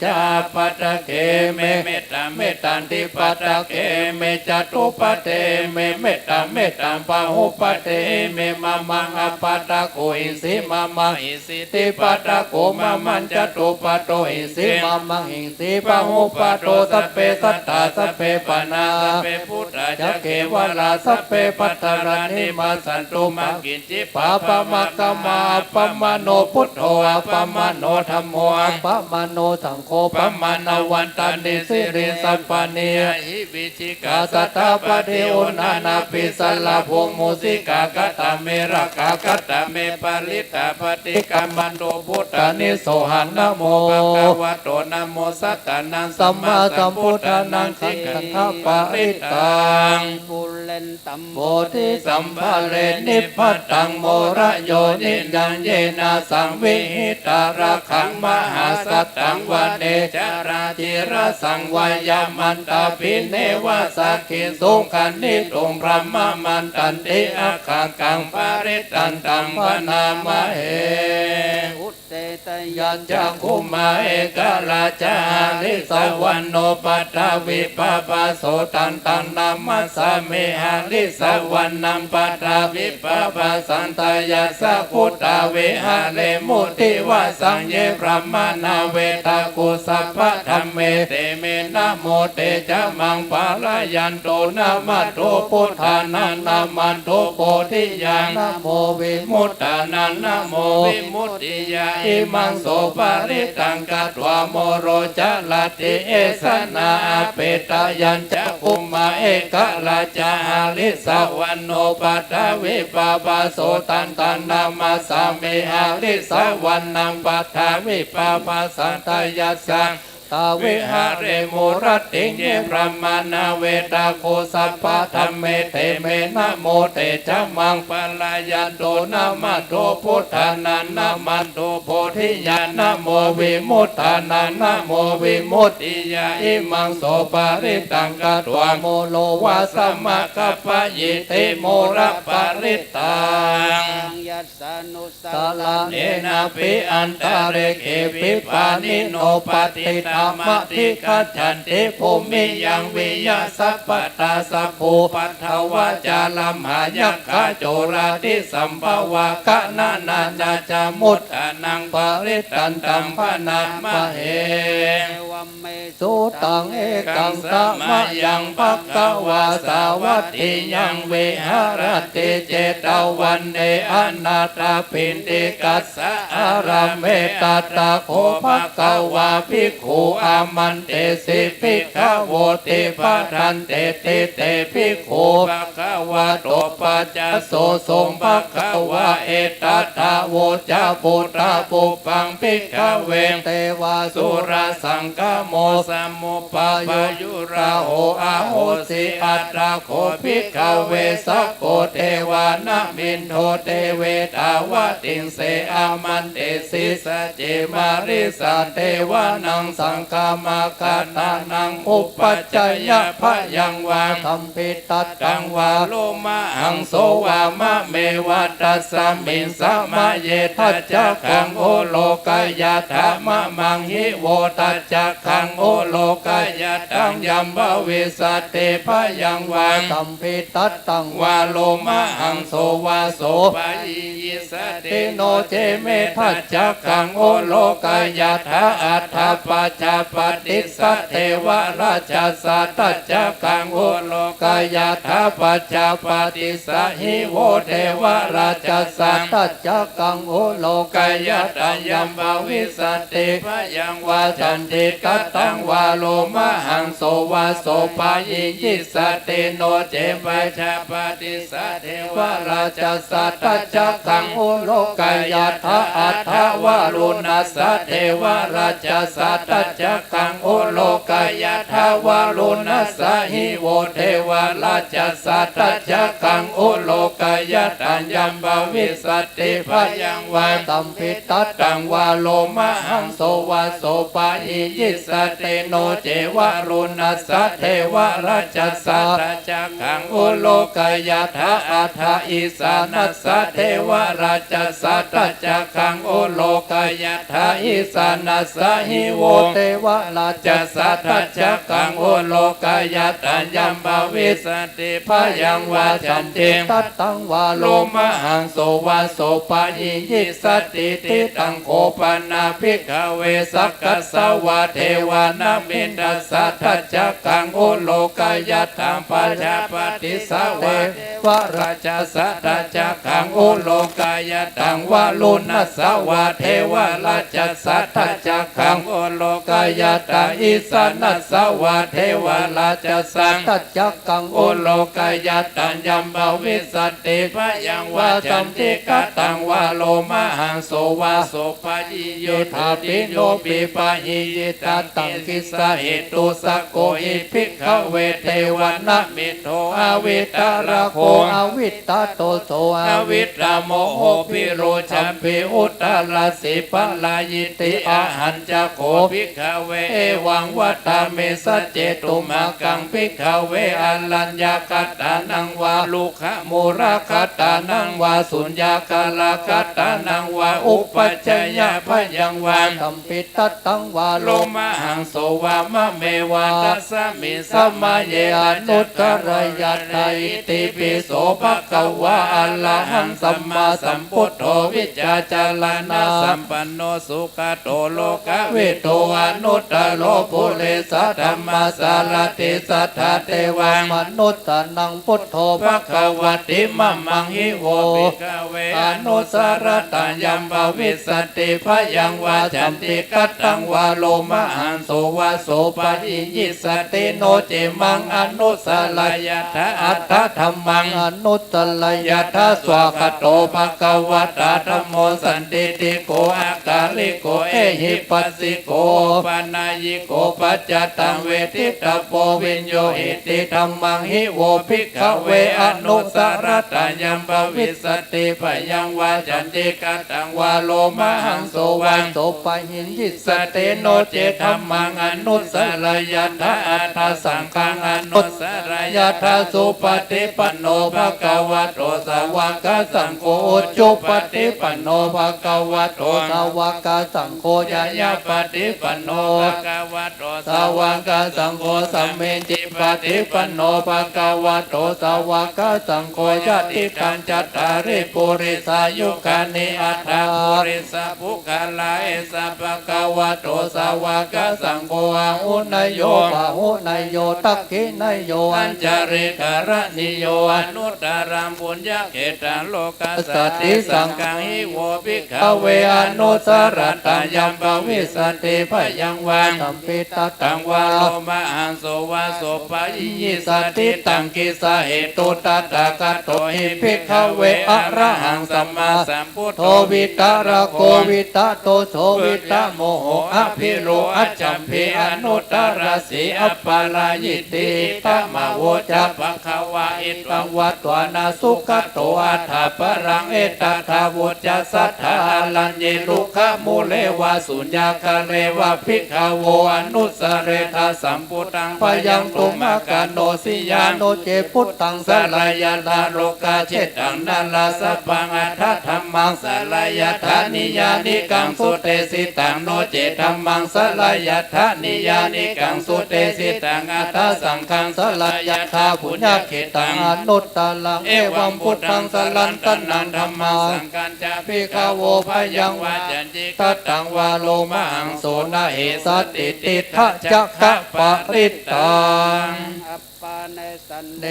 จาปะทะเขเม เมตตัง เมตตัง ทิปะทะเขเม จาตุปะเทเม เมตตัง เมตตัง ปะหุปะเทเม มะมัง อะปะทะโข อิสิ มะมัง อิสิ ทิปะทะโข มะมัง จาตุปะโท อิสิ มะมัง อิสิ ปะหุปะโท สัพเพ สัตตา สัพเพ ปาณา สัพเพ ภูตา จะ เขวะลา สัพเพ ภัททะรา นิวาสสันตุ มะกิญจิ ปาปะมะคะมา อัปปะมาโณ พุทโธ อัปปะมาโณ ธัมโม อัปปะมาโณ สังโฆ ปะมาณะวันตานิ สิริงสัปปะเนียหิ วิจิกิจฉา สะทาปะฏิ อุทธานาภิสาระ โภ มูสิกา คัตตาเม รักขา คัตตาเม ปะริตตา ปะติกคัมมันตุ บุตตานิ โสหัง นะโม ภะคะวะโต นะโม สัตตานัง สัมมาสัมพุทธานัง ขันธะปะริตตัง ปุเรน ตัม โปธิสัมภะเร นิพพะตัง โมระโยนิยัง เยนะ สัง วิหิตารักขัง มหาสัตถัง วะเน จรา จีรสัง วะยะมันตาภิ เนวะ สักขิสุง ขะณิตุง พรหมะมันตันติ อักขะกัง ปะริตตันตัง พะนามะเห อุตเตตะยัญจะ คุมมา เอกะราชะ หะริสะวัณโณ ปัททะวิปปะโส ตันตัง นะมัสสามิ หะริสะวัณัง ปัททะวิปปะสันตะยัสสะ คุตตา วิหะเรมุ ทิวะสัง เย บรหมะนา เวทะโข สัพพะธัมเม เต เม นะโม เต จะ มัง ปะละยันตุ นะมัตถุ พุทธานัง นะมัตถุ โพธิยา นะโม วิมุตตานัง นะโม วิมุตติยา อิมัง โส ปะริตตัง กัตถวา โมโร จะ ลัตถิ เอสะ นะ อะเปตะยัญจะ คุมมา เอกะราชะ หะริสะวัณโณ ปัททะวิปปะโส ตันตัง นะมัสสามิ หะริสะวัณัง ปัททะวิปปะสันตะยัสสะ ตา วิหะเรมุ รัตติง เย บรหมะนา เวทะโข สัพพะธัมเม เต เม นะโม เต จะ มัง ปะละยันตุ นะมัตถุ พุทธานัง นะมัตถุ โพธิยา นะโม วิมุตตานัง นะโม วิมุตติยา อิมัง โส ปะริตตัง กัตถวา โมโร วะ สะมะ กัปปะยิ ติ โมระ ปะริตตัง ยัสสานุ สะระเณนะปิ อันตะเร เขปิ ปาณิโน ปะติตา มะ อ ธิ กัจฉันติ ภูมิยัง วิยะ สัพพะตา สะ ภู ปัททวา จา รมหา ยักขา โจรา ติ สัมภะ วา กะ นะ นา นา จะ มุฏฐานัง ปะริตตันตัง พะ นะ มะ เห เอวัม เม สุตัง เอกัง สะ มะ ยัง ภะ คะ วา สา วัตถิยัง วิหะระ ติ เจตะ วัน เน อะ นา ถ ปิณฑิ กัส สะ อาราม เม ตะ ถา โข ภะ คะ วา ภิกขุ อา มัน เต สิ ภิกขะ โว ติ ปะ ทัน เต ติ เต ภิกขุ ภะ คะ วะ โต ปัส สะ โส สง ภะ คะ วา เอ ตะ ถา โว จะ ปุทธะ ปุพพัง ภิกขะ เว เต วา สุรา สัง คะ โม สะ มุปปา ยุ รา โห อะ โห สิ อัตถะ โข ภิกขะ เว สะ โก เต วา นะ มิณโฑ เต เว ตา วะ ติง เส อา มัน เต สิ สะ เจ มา ริ สะ เต วะ นัง สัง คา มา กะ ตา นัง อุปัชฌะยะ พะ ยัง วา สัม ภิ ตัตตัง วา โล มะ หัง โส วา มะ เม วา ตัส มิง สะ มะ เย ทัชฌะ ขัง โอ โล กะ ยะ ถา มะ มัง หิ โว ทัชฌะ ขัง โอ โล กะ ยะ ทัง ยัม ภะ วิสสะ ติ พะ ยัง วา สัม ภิ ตัตตัง วา โล มะ หัง โส วา โส ปะ หิ ยิสสะ ติ โน เจ เม ทัชฌะ ขัง โอ โล กะ ยะ ถา อัฏฐะ ปัจจา ปะ ติสสะ เท วะ รัชชะ สัต ทัชฌะ ขัง โอ โล กะ ยะ ถา ปัจจา ปะ ติสสะ หิ โว เท วะ รัชชะ สัต ทัชฌะ ขัง โอ โล กะ ยะ ถา ยัม ภะ วิสสะ ติ พะ ยัง วา สันติ ทัตตัง วา โล มะ หัง โส วา โส ปะ หิ ยิสสะ ติ โน เจ ปัจจา ปะ ติสสะ เท วะ รัชชะ สัต ทัชฌะ ขัง โอ โล กะ ยะ ถา อัฏฐะ วะ รุณัสสะ เท วะ รัชชะ สัต ทัชฌะ ขัง โอ โล กะ ยะ ถา วะ รุณัสสะ หิ โว เท วะ รัชชะ สัต ทัชฌะ ขัง โอ โล กะ ยะ ถา ยัม ภะ วิสสะ ติ พะ ยัง วา สัม ภิ ทัตตัง วา โล มะ หัง โส วา โส ปะ หิ ยิสสะ ติ โน เจ วะ รุณัสสะ เท วะ รัชชะ สัต ทัชฌะ ขัง โอ โล กะ ยะ ถา อัฏฐะ อีสานัสสะ เท วะ รัชชะ สัต ทัชฌะ ขัง โอ โล กะ ยะ ถา อีสานัสสะ หิ โว เท วะ รัชชะ สัต ทัชฌะ ขัง โอ โล กะ ยะ ถา ยัม ภะ วิสสะ ติ พะ ยัง วา สันติ ทัตตัง วา โล มะ หัง โส วา โส ปะ หิ ยิสสะ ติ ทิฏฐัง โข ปะ นา ภิกขะ เว สักขัสสะ วา เท วา นะ มิณฑัสสะ ทัชฌะ ขัง โอ โล กะ ยะ ถา ปัจจา ปะ ติสสะ วา เท วะ รัชชะ สัต ทัชฌะ ขัง โอ โล กะ ยะ ถา วะ รุณัสสะ วา เท วะ รัชชะ สัต ทัชฌะ ขัง โอ โล กะ ยะ ถา อีสานัสสะ วา เท วะ รัชชะ สัต ทัชฌะ ขัง โอ โล กะ ยะ ถา ยัม ภะ วิสสะ ติ พะ ยัง วา สันติ ทัตตัง วา โล มะ หัง โส วา โส ปะ หิ ยิสสะ ติ โน ปิ ปะ หิ ยิสสะ ติ กิสสะ หิ ตุสสะ โก หิ ภิกขะ เว เท วะ นะ มิณโฑ อวิตตะระโข อวิตตะโตโส อวิตตะโมโห พิโรชัมปิ อุตตะรัสสิ ปะ รายิติ อะหัญจะโข ภิกขะ เว เอวัง วัตถะ เม สัจเจตุมะกัง ภิกขะ เว อะรัญญะขัตถานัง วา รุกขะ มูละขัตถานัง วา สุญญะกาละขัตถานัง วา อุปัชฌะยะ พะ ยัง วา สัม ภิ ทัตตัง วา โล มะ หัง โส วา มะ เม วา ตัส มิง สะ มะ เย อะนุสสะระยะถา อิติปิโส ภะคะวา อะระหัง สัมมาสัมพุทโธ วิชชาจะระณะสัมปันโน สุขะโต โลกะวิทู อะนุตตะโร ปุเรสะธัมมะสารถิ สัทธาเทวะมะนุสสานัง พุทโธ ภะคะวะติ มะมัง หิ โว ภิกขะ เว อะนุสสะระตะ ยัม ภะ วิสสะ ติ พะ ยัง วา สันติ ทัตตัง วา โล มะ หัง โส วา โส ปะ หิ ยิสสะ ติ โน เจ มัง อะนุสสะระยะถา อัตถะธัมมัง อะนุสสะระยะถา สวากขาโต ภะคะวะตา ธัมโม สันทิฏฐิโก อะกาลิโก เอหิปัสสิโก โอปะนะยิโก ปัจจะตัง เวทิตะโพ วิญญูหิติ ธัมมัง หิ โว ภิกขะ เว อะนุสสะระตะ ยัม ภะ วิสสะ ติ พะ ยัง วา สันติ ทัตตัง วา โล มะ หัง โส วา โส ปะ หิ ยิสสะ ติ โน เจ ธัมมัง อะนุสสะระยะถา อัตถะสังฆัง อะนุสสะระยะถา สุปะฏิปันโน ภะคะวะโต สาวะกะสังโฆ อุจุปะฏิปันโน ภะคะวะโต สาวะกะสังโฆ ญาญาปะฏิปันโน โน ภะคะวะโต สาวกสังโฆ สัมมิจฉิปะฏิปันโน ภะคะวะโต สาวกสังโฆ ยะติตัง จัตตาริ ปุริสายุคานิ อัตถะ ปุริสะปุคคละ เอสะ ภะคะวะโต สาวกสังโฆ อาหุเนยโย ปาหุเนยโย ทักขิเนยโย อัญชลีกะระณีโย อนุตตรัง ปุญญะ เขตะโลกัสสะติ สังฆัง หิ โว ภิกขะเว อนุสสะระตะ ยัม ภวิสสะติ ภยัง วา สัมปิ ทัตถัง วา โลมหัง โส วา โส ปะหิ ยิสสะติ ตัง กิสสะ เหตุ ตถาคโต หิ ภิกขะเว อะระหัง สัมมาสัมพุทโธ วิตะระโก วิตะโตโส วิตะโมโห อะภิโร อัจฉัมภี อนุตตะระสี อัปปะรายิตติ อิทัง มะ โว จะ ภะคะวา อิทัง วัตถานะ สุขะโต อัฏฐะปะรัง เอตัทธา วุจจะ สัทธา อะรัญญิ รุกขะมูเล วา สุญญาคาเร วา ภิกขะโว อนุสสะเรทา สัมพุทธัง ภยัง ตุมหะกาโน สิยานุ เจ พุทธัง สะรายะถา โลกาเชตัง นาราสะปัง อัฏฐะธัมมัง สะรายะถา นิยานิกัง สุเตสิตัง โน เจ ธัมมัง สะรายะถา นิยานิกัง สุเตสิตัง อัฏฐะสังฆัง สะรายะถา ปุญญะ เขตัง อนุตตรัง เอวัม พุทธัง สะรัตนัง ธัมมัง สังฆัญจะ ภิกขะโว ภยัง วา จันติ ทัตถัง วา โลมหัง โส นะ หิสสะติ ติฏฐะ จะ ขะ ปะริตตัง อัปปะเนสสะเน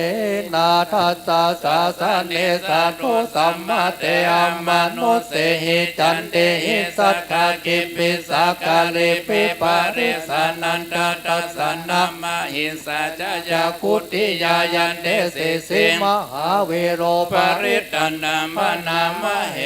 นาทัสสะ สาสะเน สาธุ สัมมาเต อะมานุสเสหิ จันติหิ สักขะ กิปปิสา กาลี ปิ ปะริสสะนันทะ ทัสสะนะ มะหิสสะ จะ ยาคุตติยา ยันติ สิสสิ มหาวีโร ปะริตตะนัง พะนามะเห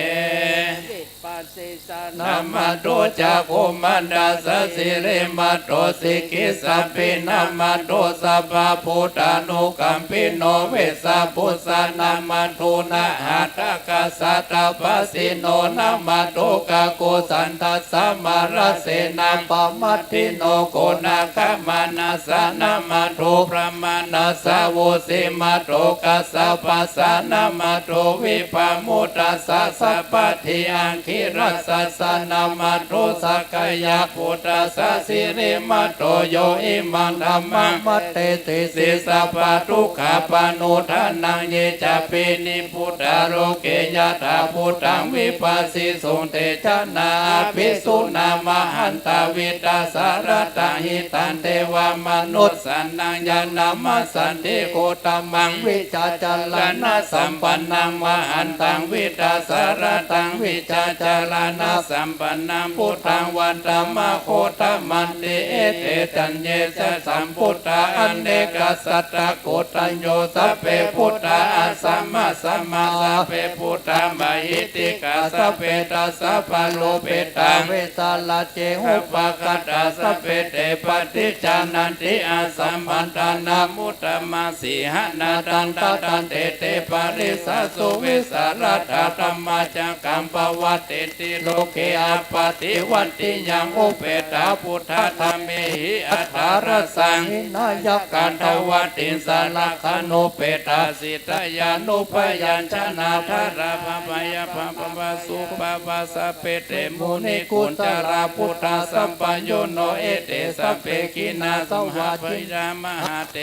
ปัสสิสะ นะมะโต จะ โกมันดัสสะ สิริมะโต สิกขิสัพพิ นะมะโต สัพพะพุทธานุกัมปิโน เวสสะปุสสะ นะมะโต นะหะตะกัสสะ ตะปัสสิโน นะมะโต กะกุสันทัสสะ มะระเสนะ ปะมัตถิโน โกนะคะมะนัสสะ นะมะโต พระมะนัสสะ โวสิมะโต กัสสะปัสสะ นะมะโต วิปะมุตตัสสะ สัพพัทถิ อังคิรัสสัสสะ นะมะโต สักกายะปุตตัสสะ สิริมะโต โย อิมัง ธัมมัง มัตเตสิ สิ สัพพะทุกขะปะโนทานัง เย จะ เป นิพพุทธา โล เก ยะถาภูตัง วิปัสสิสุง เต จะ นะ อะภิสุนะ มะหันตา วิตาสะระตัง หิตัง เทวะมะนุสสานัง ยะ นะมัสสันติ โคตะมัง วิชาจะระณะสัมปันนัง มะหันตัง วิตาสะระตัง วิชาจะระณะสัมปันนัง พุทธัง วันตะมะ โคตะมันติ เอเต จันเย จะ สัมพุทธา อะเนกะสัตตะ โกฏตัญโญ สัพเพ พุทธา อัสสะมะสะมา สัพเพ พุทธา มะหิทธิกา สัพเพ ทัสสะ ปะโลเปตา เวสาลา เจ หุปะกาตา สัพเพ เต ปะฏิจจานันติ อัสสะ มันตานะ มุตตะมะ สีหะนาตัง ตะตันเต เต ปะริสสะ สุวิสาลา ตะ ธัมมาจักกัง ปะวัตตินติ โล เก อะปะติวัตติยัง อุเปตา ปุทธะ ธัมเมหิ อัฏฐารสสัง หินายะกา ตะวัตติงสะ ลักขะณูเปตา สิทธาญาณุปะยัญชนะ ทะระพะพะยะพะพะปะสุปะปะ สัพเพ เต มุนิกุสสะลา ปุทธา สัมปะยุตโต เอเต สัพเพ ขิณาสวาที ยะ มหาเต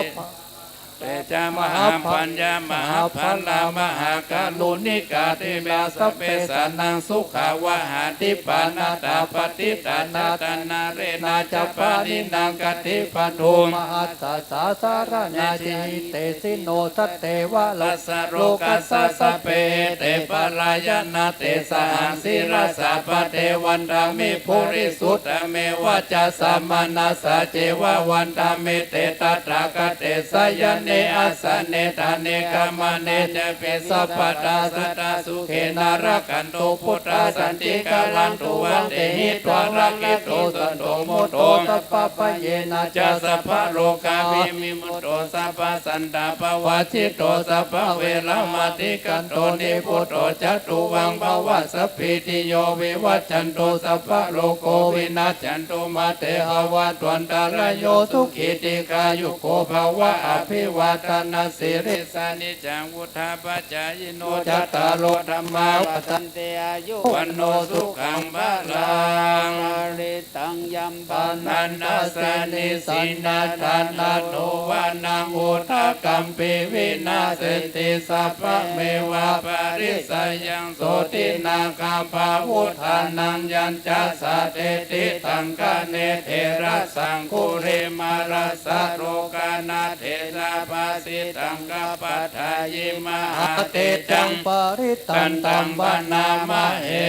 เตจะ มหาปัญญา มหาพลา มหาการุณิกา เทวา สัพเพ สะนัง สุขาวหา ทิปปานะตา ปะติตา จะ ตะนาเรนะ จะ ปาณินะ กะติปะทู มหัสสะ สาสะระณะ เย จะ หิเตสิโน สันเต วะ รัสสะ โลกัสสะ สัพเพ เอ เต ปะลาญะนะ เตสะหัง สีลัสสะ ปะเท วันทะมิ ปุริสุทธะเม วะจะสะ มะนะสะ เจวะ วันทะมิ เต ตะถาคะเต สะยะเน อะสะเน ฐะเน กะมะเน จะ เป สัพพะทา สะทา สุเข นะ รักขันตุ พุทธา สันติ กะรันตุ วะ เตหิ ตวา รักขิตุ สันตุ มุตโต สัพพะพะเยนะ จะ สัพพะโรคา วิ วิมุตโต สัพพะสันตาปะวาสิโต สัพพะเวระมะติกันโต นิพพุตโต จะ ตุวัง ภะวะ สัพพีติโย วิวัชชันตุ สัพพะโรโค วินัชชันตุ มา เต ภะวัตวันตะราโย สุขี ทีฆายุโก ภะวะ อะภิว vaḍḍhanaṃ sirissā niccaṃ vuḍḍhāpacāyino cattāro dhammā vaḍḍhanti āyu vaṇṇo sukhaṃ balaṃ. Parittaṃ yam pāṇaṃ nassanti sinnaṃ ṭhānato vanaṃ udakaṃ pi vinassenti sabbamevapārissayaṃ sotthiṃ nāgābhaṇṇuṭṭhānaṃ yañca sattete taṅkhaṇe therassaṅgulimālassa lokanathena bhāsitaṃ kappaṭṭhāyi mahātejaṃ parittaṃ taṃ bhaṇāma he.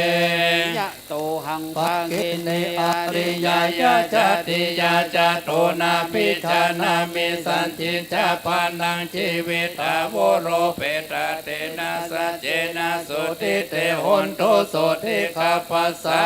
Yato haṃ bhagini ariyāya jātiyā jāto nābhijānāmi sañcicca pāṇaṃ jīvitā voropetha tena saccena sotthi te hotu sotthi gabbhassa.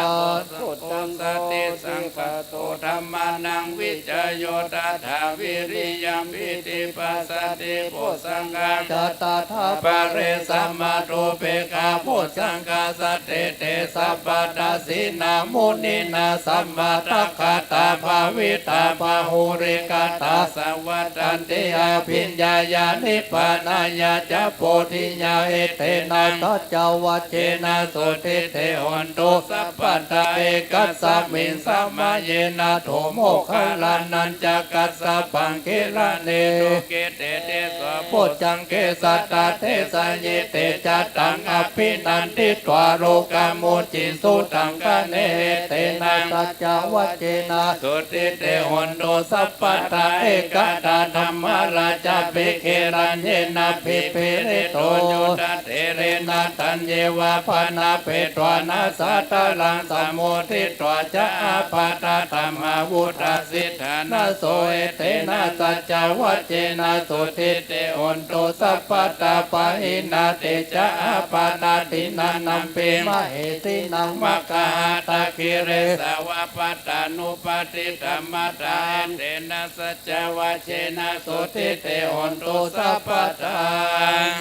Satisaṅkhā to dhammānaṃ vicayo tathā viriyampīti passaddhi bojjhaṅgā ca tathāpare samādhupekkhabojjhaṅgā sattete sabbadassinā muninā sammadakkhātā bhāvitā bahulīkatā saṃvattanti abhiññāya nibbānāya ca bodhiyā etena saccavajjena sotthi te hotu sabbadā ekasmiṃ samaye nātho moggallānañca kassapaṃ gilāne dukkhite tisso bojjhaṅge satta desayi te ca taṃ abhinanditvā rogā mucciṃsu taṅkhaṇe etena saccavajjena sotthi te hotu sabbadā ekadā dhammarājāpi gelaññenābhipīḷito yuttatthirena taññeva bhaṇāpetvāna sādaraṃ sammoditvā ca ābādhā tamhā vuṭṭhāsi ṭhānaso etena saccavajjena sotthi te hotu sabbadā pahīnā te ca ābādhā tiṇṇannampi mahesinaṃ maggāhatakilesāva pattānuppattidhammataṃ etena saccavajjena sotthi te hotu sabbadā.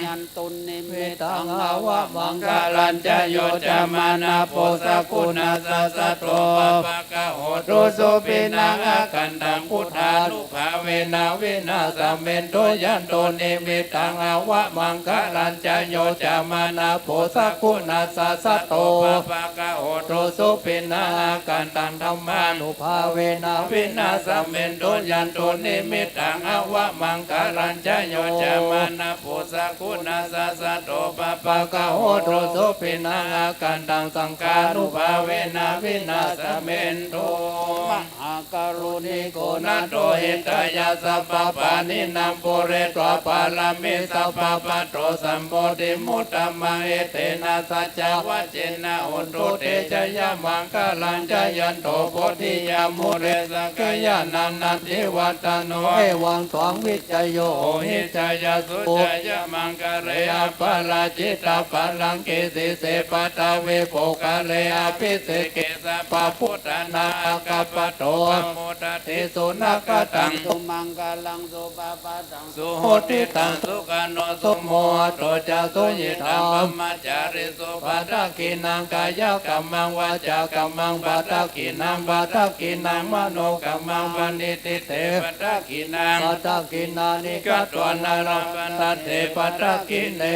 Yandunnimittaṃ avamaṅgalañca yo cāmanāpo sakuṇassa saddo pāpaggaho dussupinaṃ akantaṃ buddhānubhāvena vināsamentu. Yandunnimittaṃ avamaṅgalañca yo cāmanāpo sakuṇassa saddo pāpaggaho dussupinaṃ akantaṃ dhammānubhāvena vināsamentu. Yandunnimittaṃ avamaṅgalañca yo cāmanāpo sakuṇassa saddo pāpaggaho dussupinaṃ akantaṃ saṅghānubhāvena vināsamentu. Mahākāruṇiko nātho hitāya sabbapāṇinaṃ pūretvā pāramī sabbā patto sambodhimuttamaṃ etena saccavajjena hotu te jayamaṅgalaṃ. Jayanto bodhiyā mūle sakyānaṃ nandivaḍḍhano evaṃ tvaṃ vijayo hohi jayassu jayamaṅgale aparājitapallaṅke sīse paṭhavipokkhare abhiseke sabbabuddhānaṃ aggappatto pamodati. Sunakkhattaṃ sumaṅgalaṃ supabhātaṃ suhuṭṭhitaṃ sukhaṇo sumuhutto ca suyiṭṭhaṃ brahmacārisu padakkhiṇaṃ kāyakammaṃ vācākammaṃ padakkhiṇaṃ padakkhiṇaṃ manokammaṃ paṇidhi te padakkhiṇā padakkhiṇāni katvāna labhantatthe padakkhiṇe.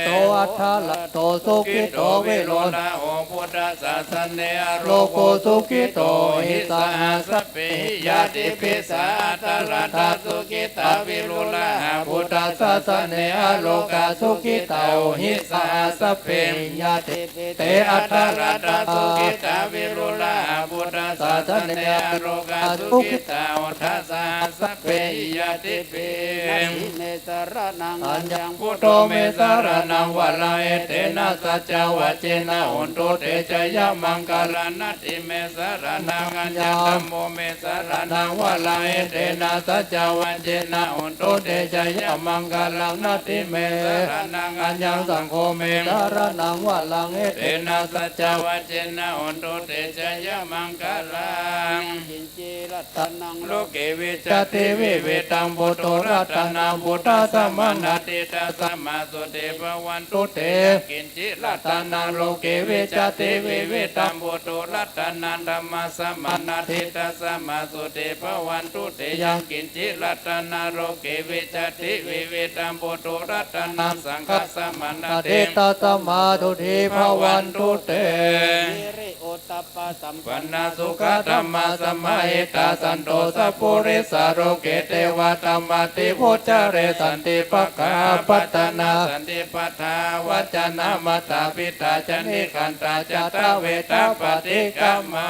So atthaladdho sukhito viruḷhako buddhasāsane arogo sukhito hohi saha sabbehi ñātibhi. Sā atthaladdhā sukhitā viruḷhakā buddhasāsane arogā sukhitā hohi saha sabbehi ñātibhi. Te atthaladdhā sukhitā viruḷhakā buddhasāsane arogā sukhitā hotha saha sabbehi ñātibhi. Natthi me saraṇaṃ aññaṃ buddho me saraṇaṃ varaṃ etena saccavajjena hotu te jayamaṅgalaṃ. Natthi me saraṇaṃ aññaṃ dhammo me saraṇaṃ varaṃ etena saccavajjena hotu te jayamaṅgalaṃ. Natthi me saraṇaṃ aññaṃ saṅgho me saraṇaṃ varaṃ etena saccavajjena hotu te jayamaṅgalaṃ. Yaṅkiñci ratanaṃ loke vijjati vividhaṃ puthu ratanaṃ buddhasamaṇaṭṭhi tasmā sotthī bhavantu te. Yaṅkiñci ratanaṃ loke vijjati vividhaṃ puthu ratanaṃ dhammasamaṇaṭṭhi tasmā sotthī bhavantu te. Yaṅkiñci ratanaṃ loke Viviccati vividhaṃ puthū ratanaṃ saṅghasamaṃ natthi, tasmā tuṭṭhī bhavantu te. Siriuttamappasampannaṃ sukhadhammasamāhitā, santo sappurisā loke devadhammāti vuccare. Santi pakkhā apattanā, santi padā vacanamatā, phiṭā ca nikkantā ca dveda paṭikkama.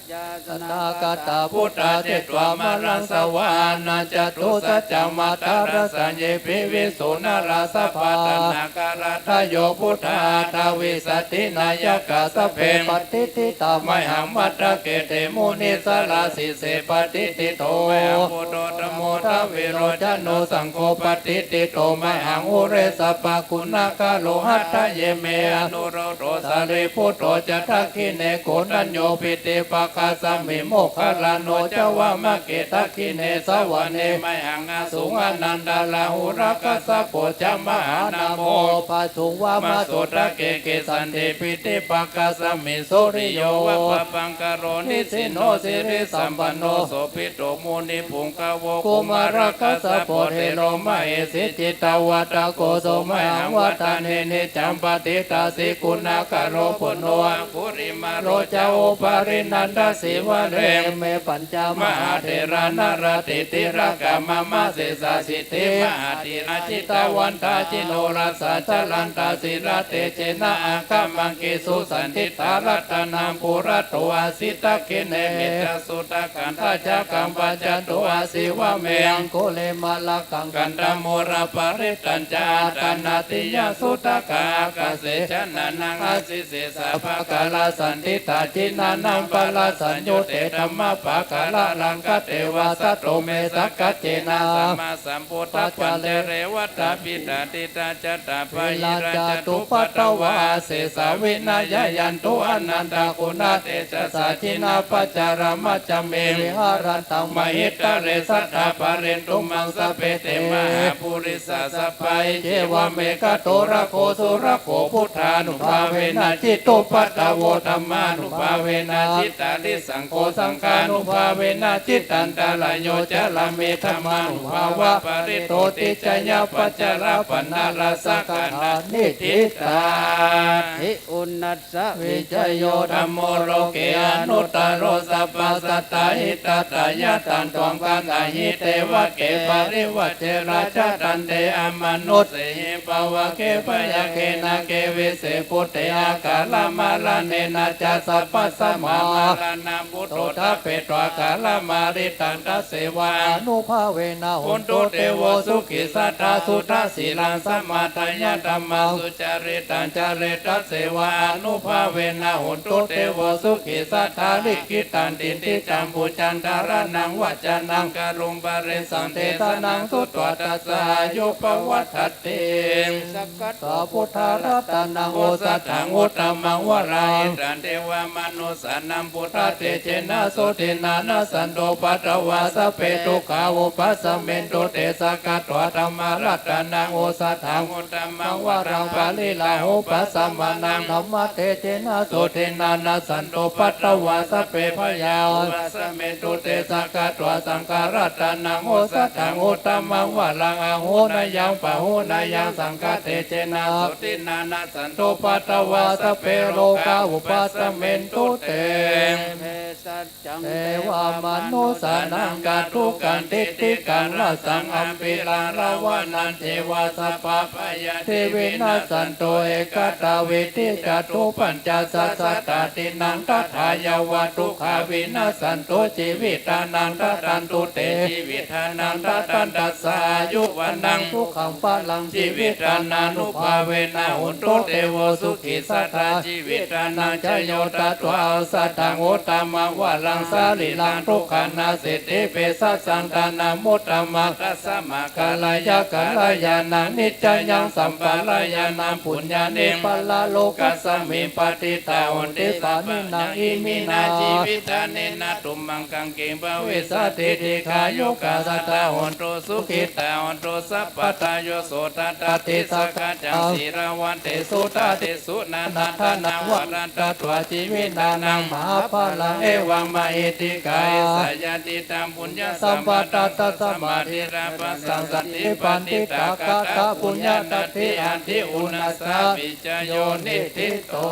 Yāsanāgatā buddhā jetvā māraṃ savāhanaṃ, catusaccāmatarasaññī piviṃsu narāsabhā. Taṇhaṅkarādayo buddhā aṭṭhavīsati nāyakā, sabbe patiṭṭhitā mayhaṃ matthake te munissarā. Sīse patiṭṭhito mayhaṃ buddho dhammo dvilocano, saṅgho patiṭṭhito mayhaṃ ure sabbaguṇākaro. Hadaye me anurud dho sārīputto ca dakkhiṇe, koṇḍañño piṭṭhibhāgasmiṃ moggallāno ca vāmake. Dakkhiṇe savane mayhaṃ āsuṃ ānandarāhulā, kassapo ca mahānāmo ubhāsuṃ vāmasotake. Kesante piṭṭhibhāgasmiṃ suriyo va pabhaṅkaro, nisinno sirisampanno sobhi to munipuṅgavo. Kumārakassapo thero mahesī cittavādako, so mayhaṃ vadane niccaṃ patiṭṭhāsi guṇākaro. Puṇṇo aṅgulimālo ca upālī nandasīvalī, ime pañca mahātherā nalāṭe tilakā mama. Sesāsīti mahātherā jitavantā jinorasā, jalantā sīlatejena aṅgamaṅgesu saṇṭhitā. Ratanaṃ purato āsi dakkhiṇe mettasuttakaṃ, dhajaggaṃ pacchato āsi vāme aṅgulimālakaṃ. Khandhamoraparittañca āṭānāṭiyasuttakaṃ, ākāse chadanaṃ āsi sesā pākārasaṇṭhitā. Jinānaṃ balasaṃyutte dhammapākāralaṅkateva, satthu me sakkaccenasammā sambuddhapañjare. Vādābhiṭṭhābhijjhā ca ṭṭhā bhāhirajjhattupaddavā, asesā vinayaṃ yantu anantaguṇatejasā. Jinapañjaramajjhamhi viharantaṃ mahītale, sadā pālentu maṃ sabbe te mahāpurisāsabhā. Iccevamekato rakkho surakkho, buddhānubhāvena jitupaddavo, dhammānubhāvena jitārisaṅ gho, saṅghānubhāvena jitantarāyo, carāmi dhammānubhāvapālito. Ticcayapacarā paṇṇarasaṅgahaṃ niṭṭhitaṃ. Hi uṇṇassa vijayo dhammo loke anuttaro, sabbasattāhitatthāya taṃ tvaṃ gaṇhāhi devake. Parivaje rājadaṇḍe amanussehi pāvake, byagghe nāge vise bhūte akālamaraṇena ca, sabbasampammānaṃ buddho thāpetvā akālamarittaṃ. Tasseva ānubhāvena hotu devo sukhī sadā, suddhasīlaṃ samādāya dhammaṃ sucaritaṃ care. Tasseva ānubhāvena hotu devo sukhī sadā, likkhitaṃ cintitaṃ pūjaṃ dhāraṇaṃ vācanaṃ garuṃ parisaṃ desanaṃ sutvā tassa āyu pavaḍḍha ti. Sakkatvā buddharatanaṃ osathaṃ uttamaṃ varaṃ, hitaṃ devamanussānaṃ buddhatejena sotthinā, nassantupaddavā sabbe dukkhā vūpasamentu te. Sakkatvā dhammaratanaṃ osathaṃ uttamaṃ varaṃ, pariḷāhūpasamanaṃ dhammatejena sotthinā, nassantupaddavā sabbe bhayā vūpasamentu te. Sakkatvā saṅgharatanaṃ osathaṃ uttamaṃ varaṃ, āhuneyyaṃ pāhuneyyaṃ saṅghatejena sotthinā, nassantupaddavā sabbe rogā vūpasamentu te. Bhesajjaṃ devamanussānaṃ kātukaṃ titikkaṃ rasaṃ ampilaṃ ravaṇañceva, sabbabhayā te vinassantu ekadā vidicchattu. Pañcasatādīnaṃ tathāyāva dukkhā vinassantu jīvitānaṃ, dadantu te jīvitānaṃ dadantassāyuvaṇṇaṃ sukhaṃ balaṃ. Jīvittānānubhāvena hontu devo sukhī sadā, jīvitānaṃ jayo datvā osathaṃ uttamaṃ varaṃ, sarīraṃ dukkhānaṃ siddhipassayaṃ dhanamuttamaṃ. Tasmā kalyāṇakalyāṇaṃ niccayaṃ sampā kalyāṇaṃ puññāni paralokasmiṃ patiṭṭhā honti sabbā yaṃ iminā jīvitā nena tumhaṃ kaṃ kiṃ bhavissati dīghāyukā sadā hontu sukhitā hontu sabbadā. Yo sotthā atthi sakkaccaṃ sīlavantesu dādī su na naṭṭhānaṃ vadantatvā jīvitā naṃ mahapphalaṃ evaṃ mahiddhikā esa yadidaṃ puññasampadaṃ tasmā dī rabbhasaṃ santi paṇḍitā kataṃ puññaṃ taddi atthi uṇhissapi ca yoniṭṭhito.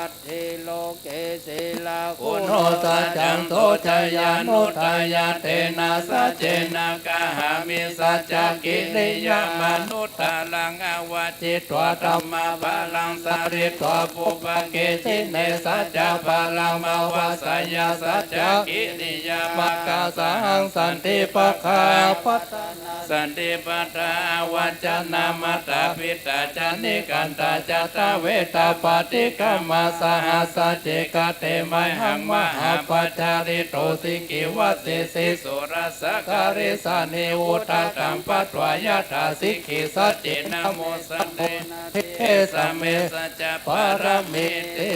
Atthi loke sīlaguṇo saccaṃ soceyyanuddayā tena saccena kāhāmi saccakiriyamanuttaraṃ. Āvajjitvā dhammabalaṃ sārītvā pubbake jine saccabalaṃ āvajjeyya saccakiriyamakkhasahaṃ santi pakkhā apattanā santi padā āvajjana mātā pitā ca nikkhantā ca dveca paṭikkama saha sacce kate mayhaṃ mahāpajjalito sikhī vajjasī surassa karīsāni udakaṃ patvā yathā sikhī sacce namo sante na esame saccapāramīti.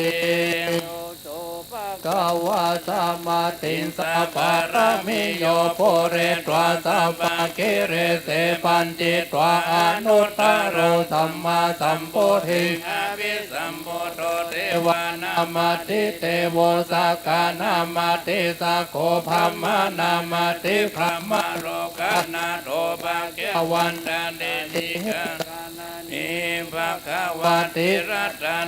Bhagavā sammātiṃsapāramiyo pūretvā sabbakilesā pañcitvā anuttaro sammāsambuddhiṃ abhisambuddho devānamatthi devo sakkanamathi sakko brahmānamatthi brahmalokanato bhagavantāni dīgharaṇī bhagavatīti.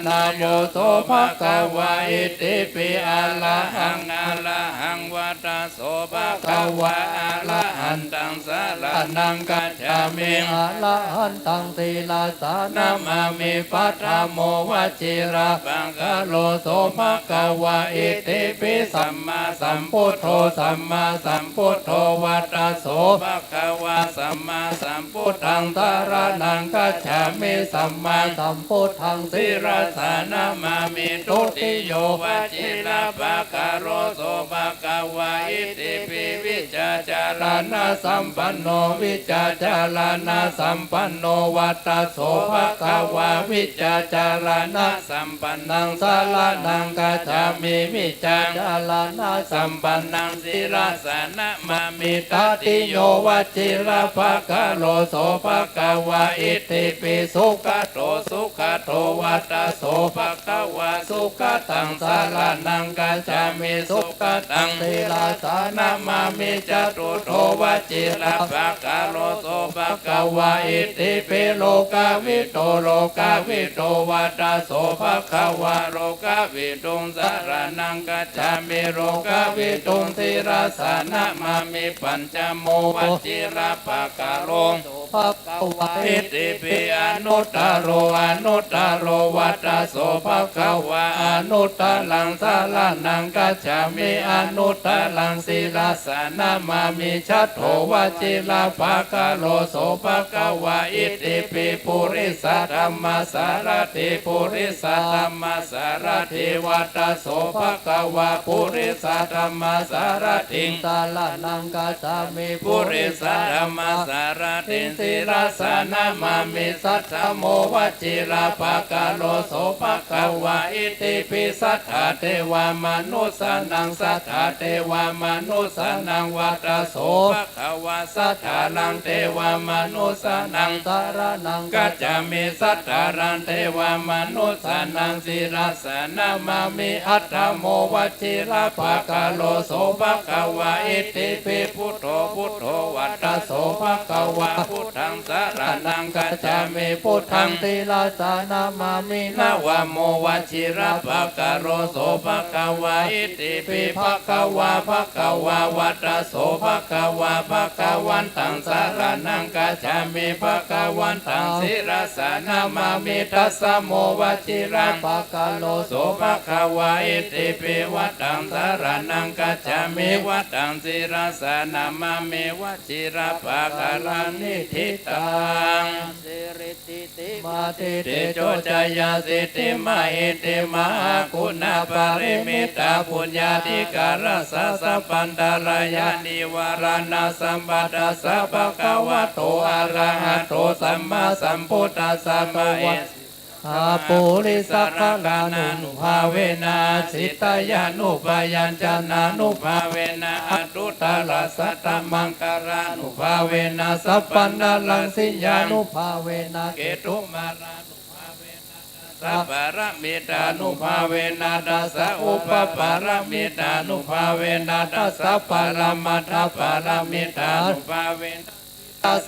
Namo so bhagavā itipi arahaṃ arahaṃ vata so bhagavā arahantaṃ saraṇaṃ gacchāmi arahantaṃ sirasā namāmi. Paṭhamo vajirapakkaro so bhagavā itipi sammāsambuddho sammāsambuddho vata so bhagavā sammāsambuddhaṃ saraṇaṃ gacchāmi sammāsambuddhaṃ sirasā namāmi. Dutiyo vajirapakkaro so bhagavā itipi vijjācaraṇasampanno vijjācaraṇasampanno vata so bhagavā vijjācaraṇasampannaṃ saraṇaṃ gacchāmi vijjācaraṇasampannaṃ sirasā namāmi. Tatiyo vajirapakkaro so bhagavā itipi sugato sugato vata so bhagavā sugataṃ saraṇaṃ gacchāmi sugataṃ sirasā namāmi. Catuttho vajirapakkaro so bhagavā itipi lokavidū lokavidū vata so bhagavā lokavidūṃ saraṇaṃ gacchāmi lokavidūṃ sirasā namāmi. Pañcamo vajirapakkaro so bhagavā itipi anuttaro anuttaro vata so bhagavā anuttaraṃ saraṇaṃ gacchāmi anuttaraṃ sirasā namāmi. Chaṭṭho vajirapakkaro so bhagavā itipi purisadammasārathi purisadammasārathi vata so bhagavā purisadammasārathiṃ saraṇaṃ gacchāmi purisadammasārathiṃ sirasā namāmi. Saṭṭhamo vajirapakkaro so bhagavā itipi satthā devamanussānaṃ satthā devamanussānaṃ vata so bhagavā saddhāraṃ devamanussānaṃ saraṇaṃ gacchāmi saddhāraṃ devamanussānaṃ sirasā namāmi. Aṭṭhamo vajirapakkaro so bhagavā itipi buddho buddho vata so bhagavā buddhaṃ saraṇaṃ gacchāmi buddhaṃ sirasā namāmi. Navamo vajirapakkaro so bhagavā itipi bhagavā bhagavā vata so bhagavā bhagavantaṃ saraṇaṃ gacchāmi bhagavantaṃ sirasā namāmi. Dasamo vajirapakkaro so bhagavā itipi vataṃ saraṇaṃ gacchāmi vataṃ sirasā namāmi vajirapakkaraṃ niṭṭhitaṃ. Siridhitimatitejojayasiddhi mahiddhi mahaguṇaparimita puññādhikārassa sabbantarāyanivāraṇa นะสัมมาทัสสะ ภะคะวะโต อะระหะโต สัมมาสัมพุทธัสสะ มะเหสี สา ปุริสะ กะลานุภาเวนะ อาทิตยานุปยัญจนานุภาเวนะ อนุตตรัสสะ ธรรมังคารานุภาเวนะ สัพพัญญลักขิยานุภาเวนะ เกตุมารานุภาเวนะ สัพพะปะระมิตานุภาเวนะ ทัสสะ อุปปะระมิตานุภาเวนะ ทัสสะ ปะระมัตถะปะระมิตานุภาเวนะ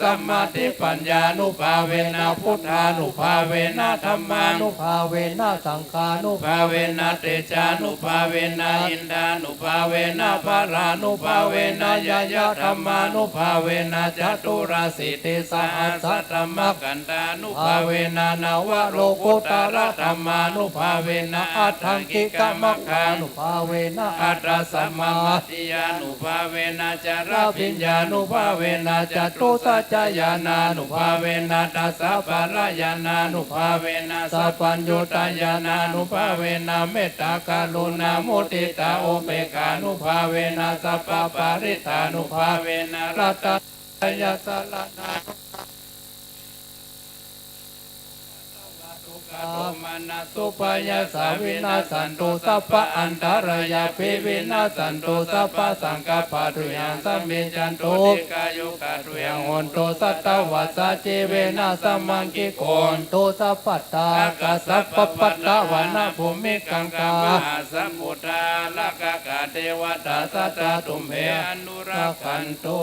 สัมมาทิฏฐิปัญญานุภาเวนะ พุทธานุภาเวนะ ธัมมานุภาเวนะ สังฆานุภาเวนะ เตจานุภาเวนะ อินทานุภาเวนะ พลานุภาเวนะ ญาญะธัมมานุภาเวนะ จตุรสีติสหัสสะธัมมะขันธานุภาเวนะ นวโลกุตตะระธัมมานุภาเวนะ อัตถังกิกะมัคคานุภาเวนะ อัตถะสัมมาทิฏฐิยานุภาเวนะ จรพิญญานุภาเวนะ จตุสัจจะญาณานุภาเวนะ ทัสสะ ปะระญาณานุภาเวนะ สัพพัญญูตะญาณานุภาเวนะ เมตตากรุณามุทิตาอุเปกขานุภาเวนะ สัพพะปะริตตานุภาเวนะ รัตตะ ยะสะระณานุภาเวนะ สุขะโทมนัสสุปะยาสาวินัสสันตุ สัพพะอันตะรายาปิวินัสสันตุ สัพพะสังคัปปะตุยังสะมิจฉันตุ ดีฆายุกะตุยังโหนตุ สัตตะวัสสะจีเวนะ สะมังกิโก โหนตุ สัพพะทา อาคัสสะปะปะทะวานะภูมิคังคา มหาสมุทธารักขะเทวะตา สัตตาตุมเม อนุรักขันตุ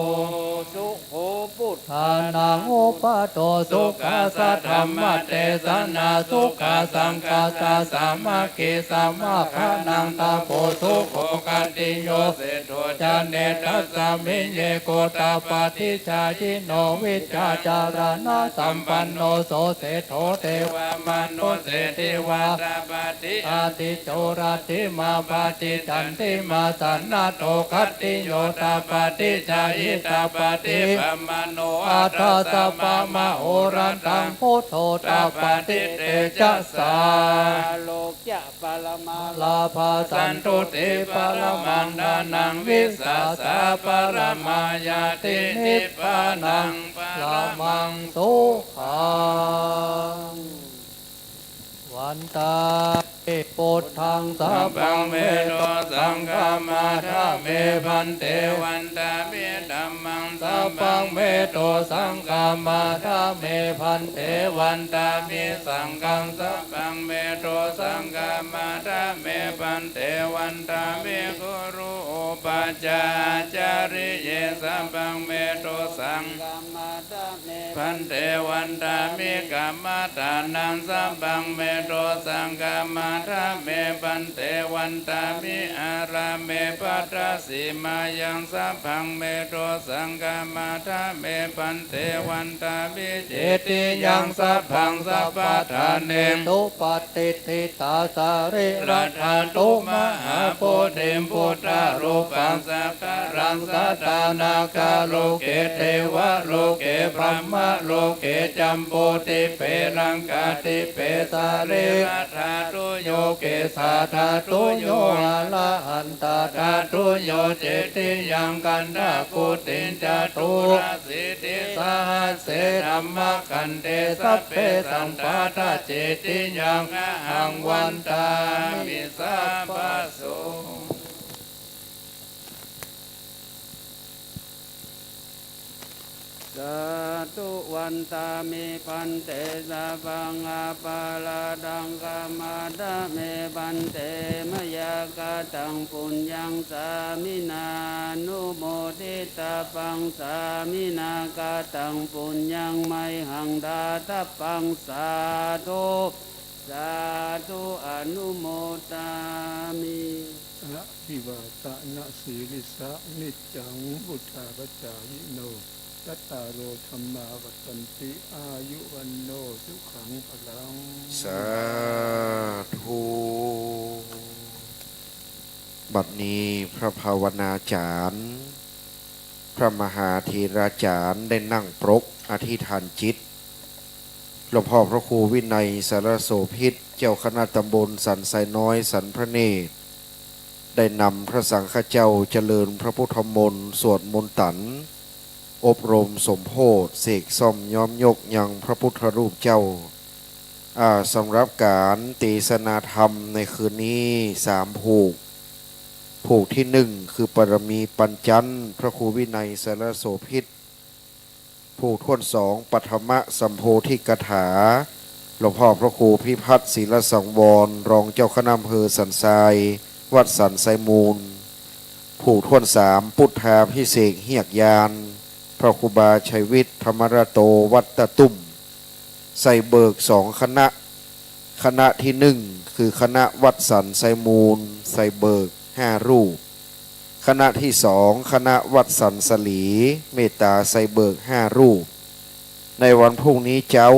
สุโข พุทธานังอุปาโท สุขัสสะธัมมะเตสนา สุขัสสังคัสสะสามัคคี สมัคคานังตะโพ สุโขคัตติโย เศรษฐโท จะเน ตัสสะมิง เย โกฏฐปาทิจายิโน วิจจาจารณะสัมปันโน โสเศรษฐโท เทวามนุสเส เทวาตาปาติ อาทิจโจรัตถิมาปาติ จันติมาสะนะโท คัตติโย ตาปาติจายิตาปาติ ปะมะโน อัฏฐะสะปะมะโหรัตถัง พุทโธ ตาปาติ เตจะสา โลก จะ ปะระมาลาภา สันตุติ ปะระมัง ทานัง วิสาสะ ปะระมาญาติ นิพพานัง ปะระมัง สุขัง วันตามิ พุทธัง สะปัง เม โท สังฆามาทะเม พันเต วันตามิ ธัมมัง สะปัง เม โท สังฆามาทะเม พันเต วันตามิ สังฆัง สะปัง เม โท สังฆามาทะเม พันเต วันตามิ กุรุอุปัชฌาจาริเย สะปัง เม โท สังฆามาทะเม พันเต วันตามิ กัมมะฐานัง สะปัง เม โท สังฆามาทะเม พันเต วันตามิ อารามเม ภัททะสีมายัง สะปัง เม โท สังฆามาทะเม พันเต วันตามิ เจติยัง สะปัง สะปะทานิง สุปัตติฏฐิตา สะรีระธาตุ มหาโพธิม พุทธารูปัง สักการัง สะทานาคา โลเก เทวะโลเก พรหมะโลเก จัมบูทิปเป ลังกาทิปเป สะรีระธาตุโย เกสาธาตุโย อะระหันตาธาตุโย เจติยัง คันธะกุติง จตุร สีติสหัสเส ธัมมะขันเท สัพเพ สัมปาทา เจติยัง อะหัง วันตามิ สัพพะโส สาธุ วันตามิ ภันเต สะปัง อะปะราหัง ขมาทะเม ภันเต มะยะกะตัง ปุญญัง สามินา อนุโมทิตาปัง สามินา กะตัง ปุญญัง มะหัง ดาตาปัง สาธุ สาธุ อนุโมทามิ อะภิวาทะนะสีลิสสะ นิจจัง วุฑฒาปะจายิโน จัตตาโร ธัมมา วัฑฒันติ อายุ วัณโณ สุขัง พะลัง สาธุ บัดนี้พระภาวนาจารย์ พระมหาเถราจารย์ได้นั่งปรกอธิษฐานจิต หลวงพ่อพระครูวินัย สารโสภิต เจ้าคณะตำบลสันทรายน้อย สันพระเนตร ได้นำพระสังฆเจ้าเจริญพระพุทธมนต์ สวดมนต์ตัณ อบรมสมโภช เสกซ่อมย้อมยกยังพระพุทธรูปเจ้า อ่า สำหรับก๋านเตสนาธรรมในคืนนี้สามผูก ผูกที่หนึ่ง คือบารมีปัญจันทร์ พระครูวินัยสารโสภิต ผูกถ้วนสอง ปฐมสัมโพธิกถา หลวงพ่อพระครูพิพัฒน์ ศิลสังวร รองเจ้าคณะอำเภอสันทราย วัดสันทรายมูล ผูกถ้วนสาม พุทธาภิเษกเฮียกยาน พระครูบาชัยวิทย์ ธรรมรโต วัดตะตุ่ม ใส่เบิกสองคณะ คณะที่หนึ่ง คือคณะวัดสันทรายมูล ใส่เบิกห้ารูป คณะที่สอง คณะวัดสันสลี เมตตา ใส่เบิกห้ารูป ในวันพรุ่งนี้เจ๊า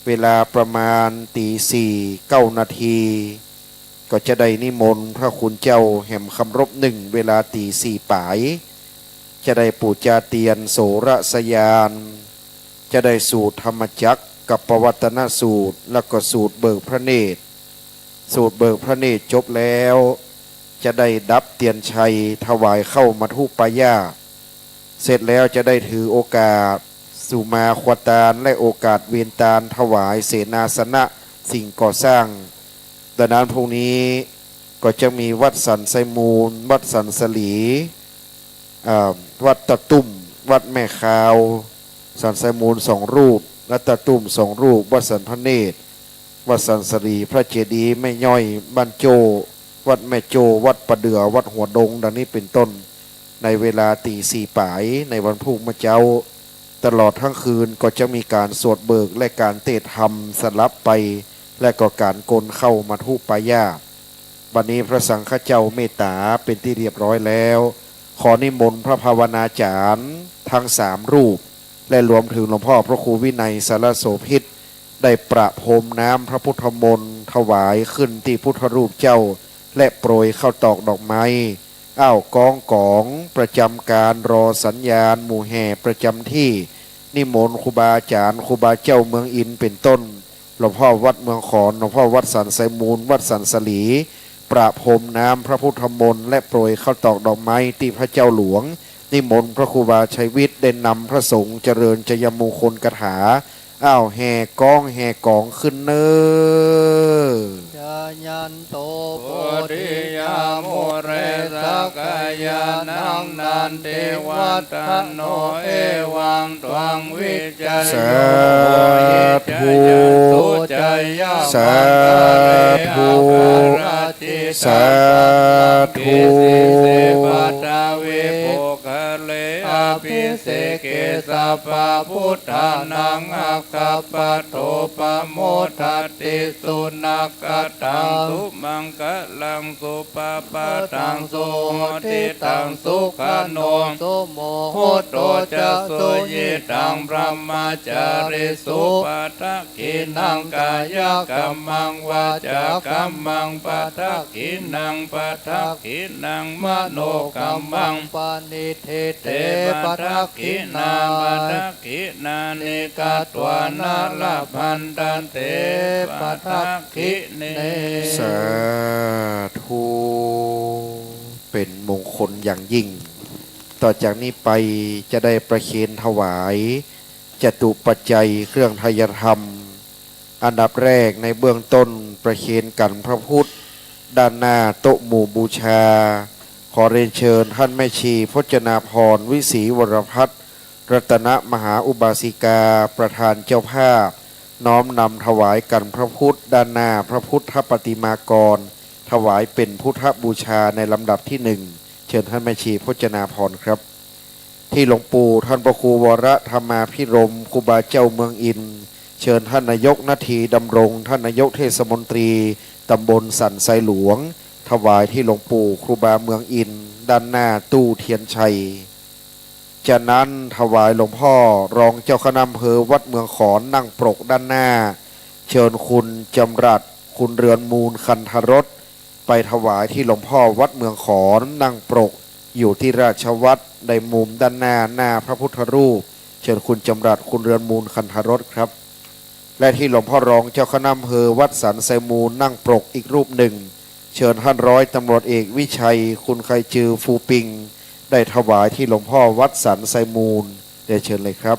เวลาประมาณตี๋สี่เก้านาที ก็จะได้นิมนต์พระคุณเจ้าแหมคำรบหนึ่ง เวลาตี๋สี่ป๋าย จะได้ปู๋จาเตียนโสรสญาณ จะได้สูตรธรรมจักรกัปปวัตตนสูตร แล้วก็สูตรเบิกพระเนตร สูตรเบิกพระเนตรจบแล้ว จะได้ดับเตียนชัยถวายข้าวมัทธุปายาต เสร็จแล้วจะได้ถือโอกาสสุมาควตาร และโอกาสเวียนตานถวายเสนาสนะสิ่งก่อสร้าง ดังนั้นพรุ่งนี้ก็จะมีวัดสันทรายมูล วัดสันสลี อ่า วัดตะตุ่ม วัดแม่คาว สันทรายมูลสองรูป วัดตะตุ่มสองรูป วัดสันพระเนตร วัดสันสลี พระเจดีย์แม่ย้อย บ้านโจ้ วัดแม่โจ้ วัดป่าเดื่อ วัดหัวดง ดังนี้เป็นต้น ในเวลาตี๋สี่ป๋าย ในวันพรุ่งเมื่อเจ๊า ตลอดทั้งคืนก็จะมีก๋านสวดเบิกและก๋านเตสน์ธรรมสลับไป และก็ก๋านกลข้าวมัทธุปายาต บัดนี้พระสังฆเจ้าเมตตาเป็นตี้เรียบร้อยแล้ว ขอนิมนต์พระภาวนาจารย์ทั้งสามรูป และรวมถึงหลวงพ่อพระครูวินัยสารโสภิต ได้ประพรมน้ำพระพุทธมนต์ถวายขึ้นตี้พุทธรูปเจ้า และโปรยข้าวตอกดอกไม้ อ้าว กองก๋องประจำก๋านรอสัญญาณหมู่แห่ประจำตี้ นิมนต์ครูบาอาจารย์ ครูบาเจ้าเมืองอินทร์เป็นต้น หลวงพ่อวัดเมืองขอน หลวงพ่อวัดสันทรายมูล วัดสันสลี ประพรมน้ำพระพุทธมนต์ และโปรยข้าวตอกดอกไม้ตี้พระเจ้าหลวง นิมนต์พระครูบาชัยวิทย์ได้นำพระสงฆ์เจริญชัยมงคลคาถา อ้าว แห่กองแห่ก๋องขึ้นเน่อ Jayanto bodhiyā mūle sakyānaṃ nandivaḍḍhano, evaṃ tvaṃ vijayo hohi jayassu jayamaṅgale. สาธุ aparājitapallaṅke สาธุ sīse paṭhavipokkhare abhiseke sabbabuddhānaṃ aggappatto pamodati. Sunakkhattaṃ sumaṅgalaṃ supabhātaṃ suhuṭṭhitaṃ, sukhaṇo sumuhutto ca suyiṭṭhaṃ brahmacārisu. Padakkhiṇaṃ kāyakammaṃ vācākammaṃ padakkhiṇaṃ, padakkhiṇaṃ manokammaṃ paṇidhi te padakkhiṇā, padakkhiṇāni katvāna labhantatthe padakkhiṇe. สาธุ เป็นมงคลอย่างยิ่ง ต่อจากนี้ไปจะได้ประเคนถวาย จตุปัจจัยเครื่องไทยธรรม อันดับแรกในเบื้องต้นประเคนกรรพระพุทธ ด้านหน้าโต๊ะหมู่บูชา ขอเรียนเชิญท่านแม่ชีพจนาภรณ์ วิศรีวรพัฒน์ รัตนมหาอุบาสิกา ประธานเจ้าภาพ น้อมนำถวายกรรพระพุทธ ด้านหน้าพระพุทธปฏิมากร ถวายเป็นพุทธบูชาในลำดับที่หนึ่ง เชิญท่านแม่ชีพจนาภรณ์ครับ ที่หลวงปู่ท่านพระครูวรธรรมาภิรมย์ ครูบาเจ้าเมืองอินทร์ เชิญท่านนายกนาทีดำรง ท่านนายกเทศมนตรีตำบลสันทรายหลวง ถวายที่หลวงปู่ครูบาเมืองอินทร์ ด้านหน้าตู้เทียนชัย จากนั้นถวายหลวงพ่อรองเจ้าคณะอำเภอวัดเมืองขอนนั่งปรกด้านหน้า เชิญคุณจำรัด คุณเรือนมูล คันธรส ไปถวายที่หลวงพ่อวัดเมืองขอนนั่งปรก อยู่ที่ราชวัตรในมุมด้านหน้า หน้าพระพุทธรูป เชิญคุณจำรัด คุณเรือนมูล คันธรสครับ และที่หลวงพ่อรองเจ้าคณะอำเภอวัดสันทรายมูลนั่งปรกอีกรูปหนึ่ง เชิญท่านร้อยตำรวจเอกวิชัย คุณใครจือ ฟูปิง ได้ถวายตี้หลวงพ่อวัดสันไซมูล เรียนเชิญเลยครับ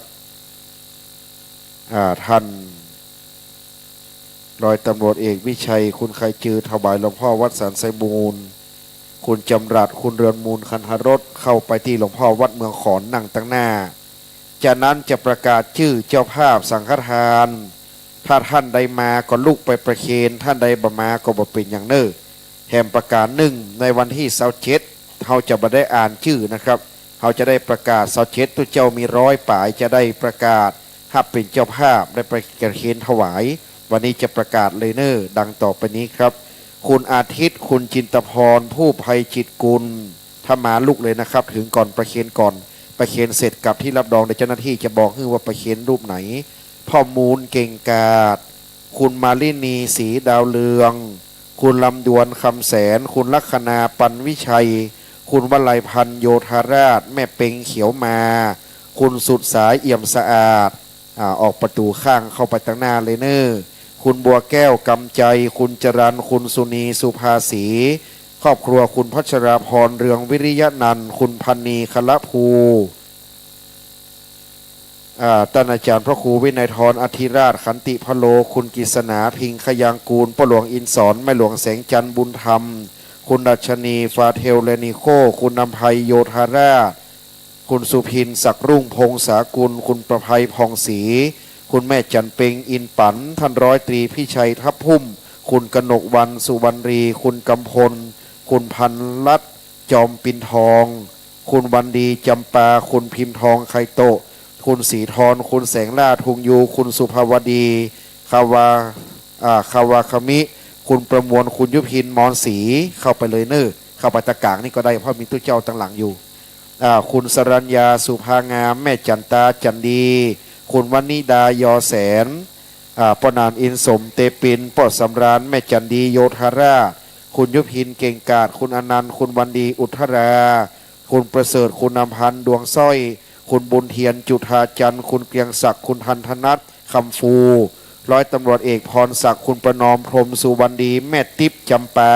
อ่า ท่านร้อยตำรวจเอกวิชัย คุณใครจือ ถวายหลวงพ่อวัดสันไซมูล คุณจำรัด คุณเรือนมูล คันธรส เข้าไปตี้หลวงพ่อวัดเมืองขอน นั่งตังหน้า จากนั้นจะประกาศจื้อเจ้าภาพสังฆทาน ถ้าท่านใดมาก็ลุกไปประเคน ท่านใดบ่มาก็บ่เป๋นหยังเน่อ แถมประก๋านนึ่ง ในวันตี้ซาวเจ็ด เฮาจะบ่ได้อ่านจื้อนะครับ เฮาจะได้ประกาศ ซาวเจ็ด ตุ๊เจ้ามีร้อยป๋าย จะได้ประกาศฮับเป๋นเจ้าภาพ ได้ไปประเคนถวาย วันนี้จะประกาศเลยเน่อ ดังต่อไปนี้ครับ คุณอาทิตย์ คุณจินตภรณ์ ผู้ไพจิตรกุล ถ้ามาลุกเลยนะครับ ถึงก่อนประเคนก่อน ประเคนเสร็จกลับตี้รับรอง เดี๋ยวเจ้าหน้าตี้จะบอกหื้อว่าประเคนรูปไหน พ่อมูล เก่งกาจ คุณมาลินี ศรีดาวเรือง คุณลำดวน คำแสน คุณลัคนา ปันวิชัย คุณวลัยพันธ์ โยธาราช แม่เป็ง เขียวมา คุณสุดสาย เอี่ยมสะอาด อ่า ออกประตู๋ข้างเข้าไปตังหน้าเลยเน่อ คุณบัวแก้ว กำใจ คุณจรัญ คุณสุนี สุภาสี ครอบครัวคุณพัชราพร เรืองวิริยะนันท์ คุณพันนี คละภู อ่า ต้านอาจ๋ารย์พระครูวินัยธร อธิราช ขันติพะโล คุณกฤษณา พิงคยางกูล ป้อหลวงอินสร แม่หลวงแสงจันทร์ บุญธรรม คุณดัชนี ฟาเทล เลนิโค คุณอำไพ โยธาราช คุณสุพิน ศักดิ์รุ่ง พงษากุล คุณประไพ ผ่องศรี คุณแม่จันเพ็ง อินปั๋น ท่านร้อยตรีพิชัย ทับพุ่ม คุณกนกวรรณ สุวรรณรี คุณกำพล คุณพันรัตน์ จอมปินทอง คุณวันดี จำปา คุณพิมพ์ทอง ไคโตะ คุณศรีธร คุณแสงล่า ทุงยู คุณสุภาวดี คาวา อ่า คาวาคามิ คุณประมวล คุณยุพิน มอนศรี เข้าไปเลยเน่อ เข้าไปตะก๋างนี่ก็ได้ เพราะมีตุ๊เจ้าตังหลังอยู่ อ่า คุณสรัญญา สุภางาม แม่จันตา จันดี คุณวนิดา ยอแสน อ่า ป้อหนาน อินสม เตปิน ป้อสำราญ แม่จันดี โยธาราช คุณยุพิน เก่งกาจ คุณอนันต์ คุณวันดี อุทธรา คุณประเสริฐ คุณอำพันธ์ ดวงสร้อย คุณบุญเทียน จุฑาจันทร์ คุณเกรียงศักดิ์ คุณทันธนัท คำฟู ร้อยตำรวจเอกพรศักดิ์ คุณประนอม พรหมสุวรรณดี แม่ติ๊บ จำปา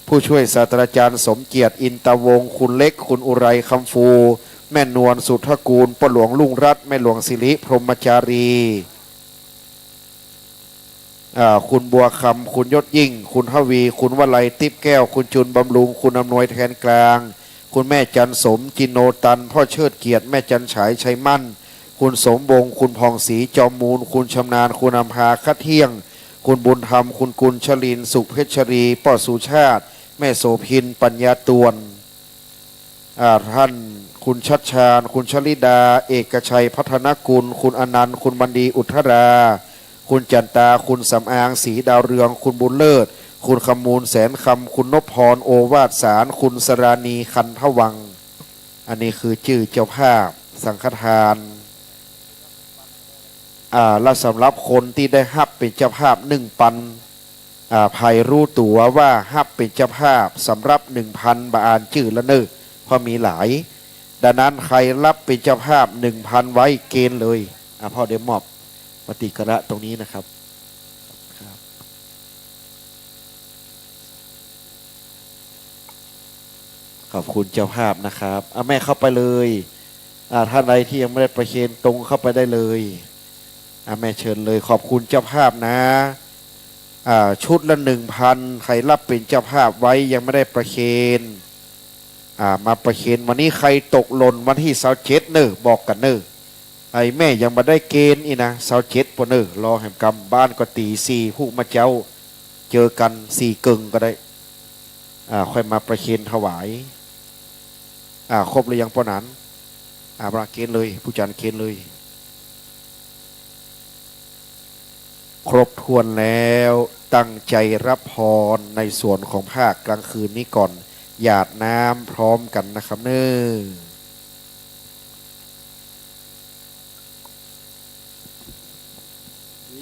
ผู้ช่วยศาสตราจารย์สมเกียรติ อินตวงศ์ คุณเล็ก คุณอุไร คำฟู แม่นวล สุทธกูล ป้อหลวง รุ่งรัตน์ แม่หลวง สิริ พรหมจารี อ่า คุณบัวคำ คุณยศยิ่ง คุณทวี คุณวลัย ติ๊บแก้ว คุณจุนบำรุง คุณอำนวย แทนกลาง คุณแม่จันสม จินโนตัน พ่อเชิดเกียรติ แม่จันฉาย ชัยมั่น คุณสมวงศ์ คุณผ่องศรี จอมมูล คุณชำนาญ คุณอำภา คัดเที่ยง คุณบุญธรรม คุณกุลชลิน สุเพชรี ป้อสุชาติ แม่โสภิน ปัญญาตวน อ่า ท่านคุณชัดชาญ คุณชลิดา เอกชัย พัฒนกุล คุณอนันต์ คุณวันดี อุทธรา คุณจันตา คุณสำอาง ศรีดาวเรือง คุณบุญเลิศ คุณคำมูล แสนคำ คุณนพพร โอวาทสาร คุณสราณี คันทวังค์ อันนี้คือจื้อเจ้าภาพสังฆทาน อ่า และสำหรับคนตี้ได้ฮับเป๋นเจ้าภาพหนึ่งปัน อ่า ใผรู้ตั๋วว่าฮับเป๋นเจ้าภาพสำหรับหนึ่งปัน บ่อ่านจื้อละเน่อ เพราะมีหลาย ดังนั้นใผฮับเป๋นเจ้าภาพหนึ่งปันไว้เกณฑ์เลย อ่า พ่อเดี๋ยวมอบปฏิกระตรงนี้นะครับ ครับ ขอบคุณเจ้าภาพนะครับ อ่ะ แม่เข้าไปเลย อ่า ท่านใดที่ยังไม่ได้ประเคนตรงเข้าไปได้เลย อ่ะ แม่เชิญเลย ขอบคุณเจ้าภาพนะ อ่า ชุดละหนึ่งปัน ใผฮับเป๋นเจ้าภาพไว้ยังไม่ได้ประเคน อ่า มาประเคนวันนี้ ใผตกหล่นวันตี้ซาวเจ็ดเน่อ บอกกั๋นเน่อ ไอ้แม่ยังบ่ได้เกณฑ์อี้นะ ซาวเจ็ดปู้นเน่อ รอแหมกำ บ้านก็ตี๋สี่ พูกมาเจ๊า เจอกั๋นสี่เกิ่งก็ได้ อ่า ค่อยมาประเคนถวาย อ่า ครบหรือยังป้อหนาน อ่า ประเคนเลย ผู้จั๋นเคนเลย ครบถ้วนแล้ว ตั้งใจ๋ฮับพรในส่วนของภาคกลางคืนนี้ก่อน หยาดน้ำพร้อมกั๋นนะครับเน่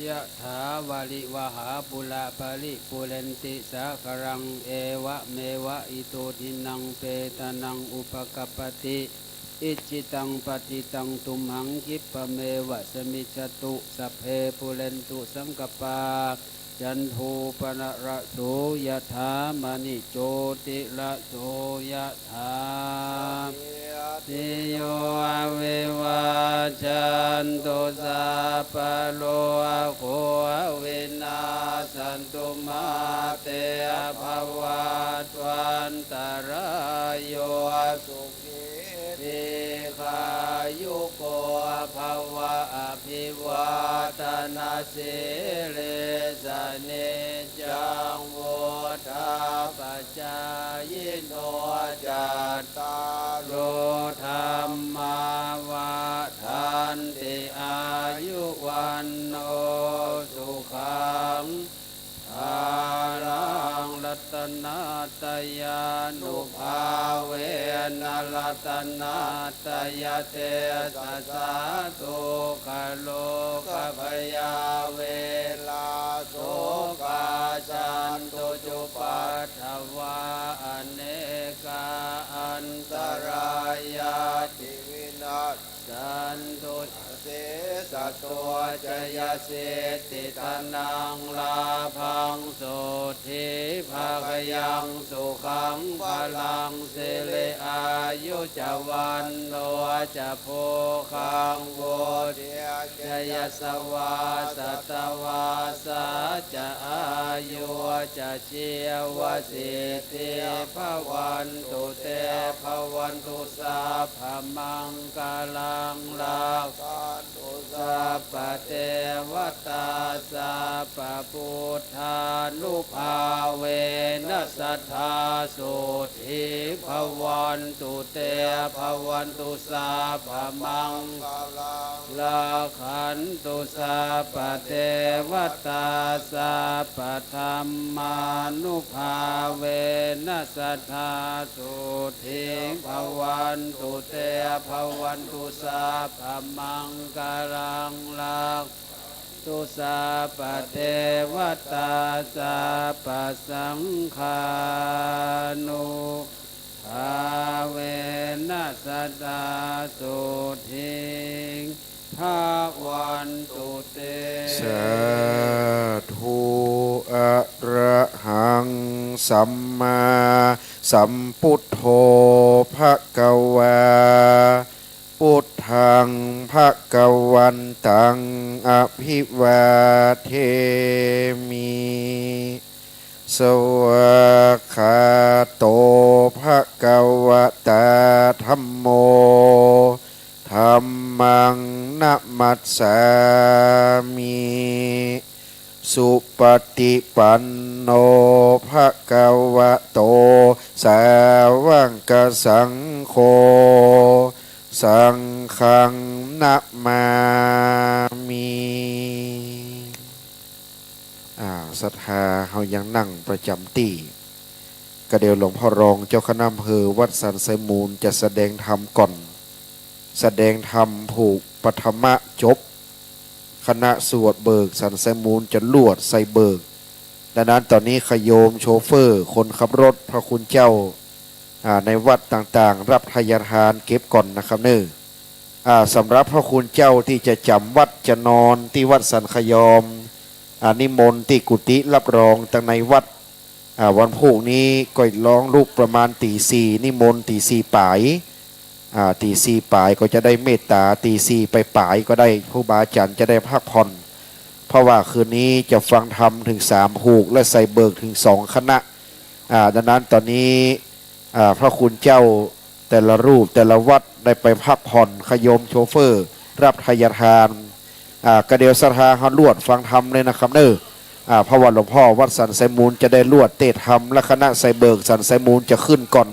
อ ยะถาวาริวหาปูราปะริปูเรนติสาคารัง เอวะเมวะอิโตทินังเปตานังอุปะกัปปะติ อิจฉิตังปัตถิตังตุมหังคิปปะเมวะสะมิชฌะตุ สัพเพปูเรนตุสังกัปปา จันโทปนรสโส ยะถา มะณิโจติรสโส ยะถา สัพพีติโย วิวัชชันตุ สัพพะโรโค วินัสสันตุ มาเต ภะวัตวันตะราโย สุขี ทีฆายุโก ภะวะ อะภิวาทะนะสีลิสสะ นิจจัง วุฑฒาปะจายิโน จัตตาโร ธัมมา วัฑฒันติ อายุ วัณโณ สุขัง พะลัง รัตนัตตยานุภาเวนะ รัตนัตตยเตสะสะ ทุกขะโรคะพยาเวราโสกา สันตุจุปัฏฐวา อเนกาอันตะรายา ติวินัส สันตุ เสสะโต จะยะสิทธิ ธนัง ลาภัง โสตถี ภะคะยัง สุขัง พะลัง สิริ อายุ จะ วัณโณ จะ โภคัง วุฒี จะ ยะสวา สะตะวาสา จะ อายุ จะ ชีวสิทธิ ภะวันตุ เต ภะวันตุ สัพพะมังคะลัง รักขันตุ สัพพะเตวะตา สัพพะพุทธานุภาเวนะ สะทา โสตถี ภะวันตุ เต ภะวันตุ สัพพะมังคะลัง รักขันตุ สัพพะเตวะตา สัพพะธัมมานุภาเวนะ สะทา โสตถี ภะวันตุ เต ภะวันตุ สัพพะมังคะลัง รักขันตุ สัพพะเตวะตา สัพพะสังฆานุภาเวนะ สะทา โสตถี ภะวันตุ เต สาธุ อะระหัง สัมมาสัมพุทโธ ภะคะวา พุทธัง ภะคะวันตัง อะภิวาเทมิ สวากขาโต ภะคะวะตา ธัมโม ธัมมัง นะมัสสามิ สุปะติปันโณ ภะคะวะโต สาวะกะสังโฆ สังฆัง นะมามิ อ่า ศรัทธาเฮายังนั่งประจ๋ำตี้ ก็เดี๋ยวหลวงพ่อรองเจ้าคณะอำเภอวัดสันสายมูลจะแสดงธรรมก่อน แสดงธรรมผูกปฐมะจบ คณะสวดเบิกสันสายมูลจะลวดใส่เบิก ดังนั้นต๋อนนี้ขะโยมโชเฟอร์ คนขับรถพระคุณเจ้า อ่า ในวัดต่างๆ รับไทยทานเก็บก่อนนะครับเน่อ อ่า สำหรับพระคุณเจ้าตี้จะจ๋ำวัดจะนอนตี้วัดสันขะยอม อ่า นิมนต์ตี้กุฏิรับรองตังในวัด อ่า วันพูกนี้ก็ลองลุกประมาณตี๋สี่ นิมนต์ตี๋สี่ป๋าย อ่า ตี๋สี่ป๋ายก็จะได้เมตต๋า ตี๋สี่ป๋ายๆ ก็ได้ ครูบาอาจ๋ารย์จะได้พักผ่อน เพราะว่าคืนนี้จะฟังธรรมถึงสามผูก และใส่เบิกถึงสองคณะ อ่า ดังนั้นต๋อนนี้ อ่า พระคุณเจ้าแต่ละรูปแต่ละวัดได้ไปพักผ่อน ขะโยมโชเฟอร์รับไทยทาน อ่า ก็เดี๋ยวศรัทธาเฮาลวดฟังธรรมเลยนะครับเน่อ อ่า เพราะว่าหลวงพ่อวัดสันสายมูลจะได้ลวดเตศน์ธรรม และคณะใส่เบิกสันสายมูลจะขึ้นก่อน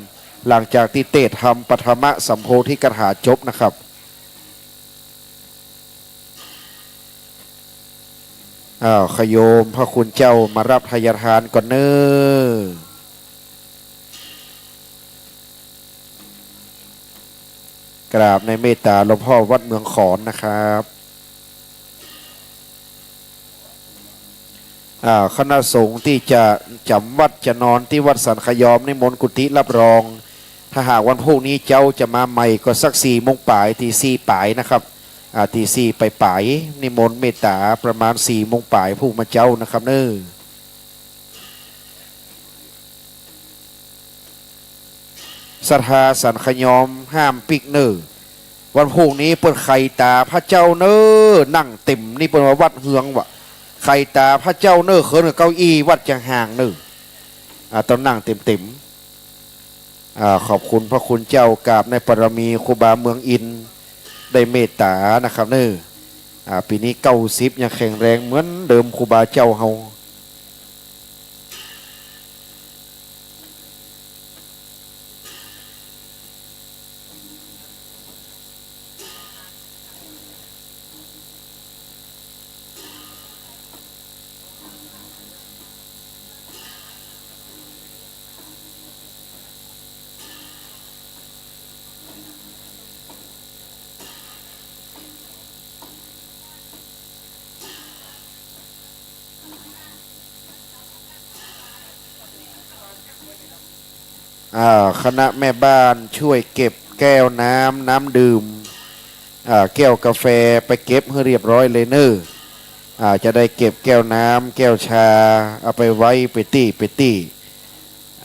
หลังจากตี้เตศน์ธรรมปฐมะสัมโพธิกถาจบนะครับ อ้าว ขะโยมพระคุณเจ้ามารับไทยทานก่อนเน่อ กราบในเมตต๋าหลวงพ่อวัดเมืองขอนนะครับ อ่า คณะสงฆ์ตี้จะจ๋ำวัดจะนอนตี้วัดสันขะยอม นิมนต์กุฏิรับรอง ถ้าหากวันพูกนี้เจ๊าจะมาใหม่ก็สักสี่โมงป๋าย ตี๋สี่ป๋ายนะครับ อ่า ตี๋สี่ป๋ายๆ นิมนต์เมตต๋าประมาณสี่โมงป๋ายพูกมาเจ๊านะครับเน่อ ศรัทธาสันขยอมห้ามปิ๊กเน่อ วันพูกนี้เปิ้นไขต๋าพระเจ้าเน่อ นั่งเต็ม นี่เปิ้นว่าวัดเฮืองวะ ไขต๋าพระเจ้าเน่อ เขินกับเก้าอี้วัดจังห่างเน่อ อ่า ต้องนั่งเต็มๆ อ่า ขอบคุณพระคุณเจ้า กราบในบารมีครูบาเมืองอินทร์ ได้เมตต๋านะครับเน่อ อ่า ปี๋นี้เก้าสิบ ยังแข็งแรงเหมือนเดิมครูบาเจ้าเฮา อ่า คณะแม่บ้านช่วยเก็บแก้วน้ำ น้ำดื่ม อ่า แก้วกาแฟไปเก็บหื้อเรียบร้อยเลยเน่อ อ่า จะได้เก็บแก้วน้ำ แก้วชา เอาไปไว้ไปตี้ไปตี้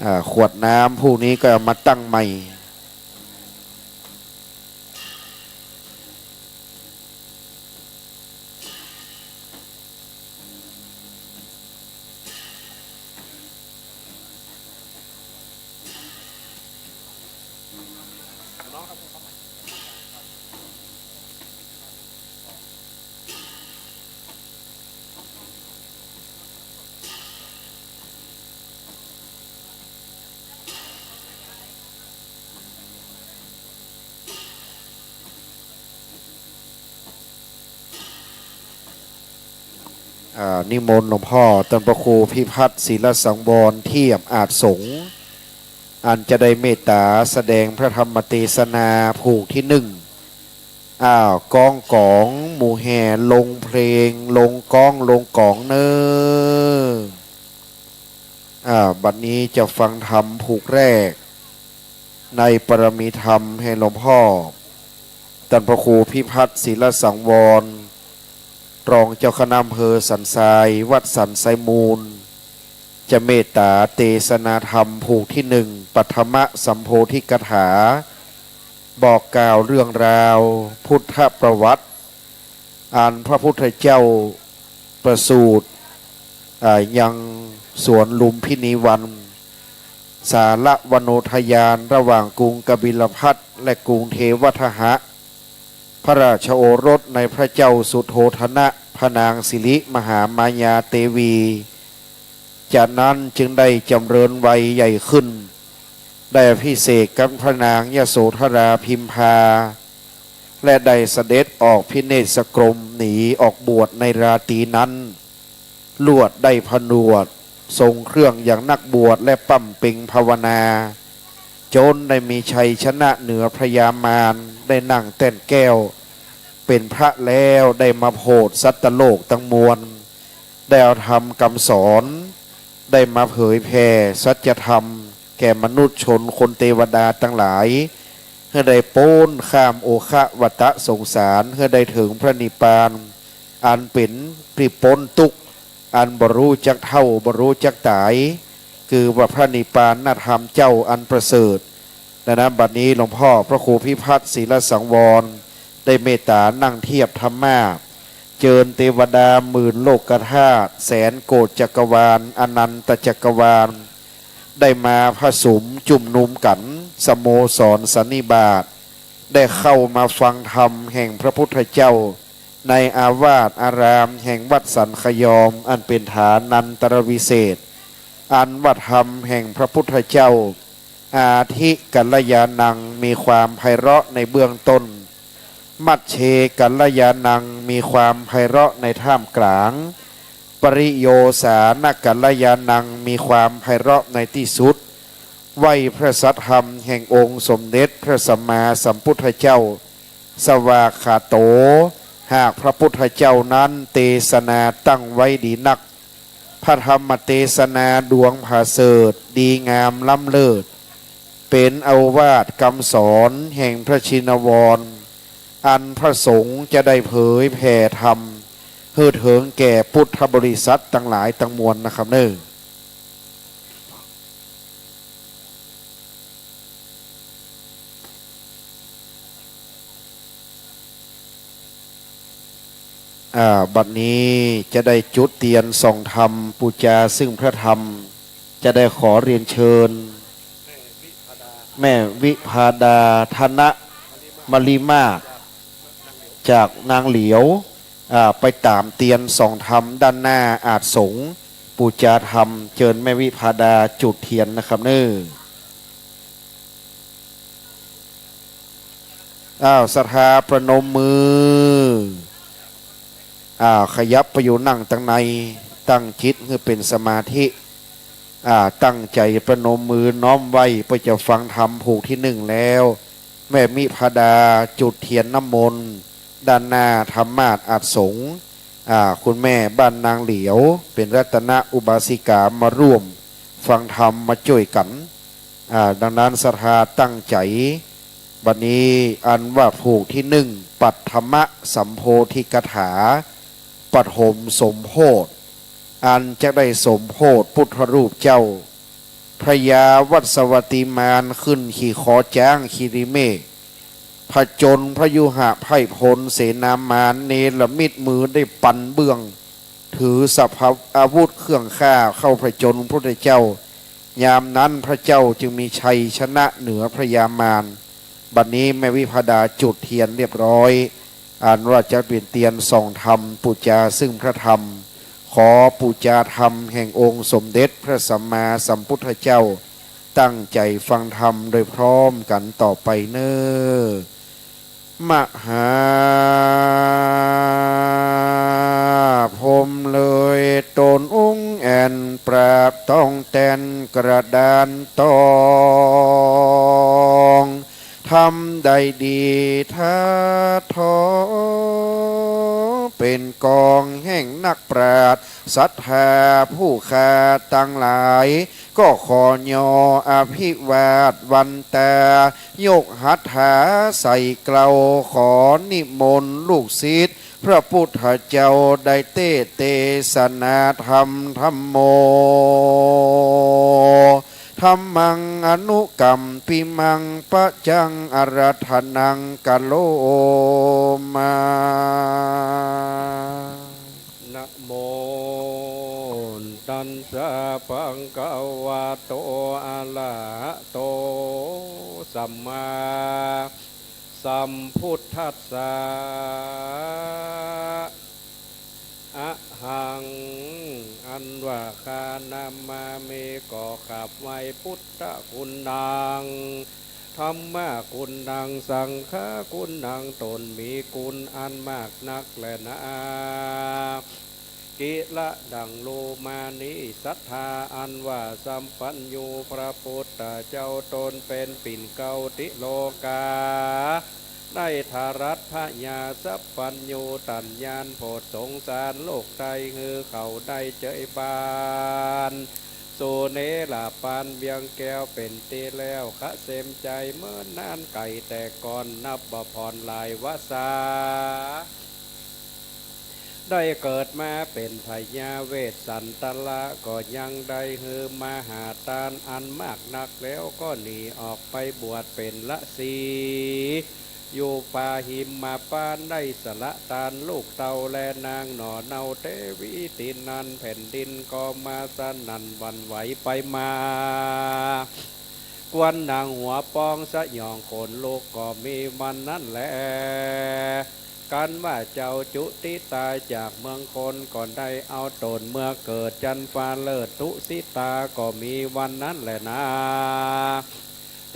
อ่า ขวดน้ำพวกนี้ก็เอามาตั้งใหม่ อ่า นิมนต์หลวงพ่อต้านพระครูพิพัฒน์ ศีลสังวร เทียบอาจสงฆ์ อันจะได้เมตต๋าแสดงพระธรรมเตสนาผูกตี้นึ่ง อ้าว ก้องก๋อง หมู่แห่ลงเพลง ลงก้อง ลงก๋องเน่อ อ่า บัดนี้จะฟังธรรมผูกแรก ในปารมีธรรมแห่งหลวงพ่อ ต้านพระครูพิพัฒน์ ศีลสังวร รองเจ้าคณะอำเภอสันทราย วัดสันทรายมูล จะเมตต๋าเตสนาธรรมผูกตี้นึ่ง ปัทมสัมโพธิกถา บอกกล่าวเรื่องราวพุทธประวัติ อันพระพุทธเจ้าประสูติ อ่า ยังสวนลุมพินีวัน สาลวโนทยาน ระหว่างกรุงกบิลพัสดุ์และกรุงเทวทหะ พระราชโอรสในพระเจ้าสุโธทนะ พระนางสิริมหามายาเตวี จากนั้นจึงได้จำเริญวัยใหญ่ขึ้น ได้อภิเษกกับพระนางยโสธราพิมพา และได้เสด็จออกพิเนศกรมหนีออกบวชในราตรีนั้น ลวดได้ผนวด ทรงเครื่องอย่างนักบวชและบำเพ็ญภาวนา จนได้มีชัยชนะเหนือพญามาร ได้นั่งแต้นแก้ว เป๋นพระแล้ว ได้มาโผดสัตว์โลกตังมวล ได้เอาธรรมกำสอน ได้มาเผยแผ่สัจธรรมแก่มนุษย์ชนคนเตวดาตังหลาย หื้อได้ป๊นข้ามโอฆะวัฏสงสาร หื้อได้เถิงพระนิพพาน อันเป๋นตี้ป๊นตุ๊กข์ อันบ่ฮู้จักเฒ่า บ่ฮู้จักต๋าย คือว่าพระนิพพานธรรมเจ้าอันประเสริฐ ดังนั้นบัดนี้หลวงพ่อพระครูพิพัฒน์ ศีลสังวร ได้เมตต๋านั่งเทียบธรรมาสน์ เจิญเตวดาหมื่นโลกธาตุ แสนโกฏจักรวาล อนันตจักรวาล ได้มาผสมจุมนุมกั๋น สโมสรสันนิบาต ได้เข้ามาฟังธรรมแห่งพระพุทธเจ้า ในอาวาสอารามแห่งวัดสันขยอม อันเป๋นฐานันตรวิเศษ อันว่าธรรมแห่งพระพุทธเจ้า อาทิกัลยาณัง มีความไพเราะในเบื้องต้น มัชเชกัลยาณัง มีความไพเราะในท่ามกลาง ปริโยสานกัลยาณัง มีความไพเราะในตี้สุด ไหว้พระสัทธรรมแห่งองค์สมเด็จพระสัมมาสัมพุทธเจ้า สวากขาโต หากพระพุทธเจ้านั้นเตสนาตั้งไว้ดีนัก พระธรรมเตสนาดวงผาเสริฐ ดีงามล้ำเลิศ เป๋นโอวาทกำสอนแห่งพระชินวร อันพระสงฆ์จะได้เผยแผ่ธรรม หื้อเถิงแก่พุทธบริษัทตังหลายตังมวลนะครับเน่อ อ่า บัดนี้จะได้จุดเตียนส่องธรรม ปู๋จาซึ่งพระธรรม จะได้ขอเรียนเชิญ แม่วิภาดา ธนมลิมาศ จากนางเหลียว อ่า ไปต๋ามเตียนส่องธรรมด้านหน้าอาสน์สงฆ์ ปู๋จาธรรม เจิญแม่วิภาดาจุดเตียนนะครับเน่อ อ้าว ศรัทธาประนมมือ อ้าว ขยับไปอยู่นั่งตังใน ตั้งจิตหื้อเป๋นสมาธิ อ่า ตั้งใจ๋ประนมมือน้อมไหว้ เปื้อจะฟังธรรมผูกตี้นึ่งแล้ว แม่วิภาดาจุดเตียนน้ำมนต์ ด้านหน้าธรรมาสน์อาสน์สงฆ์ อ่า คุณแม่บ้านนางเหลียว เป๋นรัตนอุบาสิกามาร่วมฟังธรรมมาจ้วยกั๋น อ่า ดังนั้นศรัทธาตั้งใจ๋ บัดนี้อันว่าผูกตี้นึ่ง ปัทมสัมโพธิกถา ปฐมสมโพธิ อันจะได้สมโพธิพุทธรูปเจ้า พญาวัสวัตติมานขึ้นขี่คอจ๊างคิริเมข ผจญพยุหะไพร่พลเสนามาร เนรมิตมือได้ปันเบื้อง ถือสัพพะอาวุธเครื่องฆ่าเข้าผจญพระพุทธเจ้า ยามนั้นพระเจ้าจึงมีชัยชนะเหนือพญามาร บัดนี้แม่วิภาดาจุดเตียนเรียบร้อย อันว่าจะเป๋นเตียนส่องธรรม ปู๋จาซึ่งพระธรรม ขอปู๋จาธรรมแห่งองค์สมเด็จพระสัมมาสัมพุทธเจ้า ตั้งใจ๋ฟังธรรมโดยพร้อมกั๋นต่อไปเน่อ มหาพรหมเลยตนองค์แอ่น ปราบต้องแตนกระดานตอง ธรรมได้ดีธาตุทอง เป๋นกองแห่งนักปราชญ์ศรัทธาผู้ข้าตังหลาย ก็ขอยออภิวาทวันตา ยกหัตถาใส่เกลา ขอนิมนต์ลูกศิษย์พระพุทธเจ้า ได้เตสน์เตสนาธรรมธัมโม ธัมมังอนุกัมปิมัง ปัจจังอาราธนังกะโรมา นะโมตัสสะภะคะวะโต อะระหะโต สัมมาสัมพุทธัสสะ อะหัง อันว่าข้า นะมามิ ก็กราบไหว้ พุทธะกุณัง ธัมมะกุณัง สังฆะกุณัง ตนมีคุณอันมากนักแลนา กิระดังลูมานี้ ศรัทธาอันว่าสัพพัญญูพระพุทธเจ้า ตนเป๋นปิ่นเกล้าติโลกา ได้ทรัสพญาสัพพัญญู ตั๊นยานโผดสงสารโลกไต หื้อเขาได้เจยบาน สู่เนระปานเวียงแก้วเป๋นตี้แล้ว เกษมใจ๋เมินนานไก๋แต่ก่อน นับบ่ผ่อนหลายวาสา ได้เกิดมาเป๋นพญาเวสสันตะละ ก็ยังได้หื้อมหาตานอันมากนัก แล้วก็หนีออกไปบวชเป๋นฤๅษี อยู่ป่าหิมพานต์ ได้สละตานลูกเต้าและนางหน่อเนาตี้วีตี้นั้น แผ่นดินก็มาสนั่นหวั่นไหวไปมา ควันหนังหัวป้องสยองขนลุกก็มีวันนั้นแล กันว่าเจ้าจุติต๋ายจากเมืองคน ก็ได้เอาต๋นเมือเกิดจั๊นฟ้าเลิศตุสิตา ก็มีวันนั้นแลนา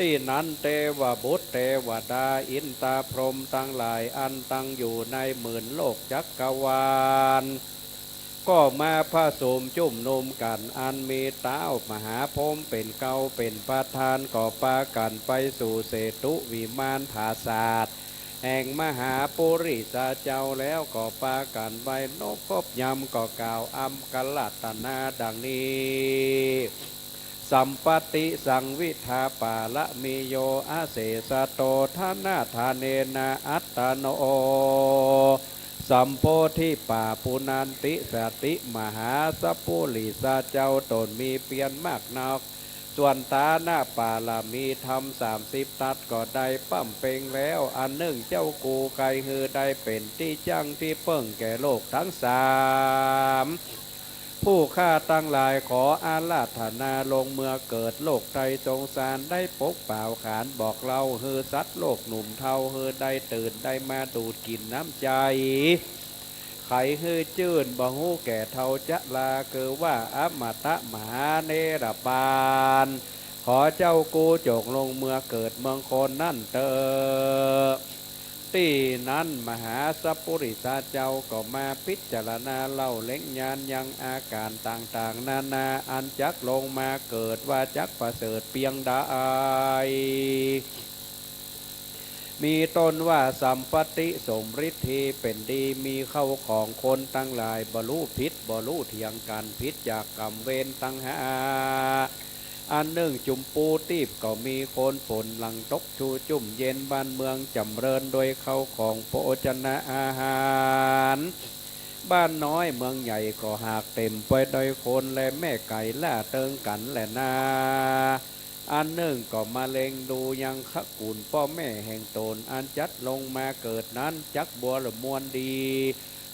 ตี้นั้นเตวบุตรเตวดาอินตาพรหมตังหลาย อันตั้งอยู่ในหมื่นโลกจักรวาล ก็มาผสมจุมนุมกั๋น อันมีต้าวมหาพรหมเป๋นเกล้าเป๋นประธาน ก็ปากั๋นไปสู่เสตุวิมานผาสาทแห่งมหาปุริสาเจ้า แล้วก็ปากั๋นไหว้นบยำ ก็กล่าวอำอาราธนาดังนี้ สัมปัตติสังวิทาปารมีโย อเสสะโต ทะนะทะเนนะ อัตตะโน สัมโพธิปาปุนันติ สติมหาสัพปุริสาเจ้า ต๋นมีเปียรมากนัก ส่วนตานะปารมีธรรมสามสิบตั๊ดก็ได้ปำเป็งแล้ว อันนึ่งเจ้ากูใค่หื้อได้เป๋นตี้จั้งตี้เปิ้งแก่โลกตังสาม ผู้ข้าตังหลายขออาราธนาลงเมือเกิดโลกไตรสงสาร ได้ปกเป่าขานบอกเล่าหื้อสัตว์โลกหนุ่มเฒ่า หื้อได้ตื่นได้มาดูดกิ๋นน้ำใจ๋ ใค่หื้อจื้นบ่ฮู้แก่เฒ่าจะลา คือว่าอมตะมหาเนรปาน ขอเจ้ากูจงลงเมือเกิดเมืองคนนั้นเต๊อะ ตี้นั้นมหาสัปปุริสะเจ้าก็มาพิจารณาเล่าเล็งญาณยังอาก๋ารต่างๆ นานา อันจักลงมาเกิดว่าจักประเสริฐเปียงใด มีต้นว่าสัมปติสมฤทธีเป๋นดี มีเข้าของคนตังหลายบ่ฮู้ผิดบ่ฮู้เถียงกั๋น ผิดจากกรรมเวรตังหาก อันนึ่งจุมปูตีบก็มี โคนฝนหลั่งตกชู่จุ่มเย็น บ้านเมืองจ๋ำเริญโดยเข้าของโภชนะอาหาร บ้านน้อยเมืองใหญ่ก็หากเต๋มไปโดยคนและแม่ไก่ล่าเติงกั๋นแลนา อันนึ่งก็มาเล็งดูยังขกูลป้อแม่แห่งต๋น อันจักลงมาเกิดนั้นจักบัวหรือมวลดี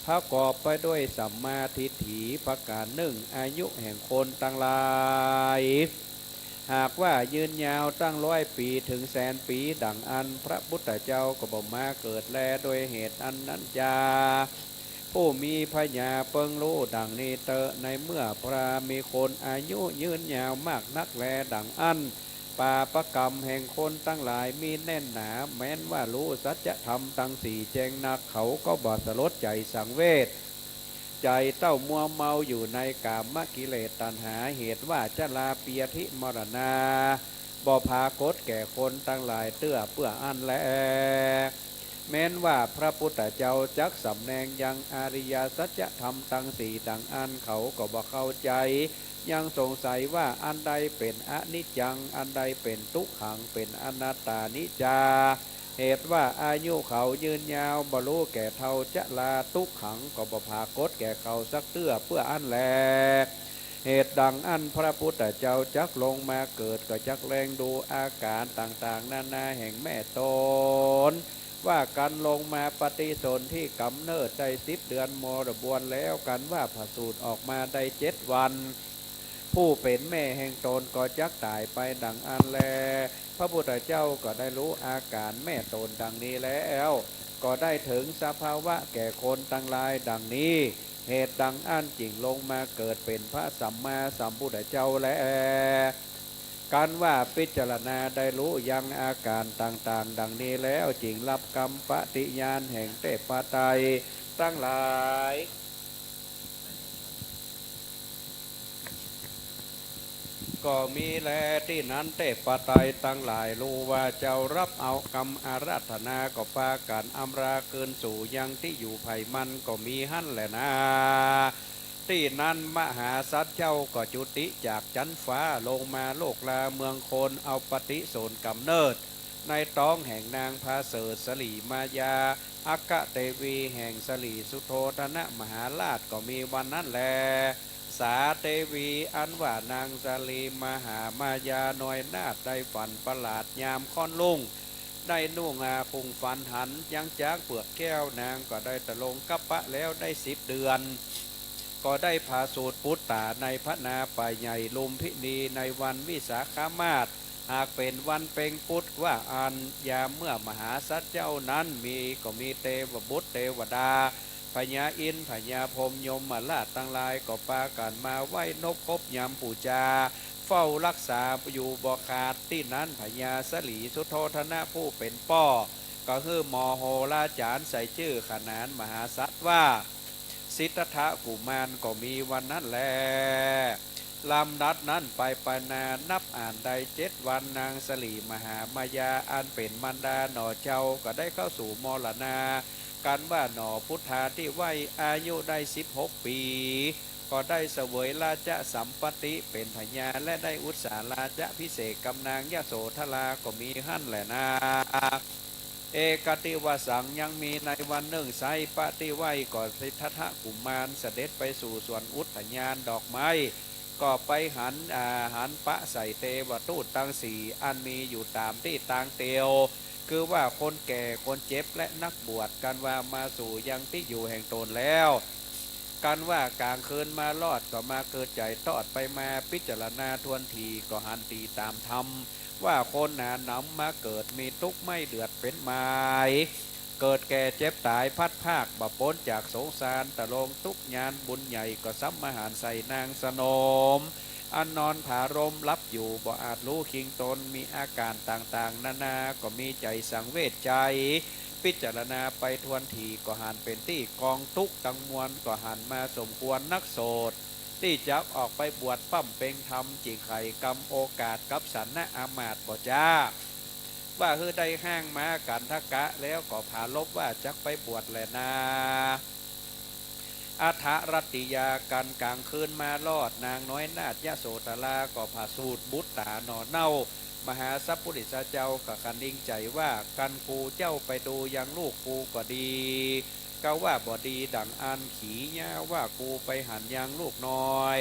ประกอบไปด้วยสัมมาทิฏฐิประก๋านนึ่ง อายุแห่งคนตังหลาย หากว่ายืนยาวตั้งร้อยปี๋เถิงแสนปี๋ ดั่งอั้นพระพุทธเจ้าก็บ่มาเกิดแล โดยเหตุอันนั้นจา ผู้มีผญาเปิ้งฮู้ดั่งนี้เต๊อะ ในเมื่อพราหมณ์มีคนอายุยืนยาวมากนักแลดั่งอั้น ปาปกรรมแห่งคนตังหลายมีแน่นหนา แม้นว่าฮู้สัจธรรมตังสี่แจ้งนัก เขาก็บ่สลดใจ๋สังเวช ใจ๋เต้ามัวเมาอยู่ในกามกิเลสตัณหา เหตุว่าจราเปียธิมรณา บ่ผากฏแก่คนตังหลายเตื้อเปื้ออั้นแล แม้นว่าพระพุทธเจ้าจักสำแดงยังอริยสัจธรรมตังสี่ดั่งอั้น เขาก็บ่เข้าใจ๋ ยังสงสัยว่าอันใดเป๋นอนิจจัง อันใดเป๋นตุ๊กขัง เป๋นอนัตตานิจจา เหตุว่าอายุเขายืนยาวบ่ฮู้แก่เฒ่าจะลา ตุ๊กขังก็บ่ผากฏแก่เขาสักเตื้อเปื้ออั้นแล เหตุดั่งอั้นพระพุทธเจ้าจักลงมาเกิด ก็จักแลงดูอาก๋ารต่างๆ นานาแห่งแม่ต๋น ว่ากั๋นลงมาปฏิสนธิกำเนิดได้สิบเดือนบริบูรณ์แล้ว กั๋นว่าผะสูติออกมาได้เจ็ดวัน ผู้เป๋นแม่แห่งต๋นก็จักต๋ายไปดั่งอั้นแล พระพุทธเจ้าก็ได้ฮู้อาก๋ารแม่ต๋นดั่งนี้แล้ว ก็ได้เถิงสภาวะแก่คนตังหลายดั่งนี้ เหตุดั่งอั้นจึ่งลงมาเกิดเป๋นพระสัมมาสัมพุทธเจ้าแล กั๋นว่าพิจารณาได้ฮู้ยังอาก๋ารต่างๆ ดั่งนี้แล้ว จึ่งรับกำปฏิญาณแห่งเทพไตรตังหลาย ก็มีแล ตี้นั้นเทพไตรตังหลายฮู้ว่าเจ้ารับเอากำอาราธนาก็ปากั๋นอำลาคืนสู่ยังตี้อยู่ใผมันก็มีหั้นแลนา ตี้นั้นมหาสัตว์เจ้าก็จุติจากจั๊นฟ้าลงมาโลกลาเมืองคน เอาปฏิสนธิกำเนิดในต๊องแห่งนางผาเสริฐสลีมายา อัคคเตวีแห่งสลีสุโธทนมหาราชก็มีวันนั้นแล สาเตวีอันว่านางสลีมหามายาน้อยนาถได้ฝันประหลาดยามค่อนรุ่ง ได้นุ่งอาภุงฝันหันยังจ๊างเปลือกแก้ว นางก็ได้ตรงคัพพะแล้วได้สิบเดือน ก็ได้ผะสูติปุตตะในพนาป่าใหญ่ลุมพินีในวันวิสาขมาส หากเป๋นวันเพ็งปุธว่าอั้น ยามเมื่อมหาสัตว์เจ้านั้นมี ก็มีเตวบุตรเตวดา พญาอินทร์ พญาพรหม ยมราชตังหลายก็ปากั๋นมาไหว้นบคบยำปู๋จา เฝ้าฮักษาอยู่บ่ขาด ตี้นั้นพญาสลีสุโธทนผู้เป๋นป้อ ก็หื้อหมอโหราจ๋ารใส่จื้อขนานมหาสัตว์ว่า สิทธัตถกุมารก็มีวันนั้นแล ลำดับนั้นไปไปนานับอ่านได้เจ็ดวัน นางสลีมหามายาอันเป๋นมารดาหน่อเจ้าก็ได้เข้าสู่มรณา กั๋นว่าหน่อพุทธาธิไวย อายุได้สิบหกปี๋ ก็ได้เสวยราชสัมปัตติเป๋นพญา และได้อุสสาราชภิเษกกำนางยโสธราก็มีหั้นแลนา เอกติวสัง ยังมีในวันนึ่งไซร้ ปฏิไวยก็สิทธัตถกุมารเสด็จไปสู่สวนอุทยานดอกไม้ ก็ไปหัน อ่า หันปะใส่เตวทูตตังสี่ อันมีอยู่ต๋ามตี้ตางเตียว คือว่าคนแก่ คนเจ็บ และนักบวช กันว่ามาสู่ยังตี้อยู่แห่งต๋นแล้ว กันว่ากลางคืนมารอด ก็มาเกิดใจ๋ตอดไปมา พิจารณาทวนถี่ ก็หันดีต๋ามธรรม ว่าคนหนาหนำมาเกิด มีตุ๊กข์ไม่เดือดเป๋นมาย เกิดแก่เจ็บต๋ายพลัดพราก บ่ป๊นจากสงสาร ตะลงตุ๊กข์ยานบุญใหญ่ ก็ซ้ำมาหันใส่นางสนม อันนอนผาลมหลับอยู่ บ่อาจฮู้คิงต๋น มีอาก๋านต่างๆ นานา ก็มีใจ๋สังเวชใจ๋ พิจารณาไปทวนถี่ ก็หันเป๋นตี้กองตุ๊กข์ตังมวล ก็หันมาสมควรนักโสด ตี้จักออกไปบวชบำเพ็งธรรม จึงใค่กำโอกาสกับสัณณอามาตย์บ่จ๊า ว่าหื้อได้ฮ้างม้ากัณฑกะแล้ว ก็ผาลบว่าจักไปบวชแหละนา อัฏฐรัตติยา กันกลางคืนมารอด นางน้อยนาถยโสธรา ก็ผาสูดบุตต๋าหน่อเน่า มหาสัพพุริสเจ้าก็คะนิงใจ๋ว่า กันกูเจ้าไปดูยังลูกกูก็ดี กาว่าบ่ดีดั่งอั้น ขีย้าว่ากูไปหันยังลูกน้อย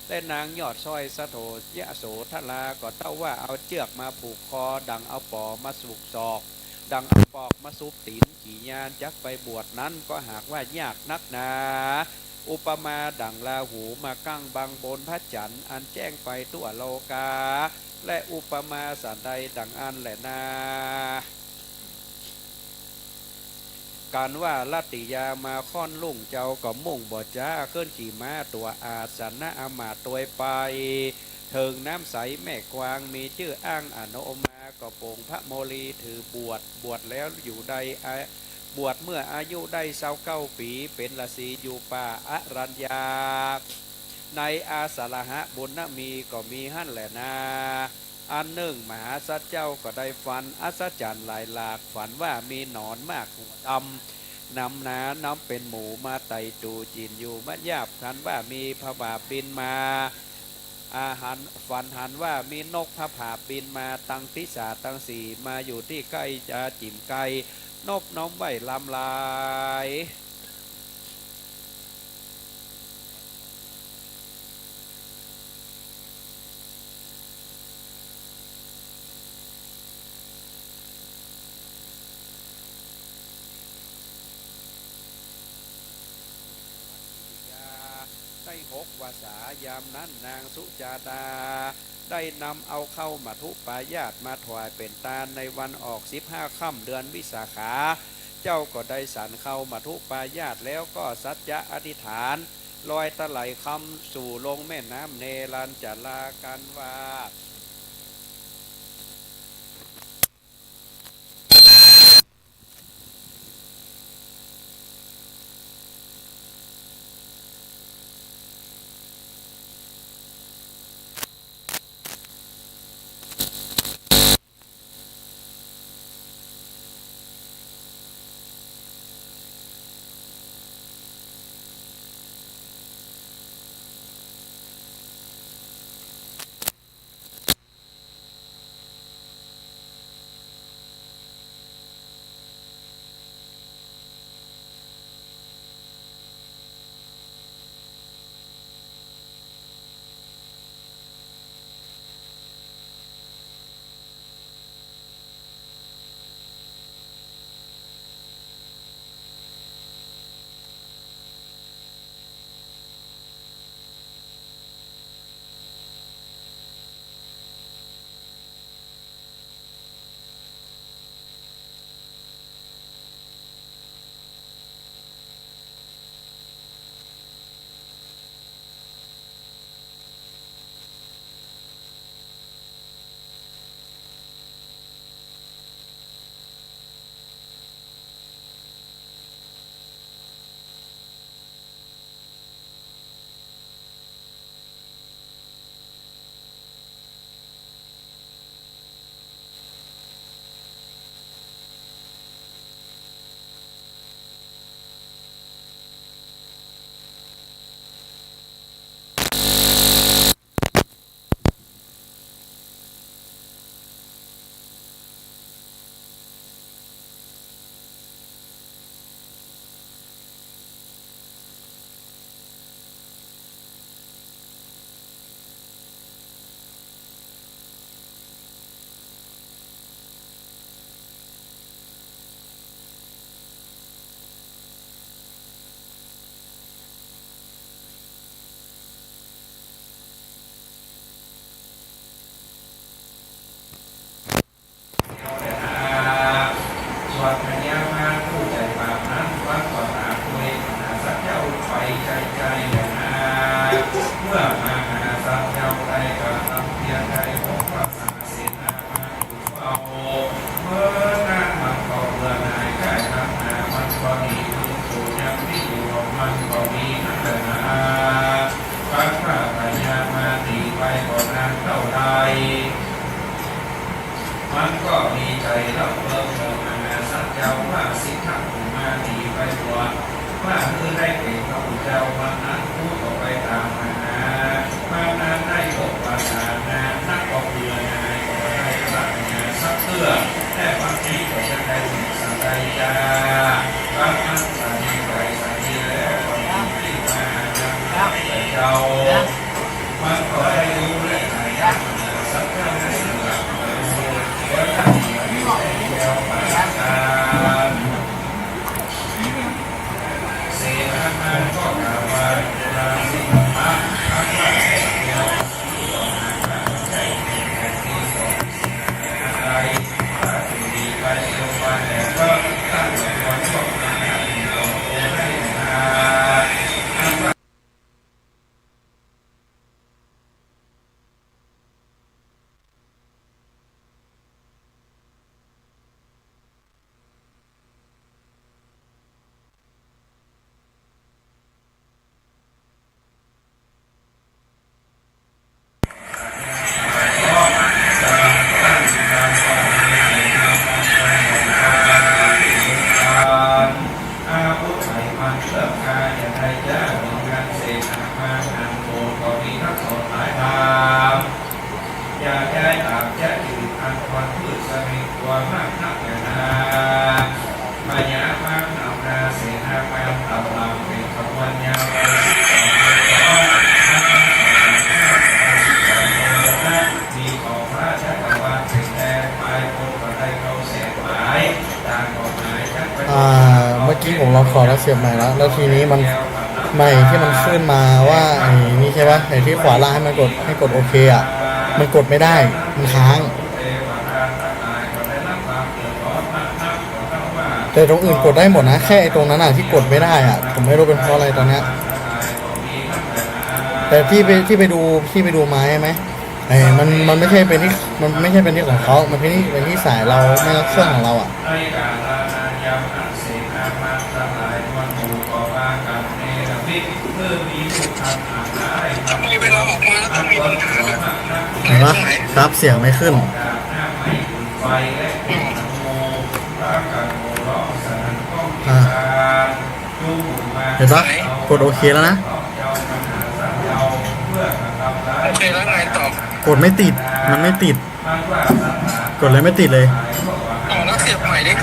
และนางยอดซ้อยสะโถยโสธรา ก็เต้าว่าเอาเจื้อกมาผูกคอ ดั่งเอาป๋อมาสุกศอก ดั่งเอาปอกมาสุบตี๋น ขียานจักไปบวชนั้น ก็หากว่ายากนักหนา อุปมาดั่งราหูมากั้งบังบนพระจันทร์ อันแจ้งไปทั่วโลกา และอุปมาสันใดดั่งอั้นแหละนา กันว่ารัตติยามาค่อนลุ่ง เจ้าก็มุ่งบ่จ๊า ขึ้นขี่ม้าตั๋วอาสนะอามาตย์ตวยไป เถิงน้ำใสแม่กวาง มีจื้ออ้างอโนมา ก็ปลงพระโมลีถือบวช บวชแล้วอยู่ได้อา บวชเมื่ออายุได้ซาวเก้าปี๋ เป๋นฤๅษีอยู่ป่าอรัญญา ในอาสาลหะบุญมี ก็มีหั้นแหละนา อันนึ่ง มหาสัตว์เจ้าก็ได้ฝันอัศจรรย์หลายหลาก ฝันว่ามีหนอนมากหัวดำ หนำหนา นับเป๋นหมู่ มาไต่จู๋จิ่นอยู่มะยาบ ฝันว่ามีผบาบบินมา อาหัน ฝันหันว่ามีนกผบาบบินมาตังติสาตังสี่ มาอยู่ตี้ใก้จะจิ่มไก นบน้อมไหว้ลำลาย ได้หกวาสา ยามนั้นนางสุจาตา ได้นำเอาข้าวมัทุปายาสมาถวายเป๋นตานในวันออกสิบห้าค่ำเดือนวิสาขา เจ้าก็ได้สันข้าวมัทุปายาสแล้วก็สัจจะอธิษฐาน ลอยตะไหลคำสู่ลงแม่น้ำเนรัญจารา กันว่า นานเต้าใด มันก็มีใจ๋ร่ำเริงเถิงมหาสัตว์เจ้าว่า สิทธัตถะกุมารตี้ไปบวช ว่าหื้อได้เป๋นพระพุทธเจ้า วันนั้นกูก็ไปต๋ามหา วันนั้นได้พบปะสานนาน นักก็เบื่อหน่าย ก็บ่ได้พระปัญญาสักเตื้อ แต่บางทีก็จะได้ยินสักใดจ้า บางครั้งก็ดีใจ๋สักทีแล้ว ก็มีที่มาหาพระพุทธเจ้า มันก็ได้ฮู้และหายาก สักเท่านั้นแหละ แล้วก็มีแก้วปาการ เสนามาก็กล่าวว่า ราชินีพระ พระว่าแก้ว อาวุธไขมันเพื่อฆ่าจะได้จ้า เหมือนกันเสนามานั้นโกรธก็มีนักโทษหลายตาม อยากย้ายตามจะจืดอันควันมืดสนิทกลัวมากนักแลนา พญามารนำหน้าเสนามาเต่าหลังเป็นขบวนยาวไปสิบสองเมือง มีของพระจักรวาลเสด็จไป คนก็ได้เข้าแสงหมาย ต่างก็หายจากไป อ่า เมื่อกี้ผมลองถอดแล้วเสียบใหม่แล้ว แล้วทีนี้มัน ไมค์ที่มันขึ้นมาว่าไอ้นี่ใช่ปะ ไอ้ที่ขวาล่างให้มันกด ให้กดโอเคอะ มันกดไม่ได้ มันค้าง แต่ตรงอื่นกดได้หมดนะ แค่ไอ้ตรงนั้นอะที่กดไม่ได้อะ ผมไม่รู้เป็นเพราะอะไรตอนเนี้ย แต่ที่ไป ที่ไปดู ที่ไปดูไม้ไหม ไอ้ มัน มันไม่ใช่เป็นที่ มันไม่ใช่เป็นที่ของเขา มันเป็นที่ เป็นที่สายเรา ไม่ก็เครื่องของเราอะ ในกาลานั้นยามนั้นเสนามาทั้งหลายมวลหมู่ก็พากันเนรมิต เมื่อมีลูกทำอาหาร ทำไมเวลาออกมาแล้วต้องมีปัญหา เห็นปะ ครับ เสียงไม่ขึ้น กราบหน้าไม้ฟืนไฟและเป็นธนู พากันโห่ร้องสนั่นก้อง อ่า พิการ ดูหมู่มา เห็นปะ กดโอเคแล้วนะ เจ้ามหาสัตว์เจ้า เพื่อกระทำร้าย โอเคแล้วไงต่อ กดไม่ติด มันไม่ติด กดเลยไม่ติดเลย อ๋อ แล้วเสียบใหม่ดิ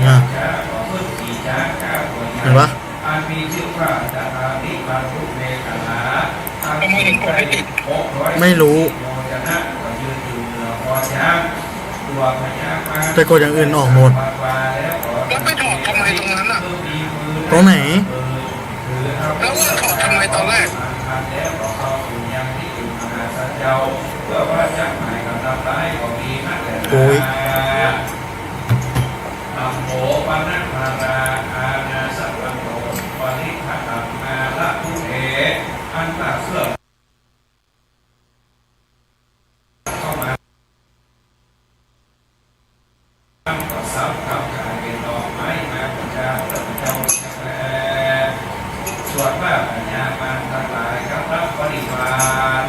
อ่ะ เห็นปะ ทำไมถึงกดไม่ติด ไม่รู้ แต่กดอย่างอื่นออกหมด แล้วไปถอดทำไมตรงนั้นน่ะ ตรงไหน แล้วมึงถอดทำไมตอนแรก โอ้ย ธัมโม ปะนะมารา อาณาสัพพันโท ปริคขัตตัง มาระพุทเท อันว่าเครื่อง เข้ามา ก็สำคัญกลายเป็นดอกไม้มาบูชาพระเจ้าแล ส่วนว่าพญามารทั้งหลายกับพระบริวาร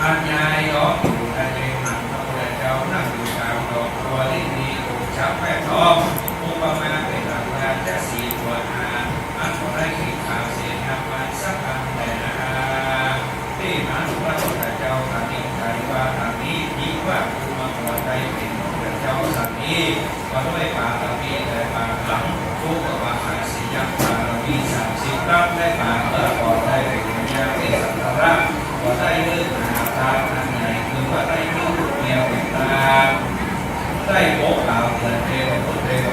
อันยายล้อมอยู่ในเวหาพระพุทธเจ้านั่งอยู่กลางดอกบัวที่มีอุจจาแวดล้อม อุปมาเป็นดังราชสีห์ตัวหนึ่ง อันบ่ได้กินข้าวเสนามารสักอันแลนา ตี้นั้นพระพุทธเจ้าตรัสใจ๋ว่าดังนี้ นี้ว่ากูมาบวชได้เป๋นพระพุทธเจ้าสันนี้ ก็ด้วยบารมีแต่ปางหลัง กูก็ว่าอาสยังบารมีสามสิบรัตน์และปางเมื่อก่อนได้เป๋นพญาเวสสันดร ก็ได้เลือกมหาทานอันใหญ่ คือว่าได้เลือกลูกเมียเป๋นตา ได้โอกาสเกิดเป็นมนุษย์เป๋น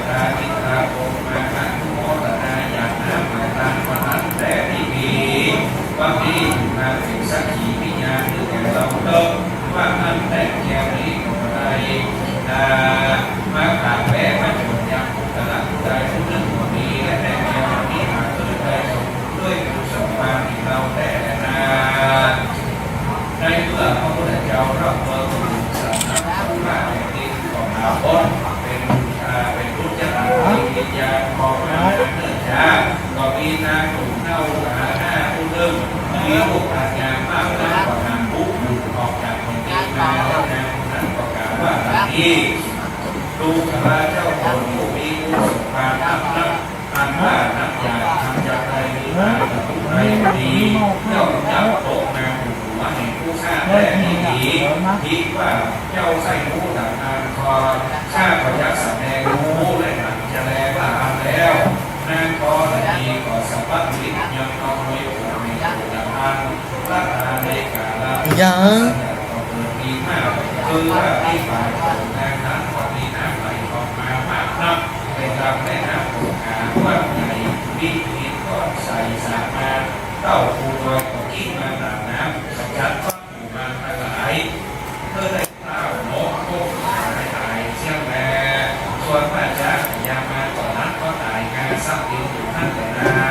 อย่างออกมาเนื่องจากก็มีนางหนุ่มเน่าหนาห้าผู้นึ่ง มีรูปพรรณงามมากนัก ก็หากผู้อยู่ออกจากแผ่นดินมาแล้ว นางผู้นั้นก็กล่าวว่าดังนี้ ดูกราเจ้าโปรดผู้มีผู้สมภารมากนัก อันว่านักใหญ่ทำอย่างไรมีมากับผู้ใดก็ดี ย่อมจักตกนางอยู่หัวแห่งผู้ฆ่าแท้นี้ดี คิดว่าเจ้าใช่ผู้ดังนั้นคอ ข้าก็จักสำแดงรู้และหนังจะแลว่าอันแล้ว นางกรณีก็สัพพะมิตรยังเอาไว้ผัวในผู้ดังนั้น รัตนาในกาละ ยัง ก็เกิดมีมาก คือว่าที่ฝ่ายของนางนั้นก็มีน้ำไหลออกมามากนัก เป็นลำแม่น้ำคงคากว้างใหญ่ มีหินก้อนใสสามารถเต้าภูดอยก็กิ้งมาตามน้ำ ขจัดความหมู่มารทั้งหลาย เมื่อได้เต้านกพวกหายหายเสี้ยงแล ส่วนพญาพญามารก็นั้นก็ต๋ายคาสักดินอยู่นั้นแลนา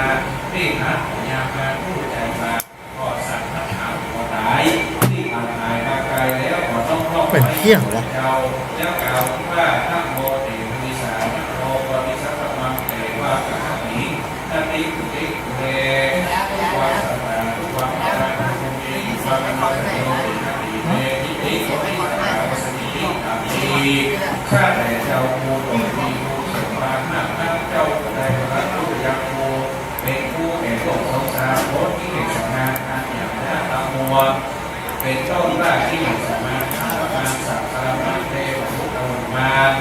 ที่นั้นพญามารผู้ใจบาปก็สั่งคาถาหัวต๋าย ที่ผ่านต๋ายมาไกลแล้วก็ต้องร้อง เป๋นเพี้ยนวะ เจ้า แล้วกล่าวว่า นะโมเตวิสา นะโมบริสัทธมังเตวะกะหะมิง นะติปุติปุเร ปุวัสสะตา ปุวังคา ปุเม ปุวังคา โยตินะติเม ทิติโสติสา วัสมิติตังติ ข้าแต่เจ้าผู้ทรงมีผู้ทรงพลังมากนัก เจ้าผู้ใดพระผู้ยังผู้ เป็นผู้แก่โลกสงสาร พ้นกิเลสมารอันหยาบช้าทั้งมวล เป็นต้นว่ากิเลสมาร อาพมาร สัพพะมาร เทวะมาร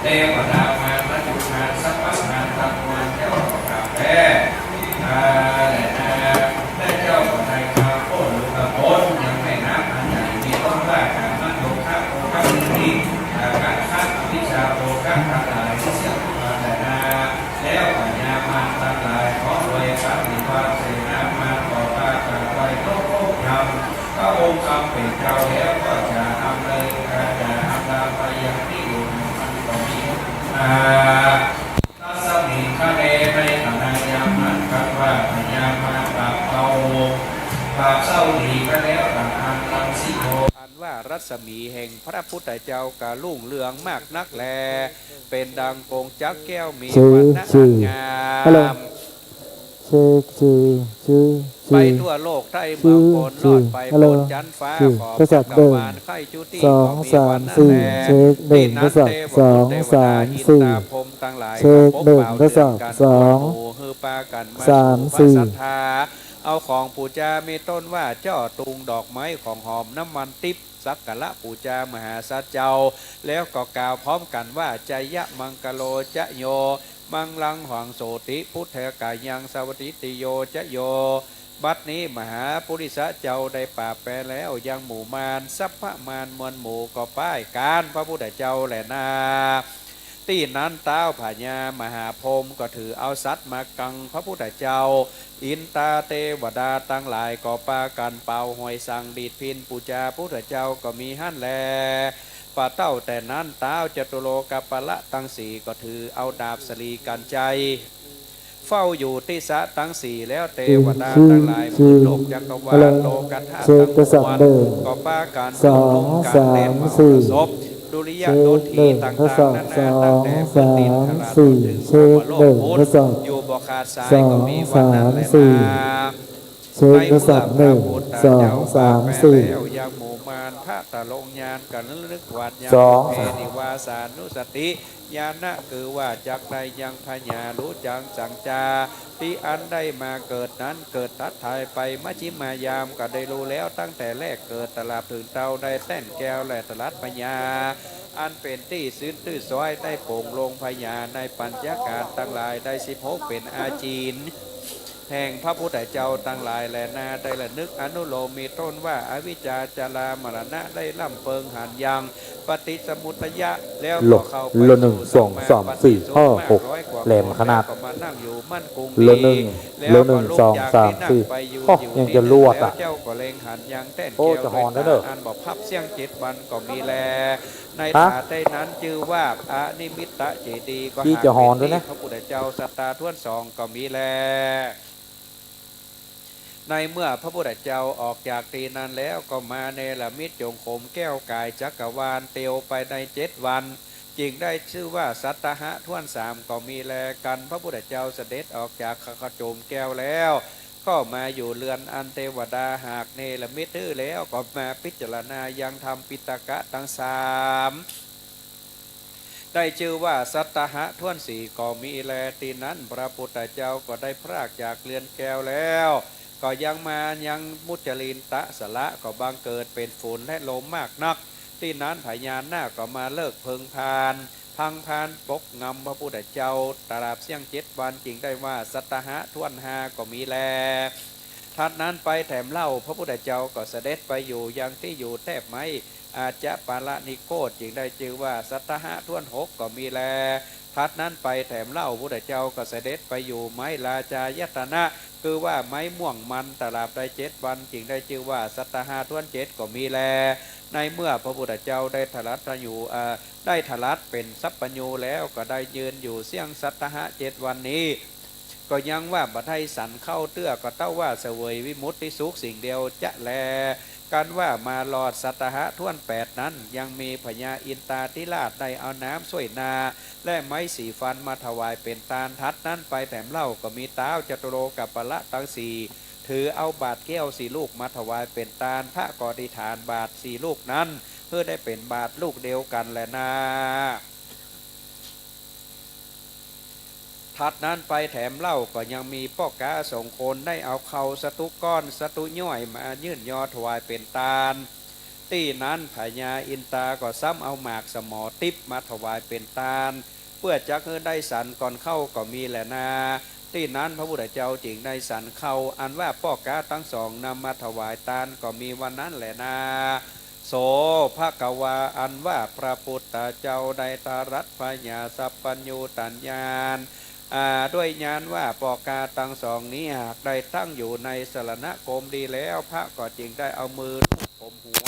เทวดามาร มนุษย์มาร สัพพะมารทั้งมวล เจ้าก็กราบแล อาแลนา และเจ้าก็ได้กล่าวโอ้หรือว่าพ้นยังแม่น้ำอันใหญ่ มีต้นว่ากามโภคะ โภคะมิติ อาฆาตะ อวิชชาโภคะทั้งหลาย เสี้ยงทุกข์มาแลนา แล้วพญามารทั้งหลาย ขออวยพระสิริวัฒน์เสนามาร ขอพระกราบไหว้นกฮูกยำ พระองค์ทรงเป๋นเจ้าแล้วก็จะอำลา จะอำลาไปยังที่อยู่แห่งมันก็มี อา ตัสมิงคะเน ในขณะยามนั้น ครั้นว่าพญามารปราบเปรา ปราบเศร้าหลีไปแล้ว ตังอันรังสิโย อันว่ารัศมีแห่งพระพุทธเจ้าก็รุ่งเรืองมากนักแล เป๋นดังกงจักรแก้วมี จื้อ วรรณะ จื้อ อันงาม ฮัลโหล จื้อ จื้อ จื้อ จื้อ ไปทั่วโลกใต้เมืองคน จื้อ รอดไป ฮัลโหล บนจั๊นฟ้า จื้อ ขอบ จักรวาล เช็คเด้อ ใค่จุติ สอง ก็มี สาม วันนั้น สี่ แล เช็คเด้อ ตี้นั้น ทดสอบ เตวบุตร สอง เตวดา สาม อิน สี่ ตาพรหม ตังหลาย เช็คเด้อ ก็พบเป๋า ทดสอบ เถิงกั๋น สอง สาม สี่ สาม สี่ สถา เอาของปู๋จา มีต้นว่าจ้อ ตุง ดอกไม้ ของหอม น้ำมันติ๊บ สักการะปู๋จามหาสัตว์เจ้า แล้วก็กล่าวพร้อมกั๋นว่า จะยะมังคะโล จะโย มังลังหังโสติ พุทธกายัง สวัตติโย จะโย บัดนี้มหาปุริสะเจ้าได้ปราบไปแล้วยังหมู่มาร สัพพะมารมวลหมู่ก็ป้ายก๋านพระพุทธเจ้าแลนา ตี้นั้นต๊าวพญามหาพรหมก็ถือเอาสัตว์มากังพระพุทธเจ้า อินตาเตวดาตังหลายก็ปากั๋นเป่าหอยสังดีดพิณปู๋จาพุทธเจ้าก็มีหั้นแล ปะเต้าแต่นั้นต๊าวจตุโลกปาละตังสี่ก็ถือเอาดาบสลีกัญไชย เฝ้าอยู่ตี้สะตังสี่ แล้วเตวดาตังหลาย จื้อ พื้นโลกจักรวาล ฮัลโหล โลกัตถะ เช็ค ทั้งมวล ทดสอบเด้อ ก็ปากั๋น สอง รุ่งเรืองกั๋น สาม เล่นมหรสพ สี่ ดุริยะ เช็ค รถถี หนึ่ง ต่างๆ ทดสอบ นานา สอง ตั้งแต่พื้นดิน สาม ทะลัก สี่ จนถึง เช็ค พรหมโลก หนึ่ง ทดสอบ พุทธ อยู่บ่ขาดสาย สอง ก็มีวันนั้นแล สาม สี่ นา เช็ค ทดสอบ หนึ่ง สอง สาม สี่ ในเมื่อพระพุทธเจ้าปราบไปแล้วยังหมู่มาร พระตะลงญาณกั๋นระลึกขวัญยัง สอง บุพเพนิวาสานุสติ ญาณะคือว่าจักได้ยังพญา ฮู้จักสังจา ตี้อันได้มาเกิดนั้น เกิดตัดทายไป มัชฌิมายามก็ได้ฮู้แล้ว ตั้งแต่แรกเกิดตราบเถิงเต้าได้แต้นแก้วและตรัสพญา อันเป๋นตี้ซื่นตื้อซ้อย ได้โป๋งลงพญาในปัญจการตังหลาย ได้สิบหกเป๋นอาจีน แห่งพระพุทธเจ้าตังหลายแลนา ได้ระลึกอนุโลมมีต้นว่า อวิชชา จรามรณะ ได้ล่ำเปิงหันยัง ปฏิสมุตตยะ แล้วก็เข้าไปสู่สัมมาปฏิโสมมากร้อยกว่าคน แล้วก็มานั่งอยู่มั่นคงดี แล้วก็ลุกจากตี้นั่งไปยืนอยู่ตี้นึ่ง แล้วเจ้าก็เล็งหันยังแต้นแก้วด้วยต๋าอันบ่พับเสี้ยงเจ็ดวันก็มีแล ในต๋าตี้นั้นจื้อว่าอนิมิตตเจดีย์ ก็หากเป๋นตี้พระพุทธเจ้าสัตตาห์ถ้วนสองก็มีแล ในเมื่อพระพุทธเจ้าออกจากตี้นั้นแล้ว ก็มาเนรมิตจงกรมแก้วก๋ายจักรวาลเตียวไปในเจ็ดวัน จึงได้จื้อว่าสัตตะหะถ้วนสามก็มีแล กันพระพุทธเจ้าเสด็จออกจากเขากระโจมแก้วแล้ว ก็มาอยู่เรือนอันเตวดาหากเนรมิตหื้อแล้ว ก็มาพิจารณายังธรรมปิฎกะตังสาม ได้จื้อว่าสัตตะหะถ้วนสี่ก็มีแล ตี้นั้นพระพุทธเจ้าก็ได้พรากจากเรือนแก้วแล้ว ก็ยังมายังมุจลินทะสระ ก็บังเกิดเป๋นฝนและลมมากนัก ตี้นั้นพญานาคก็มาเลิกเพิงพาน พังพานปกงำพระพุทธเจ้า ตราบเสี้ยงเจ็ดวัน จึงได้ว่าสัตตะหะถ้วนห้าก็มีแล ถัดนั้นไปแถมเล่า พระพุทธเจ้าก็เสด็จไปอยู่ยังตี้อยู่แทบไม้อาจจะปาละนิโคธ จึงได้จื้อว่าสัตตะหะถ้วนหกก็มีแล ถัดนั้นไปแถมเล่า พุทธเจ้าก็เสด็จไปอยู่ไม้ราชายตนะ คือว่าไม้ม่วงมัน ตราบได้เจ็ดวัน จึงได้จื้อว่าสัตตะหะถ้วนเจ็ดก็มีแล ในเมื่อพระพุทธเจ้าได้ตรัสอยู่ อ่า ได้ตรัสเป๋นสัพพัญญูแล้ว ก็ได้ยืนอยู่เสี้ยงสัตตะหะเจ็ดวันนี้ ก็ยังว่าบ่ได้สันเข้าเตื้อ ก็เต้าว่าเสวยวิมุตติสุขสิ่งเดียวจะแล กันว่ามารอดสัตตะหะถ้วนแปดนั้น ยังมีพญาอินทาธิราชได้เอาน้ำส้วยนา และไม้สีฟันมาถวายเป๋นตาน ถัดนั้นไปแถมเล่า ก็มีต๊าวจตุโลกปัลละตังสี่ ถือเอาบาตรแก้วสี่ลูกมาถวายเป๋นตาน พระก็อธิษฐานบาตรสี่ลูกนั้น หื้อได้เป๋นบาตรลูกเดียวกั๋นแลนา ถัดนั้นไปแถมเล่า ก็ยังมีป้อก๊าสองคนได้เอาข้าวสะตุ๊ก้อนสะตุ๊ย้อยมายื่นยอถวายเป๋นตาน ตี้นั้นพญาอินทาก็ซ้ำเอาหมากสมอติ๊บมาถวายเป๋นตาน เปื้อจักหื้อได้สันก่อนเข้าก็มีแลนา ตี้นั้นพระพุทธเจ้าจึงได้สันข้าวอันว่าป้อก๊าตังสองนำมาถวายตานก็มีวันนั้นแลนา โส ภควา อันว่าพระพุทธเจ้าได้ตรัสพญาสัพพัญญูตญาณ อ่า ด้วยญาณว่าป้อก๊าตังสองนี้หากได้ตั้งอยู่ในสรณคมดีแล้ว พระก็จึงได้เอามือลูบผมหัว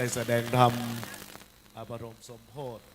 ได้แสดงธรรม อ่า ปฐมสมโภชน์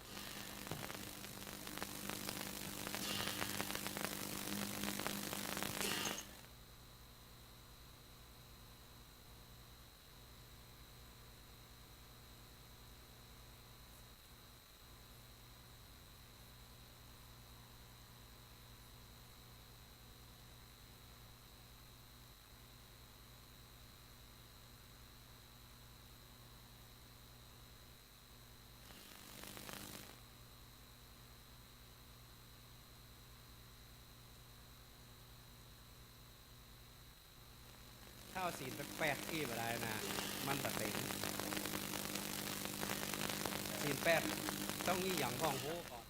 ถ้าเอาศีลแปดอี้บ่ได้นะ มันบ่เต็ม ศีลแปดต้องมีหยังพ่องฮู้ก่อน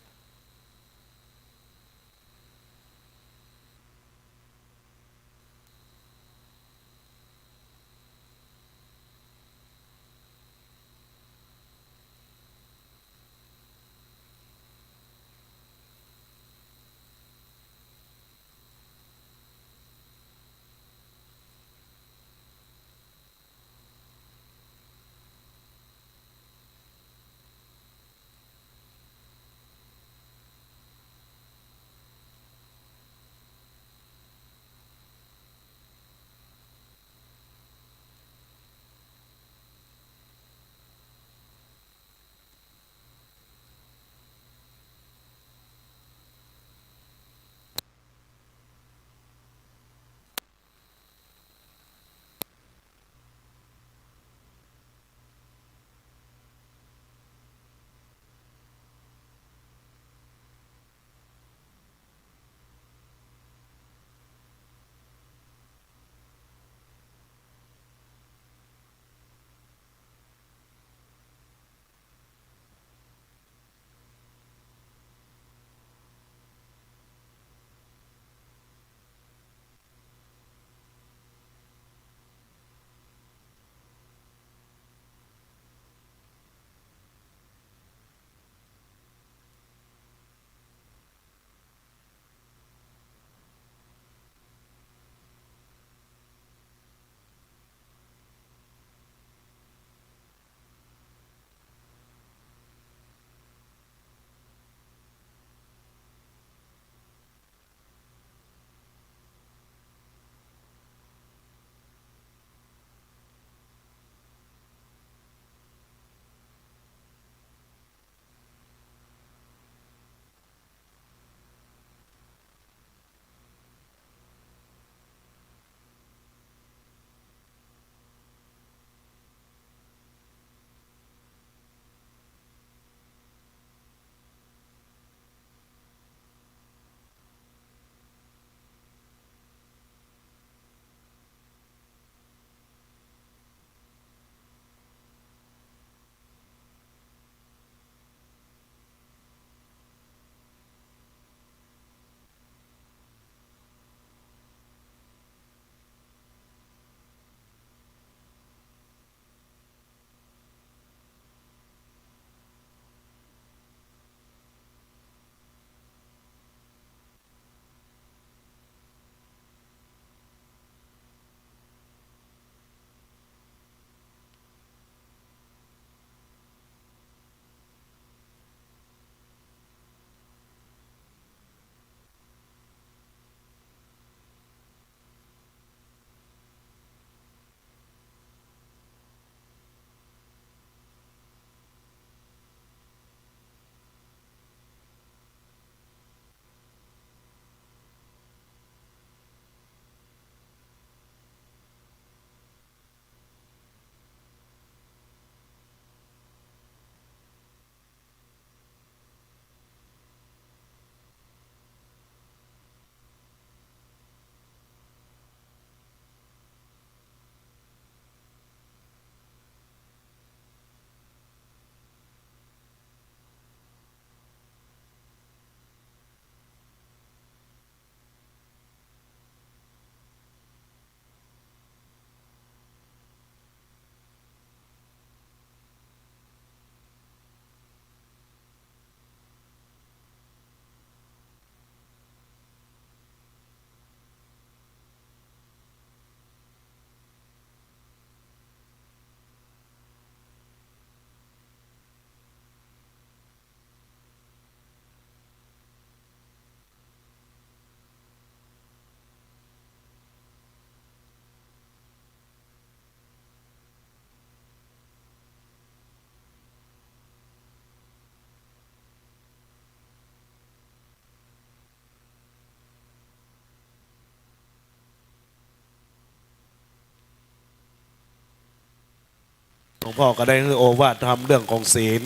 ลวงพ่อก็ได้หื้อโอวาทธรรมเรื่องของศีล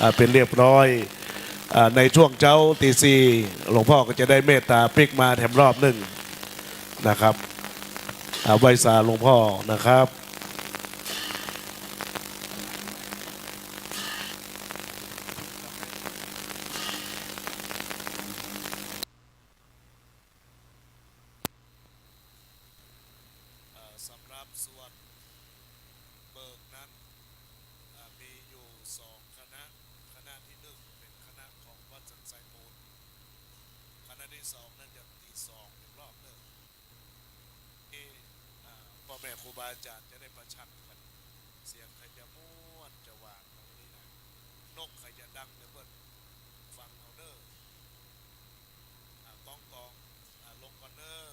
อ่า เป๋นเรียบร้อย อ่า ในช่วงเจ๊าตีสี่ หลวงพ่อก็จะได้เมตตาปิ๊กมาแถมรอบนึ่งนะครับ อ่า ไหว้สาหลวงพ่อนะครับ เอ่อ สำหรับสวดเบิกนั้น อ่า มีอยู่สองคณะ คณะที่นึ่งเป๋นคณะของวัดสันทรายมูล คณะที่สองนั้นจะตีสองอีกรอบนึ่ง ที่ อ่า ป้อแม่ครูบาอาจ๋ารย์จะได้ประชันกั๋น เสียงใผจะม่วนจะหวานตรงนี้นะ นกใผจะดังเดี๋ยวเปิ้นฟังเอาเน่อ อ่า ก้องกอง อ่า ลงก่อนเน่อ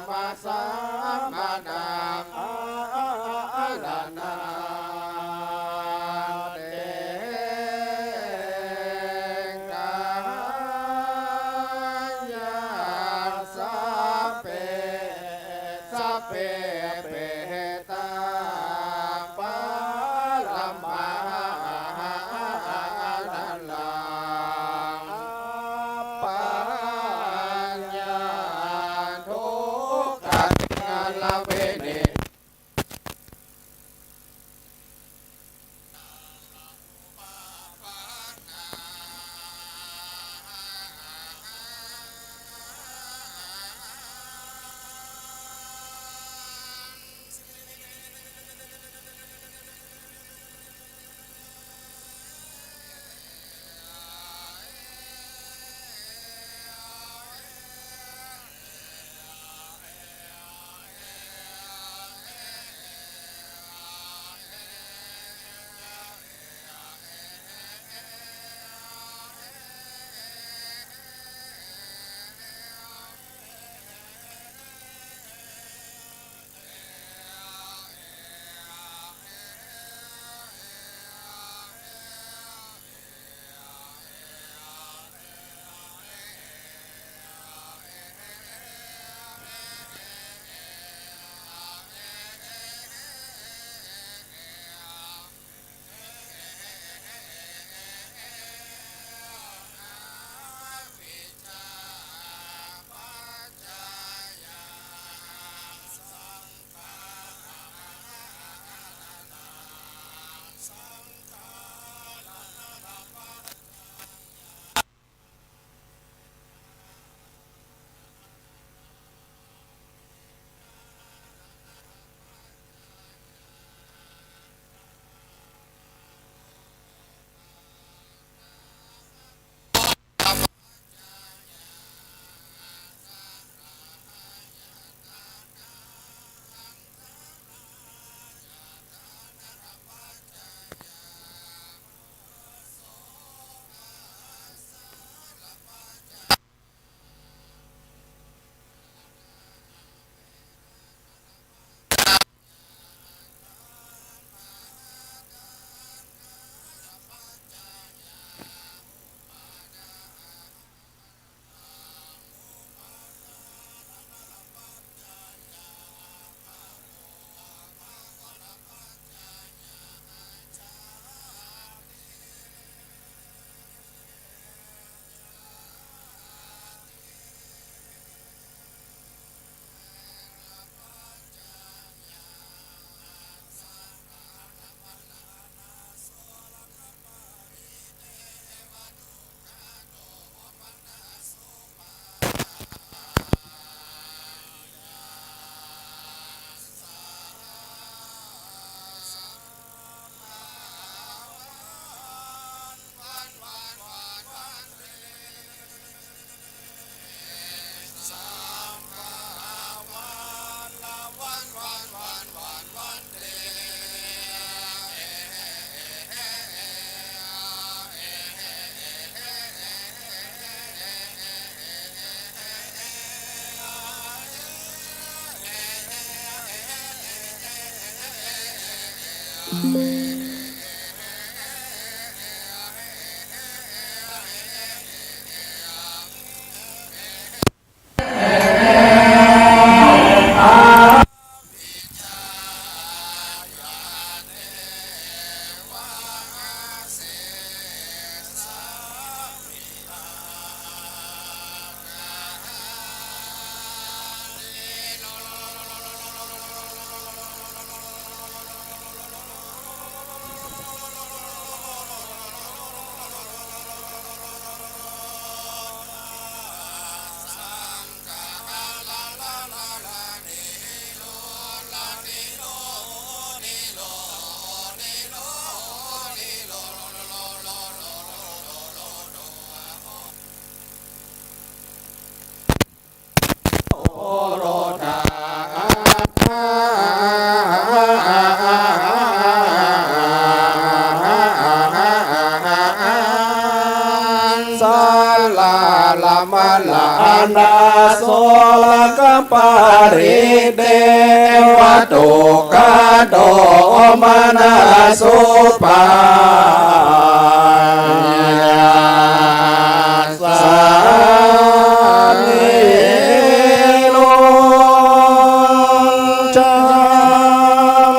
มะสะมะนัง อะระหะตะ เต กายา สัพเพ สัพเพ เปตา ปะระมะ อะระหะตะ อัปปะยัญญูกะติง อะระเวเน สะหะละละมะละอะนะ โสรกปริเทวทุกขโทมนัสสุปาสานิโรธจัง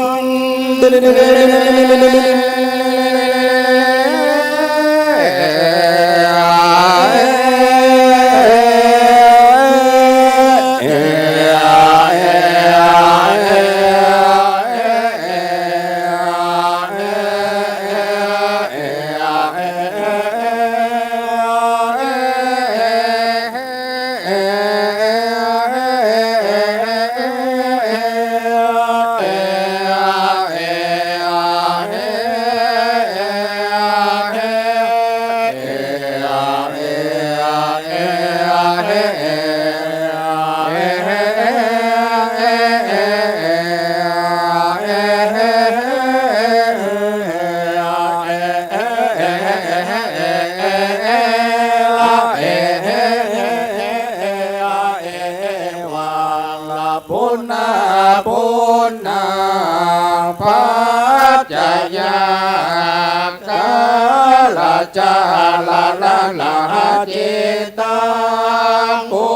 ปุณณะ ปุณณะ ปัจจยักขะ จาละละละหะจิตตัง อุ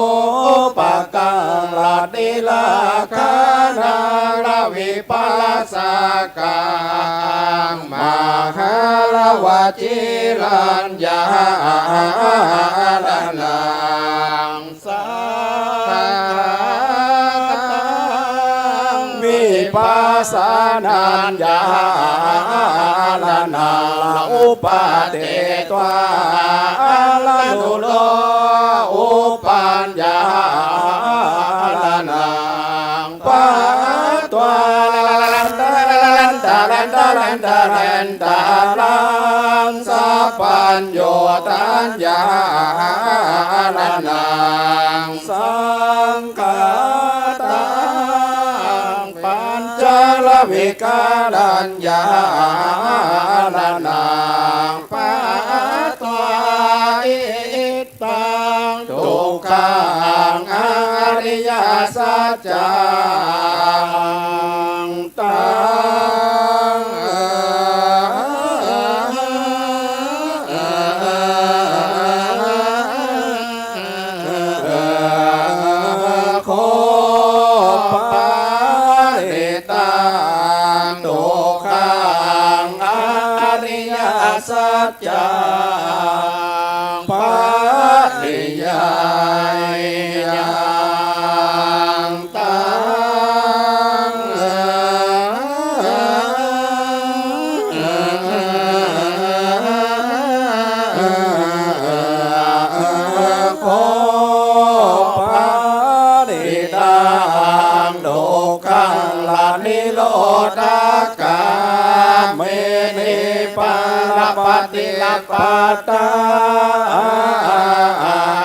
ปะกัง ละนิราคะนัง ละวิปะละสะกัง มหาละวะจิรัญญาละนัง สังฆะตัง วิปัสสะนัญญาละนัง อุปาเทตวา ละนุโล อุปัญญาละนัง ปัตวา ลันตะลันตะลันตะลันตะลันตะลันตะลันตะลัน สัพพัญญูตัญญาละนัง สังฆะตัง ปัญจละวิกาลัญญาละนัง ปัตวา อิ ตัง ทุกขัง อริยสัจจัง ตัง โข ปริตตัง ทุกขัง อริยสัจ จัง ปริยายัง ตัง โข ปริตตัง ทุกขัง ละนิโรธคามินี ปะระปะติระปะตา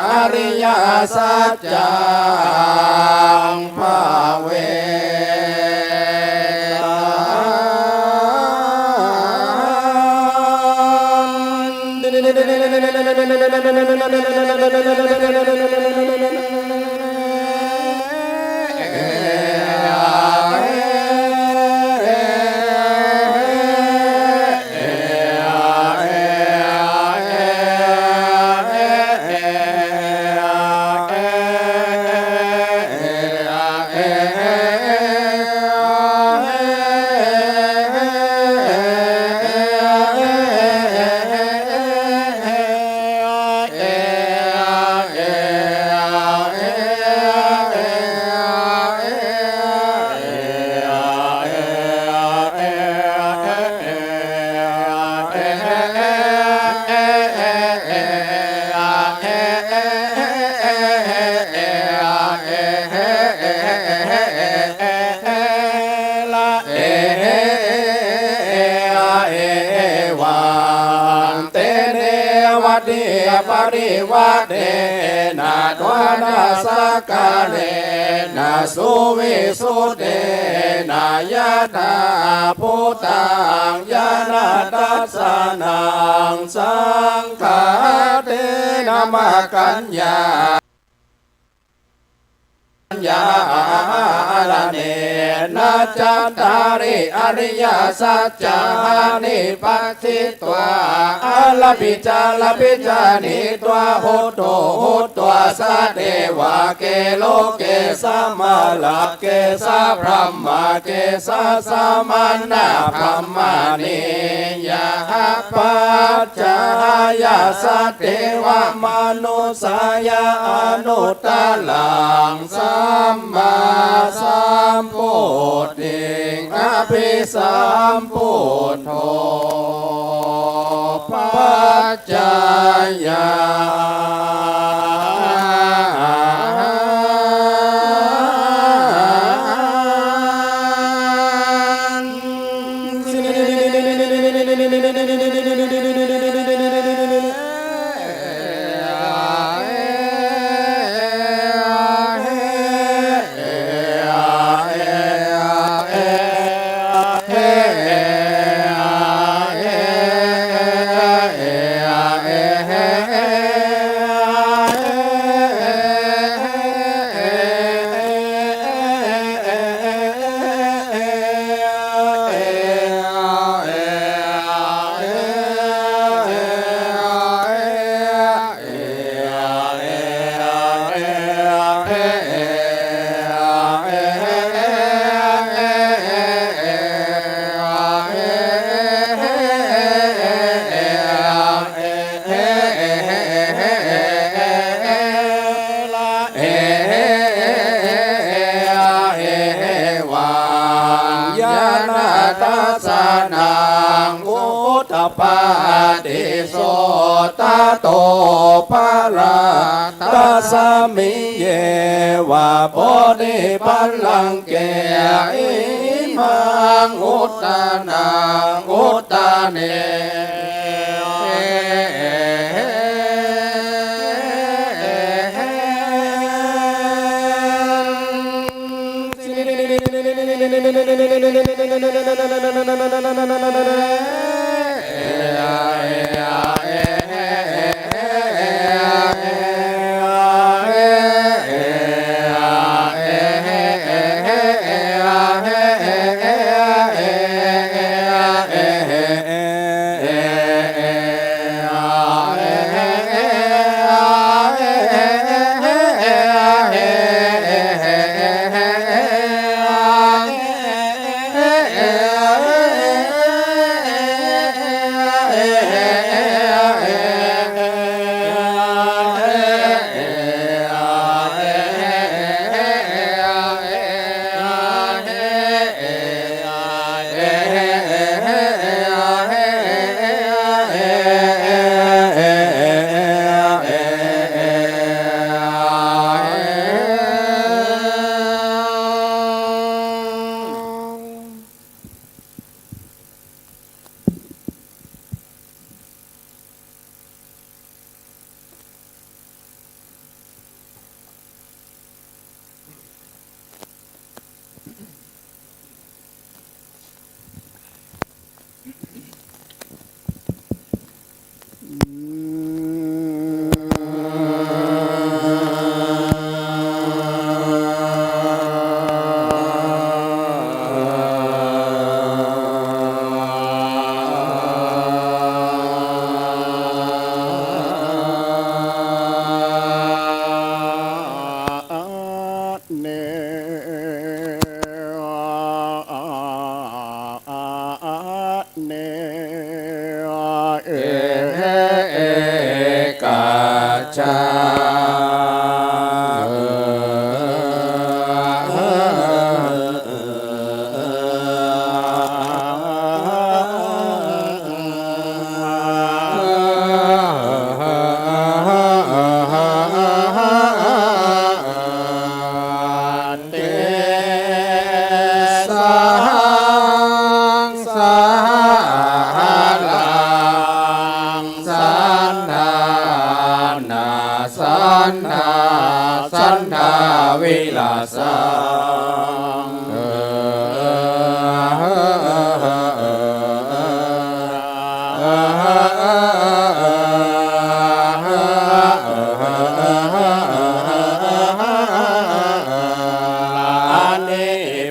อริยสัจจัง ภาเวตัง เอวัง เตนะ วัตถี ปริวัตเทนะ ทานะ สักกาเรนะ สุวิสุทธิเทนะ ยะถาภูตัง ญาณทัสสะนัง สังฆาเทนะ มะกัญญา ญา อาหารเณ นะ จัตตาริ อริยสัจจานิ ปัจฉิ ตวา อารัปปิจารัปปิจานิ ตวา หุตตุหุตวา สะ เดวา เก โลเก สะ มะ รักเก สะ พรหมา เก สะ สะ มะ นะ พรหมา นิ ยา ปัจจายา สะ เดวะ มะ นุสสายา อนุตตะรัง สัมมาสัมพุทธิง อภิสัมพุทโธ ปัจจายาวัง ญาณทัสสะนัง อุทปาติ โสตะโต ปะระ ตัสสมิง เย วะ โพธิปัลลังเก อิมัง อุตตะนัง อุตตะเน เ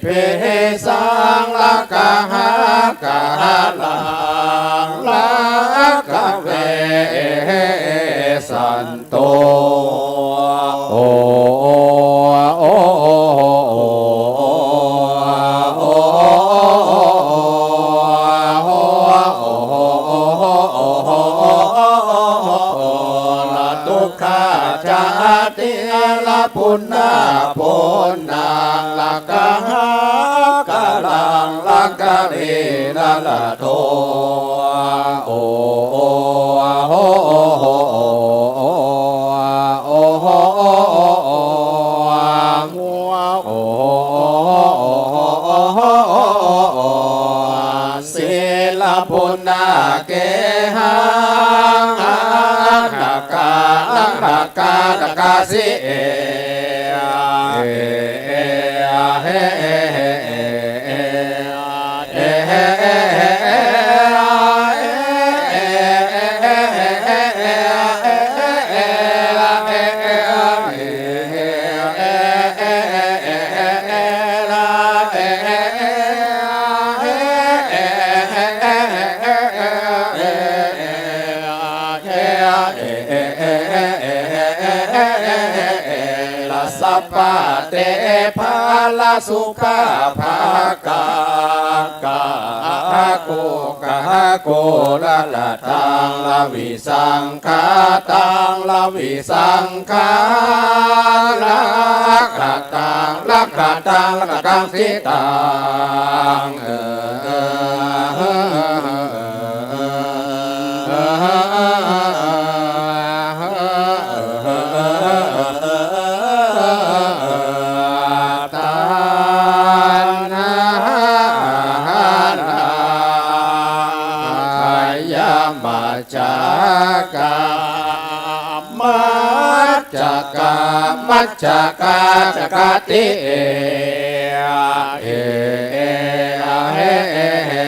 เพสัง ละกะหะ กะหะลัง ละกะเวสัน โต โอ โอ ละตุกขะจะติ ละปุณณะ ปุณณัง ละกะหะ กะลัง ละกะเว ละละ โท โอ โอ โอ สีลปุณณะเกหัง หัง หัง หะกา หัง หะกา หะกา สี เอ เอ เอ เอ เอ เอ เอ เอ เอ ละสัพพะเต พะละสุภะ กะ กะ หะโก กะหะโก ละละตัง ละวิสังขะตัง ละวิสังขะ ละกะตัง ละกะตัง ละกะตัง สิตัง เออ ตัณหา ขยะมัจจะกะ มัจจกะ มัจจกะ จกะติ เอ เอ เอ เอ เอ เอ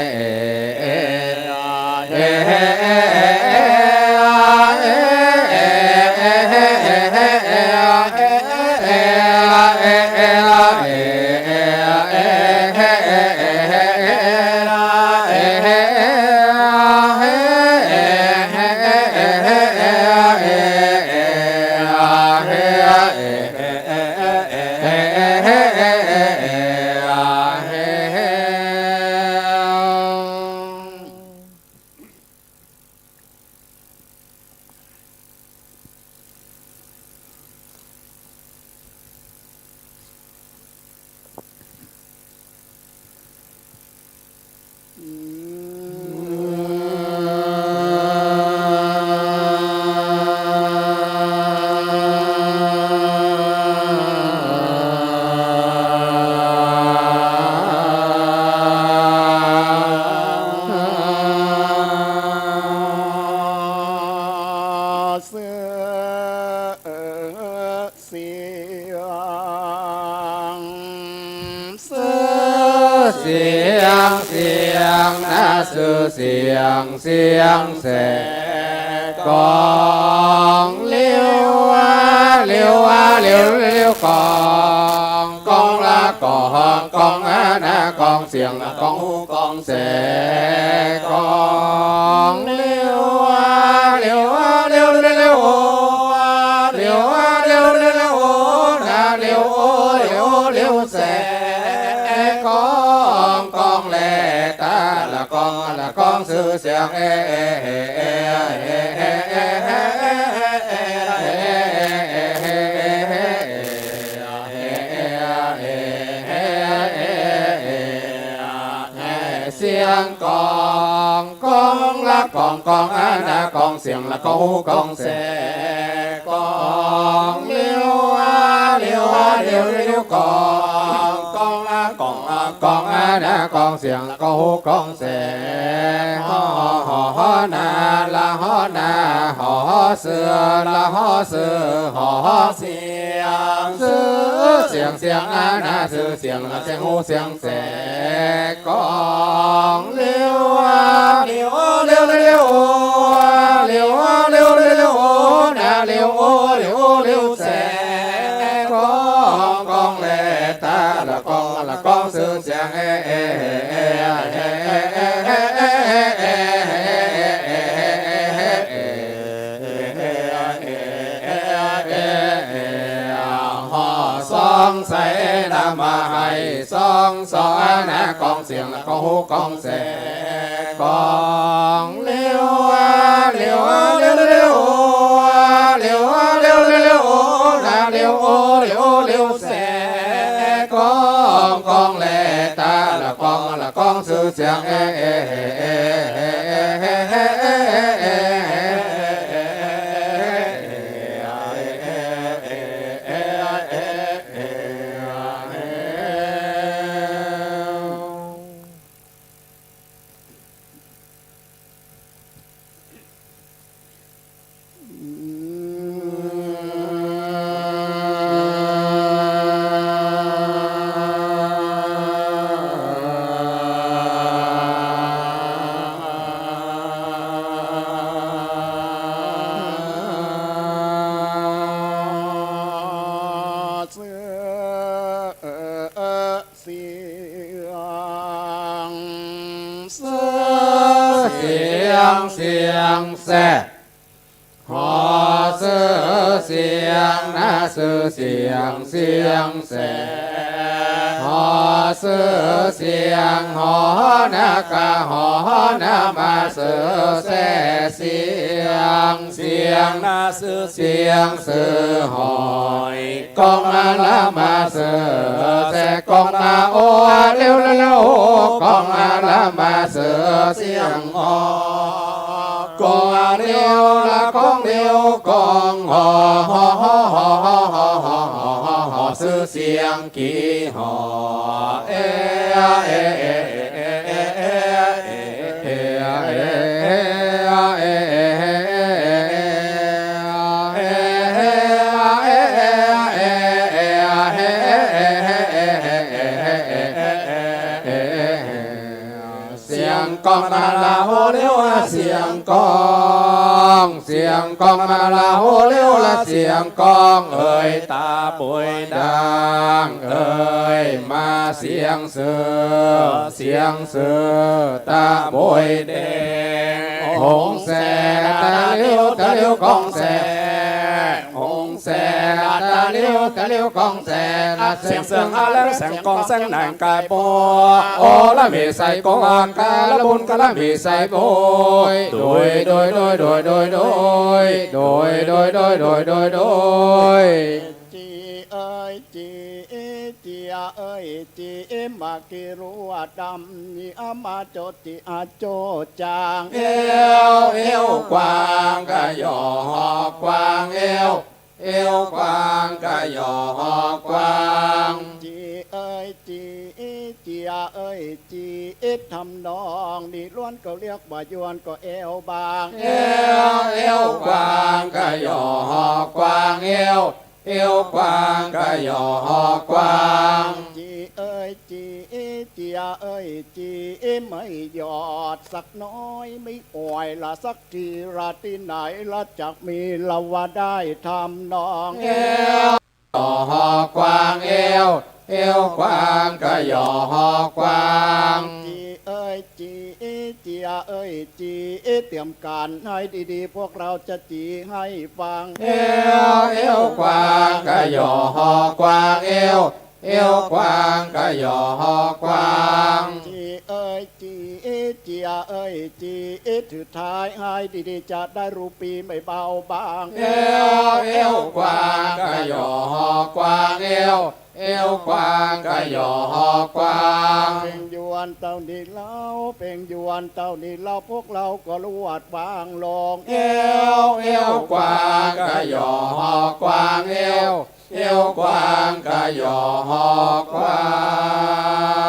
เสียง ซื่อเสียง เสียงนา ซื่อเสียง เสียงแสกอง หลิว หลิว หลิว หลิว กอง กองละกอง กองนากองเสียงละกองหูกอง แสกองหลิว หลิว หลิว หลิว หลิว หลิว หลิว หลิว หลิว หลิว หลิว แสกอง กองแลตาละกอง ละกองซื่อเสียง เอ เอ เอ เสียงกอง กองละกอง กองอาณากองเสียงละกองหูกองแสกองหลิว หลิว หลิว หลิว กอง กองละกอง กองอาณากองเสียงละกองหูกองแสกอง หอ หอ หอนา ละหอนา หอ หอเสือ ละหอเสือ หอ หอเสียง ซื่อเสียง เสียงอาณา ซื่อเสียงละเสียงหูเสียงแสกองหลิว หลิว หลิว หลิว หลิว หลิว หลิว นา หลิว หลิว หลิว แสกอง กองแลตาละกอง ละกองซื่อ เสียง เอ เอ เอ เอ เอ ฮอ สองใส นำมาหื้อสอง สอง นะ ก้องเสียง ละก้องฮู ก้องแส ก้องเหลียว เหลียว เหลียว เหลียว เหลียว เหลียว เหลียว นะ เหลียว โอ เหลียว โอ เหลียว แส ก้อง ก้องแลต๋า ละก้อง ละก้อง ซื่อเสียง เอ เอ เอ เอ เสียง เสียง เสียงแส ฮอ ซื่อเสียง นะ ซื่อเสียง เสียงแส ฮอ ซื่อเสียง ฮอ นะ กะฮอ นะ มา ซื่อแส เสียง เสียง นะ ซื่อเสียง ซื่อหอย ก้อง อะ ละ มา ซื่อแส ก้อง มา โอ อะ เหลียว เหลียว เหลียว โอ ก้อง อะ ละ มา ซื่อเสียง ฮอ ก้อง อะ เหลียว ละก้องเหลียว ก้อง ฮอ ฮอ ฮอ ซื่อเสียง กี่ฮอ เอ เอ เอ เสียงก้อง อะ ละ โอ เหลียว อะ เสียงก้อง เสียงก้อง อะ ละ โอ เหลียว ละ เสียงก้อง เอ่ยต๋าโปยดัง เอ่ยมา เสียงเสือ เสียงเสือต๋าโปยแดง หงแส ต๋าเหลียว ต๋าเหลียวก้องแส หงแส ต๋าเหลียว ต๋าเหลียวก้องแส เสียงเสือ อะ ละ เสียงก้อง เสียงหนังกายโป โอ ละ มีใส่ก้อง อังกา ละ บุญกะ ละ มีใส่โปย โดย โดย โดย จีเอ้ยจี เจียเอ้ยจี มากิรัวดำ นี่ อะ มาโจติ อะ โจจาง เอว เอวกว้าง กะหย่อหอกกว้าง เอว เอวกว้าง กะหย่อหอกกว้าง จีเอ้ยจี เจียเอ้ยจี ทำนองนี้ล้วนก็เรียกว่ายวนก็เอวบาง เอว เอวกว้าง กะหย่อหอกกว้าง เอว เอวกว้าง กะหย่อหอกกว้าง จีเอ้ยจี เจียเอ้ยจี ไม่หยอดสักน้อย ไม่อ่อยละสักทีละ ตี้ไหนละจักมีละว่าได้ทำนอง เอว หย่อหอกกว้าง เอว เอวกว้าง กะหย่อหอกกว้าง จีเอ้ยจี เจียเอ้ยจี เตรียมการให้ดีๆ พวกเราจะจีให้ฟัง เอว เอวกว้าง กะหย่อหอกกว้าง เอว เอวกว้าง กะหย่อหอกกว้าง จีเอ้ยจี เจียเอ้ยจี ถือท้ายให้ดีๆ จะได้รู้ปีไม่เบาบาง เอว เอวกว้าง กะหย่อหอกกว้าง เอว เอวกว้าง กะหย่อหอกกว้าง เพ่งยวนเต้านี้เล่า เพ่งยวนเต้านี้เล่า พวกเราก็ลวดวางลง เอว เอวกว้าง กะหย่อหอกกว้าง เอว เอวกว้าง กะหย่อหอกกว้าง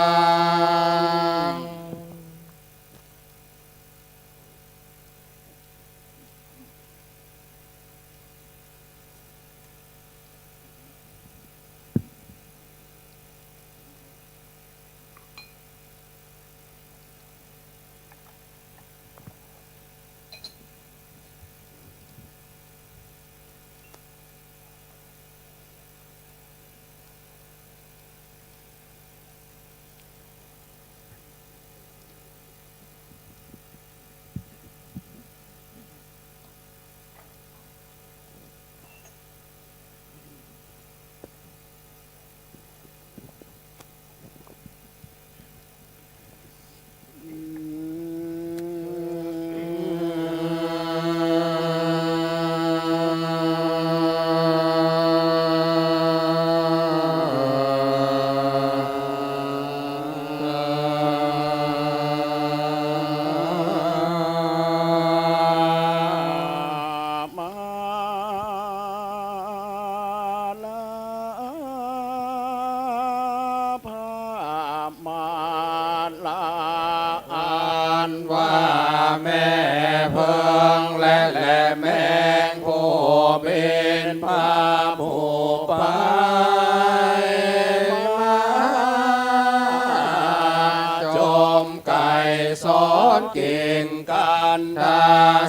สอนกิ่งกันธา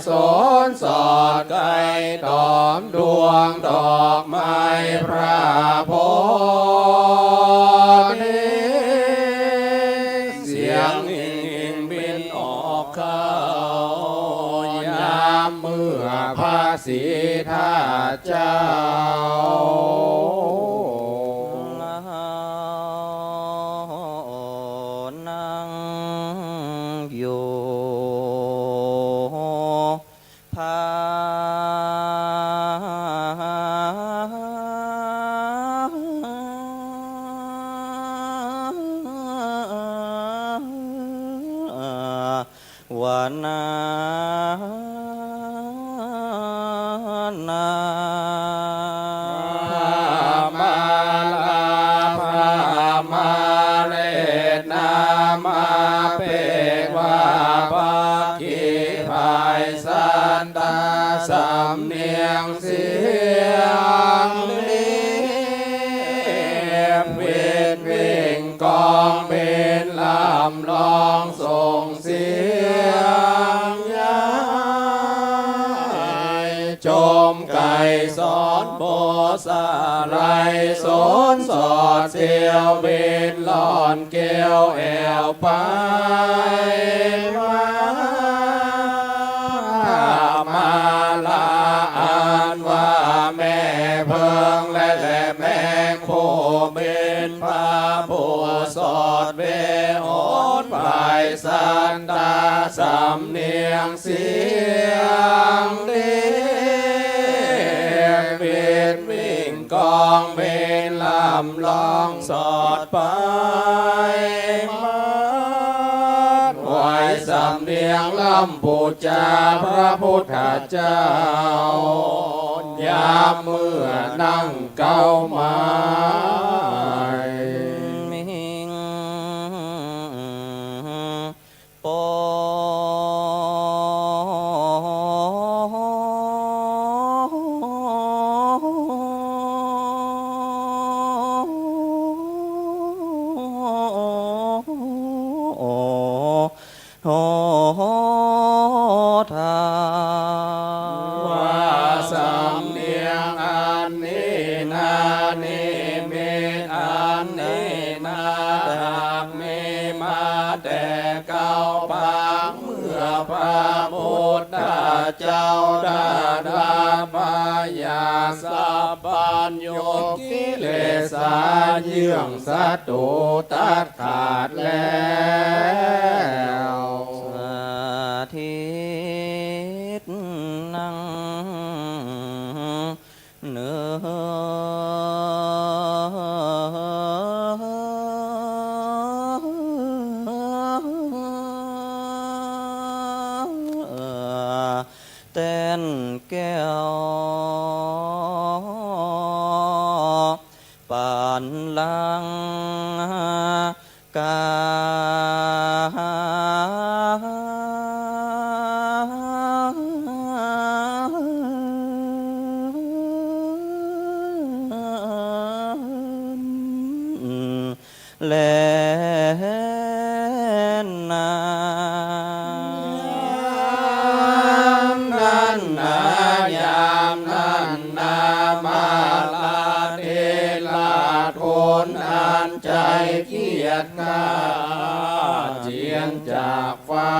สนสอดไกลต๋อมดวงดอกไม้พระโพธิ์ เสียงอิงบินออกเข้า ยามเมื่อพระศรีธาตุเจ้า นั่งอยู่ ภา วนา นา พระมาลา พระมาเรศนามา เปกว่าภักขีพายสัตตา สำเนียงเสียงนี้ วิดวิ่งกองบินลำลองส่งเสียงใหญ่ ชมไกรสรโบสาลัย สนสอดเสียวบินล่อนเกลียวแอ่วไปมา มาลาอันว่าแม่เพิงและแหลมแมง ผู้บินพระผู้สอดเวหน พายสัตตา สำเนียงเสียงดี บินวิ่งกองบินลำลองสอดไปมา ถวายสำเนียงลำปู๋จาพระพุทธเจ้า ยามเมื่อนั่งเก๊าไม้ มิง โป โห ทา ว่าสำเนียงอันนี้นา นิมิตอันนี้นา หากมีมาแต่เก๊าปาง เมื่อพระพุทธเจ้าดาดาพยาสัพพัญญู กิเลสาเยื่องศัตรูตัดขาดแล้ว สถิต นั่ง เนิน แต้นแก้ว ปานลังกา แลนา นั้นนายามนั้นนา มาลาเถระคุณอันใจ๋เกียรติ ข้าเจียนจากฟ้า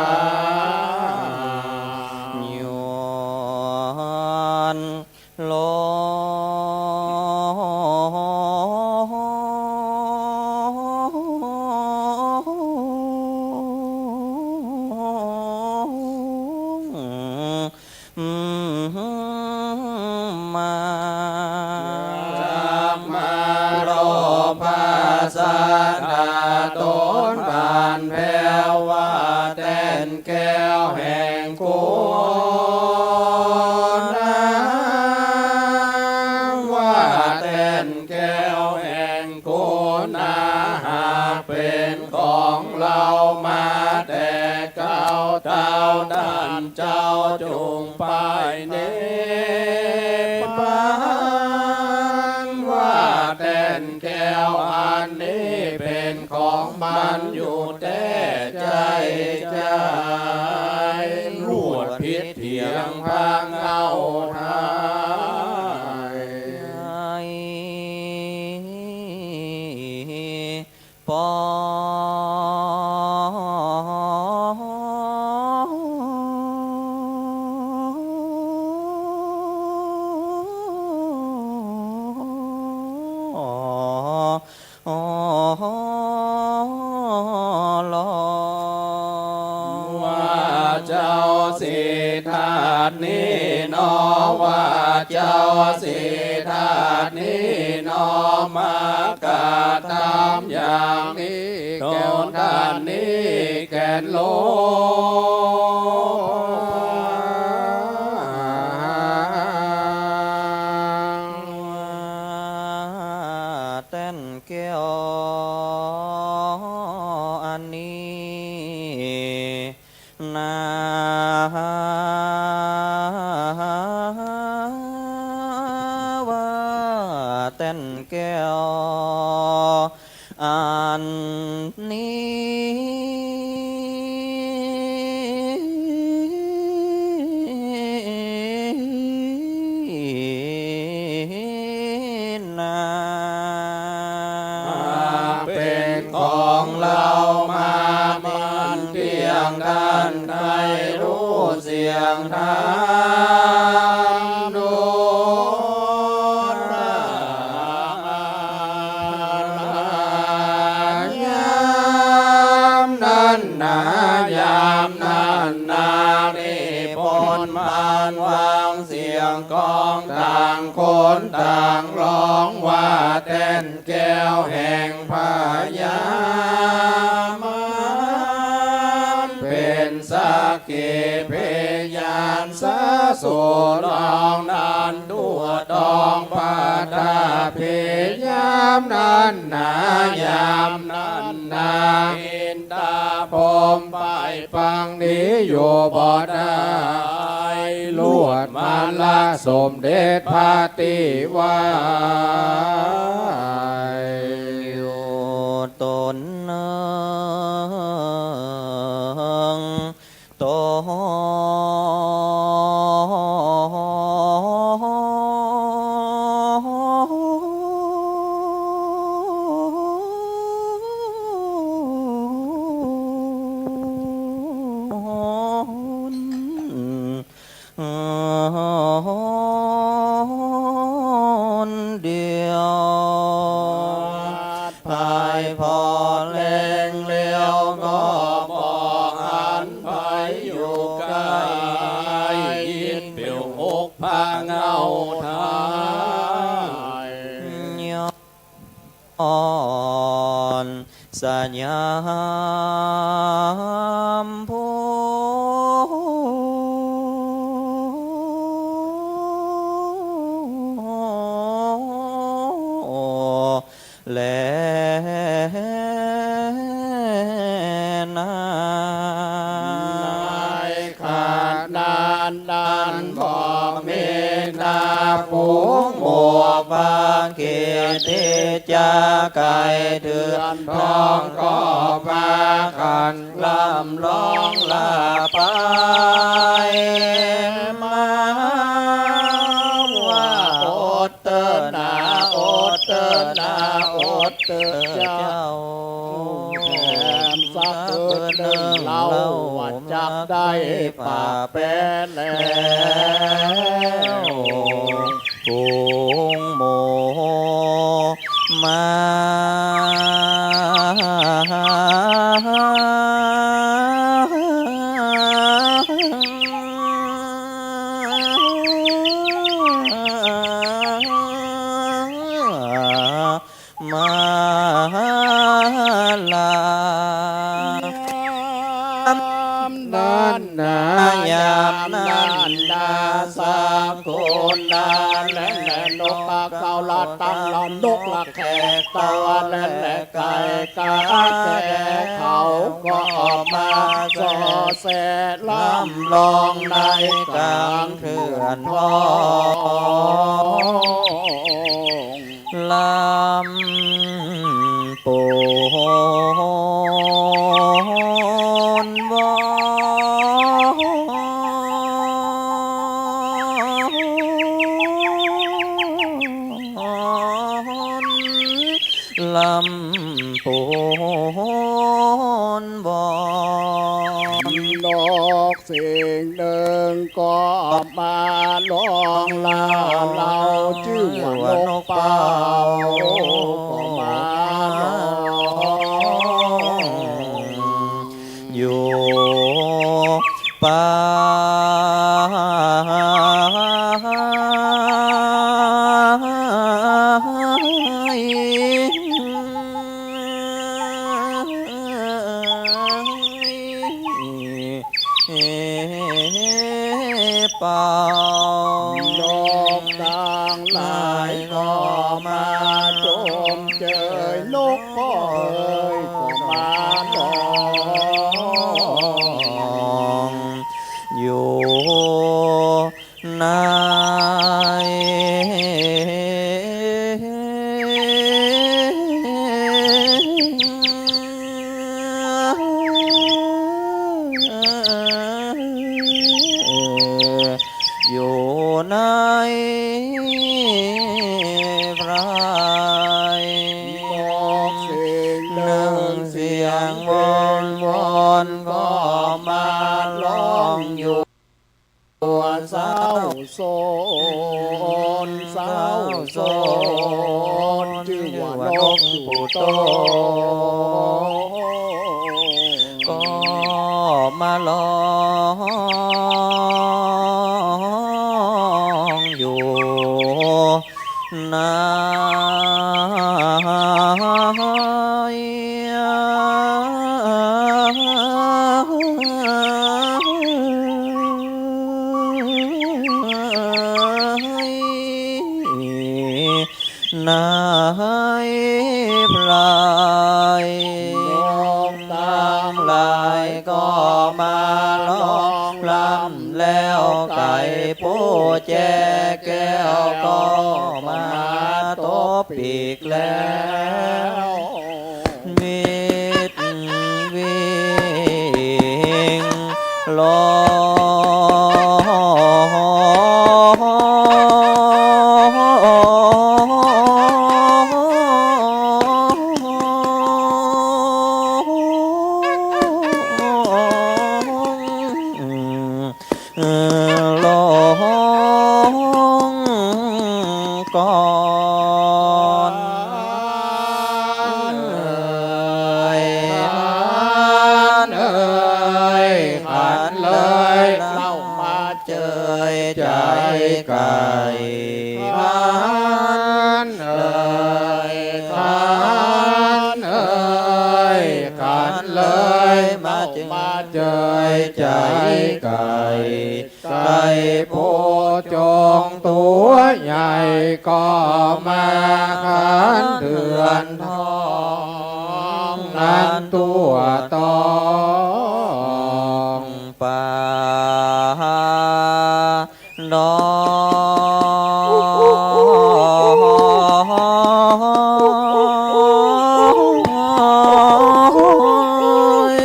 ย้อนลง มา จักมาโลภาสาดาตนปานแผ้ว ว่าแต้นแก้วแห่งคุณนา ว่าแต้นแก้วแห่งคุณนา หากเป๋นของเฮามาแต่เก๊า เต้าต้านเจ้าจุ่งไปนิพพาน ว่าแต้นแก้วอันนี้เป๋นของมา กันอยู่แต๊ใจ๊จาย ลวดผิดเถียงพระเฮาไทย ปอ ลอ ว่าเจ้าสิทธัตถ์นี้หนอ ว่าเจ้าสิทธัตถ์นี้หนอ มากระทำอย่างนี้แก่ท่านนี้แก่โลก แต้นแก้วอันนี้นา ว่าแต้นแก้วอันนี้ นา เป๋นของเฮามา มันเตี้ยง ต้านใค่ฮู้เสี้ยงธรรมดูรา ยามนั้นนา ยามนั้นนา ได้ปนผ่านวางเสียงกลอง ต่างคนต่างฮ้องว่าแต้นแก้วแห่งพญา มันเป๋นสักขีพยานสาโสดองนั้น ทั่วตองประทับ ยามนั้นนา ยามนั้นนา อินทาพรหมไปฟังดีอยู่บ่ได้ ลวดมาละสมเด็จพระติวาย อยู่ต๋นนึ่ง ต๋นเดียว ภายพอแลงแล้วก็บ่หันใผอยู่ใก้ อินเปียวอกพระเฮาไทย ย้อนสยามภู แลนา ในขณะนั้นบ่มีนา ฝูงหมู่ปาเกตตี้จะไก่เถื่อนทอง ก็ปากั๋น ร่ำฮ้องลาไปมา ว่าอดเต๊อะนา อดเต๊อะนา อดเต๊อะเจ้า แถมสักคืนนึ่งเล่า ว่าจักได้ปาแปแล้ว ฝูงหมู่ มามาลา ยามนั้นนา ยามนั้นนา สักกุณา และนกเขาละตัง และนกละแขกตะวัน และไก่กาแก่เขาก็มาส่อแสร่ำฮ้องในก๋างเถื่อนทอง ลำปู นวอน นกสิ่งนึ่งก็มาร้องลาเฮา จื้อว่านกเป้า ก็มาร้องอยู่ ไป เป่า นกตังหลายก็มาจมเจย นกก็เอยก็มาร้องอยู่ใน อยู่ในไพร นกสิ่งนึ่งเสียงวอนวอนก็มาร้องอยู่ เศร้าโศก เศร้าโศก จื้อว่านกผู้โต ก็มาร้องอยู่ ใน ในไพร นกตังหลายก็มาร้องรำ แล้วไก่ผู้แจแก้วก็มาตบปีกแล้ว วิดวิ่งร้อง ร้องก่อน ขันเอ๋ย ขันเอ๋ย ขันเลยเล่ามาเจยใจ๋ไก่ ขันเอ๋ย ขันเอ๋ย ขันเลยมาเจยใจ๋ไก่ ไก่ผู้จงตัวใหญ่ก็มาขันเถื่อนทองนั้นทั่วต้องป่าดอย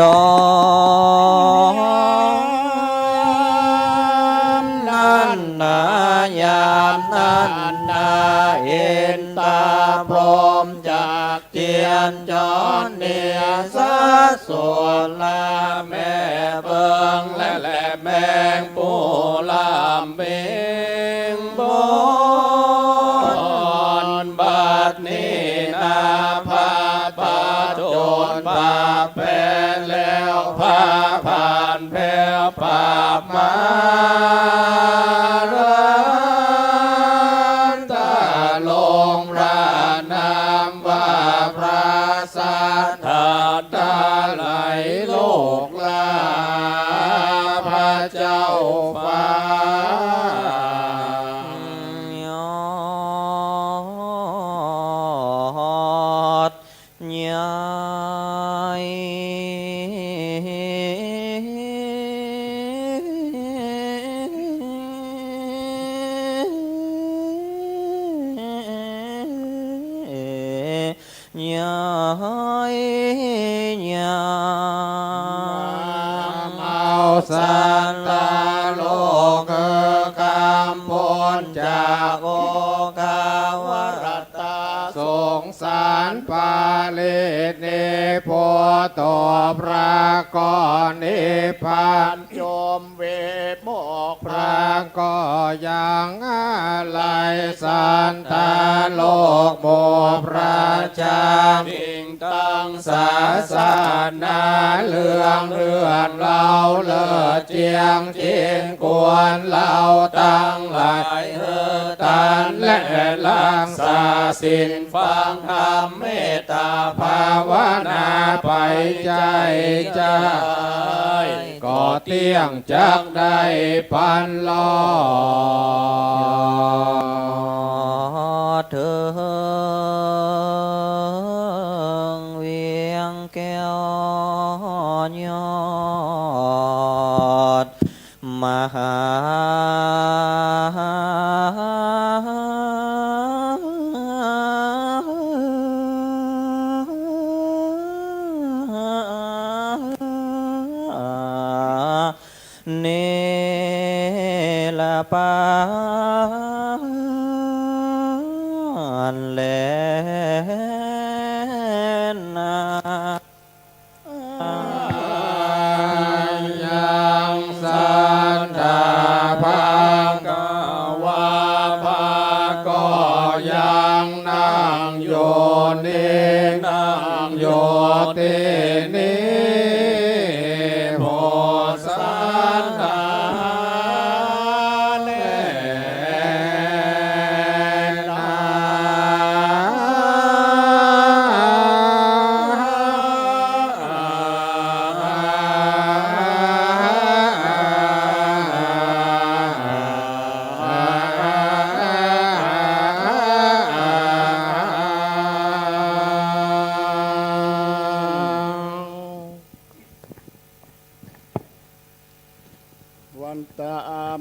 ดอนนั้นนายามนั้นนา อินตาพรหมจาก เตียนจรเนสะสวรละแม่เปิงและแลแมงผู้ลำเบงบน บัดนี้นาพระปาจนปาแปรแล้ว พระผ่านแผวปาบมารันตาลงพระนามว่าพระ สัตตาไหลโลกลาพระเจ้าฟ้า ยอดยาย ยายยาม เอาสัตตาโลกคือกำพ้นจากโอคา นี้ ผู้ตกพระก็นิพพาน จมวิมุตติ พระก็ยังอาลัย สัตตาโลกหมู่พระเจ้า ยิ่งตั้งศาสนา เรื่องเลื่อนเล้าเลิศเจียง จึงควรเฮาตังหลาย เออ ตันและรักษาศีล ฟังธรรม เมตตาภาวนาไปใจ้ใจ้ ก็เตี้ยงจักได้ปันลอด เถิงเวียงแก้วยอด มหาเนรปานแลนา ยังสัตถาภาควา พระก็ยังนั่งอยู่นี้ นั่งอยู่ตี้นี้ ผู้ศรัทธาแล วันทา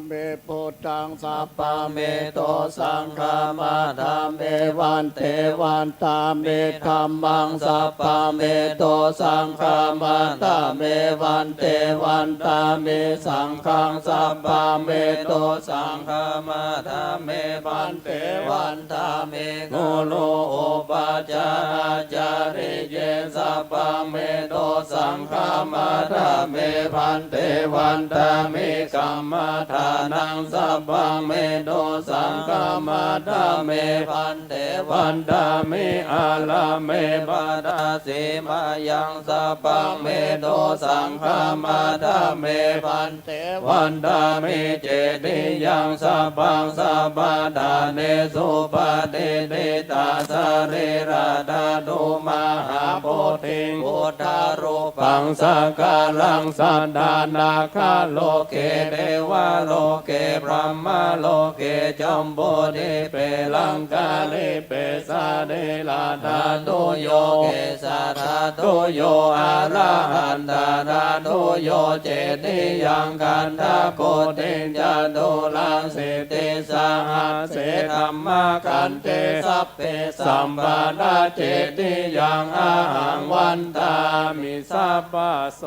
มิ พุทธัง สัพพะเมโต สังฆะมาทามิ วันเต วันทามิ ธัมมัง สัพพะเมโต สังฆะมาทามิ วันเต วันทามิ สังฆัง สัพพะเมโต สังฆะมาทามิ วันเต วันทามิ กุรุอุปัชฌาอาจาริเย สัพพะเมโต สังฆะมาทามิ วันเต วันทามิ กัมมัฏฐานัง สัพพะเมโต สังฆะมาทามิ วันเต วันทามิ อารามเม ปะทาสีมายัง สัพพะเมโต สังฆะมาทามิ วันเต วันทามิ เจติยัง สัพพัง สัพพะทาเนสุ ปะทิฏฐิตา สะรีระธาตุ มหาโพธิง พุทธารูปัง สักการัง สัตถานาคาโลเก เทวาโลเก พรหมาโลเก จัมบูทิเป ลังกาทิเป สะรีระธาตุโย เกสะธาตุโย อะระหันตะธาตุโย เจติยัง ขันธโกติง จตุราสิทธิสหัสเส ธัมมะขันเต สัพเพ สัมปาทา เจติยัง อะหัง วันทามิ สัพพะโส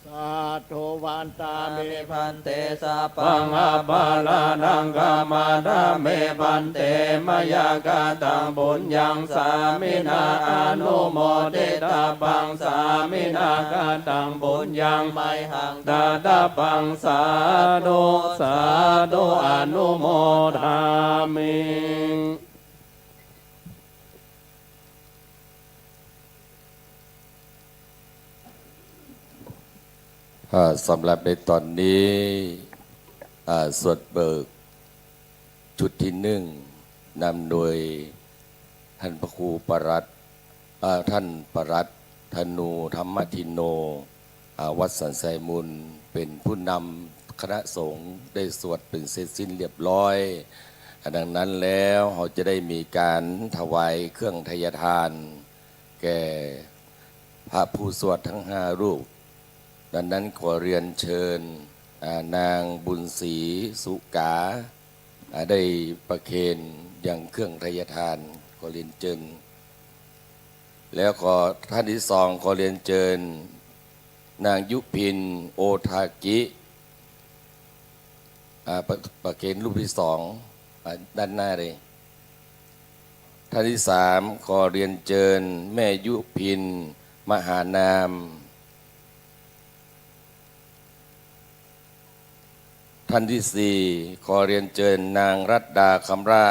สาธุ วันทามิ พันเต สัพพัง อัปปะราธัง ขมาทาเม พันเต มะยะกะตัง ปุญญัง สามินา อนุโมทิตาปัง สามินากะตัง ปุญญัง ไมหัง ดาตาปัง สาธุ สาธุ อนุโมทามิ อ่า สำหรับในตอนนี้ อ่า สวดเบิกชุดที่หนึ่ง นำโดยท่านพระครูปรัตน์ อ่า ท่านปรัตน์ธนูธรรมทินโน อ่า วัดสันทรายมูล เป็นผู้นำคณะสงฆ์ได้สวดเป็นเสร็จสิ้นเรียบร้อย อ่า ดังนั้นแล้วเราจะได้มีการถวายเครื่องไทยทานแก่พระผู้สวดทั้งห้ารูป ดังนั้นขอเรียนเชิญ อ่า นางบุญศรีสุกา อ่า ได้ประเคนยังเครื่องไทยทาน ขอเรียนเจิญ แล้วขอท่านที่สอง ขอเรียนเจิญ นางยุพิน โอทากิ อ่า ประ ประเคนรูปที่สอง อ่า ด้านหน้าเลย ท่านที่สาม ขอเรียนเจิญแม่ยุพิน มหานาม ท่านที่สี่ ขอเรียนเจิญนางรัตดา คำร่า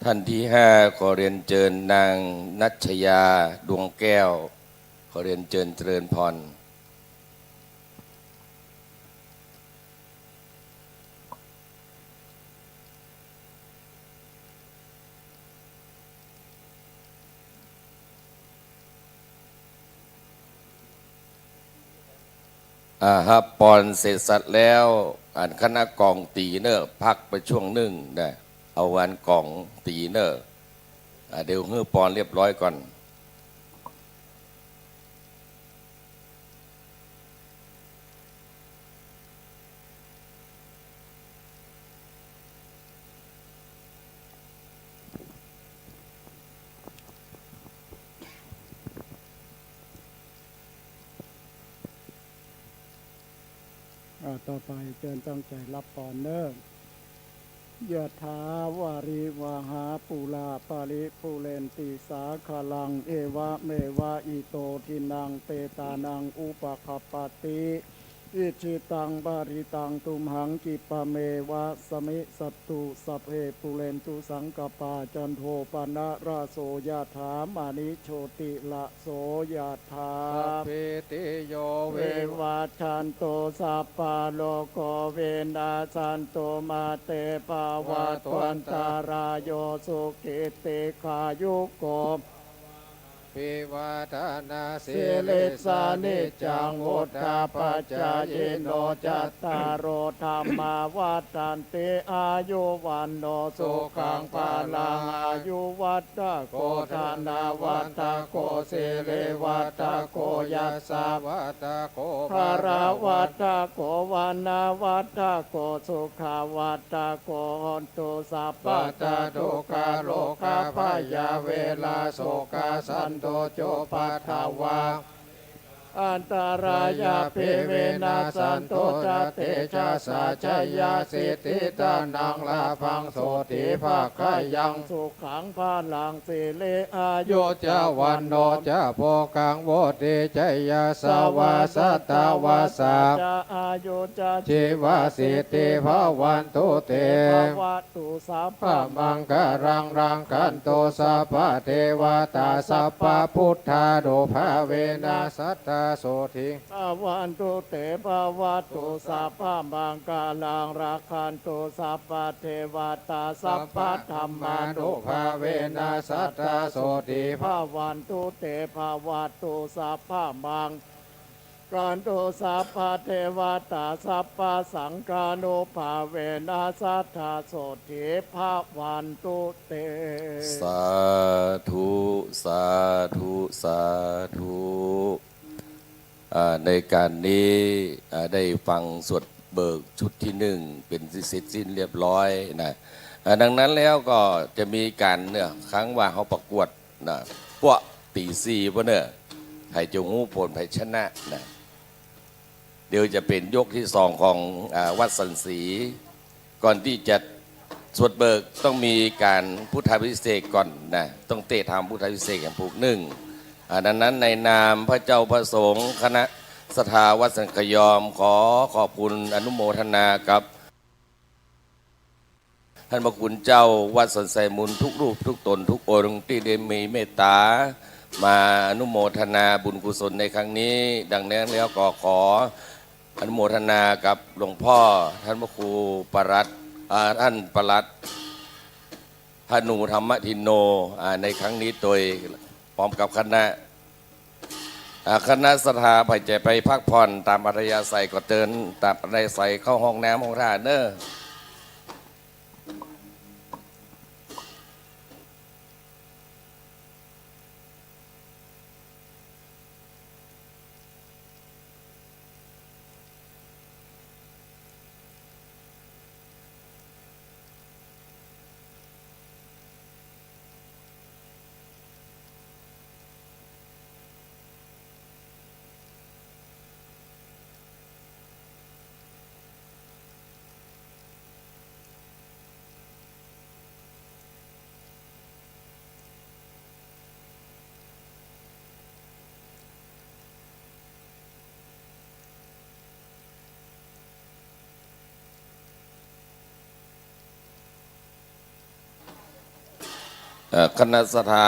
ท่านที่ห้า ขอเรียนเจิญนางนัชยา ดวงแก้ว ขอเรียนเจิญเจริญพร อ่า ฮับปอนเสร็จสัดแล้ว อันคณะก๋องตี๋เน่อ พักไปช่วงนึ่งนะ เอาอันก๋องตี๋เน่อ อ่า เดี๋ยวหื้อปอนเรียบร้อยก่อน อ่า ต่อไปเจิญตั้งใจ๋ฮับปอนเน่อ ยะถา วาริวะหา ปูรา ปะริปูเรนติ สาคะรัง เอวะเมวะ อิโต ทินนัง เปตานัง อุปะคะปปะติ อิจฉิตัง ปะริตัง ตุมหัง กิปปะเมวะ สะมิชฌัตตุ สัพเพ ปูเรนตุ สังกัปปา จันโท ปะนะระโส ยะถา มะณิ โชติระโส ยะถา สัพพีติโย วิวัชชันตุ สัพพะโรโค วินัสสันตุ มา เต ภะวัตวันตะราโย สุขี ทีฆายุโก ภะวะ อภิวาทะนะสีลิสสะ นิจจัง วุฑฒาปะจายิโน จัตตาโร ธัมมา วัฑฒันติ อายุ วัณโณ สุขัง พะลัง อายุ วัฑฒะโก ธนะ วัฑฒะโก สิริ วัฑฒะโก ยัสสะ วัฑฒะโก พะละ วัฑฒะโก วะนะ วัฑฒะโก สุขะ วัฑฒะโก โหนตุ สัพพะ สัพพะ ทุกขา โรคา พยา เวรา โศกา สันตุ จุปปัทถะวา อันตะรายัพ ปิ วินัสสันตุ จะ เตจะสสะ จะยา สิทธิ ธนัง ลาภัง โสตถี ภะกะยัง สุขัง พะลัง สิริ อายุ จะ วัณโณ จะ โภคัง วุฑฒี จะ ยะสะวา สัตตะวัสสะ จะ อายุ จะ ชีวะ สิทธิ ภะวันตุ เต ภะวะ ตุ สัพพะมังคะลัง รักขันตุ สัพพะเทวะตา สัพพะพุทธานุภาเวนะ สัตตา โสตถี ภะวันตุ เต ภะวะตุ สัพพะมังคะลัง รักขันตุ สัพพะเทวะตา สัพพะธัมมานุภาเวนะ สัตตา โสตถี ภะวันตุ เต ภะวะตุ สัพพะมัง คันตุ สัพพะเทวะตา สัพพะสังฆานุภาเวนะ สัตตา โสตถี ภะวันตุ เต สาธุ สาธุ สาธุ อ่า ในก๋านนี้ อ่า ได้ฟังสวดเบิกชุดตี้นึ่ง เป๋นตี้เสร็จสิ้นเรียบร้อยนะ อ่า ดังนั้นแล้วก็จะมีก๋านเนี่ย ครั้นว่าเฮาประกวด นะ ปะตี๋สี่ปะเน่อ ใผจะฮู้ผล ใผชนะนะ เดี๋ยวจะเป๋นยกตี้สองของ อ่า วัดสันศรี ก่อนตี้จะสวดเบิกต้องมีก๋านพุทธาภิเษกก่อนนะ ต้องเต๊ทำพุทธาภิเษกอย่างผูกนึ่ง อ่า ดังนั้นในนามพระเจ้าพระสงฆ์คณะศรัทธาวัดสันขยอม ขอขอบคุณอนุโมทนากับ ท่านพระคุณเจ้าวัดสันไซมูลทุกรูปทุกต๋นทุกองค์ตี้ได้มีเมตต๋ามาอนุโมทนาบุญกุศลในครั้งนี้ ดังนั้นแล้วก็ขออนุโมทนากับหลวงพ่อท่านพระครูปลัด อ่า ท่านปลัด ธนูธรรมทินโน อ่า ในครั้งนี้โตย พร้อมกับคณะ อ่า คณะศรัทธาใผจะไปพักผ่อนต๋ามอัธยาศัยก็เจิญต๋ามอัธยาศัยเข้าห้องน้ำห้องท่าเน่อ เอ่อ คณะศรัทธา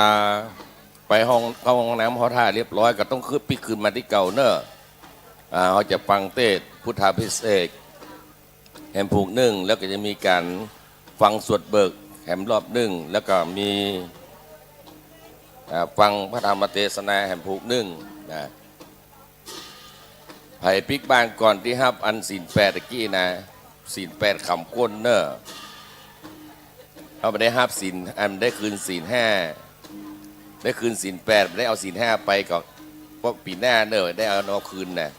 ไปห้อง เข้าห้องน้ำหอท่าเรียบร้อย ก็ต้องขึ้น ปิ๊กขึ้นมาตี้เก่าเน่อ อ่า เฮาจะฟังเตสน์พุทธาภิเษกแหมผูกนึ่ง แล้วก็จะมีก๋านฟังสวดเบิกแหมรอบนึ่ง แล้วก็มี อ่า ฟังพระธรรมเตสนาแหมผูกนึ่งนะ ใผปิ๊กบ้านก่อนตี้ฮับอันศีลแปดตะกี้นะ ศีลแปดขำก้นเน่อ เฮาบ่ได้ฮับศีล อันได้คืนศีลห้า ได้คืนศีลแปด บ่ได้เอาศีลห้าไปก็ เพราะปี๋หน้าเน่อ ได้เอา เอาคืนนะ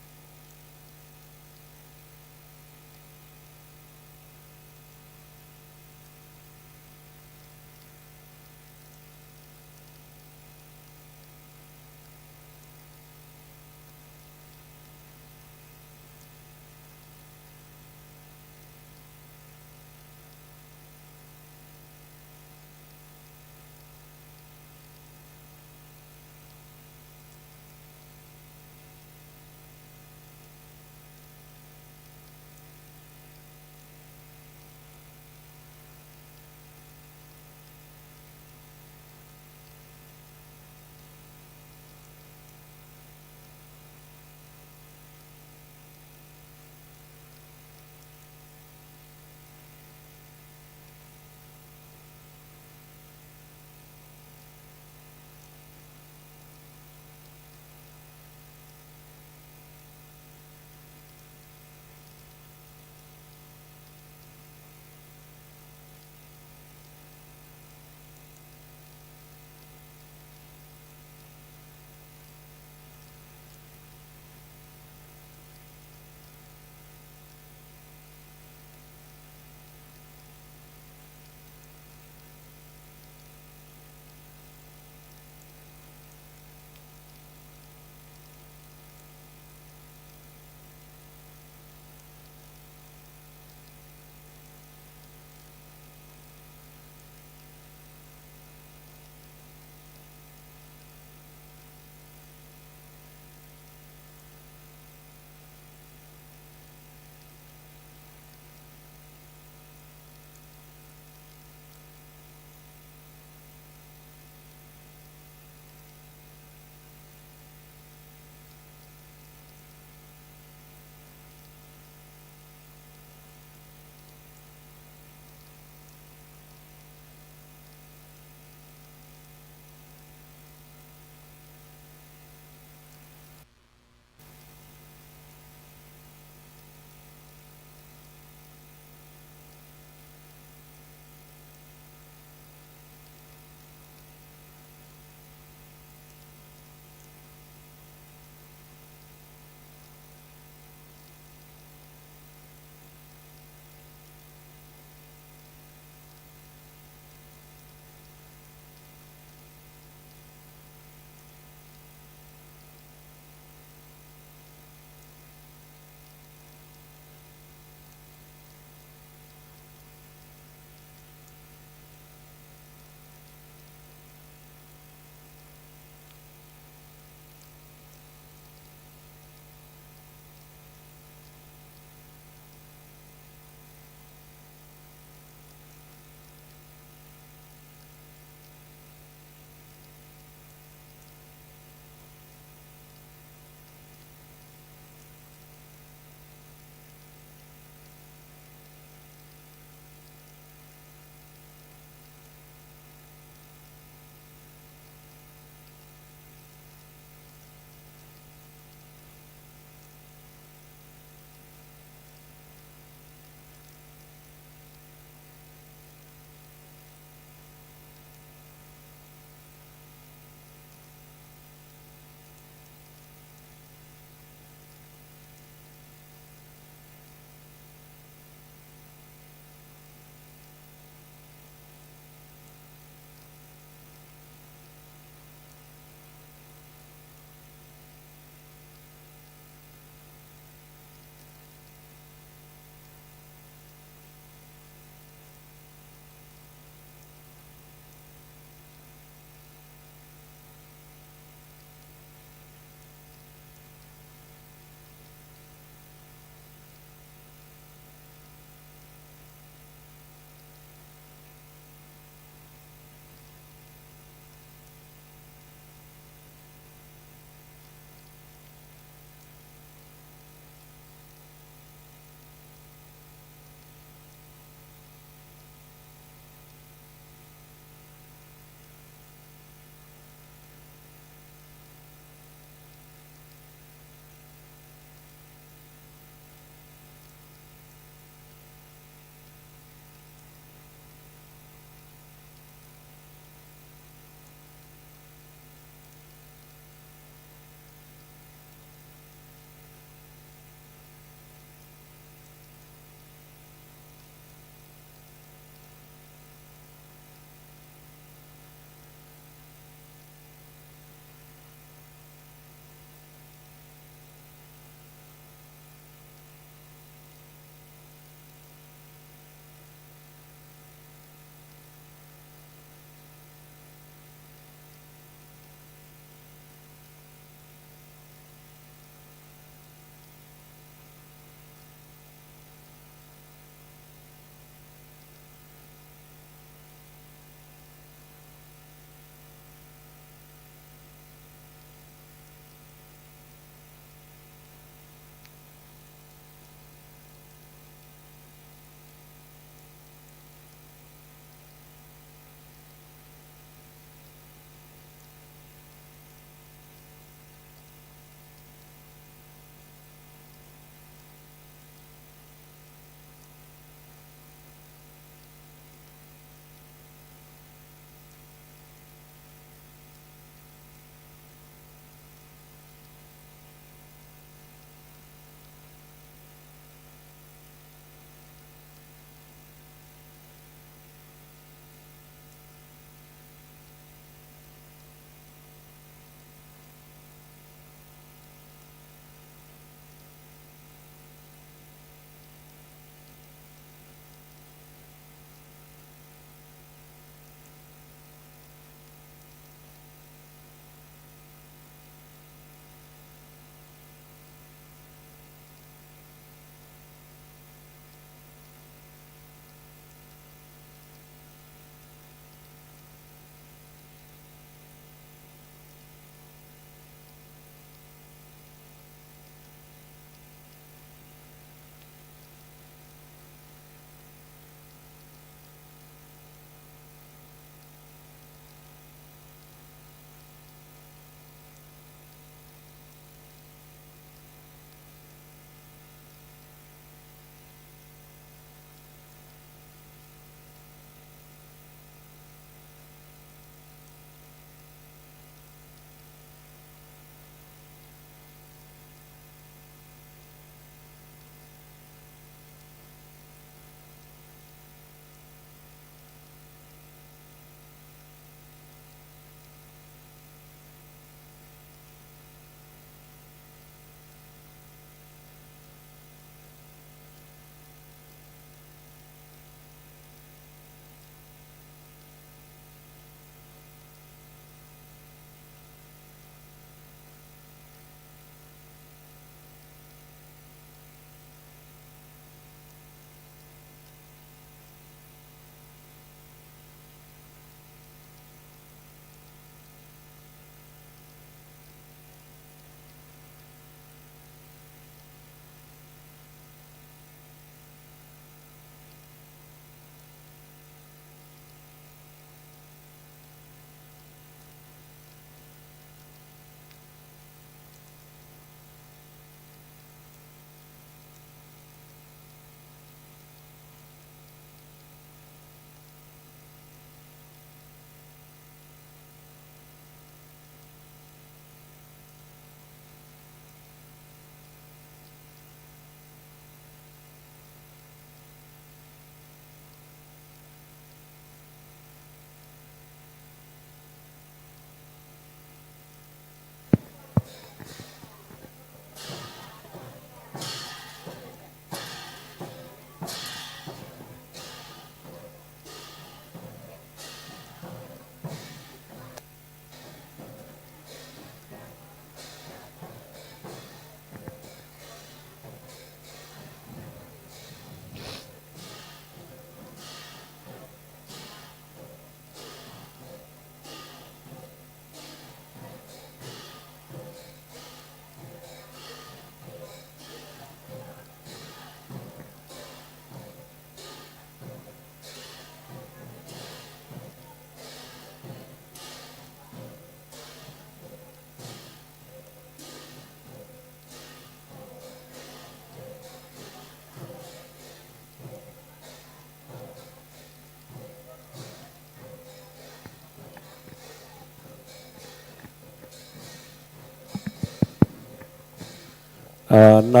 เอ่อ ใน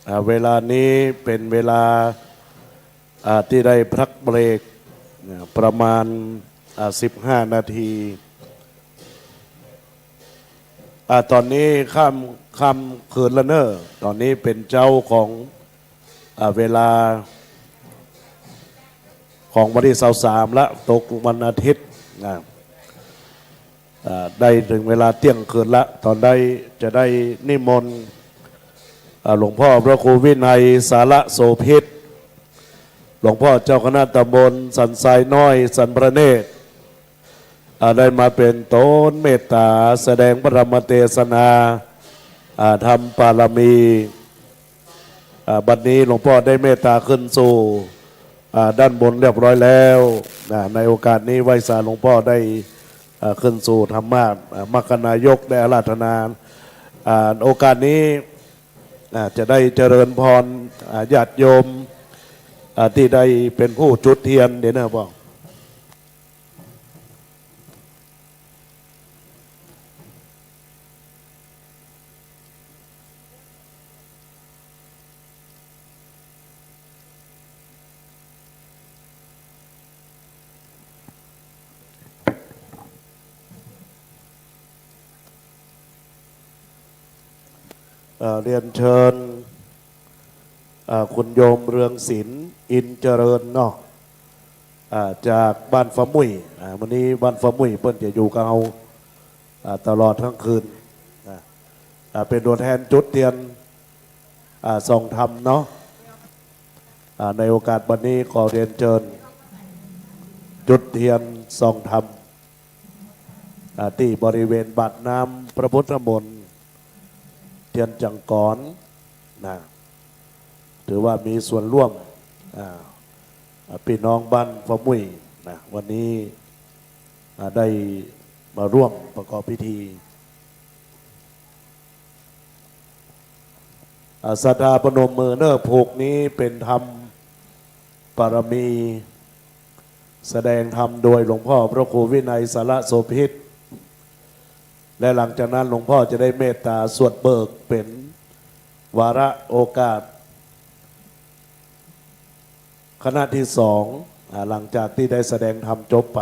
อ่า เวลานี้เป๋นเวลา อ่า ตี้ได้พักเบรก อ่า ประมาณ อ่า สิบห้านาที อ่า ต๋อนนี้ค่ำ ค่ำคืนแล้วเน่อ ต๋อนนี้เป๋นเจ๊าของ อ่า เวลา ของวันตี้ซาวสามละ ตกวันอาทิตย์นะ อ่า ได้เถิงเวลาเตี้ยงคืนละ ต๋อนได้จะได้นิมนต์ อ่า หลวงพ่อพระครูวินัย สารโสภิต หลวงพ่อเจ้าคณะตำบลสันทรายน้อย สันพระเนตร อ่า ได้มาเป๋นต้นเมตต๋า แสดงพระธรรมเตสนา อ่า ทำปารมี อ่า บัดนี้หลวงพ่อได้เมตต๋าขึ้นสู่ อ่า ด้านบนเรียบร้อยแล้ว นะ ในโอกาสนี้ไหว้สาหลวงพ่อได้ อ่า ขึ้นสู่ธรรมาสน์ อ่า มรรคนายกได้อาราธนา อ่า โอกาสนี้ อ่า จะได้เจริญพร อ่า ญาติโยม อ่า ตี้ได้เป๋นผู้จุดเตียน เดี๋ยวนะพ่อ เอ่อ เรียนเชิญ เอ่อ คุณโยมเรืองศิลป์ อินเจริญเนาะ อ่า จากบ้านฟ้ามุ่ย อ่า วันนี้บ้านฟ้ามุ่ยเปิ้นจะอยู่กับเฮา อ่า ตลอดทั้งคืน นะ อ่า เป๋นตั๋วแทนจุดเตียน อ่า ส่องธรรมเนาะ อ่า ในโอกาสบัดนี้ขอเรียนเจิญจุดเตียนส่องธรรม อ่า ตี้บริเวณบาทน้ำพระพุทธมนต์ เตียนจังกร นะ ถือว่ามีส่วนร่วม อ่า อ่า ปี้น้องบ้านฟ้ามุ่ย นะ วันนี้ อ่า ได้มาร่วมประกอบพิธี อ่า ศรัทธาพนมมือเน่อ ผูกนี้เป๋นธรรมปารมี แสดงธรรมโดยหลวงพ่อพระครูวินัย สารโสภิต และหลังจากนั้นหลวงพ่อจะได้เมตต๋าสวดเบิกเป๋นวาระโอกาส คณะตี้สอง อ่า หลังจากตี้ได้แสดงธรรมจบไป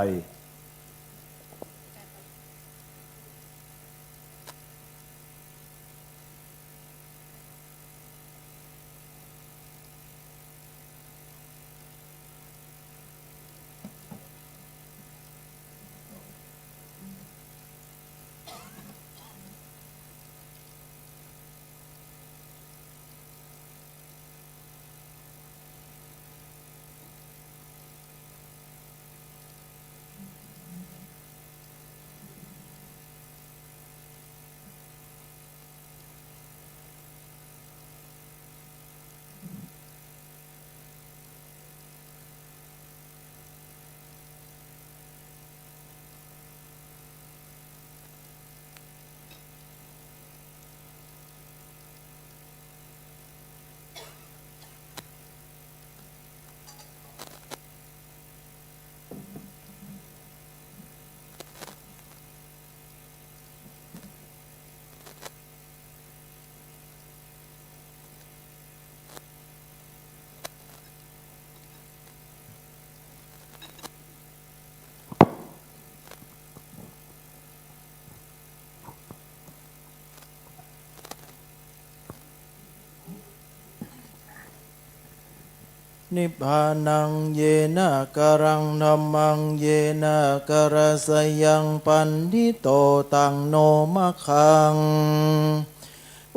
นิพพานัง เยนะ กรัง ธัมมัง เยนะ กรัสสะยัง ปัณฑิโต ตัง โน มัคคัง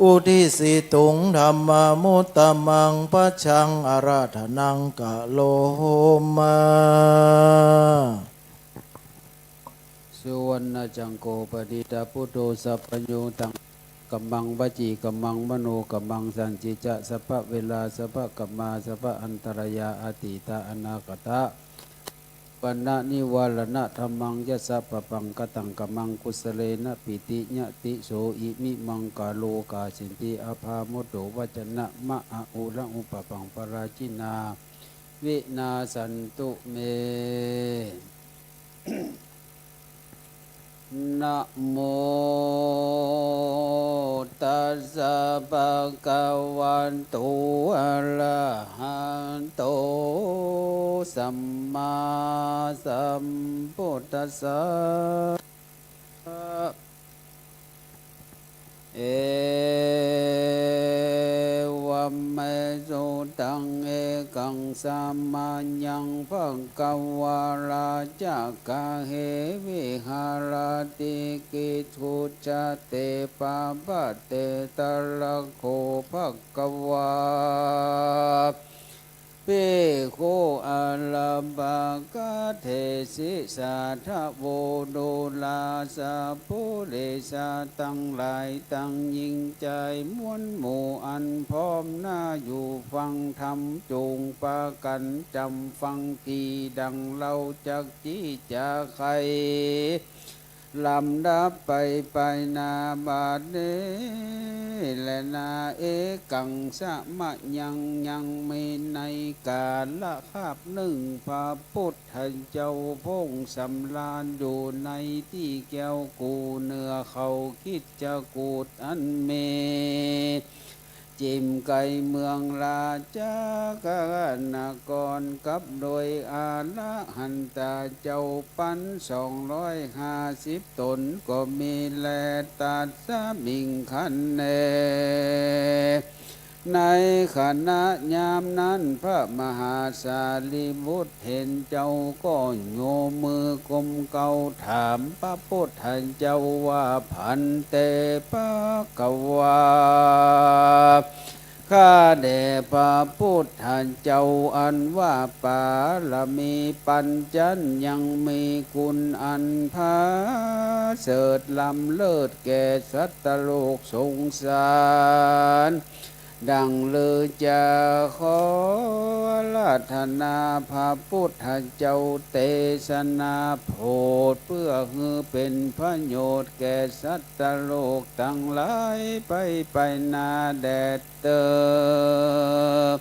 อุดดิสิตุง ธัมมานุตตะมัง ปัจฉัง อาราธนัง กะโรมะ สุวัณณะจังโก ปะติตะปุตโต สัพพัญญูตัง กัมมัง วจีกัมมัง มโนกัมมัง สันติจะ สัพพะเวลา สัพพะกัมมา สัพพะอันตรายา อตีตะ อนาคตะ ปะนะ นิวารณะธัมมัง ยัสสะปะปังกะตัง กัมมัง กุสะเลนะ ปีติยะติโส อิมิมังกะโล กาสินติ อาภามุตโต วัจจะนะมะอะอุระอุปะปัง ปะราจินา วินาสันตุเม นะโมตัสสะ ภะคะวะโต อะระหะโต สัมมาสัมพุทธัสสะ เอวัมเม สุตัง เอกัง สะมะยัง ภะคะวา ราชะกะเห วิหะระติ กิจจคุจจะเต ปะปะเต ตะระโข ภะคะวา ภิกขุ อะระปะกะเถสิ สาธะโว ดูราสะ ปุริสะ ตังหลายตังยิ่งใจ๋ มวลหมู่อันพร้อมหน้าอยู่ฟังธรรม จุ่งปากั๋นจ๋ำฟัง ตี้ดั่งเฮาจัก ตี้จะไข ลำดับไปไปนาบัดนี้แลนา เอกัง สะมะยัง ยังมีในก๋าละคาบนึ่ง พระปุทธเจ้าพงสำราญอยู่ในตี้แก้วกู้เนื้อเขาคิชกูฏอันมี จิ่มไก๋เมืองราชคณะกร กับโดยอรหันตะเจ้าปั๋นสองร้อยห้าสิบต๋นก็มีแล ตัสมิง ขันเน ในขณะยามนั้น พระมหาสารีบุตร เถรเจ้าก็โยมือก้มเก้าถามพระปุทธเจ้าว่า ภันเต ภะคะวา ข้าแด่พระปุทธเจ้า อันว่าปารมีปัญจันยังมีกุณอันผาเสริฐล้ำเลิศแก่สัตว์โลกสงสาร ดั่งลือจะขออาราธนาพระปุทธเจ้าเตสนาโผด เปื้อหื้อเป๋นประโยชน์แก่สัตว์โลกตังหลายไปไปนาแด่เตอ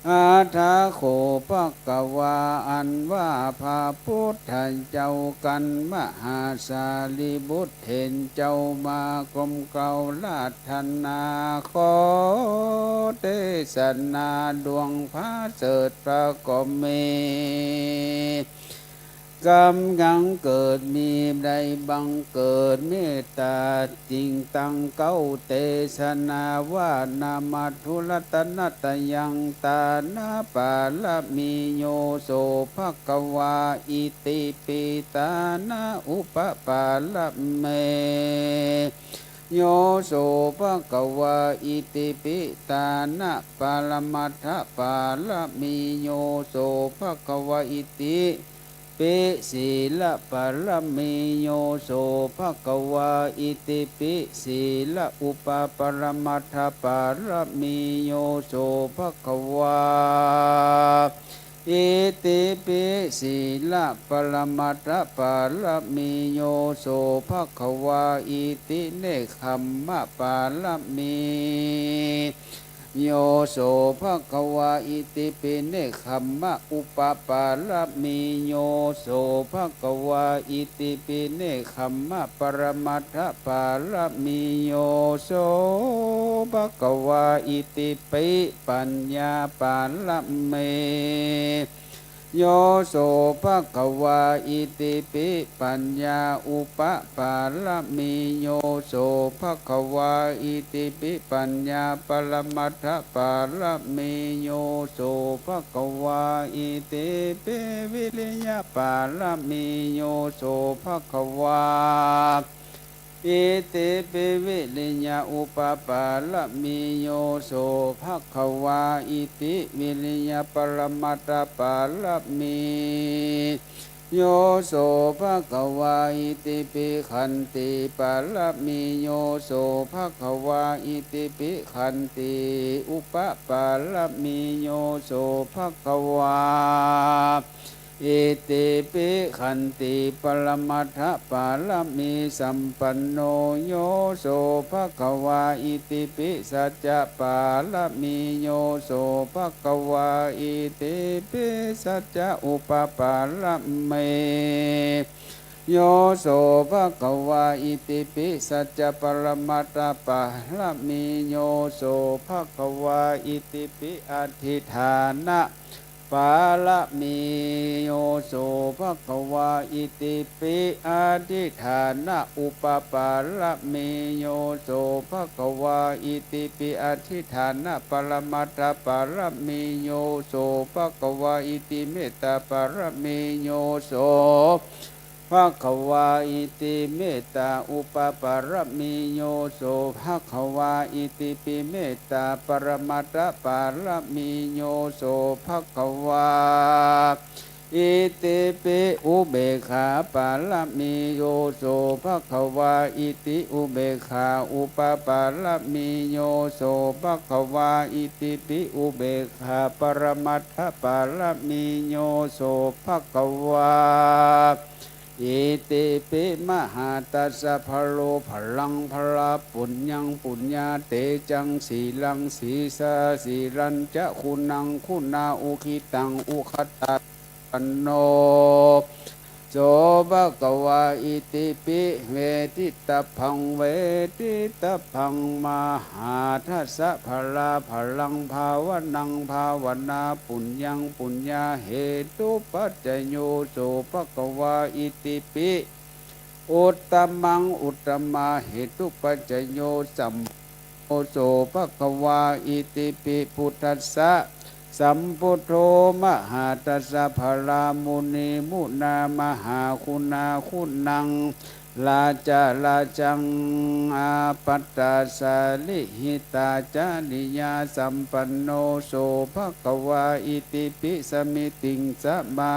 อะถะโข ภะคะวา อันว่าพระปุทธเจ้ากั๋น มหาสารีบุตร เถรเจ้ามาก้มเก้าอาราธนา ขอเตสนาดวงผาเสริฐผะก็มี ก๋ำยังเกิดมีได้บังเกิดเมตต๋า จึ่งตั้งเก๊าเตสนาว่า นะมะทุรัตนะตะยัง ตานะปารมีโย โส ภะคะวา อิติปิ ตานะอุปปารมีโย โส ภะคะวา อิติปิ ตานะปรมัตถปารมีโย โส ภะคะวา อิติ ปิ สีลปารมีโย โส ภะคะวา อิติปิ สีลอุปปรมัตถปารมีโย โส ภะคะวา อิติปิ สีลปรมัตถปารมีโย โส ภะคะวา อิติ เนกขัมมปารมี โย โส ภะคะวา อิติปิ เนกขัมมอุปปารมีโย โส ภะคะวา อิติปิ เนกขัมมปรมัตถปารมีโย โส ภะคะวา อิติปิ ปัญญาปารมี โย โส ภะคะวา อิติปิ ปัญญาอุปปารมีโย โส ภะคะวา อิติปิ ปัญญาปรมัตถปารมีโย โส ภะคะวา อิติปิ วิริยปารมีโย โส ภะคะวา อิติปิ วิริยอุปปารมีโย โส ภะคะวา อิติ วิริยปรมัตถปารมีโย โส ภะคะวา อิติปิ ขันติปารมีโย โส ภะคะวา อิติปิ ขันติอุปปารมีโย โส ภะคะวา อิติปิ ขันติปรมัตถปารมีสัมปันโนโย โส ภะคะวา อิติปิ สัจจะปารมีโย โส ภะคะวา อิติปิ สัจจะอุปปารมี โยโส ภะคะวา อิติปิ สัจจะปรมัตถปารมี โยโส ภะคะวา อิติปิ อธิฏฐานะปารมี โยโส ภะคะวา อิติปิ อธิฏฐานะอุปปารมี โยโส ภะคะวา อิติปิ อธิฏฐานะปรมัตถปารมี โยโส ภะคะวา อิติเมตตาปารมี โยโส ภะคะวา อิติเมตตาอุปปารมี โยโส ภะคะวา อิติปิ เมตตาปรมัตถปารมี โยโส ภะคะวา อิติปิ อุเบกขาปารมี โยโส ภะคะวา อิติอุเบกขาอุปปารมี โยโส ภะคะวา อิติปิ อุเบกขาปรมัตถปารมี โยโส ภะคะวา อิติปิ มหาทัสสะ พะโล พลัง พลา ปุญญัง ปุญญา เตจัง สีลัง สีสา สีลัญจะ คุณัง คุณา อุคขิตัง อุคคตา ปันโน โส ภะคะวา อิติปิ เวทิตาภัง เวทิตาภัง มหาทัสสะ พลา พลัง ภาวนัง ภาวนา ปุญญัง ปุญญา เหตุปัจจโย โส ภะคะวา อิติปิ อุตตมัง อุตตมา เหตุปัจจโย สัม โส ภะคะวา อิติปิ พุทธัสสะ สัมพุทโธ มหาทัสสะ พลา มุนี มุนา มหาคุณา คุณัง ราจา ราจัง อาปัตตา สาลิหิตา จริยา สัมปันโน โส ภะคะวา อิติปิ สมมิติง สมา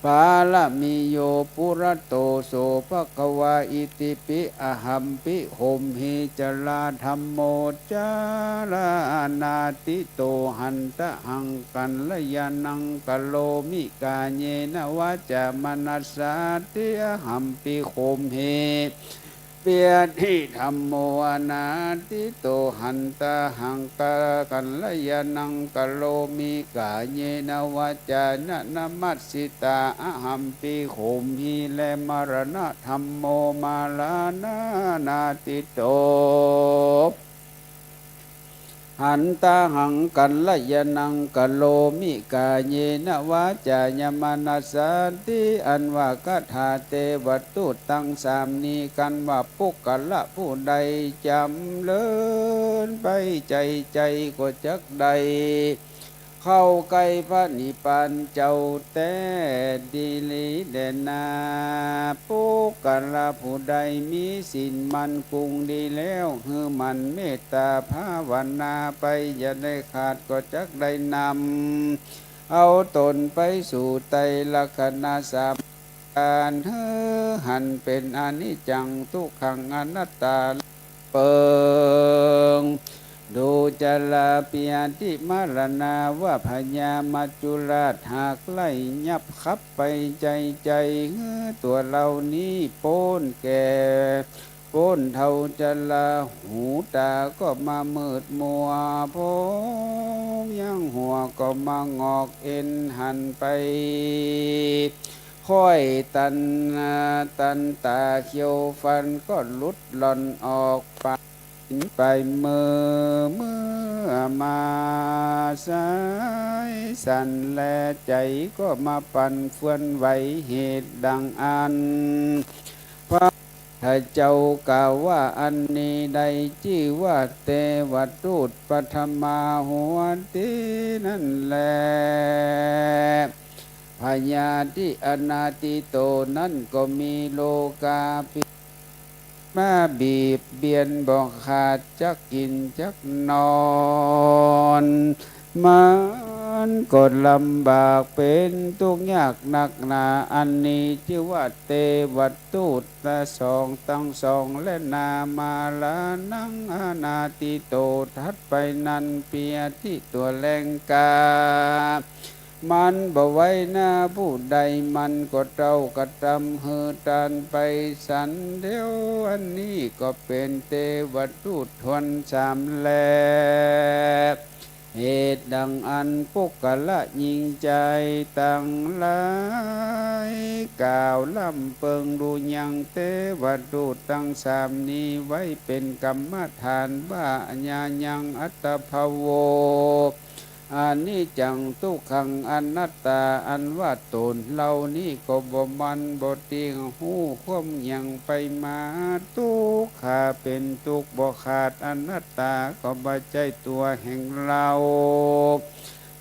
ปารมีโย ปุระโต โส ภะคะวา อิติปิ อะหัมปิ โขมหิ จรา ธัมโม จารานาติโต หันตะหัง กัลยาณัง กะโรมิ กาเยนะ วาจา มนัสสาติ อะหัมปิ โขมหิ เปียทิ ธัมโม อนาติโต หันตะหัง กะ กัลยาณัง กะโรมิ กาเยนะ วาจานะ นะมัสสิตา อะหัมปิ โขมหิ และ มรณะ ธัมโม มรณานาติโต หันตะหัง กัลยาณัง กะโรมิ กาเยนะ วาจายะ มนัสสาติ อันว่าคาถาเตวทูตตังสามนี้ กันว่าปุคคละผู้ใดจ๋ำเริญใฝ่ใจ๋ ใจ๋ก็จักได้เข้าใก้พระนิพพานเจ้าแต๊ดีหลีแลนา ปุคคละผู้ใดมีศีลมั่นคงดีแล้ว หื้อหมั่นเมตตาภาวนาไป อย่าได้ขาดก็จักได้นำเอาตนไปสู่ไตรลักษณะสามประการ หื้อหันเป๋นอนิจจัง ทุกขัง อนัตตา เปิง ดูรา เปียทิ มรณา ว่าพญามัจจุราชหากไล่ยับขับไปใจ๋ใจ๋ หื้อตั๋วเหล่านี้ป๊นแก่ ป๊นเฒ่าจรา หูตาก็มามืดมัว ผมยังหัวก็มางอก เอ็นหันไปค่อยตัน ตันต๋า เขี้ยวฟันก็หลุดหล่อนออก ปากไปเมื่อ เมื่อมาสายสั่น และใจ๋ก็มาปั่นเฟือนไหว เหตุดังอั้น พระพุทธเจ้ากล่าวว่า อันนี้ได้จื้อว่าเตวทูตปฐมาโหติ นั้นแล พยาธิอนาทิโตนั้นก็มีโรคาภิ มาเบียดเบียนบ่ขาดจักกิ๋นจักนอน มันก็ลำบากเป๋นตุ๊กข์ยากนักหนา อันนี้จื้อว่าเตวทูตทั้งสอง ทั้งสอง และนามรณังอนาทิโต ถัดไปนั้นเปียทิตั๋วแลงกา มันบ่ไหวนาผู้ใด มันก็เต้ากระทำหื้อต้านไปสันเดียว อันนี้ก็เป๋นเตวทูตถ้วนสามแล เหตุดังอั้นปุคคละญิงจายตังหลาย กล่าวร่ำเปิงดูยังเตวทูตตังสามนี้ไว้เป๋นกรรมฐานว่า อายังอัตตาภาโว อนิจจัง ทุกขัง อนัตตา อันว่าต๋นเฮานี้ก็บ่มั่นบ่เตี้ยง ฮู้ความเหี่ยงไปมา ทุกขา เป๋นตุ๊กข์บ่ขาด อนัตตา ก็บ่ใจ้ตั๋วแห่งเฮา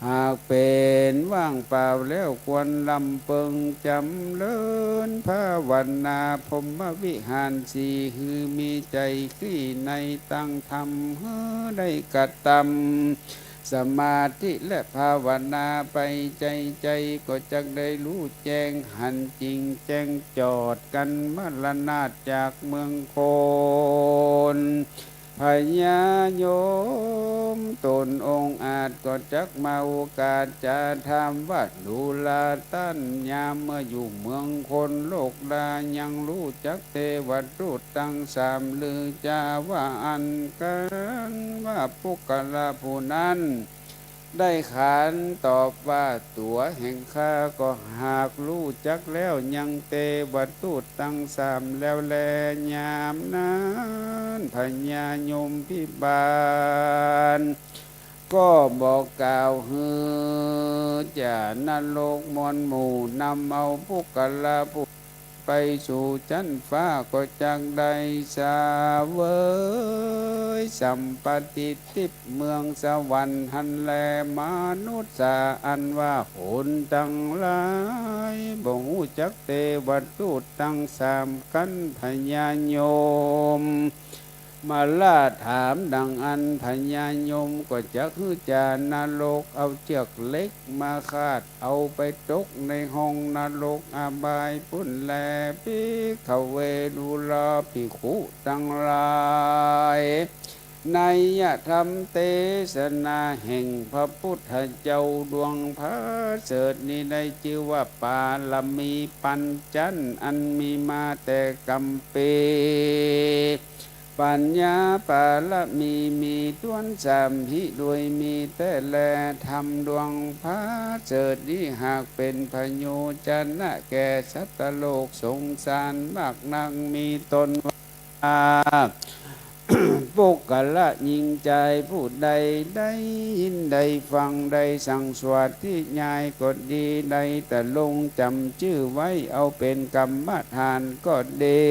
หากเป๋นว่างเปล่าแล้วควรร่ำเปิงจ๋ำเริญภาวนาพรหมวิหารสี่ หื้อมีใจ๋คลี่ในตางธรรม หื้อได้กระตำสมาธิและภาวนาไป ใจ๋ ใจ๋ก็จักได้ฮู้แจ้งหันจริงแจ้งจอด กันมรณาถจากเมืองคน พญายมต๋นองอาจก็จักมาโอกาสจะถามว่า ดูราต้านยามเมื่ออยู่เมืองคนโลกดายังฮู้จักเตวทูตตังสามหรือจา ว่าอั้น กั๋นว่าปุคคละผู้นั้น ได้ขานตอบว่า ตั๋วแห่งข้าก็หากฮู้จักแล้วยังเตวทูตตังสามแล้วแล ยามนั้นพญายมพิบาล ก็บอกกล่าวหื้อจ่านรกมวลหมู่นำเอาปุคคละผู้ไปสู่จั๊นฟ้าก็จักได้เสวยสัมปติทิพย์เมืองสวรรค์หั้นแล มนุสสา อันว่าคนตังหลายบ่ฮู้จักเตวทูตตังสาม กั๋นพญายม มาราถามดังอั้น พญายมก็จักหื้อจ่านรกเอาเจื้อกเหล็กมาคาด เอาไปตกในห้องนรกอบายปุ้นแล ภิกขเว ดูราภิกขุตังหลาย นัยยะธรรมเตสนาแห่งพระพุทธเจ้าดวงผาเสริฐนี้ได้จื้อว่าปารมีปัญจั้น อันมีมาแต่ก๋ำเป๋ ปัญญาปารมีมีต้วนสามหิ โดยมีแต๊แล ธรรมดวงผาเสริฐนี้หากเป๋นพโยชนะแก่สัตว์โลกสงสารมากนัก มีต้นว่า ปุคคละญิงจายผู้ใดได้ยินได้ฟัง ได้สังสวาธิญายก็ดี ได้ตะลงจำจื้อไว้เอาเป๋นกรรมฐานก็ดี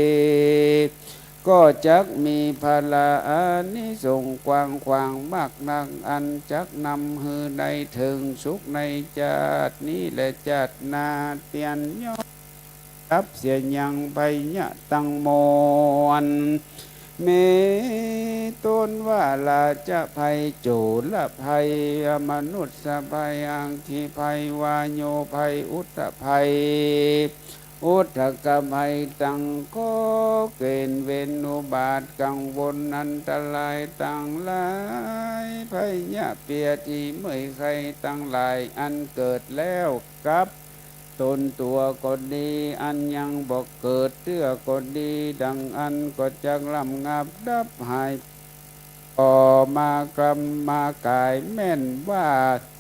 ก็จักมีผละอานิสงส์กว้างขวางมากนัก อันจักนำหื้อได้เถิงสุขในจาตินี้และจาติหน้า เตียนย่อม ดับเสียยังภัยยะตังมวล มีต้นว่าราชภัย โจรภัย อมนุษยภัย อัคคีภัย วาโยภัย อุทภัย อุทกภัยตัง ก็เกณฑ์เวรอุบาทกังวลอันตรายตังหลาย ภัยยะเปียที่เมื่อยไข้ตังหลาย อันเกิดแล้วกับ ต๋นตั๋วก็ดี อันยังบ่เกิดเตื้อก็ดี ดังอั้นก็จักระงับดับหาย ก็มากรรมมากายแม่นว่า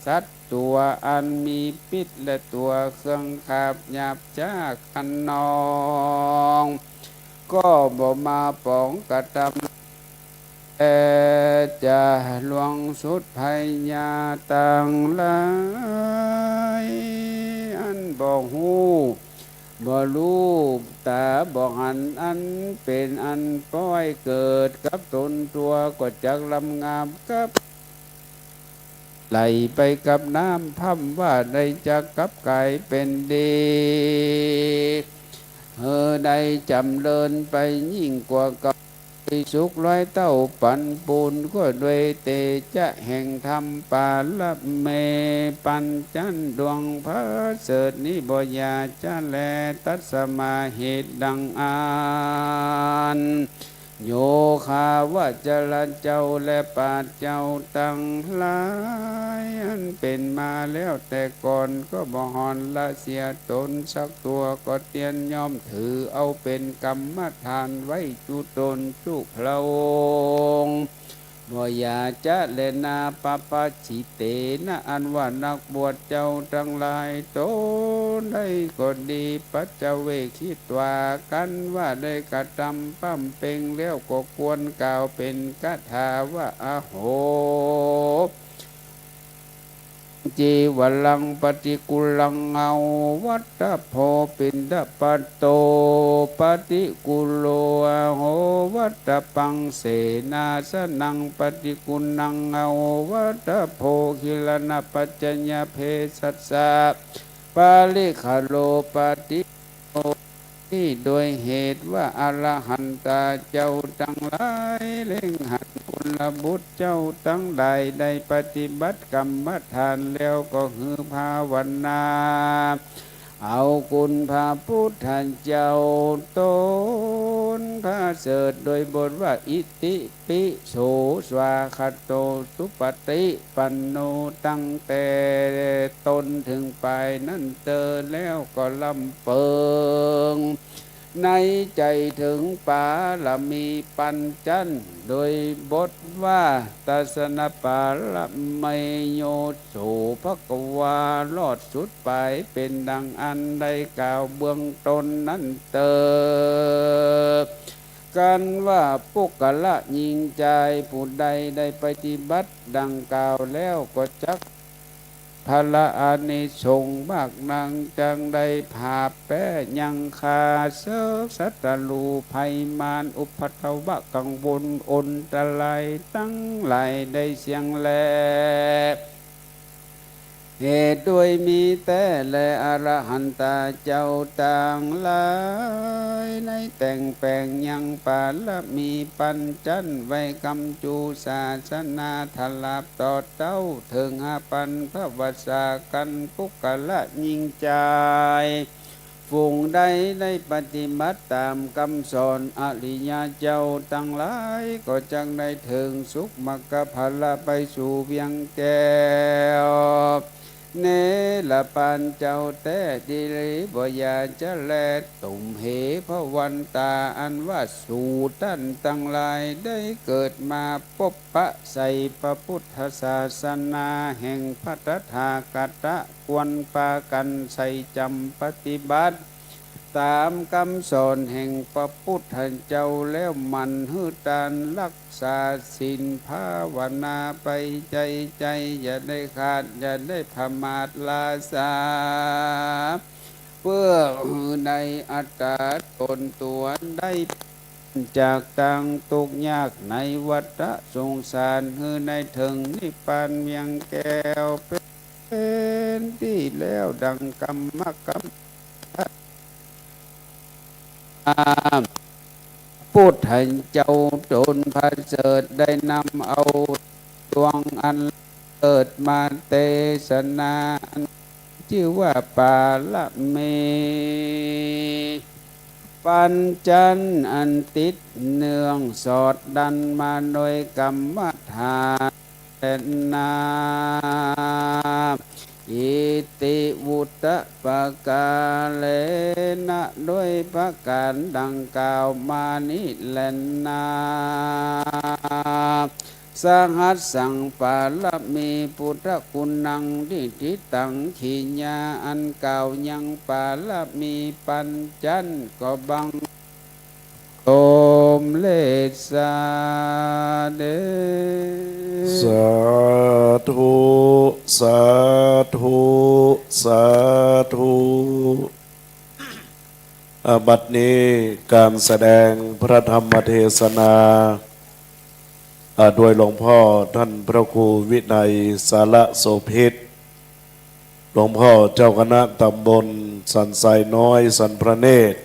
สัตว์ตั๋วอันมีพิษและตั๋วเครื่องขาบหยาบจ๊าคันนอง ก็บ่มาป๋องกระตำ แต่จะล่วงสุดภัยยาตังหลาย อันบ่ฮู้ บ่ฮู้ ต๋าบ่หัน อันเป๋นอันป้อยเกิดกับต๋นตั๋วก็จักระงับกับ ไหลไปกับน้ำ พร่ำว่าได้จักกลับกายเป๋นดี หื้อได้จ๋ำเริญไปยิ่งกว่าเก่า สุขร้อยเต้าปันปูน ก็ด้วยเตจะแห่งธรรมปารมีปัญจั้นดวงผาเสริฐนี้บ่อย่าจ๊ะแล ตัสมา เหตุดังอั้น โยคาวจรเจ้าและปราชญ์เจ้าตังหลาย อันเป๋นมาแล้วแต่ก่อน ก็บ่หอนละเสียต๋นสักตั๋ว ก็เตียนย่อมถือเอาเป๋นกรรมฐานไว้จุต๋นจุพระองค์ บ่อย่าจะแลนา ปะปะจิเตนะ อันว่านักบวชเจ้าตังหลาย ตนได้ก็ดี ปัจจเวกขิตวา กันว่าได้กระตำปำเป่งแล้ว ก็ควรกล่าวเป๋นคาถาว่า อโห จีวรังปฏิกูลัง อโหวัตตะโภ ปิณฑปาโตปฏิกูโล อโหวัตตะปัง เสนาสนังปฏิกูณัง อโหวัตตะโภ กิรณปัจจยเภสัชชะปริคโรปฏิ นี้โดยเหตุว่า อรหันตาเจ้าตังหลาย เล็งหันกุลบุตรเจ้าตังหลาย ได้ปฏิบัติกรรมฐานแล้ว ก็หื้อภาวนา เอาคุณพระพุทธเจ้าต๋นประเสริฐ โดยบทว่า อิติ ปิโส สวากขาโต สุปฏิปันโน ตั้งแต่ตนเถิงป๋ายนั้นเตอ แล้วก็ลำเปิง ในใจ๋เถิงปารมีปัญจันทร์ โดยบทว่า ตัสสะปะระเม โย โส ภะคะวา ลอดสุดป๋าย เป๋นดังอันได้กล่าวเบื้องต้นนั้นเตอ กันว่าปุคคละญิงจายผู้ใดได้ปฏิบัติดังกล่าวแล้ว ก็จักผละอานิสงส์มากนัก จักได้ผาบแป๊ยังฆ่าเสิกศัตรูภัยมาร อุปัทวะกังวลอันตรายตังหลายได้เสี้ยงแล เหตุด้วยมีแต๊แล อรหันตาเจ้าตังหลาย ได้แต่งแป๋งยังปารมีปัญจันทร์ไว้ กำจูศาสนา ตราบต่อเต้าเถิงห้าปันพระวสสา กันปุคคละญิงจาย ฝูงใดได้ปฏิบัติต๋ามกำสอนอริยะเจ้าตังหลาย ก็จักได้เถิงสุขมรรคผละไปสู่เวียงแก้ว เนรปานเจ้าแต๊ดีหลี บ่อย่าจะแล ตุมเห ภวันตา อันว่าสูต้านตังหลายได้เกิดมาปบปะใส่พระพุทธศาสนาแห่งพระตถาคตะ ควรปากั๋นใส่จำปฏิบัติ ต๋ามกำสอนแห่งพระพุทธเจ้าแล้ว หมั่นหื้อตานรักษาศีลภาวนาไปใจ๋ใจ๋ อย่าได้ขาด อย่าได้ประมาทลาสา เปื้อหื้อได้อัตต๋าต๋นตั๋วได้ จากตางตุ๊กข์ยากในวัฏสงสาร หื้อได้เถิงนิพพานเวียงแก้วเป๋นตี้แล้ว ดังกำมะกำ พุทธเจ้าต๋นประเสริฐได้นำเอาดวงอันเลิศมาเตสนา อันจื้อว่าปารมีปัญจันทร์ อันติดเนื่องสอดดันมาโดยกรรมฐาน แลนา อิติวุตตะปะกาเลนะ ด้วยประก๋านดังกล่าวมานี้แลนา สหัสสังปารมี ปุทธกุณัง นิฏฐิตัง ขีญา อันกล่าวยังปารมีปัญจันทร์ ก็บัง สมเร็จสาเด สาธุ สาธุ สาธุ อ่า บัดนี้ก๋านแสดงพระธรรมเทศนา อ่า โดยหลวงพ่อท่านพระครูวินัย สารโสภิต หลวงพ่อเจ้าคณะตำบลสันทรายน้อย สันพระเนตร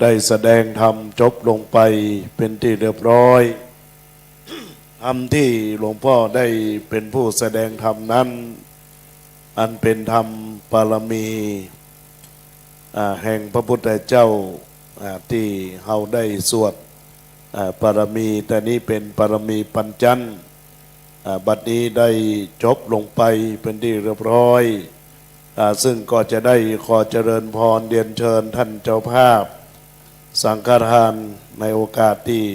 ได้แสดงธรรมจบลงไปเป๋นตี้เรียบร้อย ธรรมตี้หลวงพ่อได้เป๋นผู้แสดงธรรมนั้น อันเป๋นธรรมปารมี อ่า แห่งพระพุทธเจ้า อ่า ตี้เฮาได้สวด อ่า ปารมี แต่นี้เป๋นปารมีปัญจันทร์ อ่า บัดนี้ได้จบลงไปเป๋นตี้เรียบร้อย อ่า ซึ่งก็จะได้ขอเจริญพรเรียนเชิญท่านเจ้าภาพสังฆทานในโอกาสตี้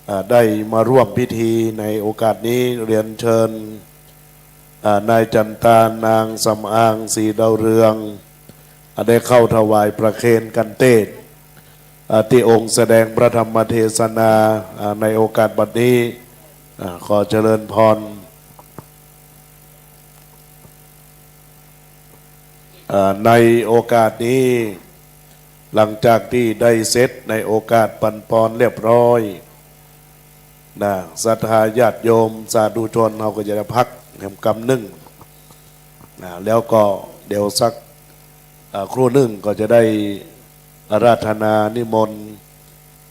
อ่า ได้มาร่วมพิธีในโอกาสนี้ เรียนเชิญ อ่า นายจันตา นางสำอาง ศรีดาวเรือง อ่า ได้เข้าถวายประเคนกันเตศน์ อ่า ตี้องค์แสดงพระธรรมเทศนา อ่า ในโอกาสบัดนี้ อ่า ขอเจริญพร อ่า ในโอกาสนี้ หลังจากตี้ได้เสร็จในโอกาสปันปอนเรียบร้อยนะ ศรัทธาญาติโยมสาธุชนเฮาก็จะได้พักแหมกำนึ่งนะ แล้วก็เดี๋ยวสัก อ่า ครู่นึ่งก็จะได้อาราธนานิมนต์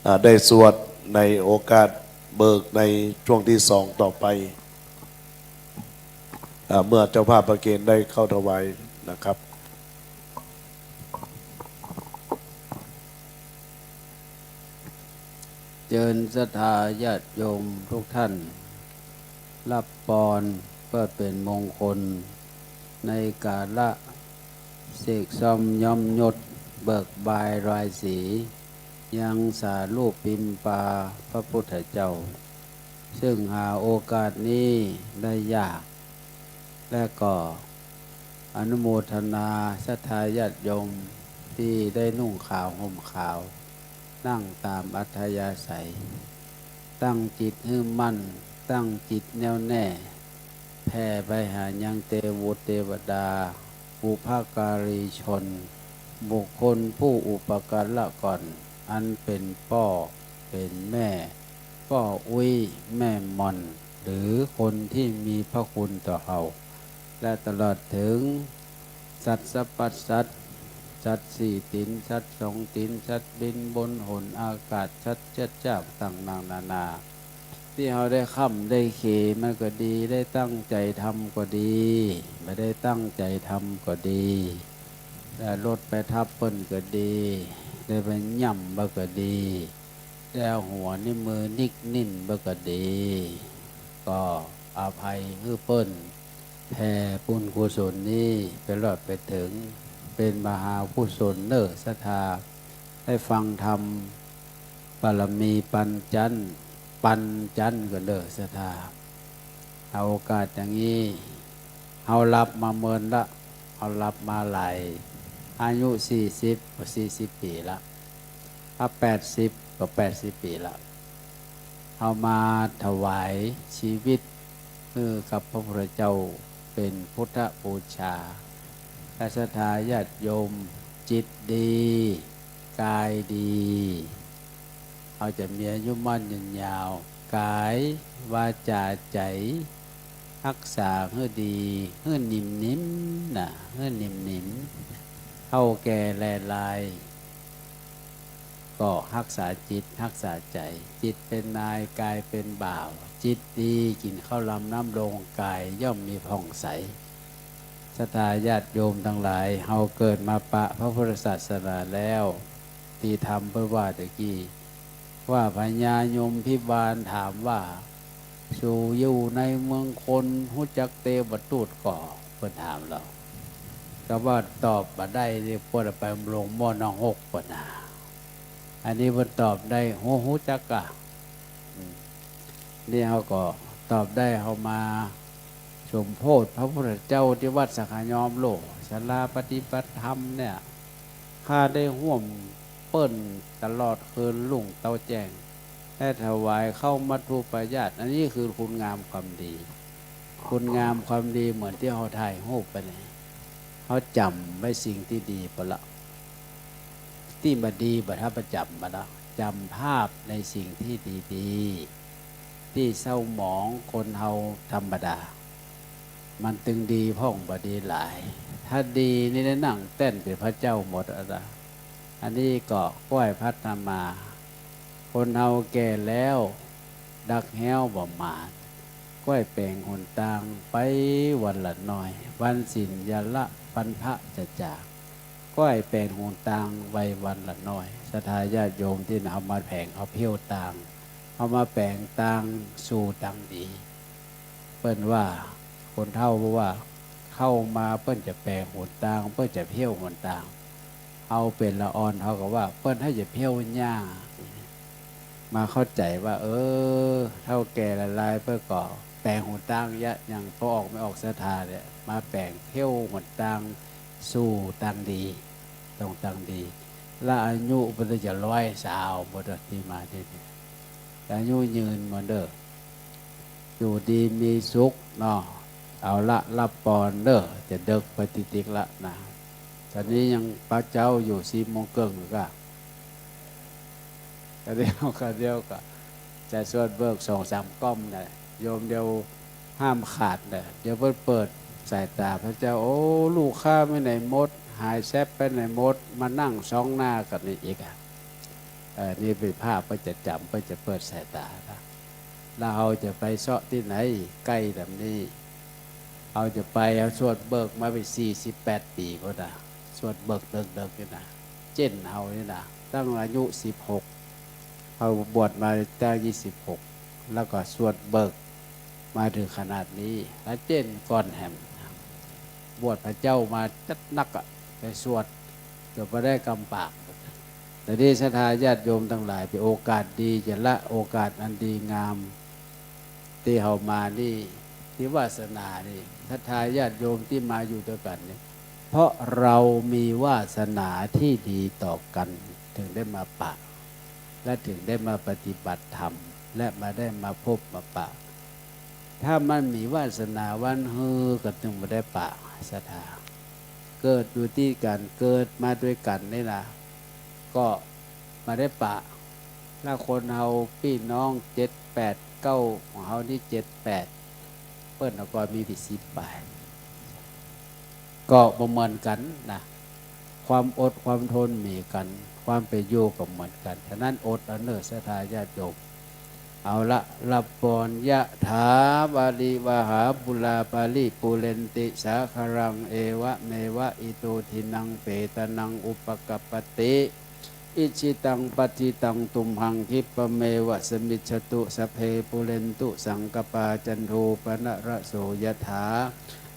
อ่า ได้สวดในโอกาสเบิกในช่วงที่สองต่อไป อ่า เมื่อเจ้าภาพประเคนได้เข้าถวายนะครับ เจิญศรัทธาญาติโยมทุกท่าน ฮับปอนเปื้อเป๋นมงคล ในกาละเสกส้อมย้อมยศ เบิกบายรายสี ยังสารูปปิมปาพระพุทธเจ้า ซึ่งหาโอกาสนี้ได้ยาก และก็อนุโมทนาศรัทธาญาติโยมตี้ได้นุ่งขาวห่มขาว นั่งต๋ามอัธยาศัย ตั้งจิตหื้อมั่น ตั้งจิตแน่วแน่ แผ่ไปหายังเตวุตรเตวดา บุพการีชน บุคคลผู้อุปการะก่อน อันเป๋นป้อเป๋นแม่ ป้ออุ๊ยแม่หม่อน หรือคนตี้มีพระคุณต่อเฮา และตลอดเถิงสัตว์สรรพสัตว์ สัตว์สี่ตี๋น สัตว์สองตี๋น สัตว์บินบนหนอากาศ สัตว์เจื้อจ้าต่างๆ นานา ตี้เฮาได้ค่ำได้เขมันก็ดี ได้ตั้งใจ๋ทำก็ดี บ่ได้ตั้งใจ๋ทำก็ดี ได้รถไปทับเปิ้นก็ดี ได้ไปย่ำบ่าก็ดี ได้เอาหัวนิ้วมือนิกนิ่นบ่าก็ดี ก็อภัยหื้อเปิ้น แผ่บุญกุศลนี้ไปรอดไปเถิง เป๋นมหากุศลเน่อศรัทธา ได้ฟังธรรม บารมีปันจันทร์ ปันจันทร์กั๋นเน่อศรัทธา เอาโอกาสอย่างนี้ เฮาฮับมาเมินละ เฮาฮับมาหลาย อายุสี่สิบ ก็สี่สิบปี๋ละ ถ้าแปดสิบ ก็แปดสิบปี๋ละ เฮามาถวายชีวิตหื้อกับพระพุทธเจ้าเป๋นพุทธบูชา และศรัทธาญาติโยมจิตดี กายดี เฮาจะมีอายุมั่นยืนยาว กาย วาจา ใจ๋ ฮักษาหื้อดี หื้อนิ่มๆ นะ หื้อนิ่มๆ เฒ่าแก่แลลาย ก็ฮักษาจิต ฮักษาใจ๋ จิตเป๋นนาย กายเป๋นบ่าว จิตดี กิ๋นข้าวลำน้ำลง กายย่อมมีผ่องใส ศรัทธาญาติโยมตังหลาย เฮาเกิดมาปะพระพุทธศาสนาแล้ว ตี้ธรรมเปิ้นว่าตะกี้ ว่าพญายมพิบาลถามว่า สูอยู่ในเมืองคนฮู้จักเตวทูตก่อ เปิ้นถามเฮา ก็ว่าตอบบ่ได้นี่ เปิ้นเอาไปลงหม้อน้องฮกเปิ้นนะ อันนี้เปิ้นตอบได้ ฮู้ ฮู้จักก่ะ อืม นี่เฮาก็ตอบได้ เฮามาสมโภชพระพุทธเจ้าตี้วัดสังฆยอมโลก ศาลาปฏิบัติธรรมเนี่ย ข้าได้ฮ่วมเปิ้นตลอดคืนรุ่งเต๊าแจ้ง ได้ถวายข้าวมัทธุปายาต อันนี้คือคุณงามความดี คุณงามความดีเหมือนตี้เฮาถ่ายรูปไปเนี่ย เฮาจ๋ำไว้สิ่งตี้ดีไปละ ตี้บ่ดีบ่ถ้าบ่จ๋ำมาละ จ๋ำภาพในสิ่งตี้ดีๆ ตี้เศร้าหมองคนเฮาธรรมดา มันตึงดีพ่องบ่ดีหลาย ถ้าดีนี่ได้นั่งแต้นเป๋นพระเจ้าหมดอะนะ อันนี้ก็ก้อยพัฒนา คนเฮาแก่แล้ว ดักแฮ้วบ่หมาน ก้อยแป๋งหนตางไปวันละน้อย วันศีลญาละปันพระจะจาก ก้อยแป๋งหนตางไปวันละน้อย ศรัทธาญาติโยมตี้เฮามาแป๋ง เฮาเผี้ยวตาง เฮามาแป๋งตางสู่ตางดี เปิ้นว่า คนเฒ่าว่า เข้ามาเปิ้นจะแป๋งหนตาง เปิ้นจะเผี้ยวหนตาง เฮาเป๋นละอ่อน เฮาก็ว่า เปิ้นหื้อจะเผี้ยวหญ้า มาเข้าใจ๋ว่า เออ เฒ่าแก่หลายๆ เปิ้นก็แป๋งหนตางเยียะ อย่างป้อออกแม่ออกศรัทธาเนี่ย มาแป๋งเที่ยวหนตางสู่ตางดี ตรงตางดี ละอายุเปิ้นจะร้อยสาวหมดอะ ตี้มาตี้นี่ อายุยืนหมดเน่อ อยู่ดีมีสุขเนาะ เอาละ ฮับปอนเน่อ จะเดิ็กไปติ๊กๆ ละนะ ต๋อนนี้ยังปะเจ๊าอยู่สี่โมงเกิ่งอยู่ก้า กะเดียวกะเดียวกะ จะสวดเบิกสองสามก้อมนะ โยมเดียวห้ามขาดนะ เดี๋ยวเปิ้นเปิดสายต๋าพระเจ้า โอ้ ลูกค้าไปไหนหมด หายแซบไปไหนหมด มานั่งซ้องหน้ากั๋นนี่อีกอะ เออ นี่เป๋นภาพเปิ้นจะจ๋ำ เปิ้นจะเปิดสายต๋านะ แล้วเฮาจะไปเซาะตี้ไหน ใก้ต๋ามนี้ เฮาจะไป เฮาสวดเบิกมาเป๋นสี่สิบแปดปี๋พุ้นนะ สวดเบิกเดิกๆ นี่นะ เจ้นเฮานี่นะ ตั้งอายุสิบหก เฮาบวชมาตั้งอายุสิบหก แล้วก็สวดเบิกมาเถิงขนาดนี้ แล้วเจ้นก่อนแหม บวชพระเจ้ามาจัดหนักอะ ไปสวด จนบ่ได้กำปาก ต๋อนนี้ศรัทธาญาติโยมตังหลาย เป๋นโอกาสดีจะละโอกาสอันดีงาม ตี้เฮามานี่ ตี้วาสนานี่ ศรัทธาญาติโยมตี้มาอยู่ตวยกั๋นนี่ เพราะเฮามีวาสนาตี้ดีต่อกั๋น เถิงได้มาปะ และเถิงได้มาปฏิบัติธรรม และมาได้มาพบมาปะ ถ้าบ่มีวาสนาวันฮือก็เถิงบ่ได้ปะ ศรัทธา เกิดอยู่ตี้กั๋น เกิดมาตวยกั๋นนี่นะ ก็บ่ได้ปะ ละคนเฮาปี้น้องเจ็ดแปดเก้า ของเฮานี่เจ็ดแปด เปิ้นก็มีเป๋นสิบป๋าย ก็บ่เหมือนกั๋นนะ ความอดความทนมีกั๋น ความเป๋นอยู่ก็เหมือนกั๋น ฉะนั้นอดเอาเน่อศรัทธาญาติโยม เอาละ ฮับปอน ยะถา วาริวะหา ปูรา ปาริปูเรนติ สาคะรัง เอวะเมวะ อิโต ทินนัง เปตานัง อุปะกัปปะติ อิจฉิตัง ปัจฉิตัง ตุมหัง คิปปะเมวะ สมมิจฉตุ สัพเพ ปูเรนตุ สังกัปปา จันโท ปะนะระโส ยะถา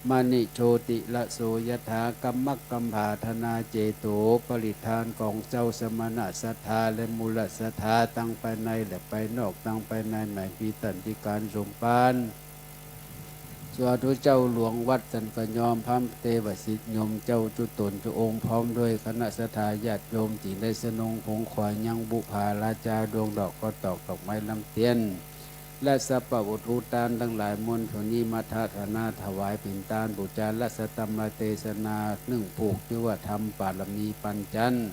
มะณิ โชติระโส ยะถา กัมมะกัมผา ทนา เจโต ปริทาน ของเจ้าสมณะศรัทธา และมูลศรัทธา ตังภายในและภายนอก ตังภายในแหมมีตันติก๋านสมภาร สาธุ เจ้าหลวงวัดสันกะยอม พระเตวสิทธิ์โยมเจ้าจุ๊ต๋นจุ๊องค์ พร้อมด้วยคณะศรัทธาญาติโยม จึงได้สนงคงคอยยังบุปผาราจา ดวงดอกก็ตอก ดอกไม้ลำเตียน และสัพพะวัตถุทานตังหลายมวล โถนิมัฏฐะฐานะ ถวายเป๋นตานปู๋จา และสัตตมเตสนา นึ่งผูก จื้อว่าทำปารมีปัญจันทร์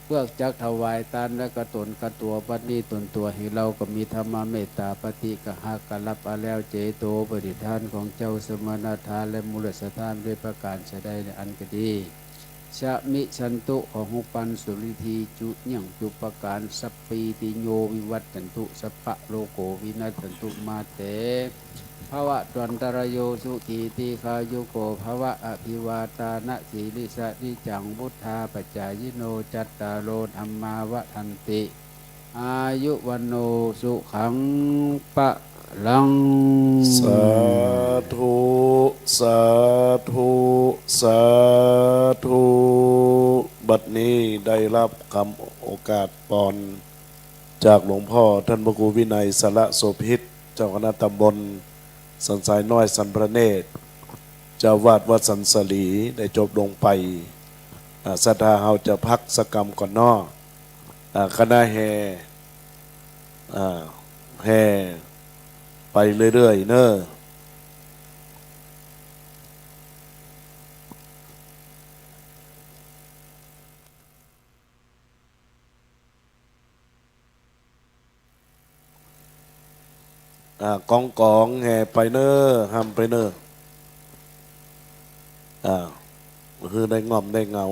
เปื้อจักถวายตาน และกะต๋นกะตั๋ว บัดนี้ต๋นตั๋วแห่งเฮาก็มีธรรมเมตตาปฏิกะหะ กะฮับเอาแล้ว เจโตปริทานของเจ้าสมณะศรัทธา และมูลศรัทธา ด้วยประก๋านใดๆ อันก็ดี ชะมิชชันตุ ขอฮู้ปันสุริธี จุ เยี่ยงจุประก๋าน สัพพีติโย วิวัชชันตุ สัพพะโรโค วินัชชันตุ มาเต ภวัตวันตะระโย สุขี ทีฆายุโก ภวะ อภิวาทานะสีลิสสะ นิจจัง วุฑฒาปจายิโน จัตตาโร ธัมมา วัฑฒันติ อายุ วัณโณ สุขัง พะลัง สาธุ สาธุ สาธุ บัดนี้ได้ฮับกำโอกาสปอน จากหลวงพ่อต้านพระครูวินัย สารโสภิต เจ้าคณะตำบลสันทรายน้อย สันพระเนตร เจ้าอาวาสวัดสันสาลี ได้จบลงไป อ่า ศรัทธาเฮาจะพักสักกำก่อนเนาะ อ่า คณะแห่ อ่า แห่ไปเรื่อยๆ เนาะ อ่า ก๋องๆ แห่ไปเน่อ ฮ่ำไปเน่อ อ่า หื้อได้ง่อมได้เหงา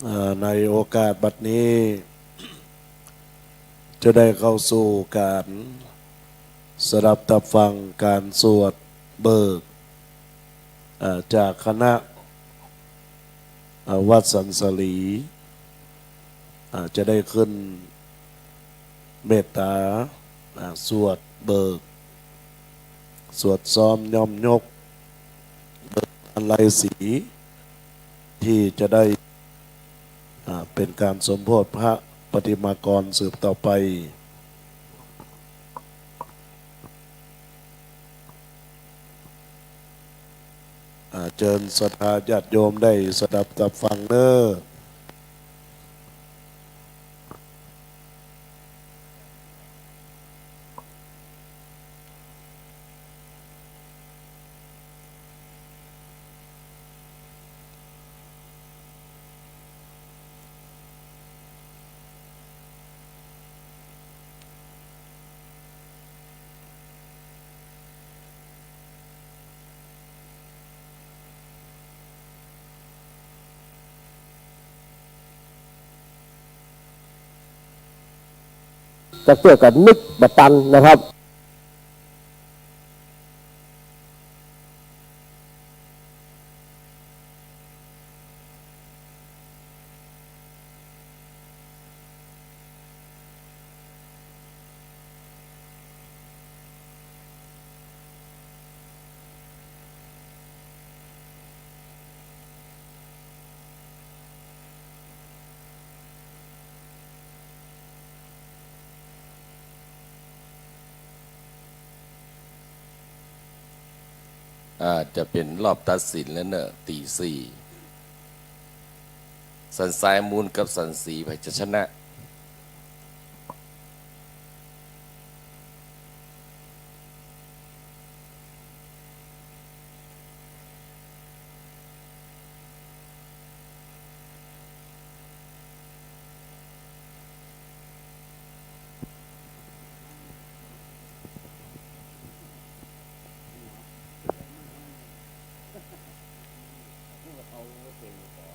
เอ่อ ในโอกาสบัดนี้ จะได้เข้าสู่ก๋านสดับตับฟังก๋านสวดเบิก เอ่อ จากคณะ เอ่อ วัดสันสาลี เอ่อ จะได้ขึ้น เมตต๋า อ่า สวดเบิก สวดซ้อมย้อมยก เบิกบานไลยสี ตี้จะได้ อ่า เป๋นก๋านสมโภชพระปฏิมากรสืบต่อไป อ่า เจิญศรัทธาญาติโยมได้สดับตับฟังเน้อ จะเตื้อกั๋นนึกบ่ตันนะครับอ่า จะเป๋นรอบตัดสินแล้วเนอะ ตี๋สี่ สันสายมูลกับสันสี ใผจะชนะ เอาเก่งกว่า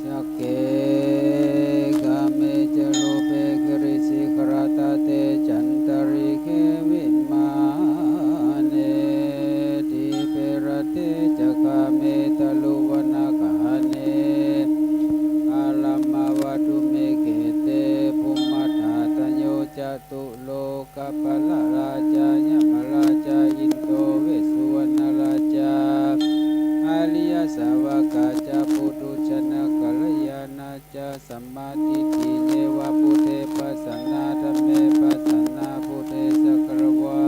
สักเข กาเม จ รูป เข กิริ สิขะระ ตะ เต จัน ตะ ริ เข วิ มา เน ตี เป ระ เต จะ กาเม ตะ รุ วะ นะ กะ หะ เน อา รัม มะ วะ ตุ เม เข เต ภุมมะ ธา ตะ โย จะ ตุ โล กะ ปะ ละ รา จา ยะ มะ รา จา อิน โด เว สสุ วะ นะ รา จา อา ริ ยะ สา วะ กา จะ ปุ ถุ ชะ นะ กา ละ ยา ณา จะ สัม มา ทิฏ ฐิ เย วะ บุ เท ปะ สะ นะ ธัม เม ปะ สะ นะ บุ เท สะ กะ ระ วะ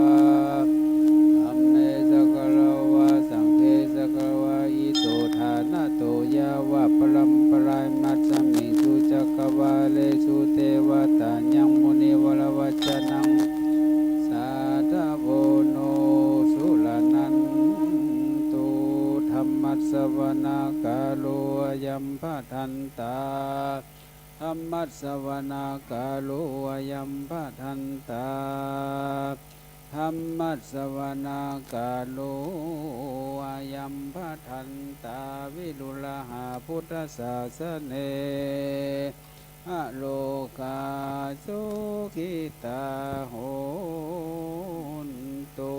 ธัม เม สะ กะ ระ วะ สัง เฆ สะ กะ ระ วะ อิ โต ฐา นะ โต ยะ วะ ปะ รัม ปะ รา มัส มิง สุ จะ กะ วา เล สุ เต วะ ตะ ยัง มุ นิ วะ ระ วะ จ ะ นัง สา ธะ โว โน สุ ระ นัน ตุ ธัม มัส สะ วะ นะ กา โล อะ ยัม ภะ ทัน ตา ธัม มัส สะ วะ นะ กา โล อะ ยัม ภะ ทัน ตา ธัม มัส สะ วะ นะ กา โล อะ ยัม ภะ ทัน ตา วิ รุ ฬะ หา พุ ทธ สา สะ เน อะ โร คา สุ ขิ ตา โหน ตุ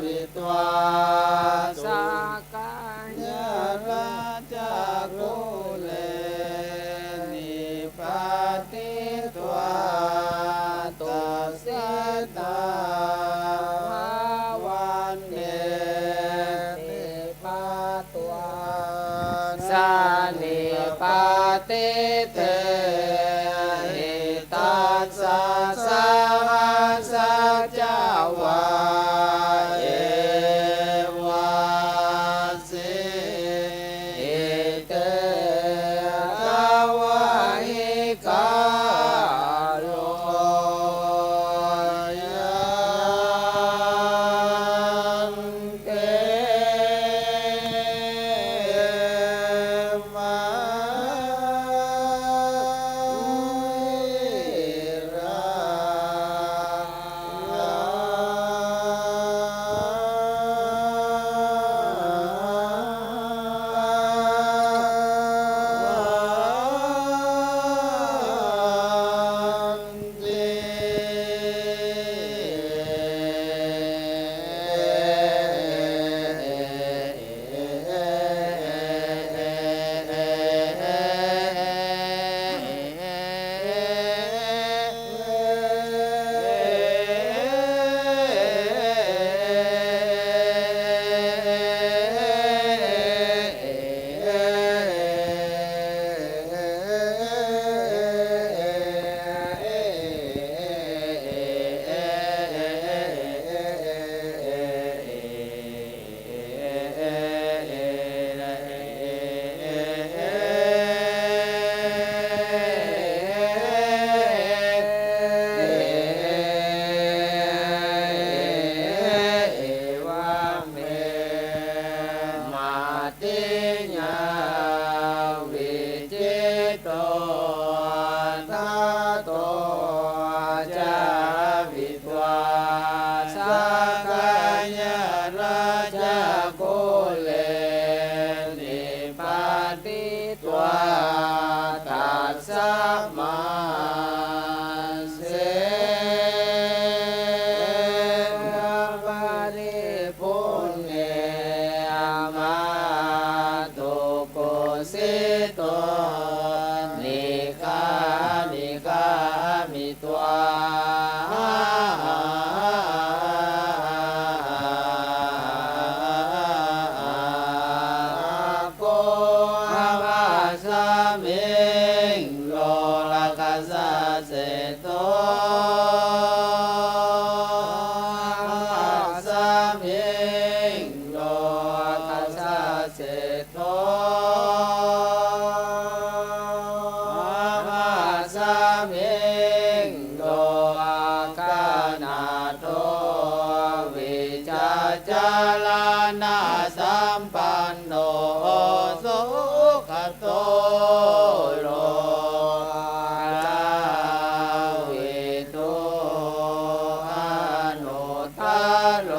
วิทวา สักกายราชกุเล นิปาติตวา ตัสสิตา ภะวันเต นิปาติตวา สะ นิปาติเต หิตัสสะ สะหัสสะจะวา เอวัส สิ อิเต ตวะหิกาโล ยัง เต มะ หิรา เอวังเม มัตติญา วิจจิโต ทัตโต จาวิทวา สักกายราชกุเล นิปาติตวา ตัสสะ มะ เส ปะริภุณเณ มาตุกุสสิโต นิฆา นิฆามิตวา โก อัสสมิง โลกัสสะเศรษฐโต อัสสมิง โลกัสสะเศรษฐโต อัสสมิง โลกนาถโถ วิชาจารณะสัมปันโน สุขโต โลกาวิทู อนุตตโร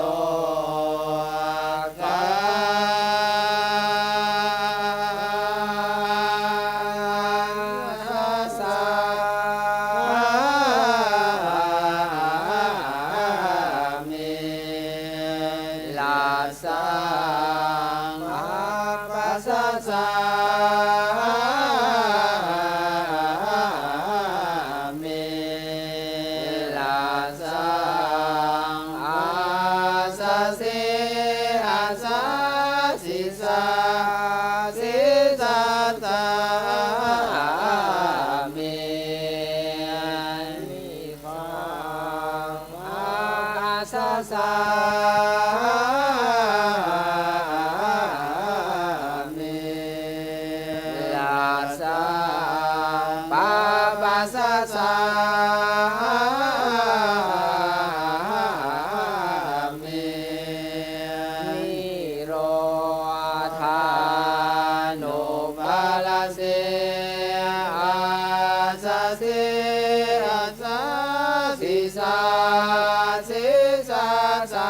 กาสสามิ ลาสัง อัปปะสสามิ ลาสัง อัสสะสิ อัสสะสิสา สิสาสามิ นิฆา อัสสะสามิ ลาสัง ปะปะสะสามิ นิโรธานุปาทาสิ อัสสะสิ อัสสะ สิสา สิสาสา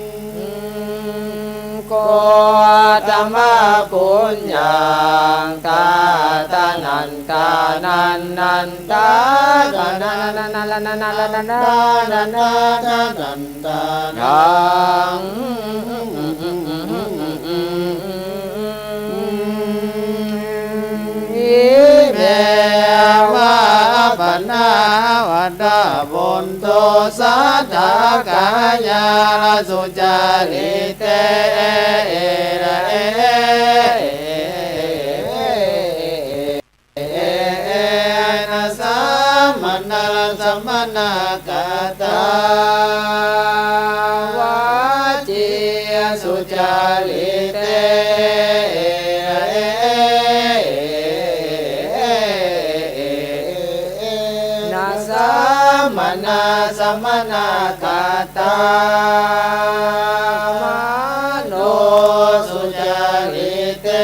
Gotamapuññakkhattaṃ, taṇhaṅ taṇhaṅ taṇhaṅ taṇhaṅ taṇhaṅ taṇhaṅ. Imeva panāvatā bhonto sattā kāyā sucarite. Ena samānā samānā kāthā vācī sucarite. Na samānā samānā kāthā mano sucarite.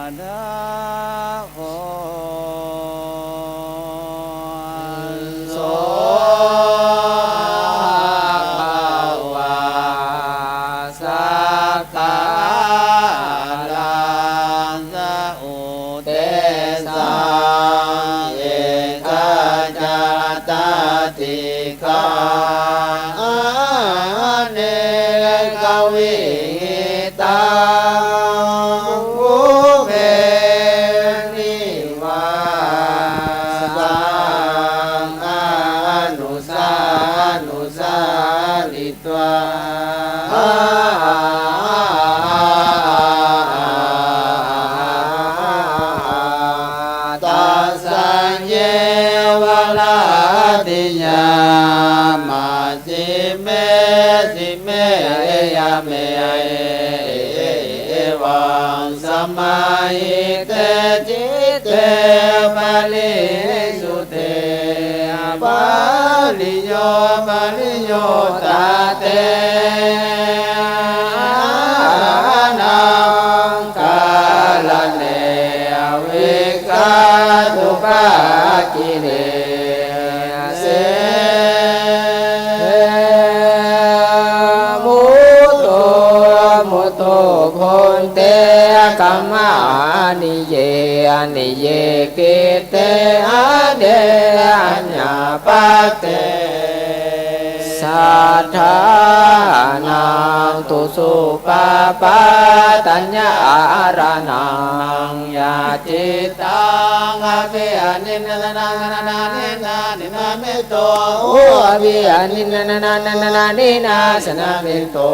Atha kho so bhagavā sakkārañca uddesaṃ, ekacattādi- -kkā anekavihitaṃ, pubbe nivāsaṃ anusā- anusāritvā, tassāyeva rattiyā majjhime sime yame, evaṃ samāhite citte parisuddhe, pariyo- pariyuttate, anakkharane vigattupakkilese. Mutto mutto bhonte, khamāmiye aniye citte, ade aññāpate. sattānaṃ dussupapātaññāraṇaṃ, yadidaṃ abhiyanindanaṃ nananā nina nina mento, abhiyanindanaṃ nananā nina nina mento.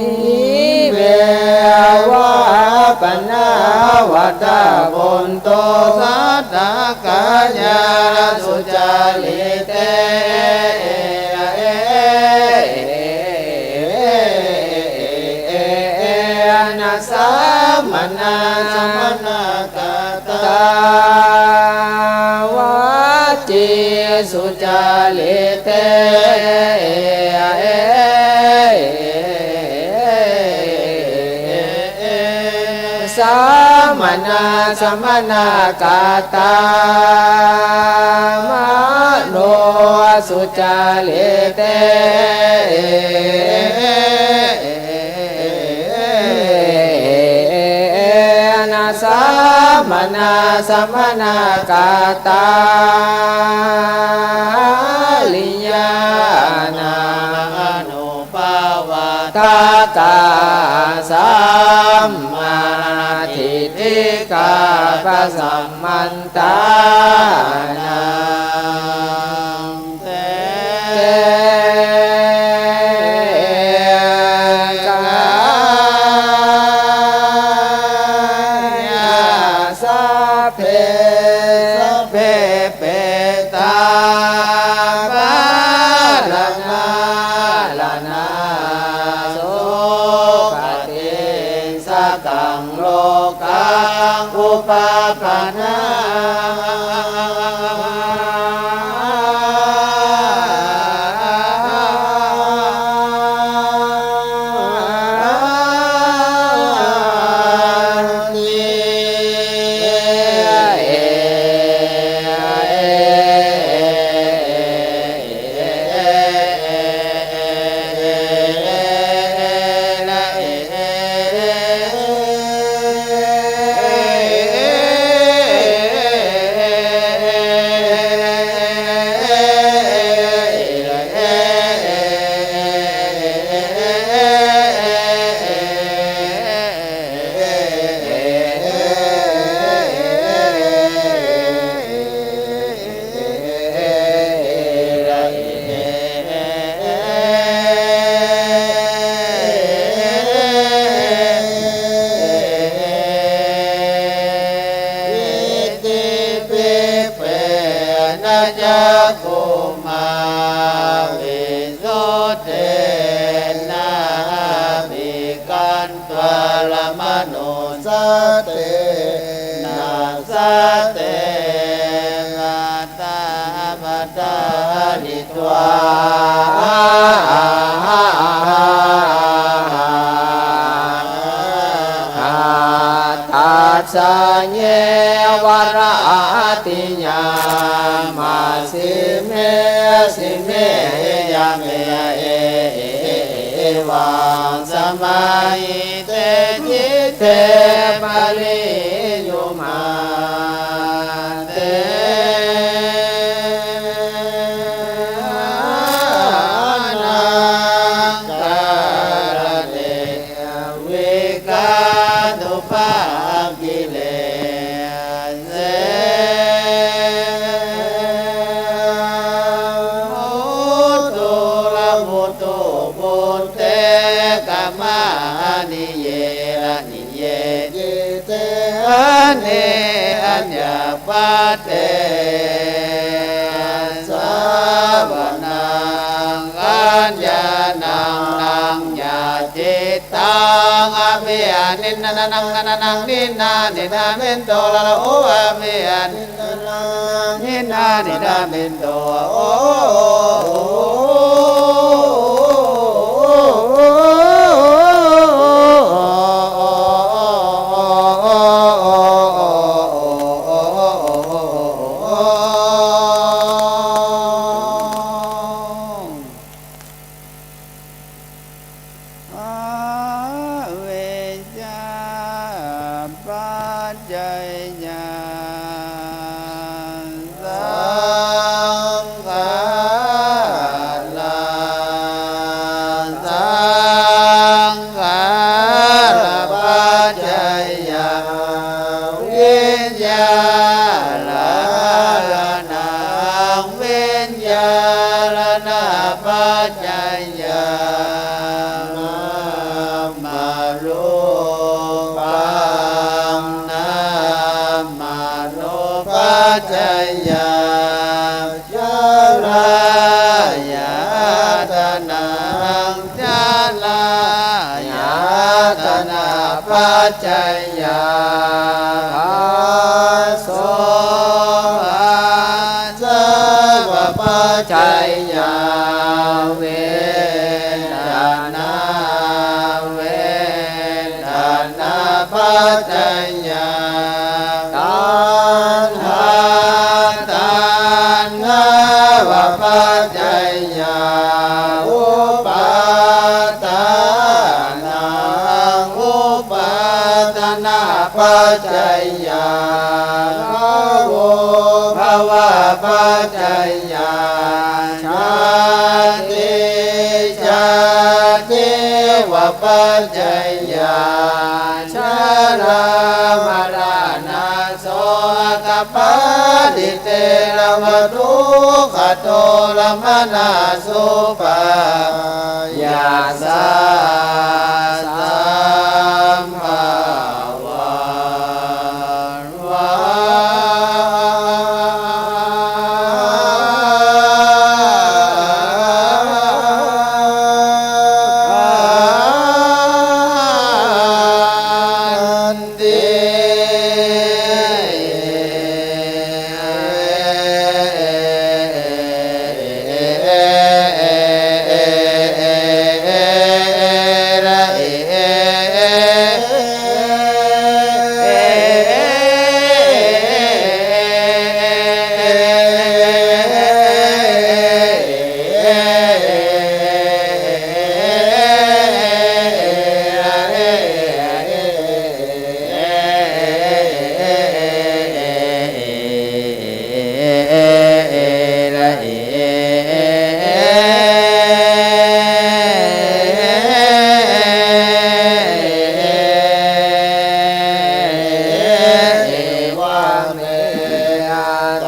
Ime eva pana vata bhonto satta kāyā sucarite, na samānā samaṇakātā vacī sucarite, samānā samaṇakātā mano sucarite, na samānā samaṇakātā kalyāṇānu pavattaka sammādiṭṭhika pasamantā, taṃ te kāyā sabbe, sabbe petā pāṇā raṇā sugatiṃ sukhaṃ lokaṃ upapannā. Iddhībhikkhu cakkhummā visuddhena abhikkantā rāmanussatena sattena ātapatthālitvā, tassāyeva rātiyā majjhime sime yame evaṃ samāhite citte pariyummā te anakkārane vigatubhagilesu. Muttulā muttubhūte kamānīye raṇīye citte aññe aññappaṭe āsavānaṃ aññāṇaṃ naññā cittaṃ abhiyanindanaṃ nananā nina nina mento lāhū abhiyanindanaṃ nina nina mento. อวิชชาปัจจยา สังขารา สังขารปัจจยา วิญญาณัง วิญญาณปัจจยา นามรูปัง นามรูปปัจจยา จรายาตนัง จรายาตนะปัจจยา ผัสโสะ ผัสสะปัจจยา เวทนา เวทนาปัจจยา ตัณหา ตัณหาปัจจยา อุปาทานัง อุปาทานะปัจจยา ภะวะ ภวะปัจจยา ชาติ ชาติวปัจจยา ชรามรณะ โสกปริเทวะ ทุกขโทมนัสสุปายาสา สัมภาวัง วันติ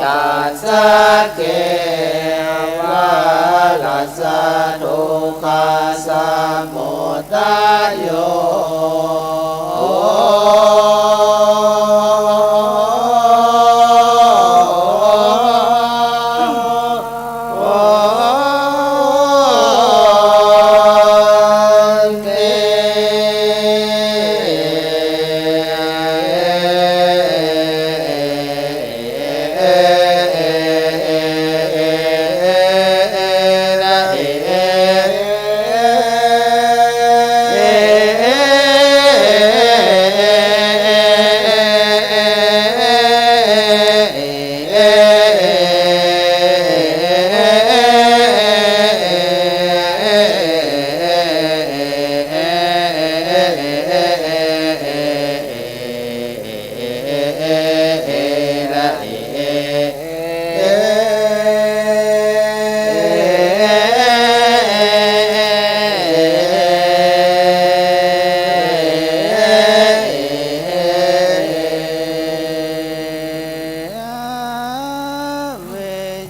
ตัสสะ เกวะรัสสะ ทุกขะสมุทะโย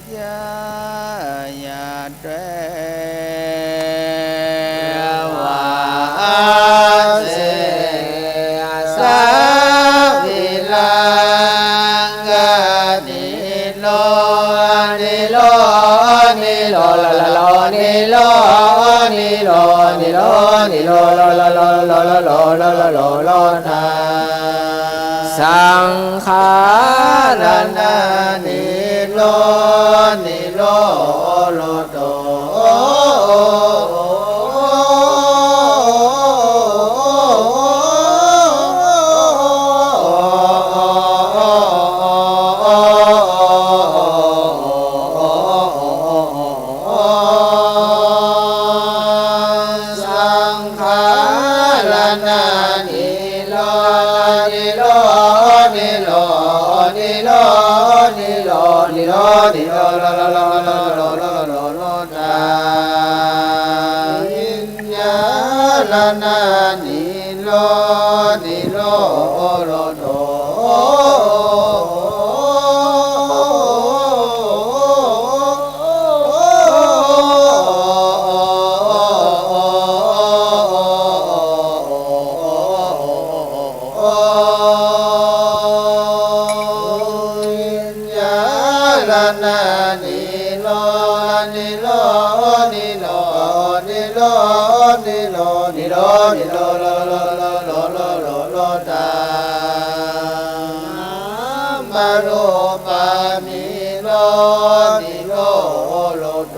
ชาญาเตวะ เสสะ วิรังกะ นิโร นิโร นิโร นิโร นิโร นิโร นิโร โร โร โร โร โร โร โร โร โร โร ทา สังขารนะ นิโร นิโร โร โต สัง หาราณานิโร นิโร นิโร นิโร นิโร นิโร นิโร ตา วิญญาณานิโร นิโรโท ญาณานิโร นิโร นิโร นิโร นิโร นิโร นิโร นิโร นิโร นิโร ตา นามรูปานิโร นิโรโท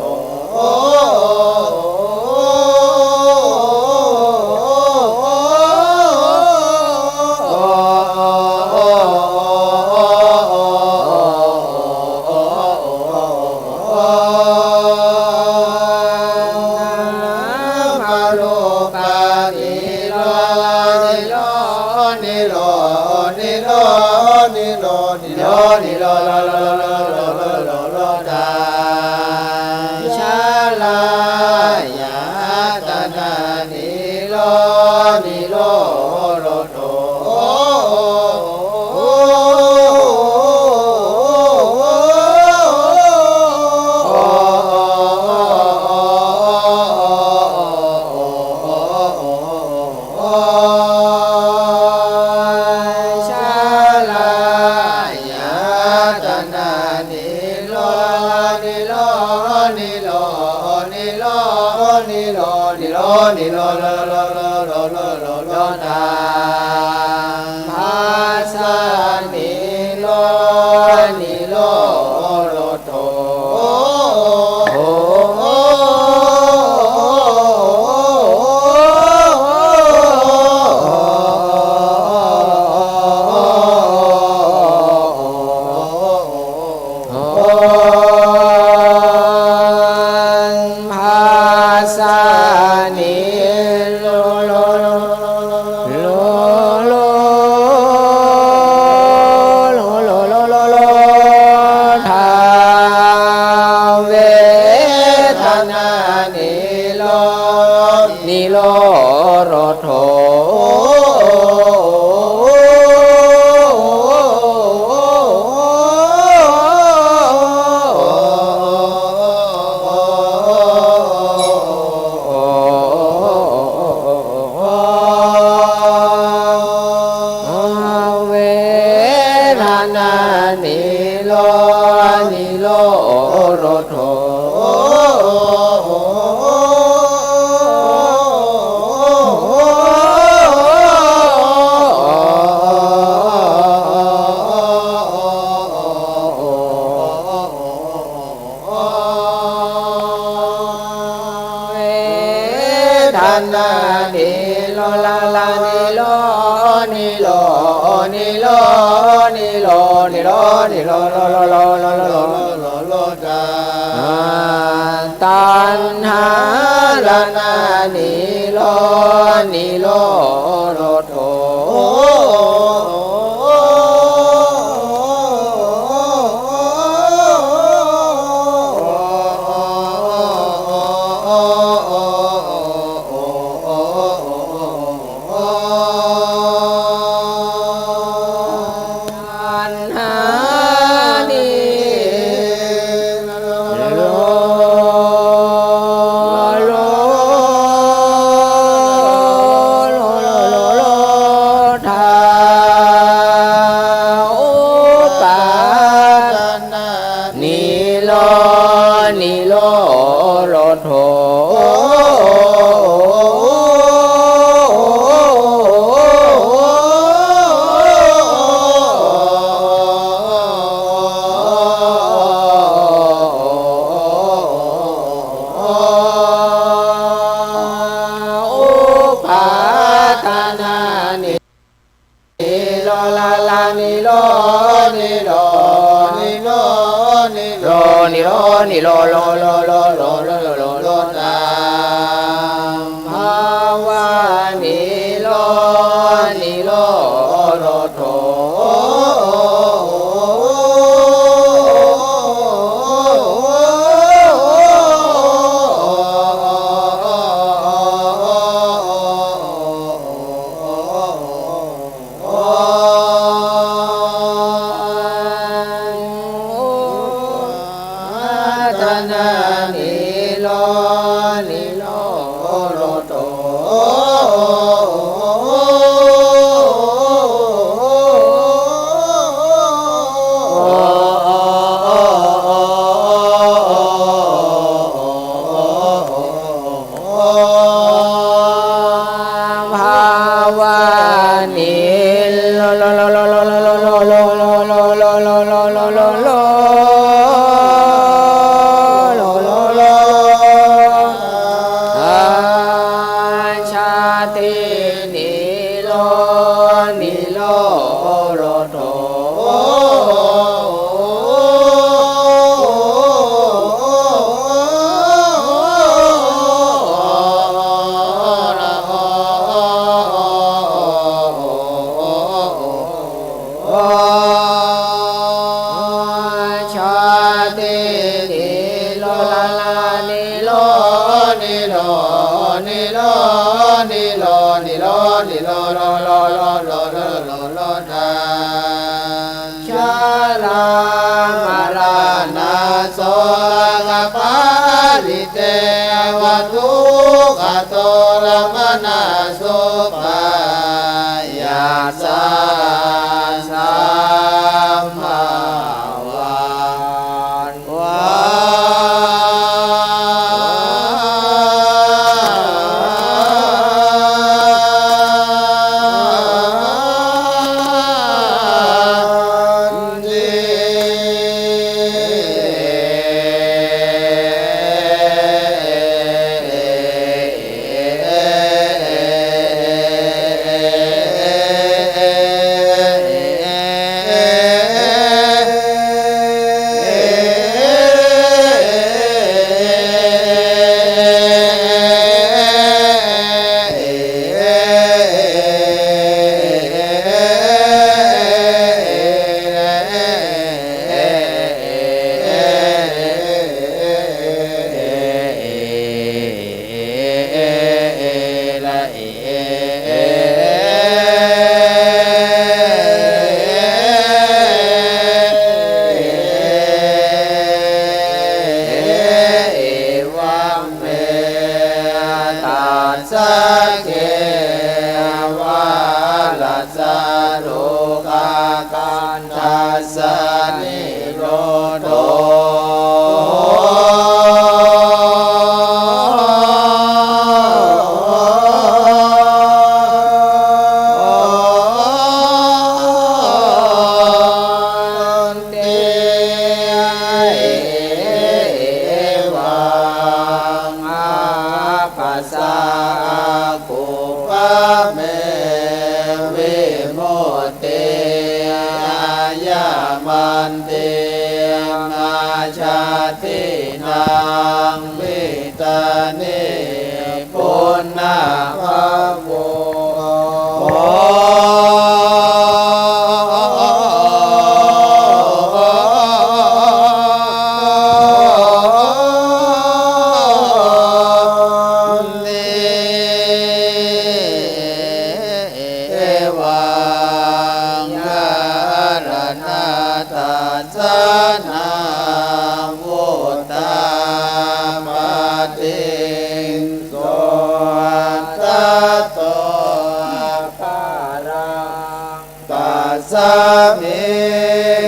นามรูปานิโร นิโร นิโร นิโร นิโร นิโร นิโร นิโร นิโร นิโร ตา ชลายตนานิโร นิโรโท ชลายตนานิโร นิโร นิโร นิโร นิโร นิโร นิโร ตา ภาษานิโร นิโรโท ภาษานิโร โร โร โร โร โร โร โร โร โร ธา เวทนานิโร นิโรโท เวทนานิโร นิโรโท เวทนานิโร ลา ลา นิโร นิโร นิโร นิโร นิโร นิโร นิโร นิโร นิโร นิโร ตา ตัณหาราณานิโร นิโรโท ตัณหานิโร โร โร โร โร ธา อุปาทานานิโร นิโรโท อุปาทานานิโร ลา ลา นิโร นิโร นิโร นิโร นิโร นิโร โร โร โร โร โร ตา ภวา ติ นิโร นิโรโธ ชาติ นิโร นิโร นิโร นิโร นิโร นิโร นิโร นิโร นิโร นิโร ชรามรณะโสกปริเทวทุกขโทมนัสสุปายาสาสัมภวัน วันติ เอวังเม ตัสสะ เข วะ รัสสะ โรกา กันทัสสะ นิโรโธ เอวัง อัปปะสา กุปปะเม วิมุตติ อายะมันติ มาชาตินัง วิตานิ ปุณณภะโว ติ เอวัง กรณะทัสสะนะ วุตตาปาทิง โสตโต อัปปะรัง ตัสสะมิ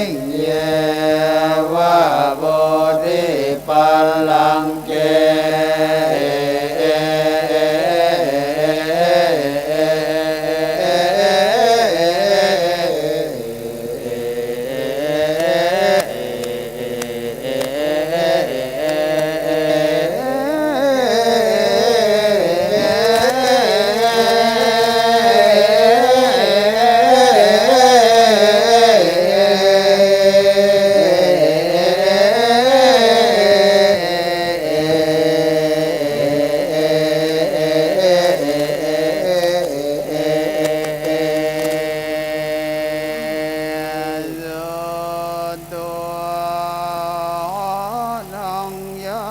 ง เยวะ โพธิปัลลังเก โต ทังญา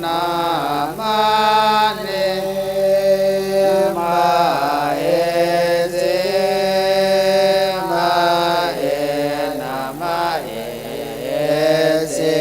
นะมะเน มะเหสี มะเหนะ มะเหสี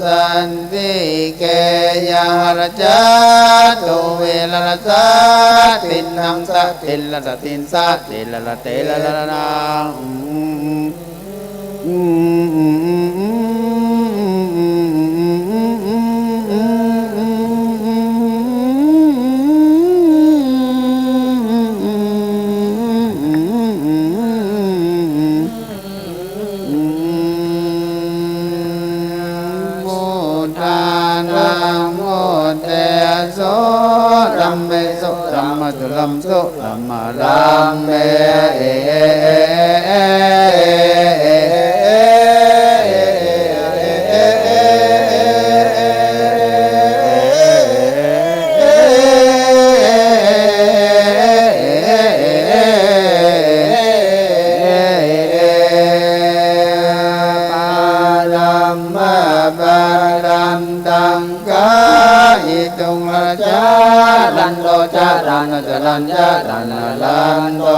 สันติเก ยะหัสสะ ตุ เวหะรัสสะ ติณหัง สะติหะรัสสะ ติณสะ ติหะระ เตหะระ นะหัง Buddhā namo teso dhammeso dhammaturāmeso dhammarammehi. Parammaparantaṃ gāhituṃ araññānaranto caraṇañcarañcaraṇaranto.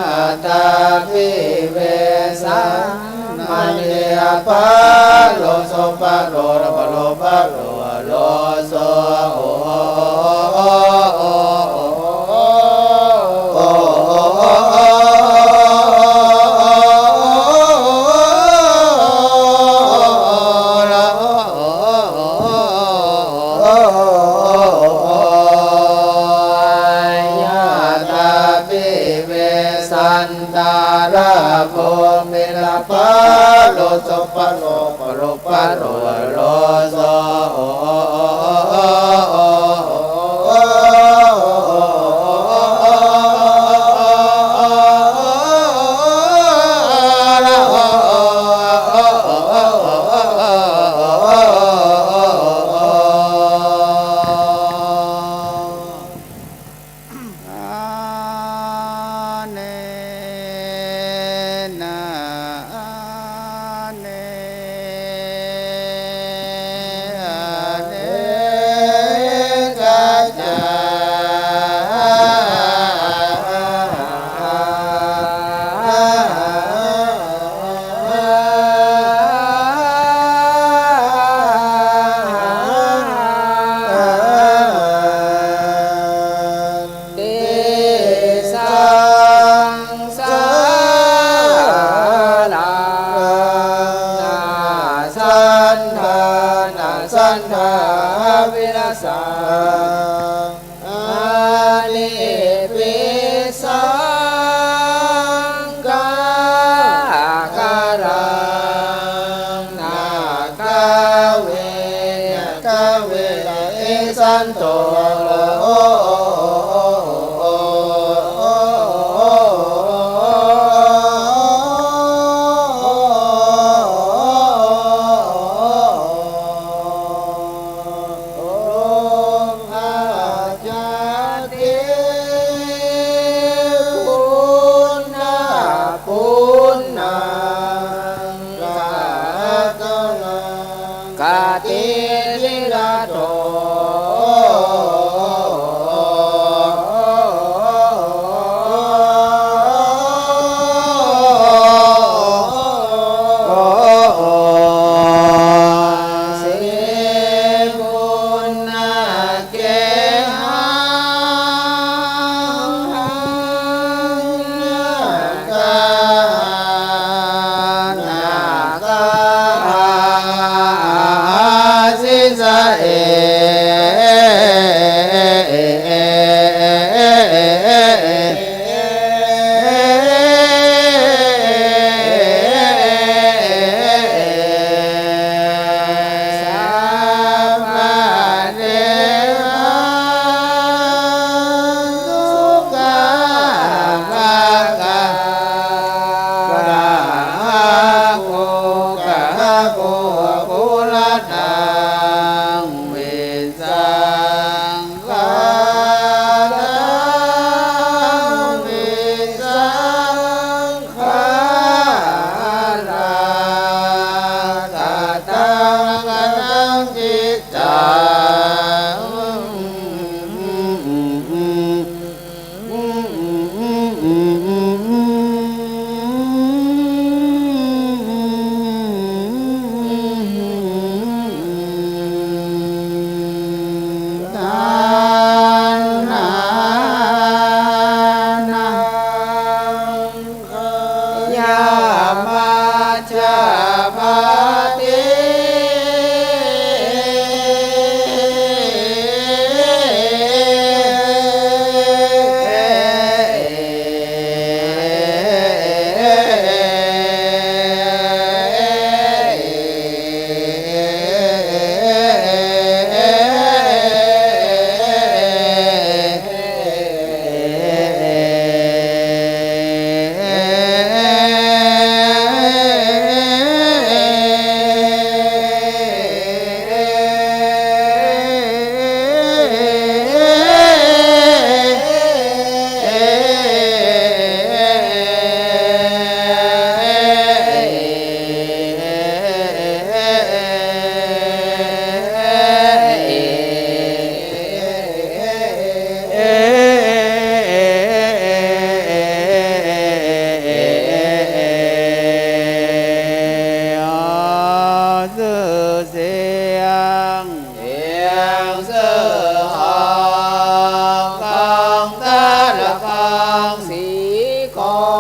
Ñātāpi vesa mānī apālo so pālo pālo pālo pālo so. Ñātāpi vesan tā lābho mīlapālo so pālo pālo pālo pālo so.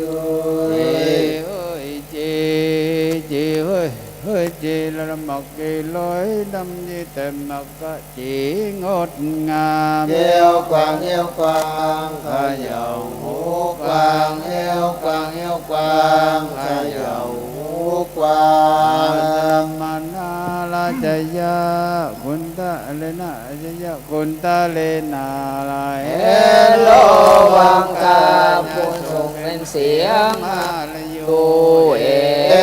จุ้ย เฮ้ย เจ เจ เฮ้ย เฮ้ย เจ ละมักกิโลยดำยี่แต่มักกะ เจ๋งดงาม เหี่ยวกวาง เหี่ยวกวาง เขย่าหูกวาง เหี่ยวกวาง เหี่ยวกวาง เขย่าหูกวาง มานาราชยะ กุณฑะเรนะ ชยะกุณฑะเรนา เฮโลวังคา ผู้สุขเป็นเสียง มาลายู เอ เอ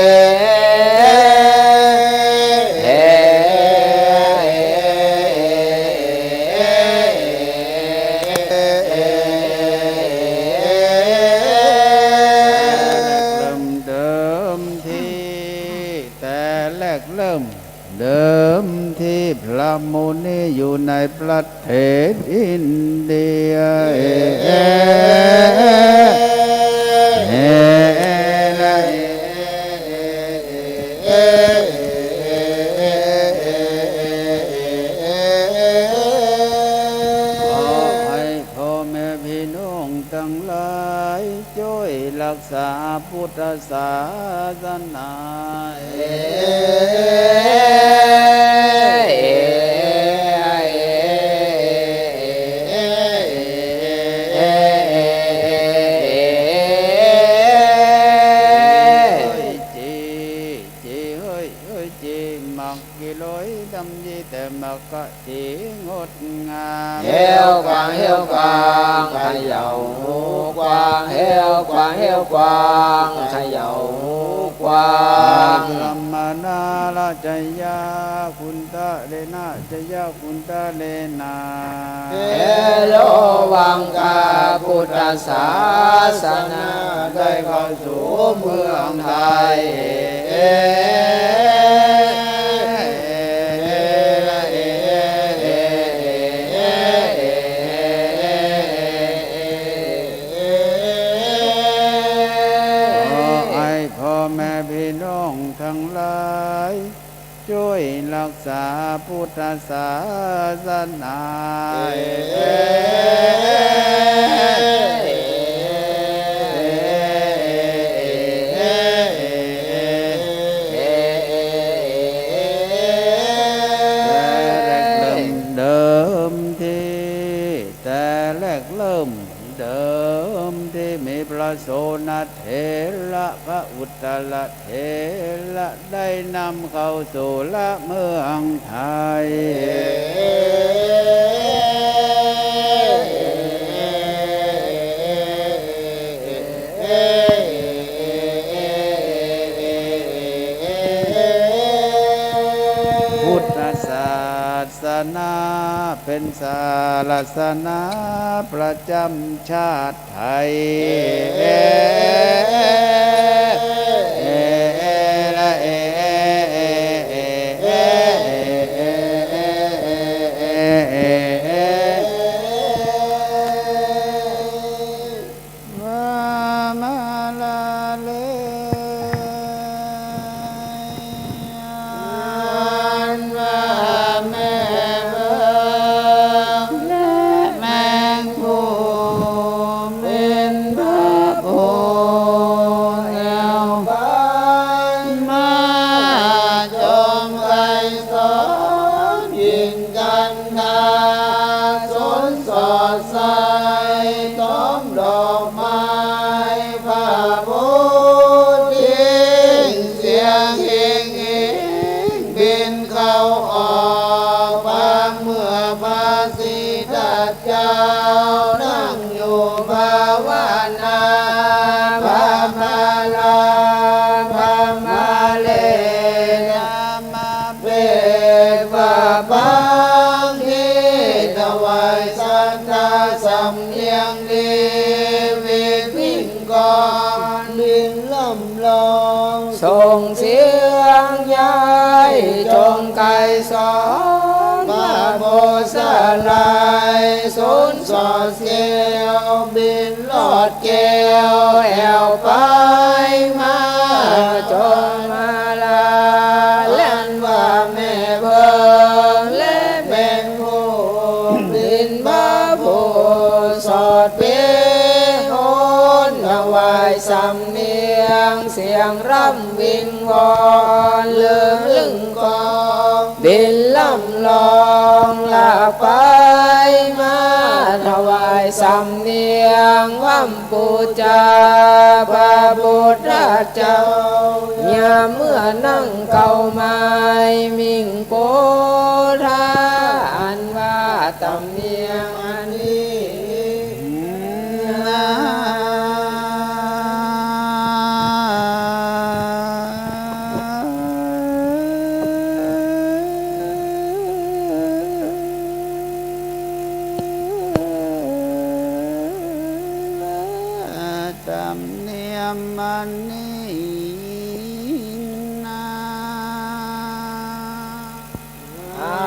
เริ่มเดิมที แต่แรกเริ่ม เดิมทีพระมุนีอยู่ในประเทศอินเดีย เอ เอ ขอให้พ่อแม่พี่น้องตังหลาย จ้วยฮักษาพุทธศาสนา เอ เฮ้ย เจ เจ เฮ้ย เฮ้ย เจ มักกิโลยดำยี่แต่มักกะ เจ๋งดงาม เหี่ยวกวาง เหี่ยวกวาง เขย่าหูกวาง เหี่ยวกวาง เหี่ยวกวาง เขย่าหูกวาง มานาราชยะ กุณฑะเรนะ ชยะกุณฑะเรนา เฮโลวังคา พุทธศาสนาได้เข้าสู่เมืองไทย ขอให้พ่อแม่พี่น้องตังหลาย จ้วยฮักษาพุทธศาสนา แต่แรกเริ่มเดิมที แต่แรกเริ่มเดิมที มีพระโสณเถระ พระอุตตรเถระ ได้นำเข้าสู่ละเมืองไทย พุทธศาสนาเป๋นศาสนาประจ๋ำชาติไทย ว่ามาลาเลย อันว่าแม่เบิ่ง และแม่ผู้เป๋นพระผู้แอ่วไปมา จงใค่สอนยิ่งจันทรา สนสอดใส สมดอกไม้ ผ้าปูทิ้ง เสียงอิงอิง บินเข้าออก ปางเมื่อพระศรีทัตเจ้า นั่งอยู่ภาวนา พระมาลา พระมาเล เปรตว่าปางนี้ ถวายสัตตาสำเนียงดี วิพิงกรบินล่ำลอง ส่งเสียงใหญ่ จงใค่สอน พระโพธิ์สาหร่าย สนสอดเสี้ยว บิน ลอดแก้วแอ่วไปมา จงมาลา และอันว่าแม่เบิ่ง และแม่ผู้เป๋นพระผู้สอดเป๋น โหนถวายสำเนียง เสียงร่ำวิงวอน ลึงลึงกอง บินล่ำลองลากไปมา ถวายสำเนียง ว่ำปู๋จา พระพุทธเจ้า ยามเมื่อนั่งเก้าไม้ มิ่งโพธา อันว่าสำเนียงอันนี้ สำเนียงอันนี้นา อา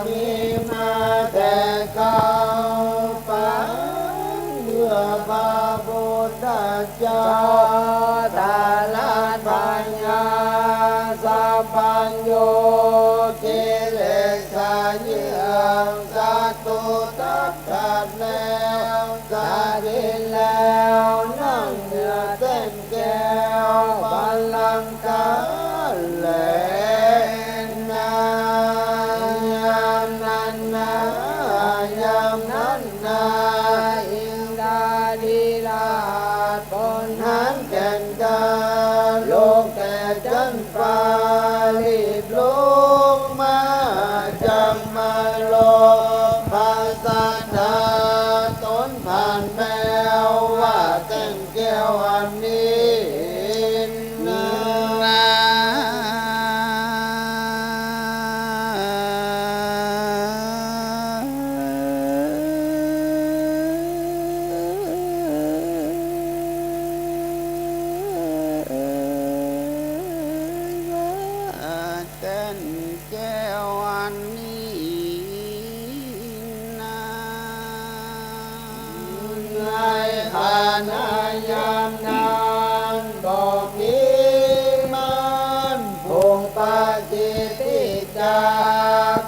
มีมาแต่เก่า ปางเมื่อพระพุทธเจ้า ตรัสพญาสัพพัญญู กิเลสเยื่องศัตรูตัดขาดแล้ว สถิตแล้วนั่งเหนือแท่น แก้วบัลลังก์แลนา ยามนั้นนา ยามนั้นนา อินทาธิราช พ้นหางแก่นกล้า ลุกแต่จั๊นฟ้า รีบลุกมา จักมาลบพระศาสดา ต๋นผ่านแปลวว่าแท่น แก้วอันนี้นา แท่นแก้วอันนี้นา ในขณะยามนั้น ก็มีม่านผงปฏิทิน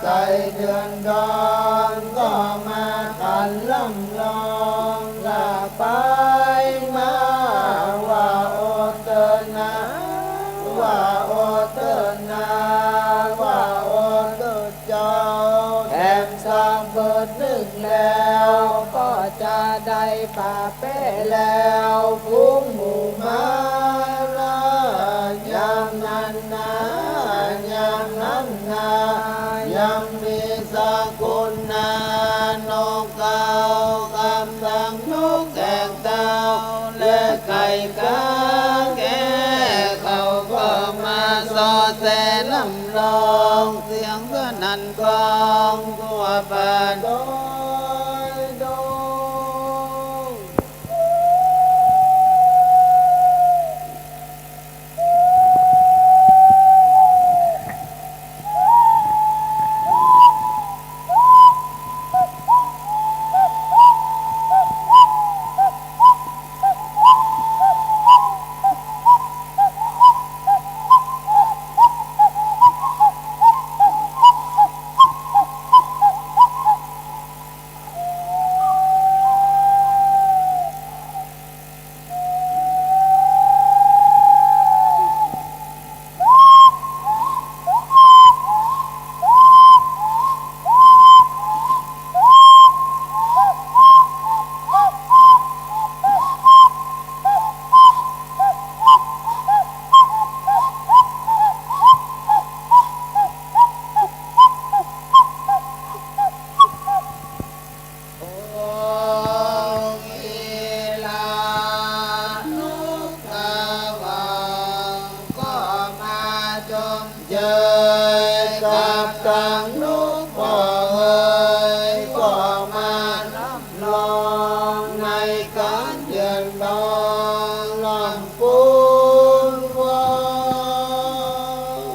ไก่เดือนดองก็มาขันร่ำรอง ละไปมาว่าโอเตอนา ว่าโอเตอนา ว่าโอเตอเจ้า แถมสามเบิดนึ่งแล้ว ก็จะได้ปะแป๊แล้ว ฝูงหมู่ม้าละ ยามนั้น นายามนั้นนา ยังมีสกุลนานกเขา กำตังนกแขกเต้า และไก่กาแก้ เขาก็มาส่อแสร่ำร้อง เสียงสนั่นก้องทั่วป่าดอยดงองค์อีหลานกเขาก็มาจมเจย กับตังนกพ่อเอ๋ย ก็มาร่ำรองในก๋านเดือนดอง ร่ำปูนวอน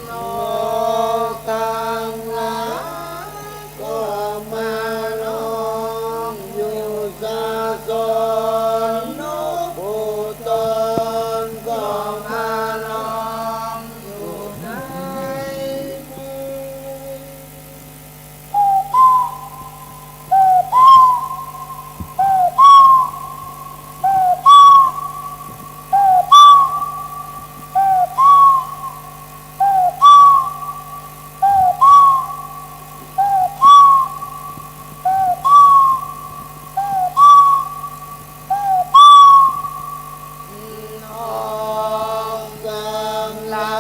นกตังหลายก็มาร้องอยู่สาสน นกผู้ตนก็มาร้องอยู่ใน นกตังหลา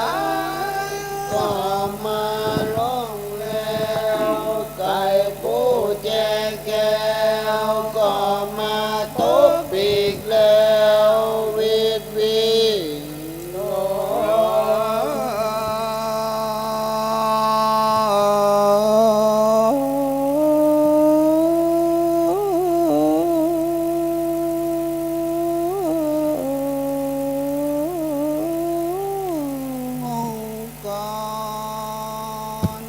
ยก็มาร้องแล้ว ไก่ผู้แจ้แก้วก็มาตบปีกแล้ว วิดวิด ก่อน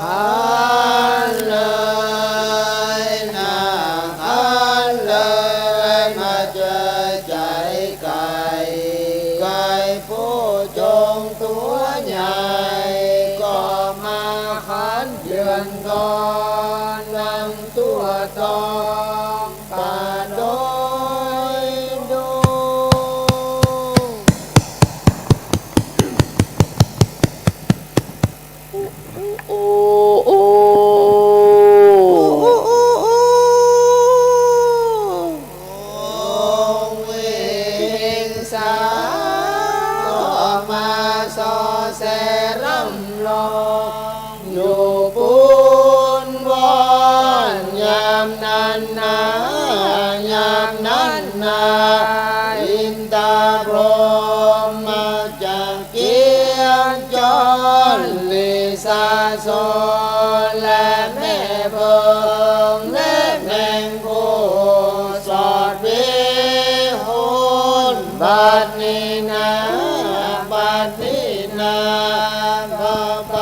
ขันเลยนะ ขันเลยมาเจอไก่ ไก่ผู้จงตัวใหญ่ ก็มาขันเดือนดอง ทั่วตองป่าดอยดง องค์วิงสาก็มาส่อแสร่ำรอง อยู่ปู สาสนและแม่เบิ่งและแมงผู้สอดวิหน บัดนี้นา บัดนี้นา ข้าพ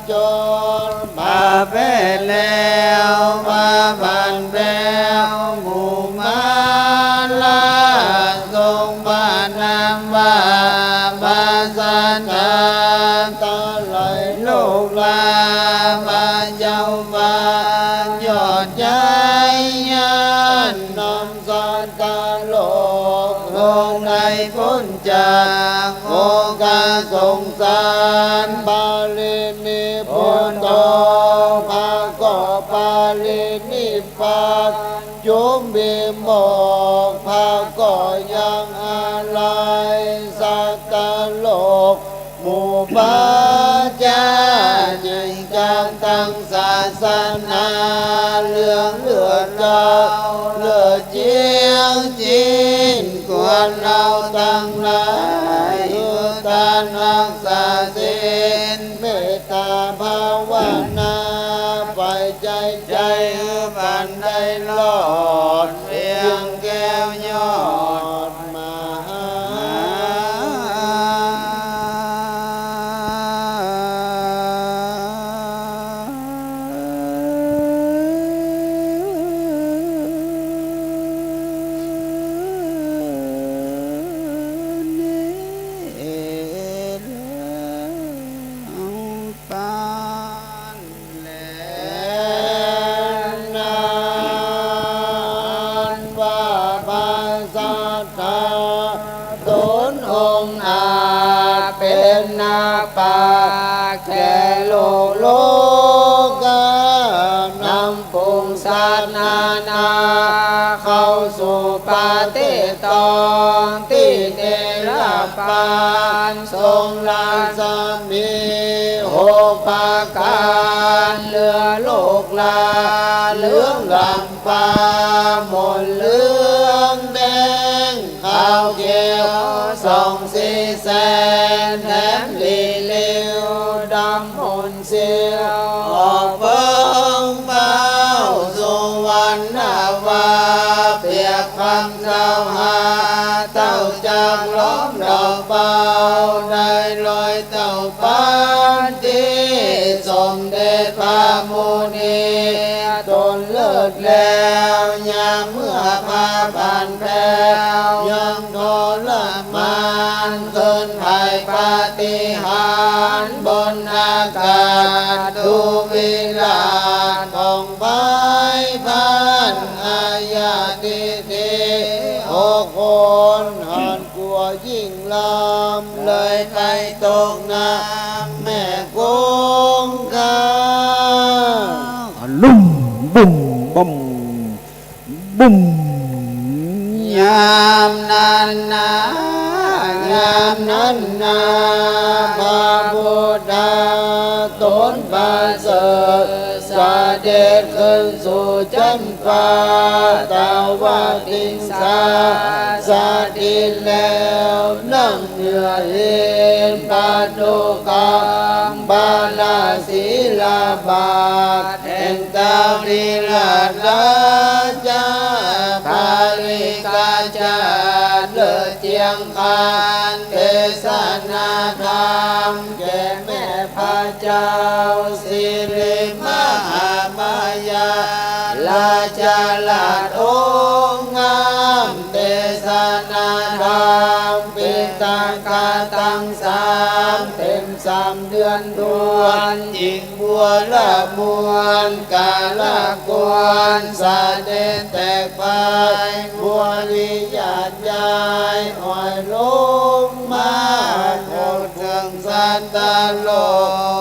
เจ้า มาแปดแล้ว มาพันแปด หมู่มาลา ทรงพระนามว่า พระสัตถา ตะไลโลกลา พระเจ้าฟ้ายอดชัยญาณ นำสัตว์โลก ลงในพ้นจาก โอคสงสาร ปรินิพพุตโต พระก็ปรินิพพาน จุมวิโมกข์ พระก็ยังอาลัย สัตว์โลก หมู่พระเจ้า จึงจักตั้งศาสนา เรื่องเลือดเจ้า เลือดเจียงจิน ควรเฮาตังหลาย คือตานรักษาศีล เมตตาภาวนา ไปใจใจ หื้อปันได้รอด เวียงแก้วยอดมหานั้นว่าพระสัตถา ตนองค์หน้า เป๋นนาคปา แก่โลกโลกา นำฝูงสัตว์นานา เข้าสู่ประเทศตอง ตี้เนรปาน ทรงรัศมีหกประก๋าน เหลือโลกลา เหลืองล้ำฟ้า หม่นเหลืองแดง ขาวเขียวส่องสีแสง แถมลีหลิ้วดำหม่นเสียว ออกเปิงเปล้าสุวรรณวา เปรียบคำเจ้าห้าเต้าจักล้อมดอกเปล้า ได้ลอยเต้าปานตี้สมเด็จพระมุนี ตนเลิศแล้ว ยามเมื่อพระพันแปด ยังทรมาน ขึ้นไพร่ปาฏิหาริย์ บนอากาศ ดูวิราชของไพร่พัน อาญาติเทหกคน หันกั๋วยิ่งลำ เลยไปตกน้ำแม่คงคา ลุ่มบุ้มบุ้ม บุ้ม ยามนั้นนา ยามนั้นนา พระพุทธาตนประเสริฐ เสด็จขึ้นสู่จั๊นฟ้า ตวติงสาสถิตแล้ว นั่งเหนือหินปทุกกัมปะละศิลาบาท แห่งทวิราชราชา ปริกาจารย์เลิศเจียงคาน เตสนาธรรมแก่แม่พระเจ้า สิริมหามายา ราชราชองค์งาม เตสนาธรรมปิตกาตังสาม เต็มสามเดือนถ้วน ยิ่ง บัวละมวลกาละกวน เสด็จแตกไป บัวริยาตยาย อ่อยลงมา เข้าเถิงสัตตโล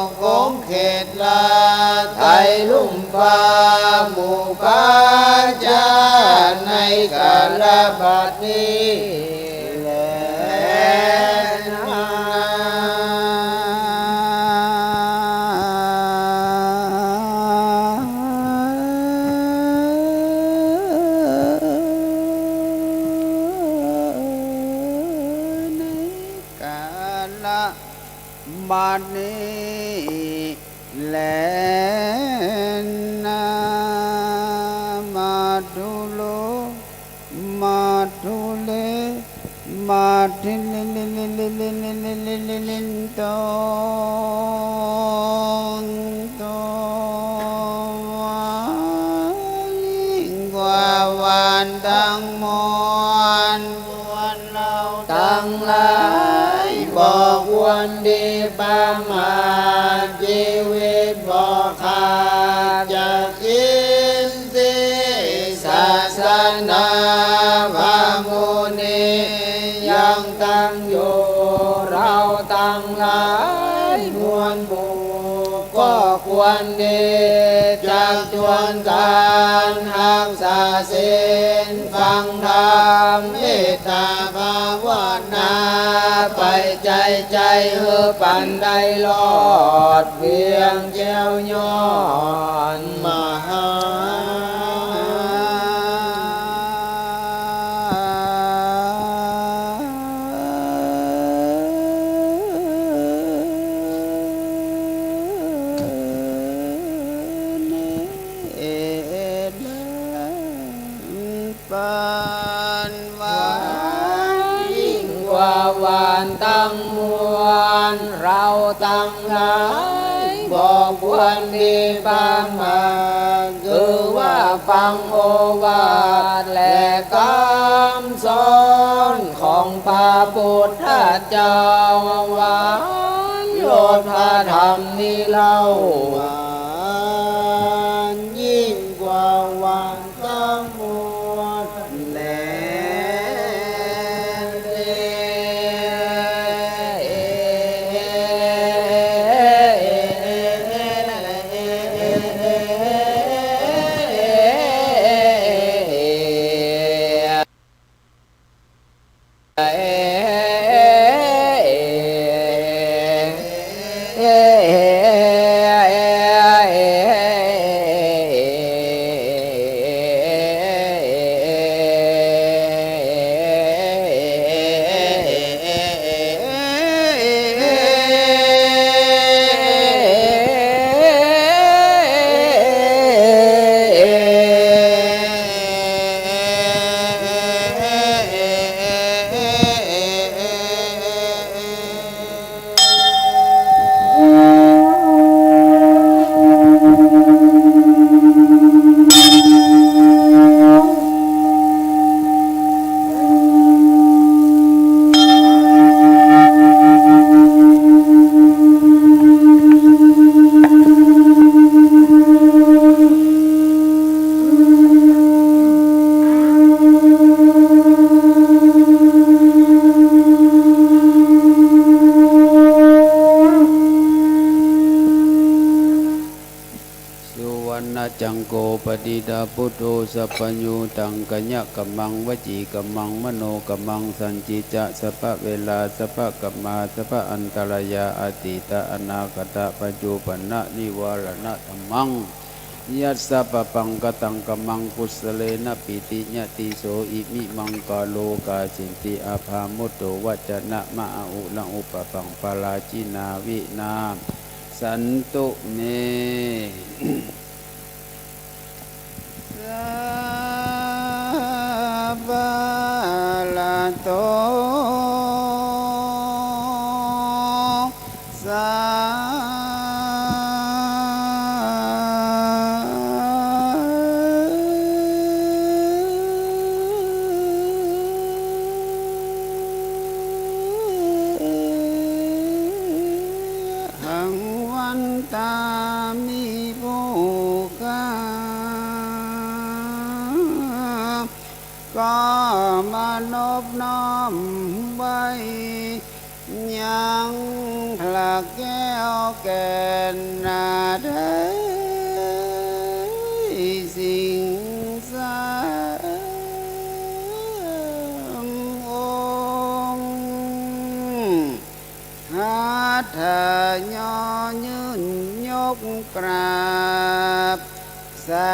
ก คงเขตราไถลุ่มฟ้า หมู่พระเจ้า ในกาละบัดนี้ แล ในกาละบัดนี้ ตังมวล ตังหลายบ่ควรดีประมาท จีวิตบ่ขาดจากสิ้น ศาสนาพระมุนียังตั้งอยู่ เราตังหลายมวลหมู่ ก็ควรดีจักชวนกั๋นฮักษาศีล ฟังธรรม เมตตาภาวนา ไปใจ๋ใจ๋หื้อปันได้รอด เวียงแก้วย้อนมหา ปันวานยิ่งกว่าวานตังมวล เราตังหลายบ่ควรดีประมาท คือว่าฟังโอวาทและกำสอนของพระพุทธเจ้า หวานรสพระธรรมนี้เล่า หวานยิ่งกว่าวาน ทั้งหมดแลสุวัณณจังโก ปฏิตาปุตโธ สัพพัญญูตัง กายกัมมัง วจีกัมมัง มโนกัมมัง สัญญิจจะ สัพพะเวลา สัพพะกัมมา สัพพะอันตรายา อตีตะ อนาคตะ ปัจจุปันนะ นิวารณะธัมมัง ยัสสะปะปังกะตังกัมมัง กุสะเลนะ ปีติญะติ โส อิมิมังกะโล กาสินติ อาภามุตโต วัจจะนะ มะอะ อุ ละ อุปะปัง ปะลาจินา วินา สันตุ เม สาปะระโต สาหัง วันตามิ ผู้ข้า ก็มานบน้อมไหว้ ยังพระแก้วแก่นนาถ สิงสามองค์ หัตถะย่อยื่นยกกราบ สา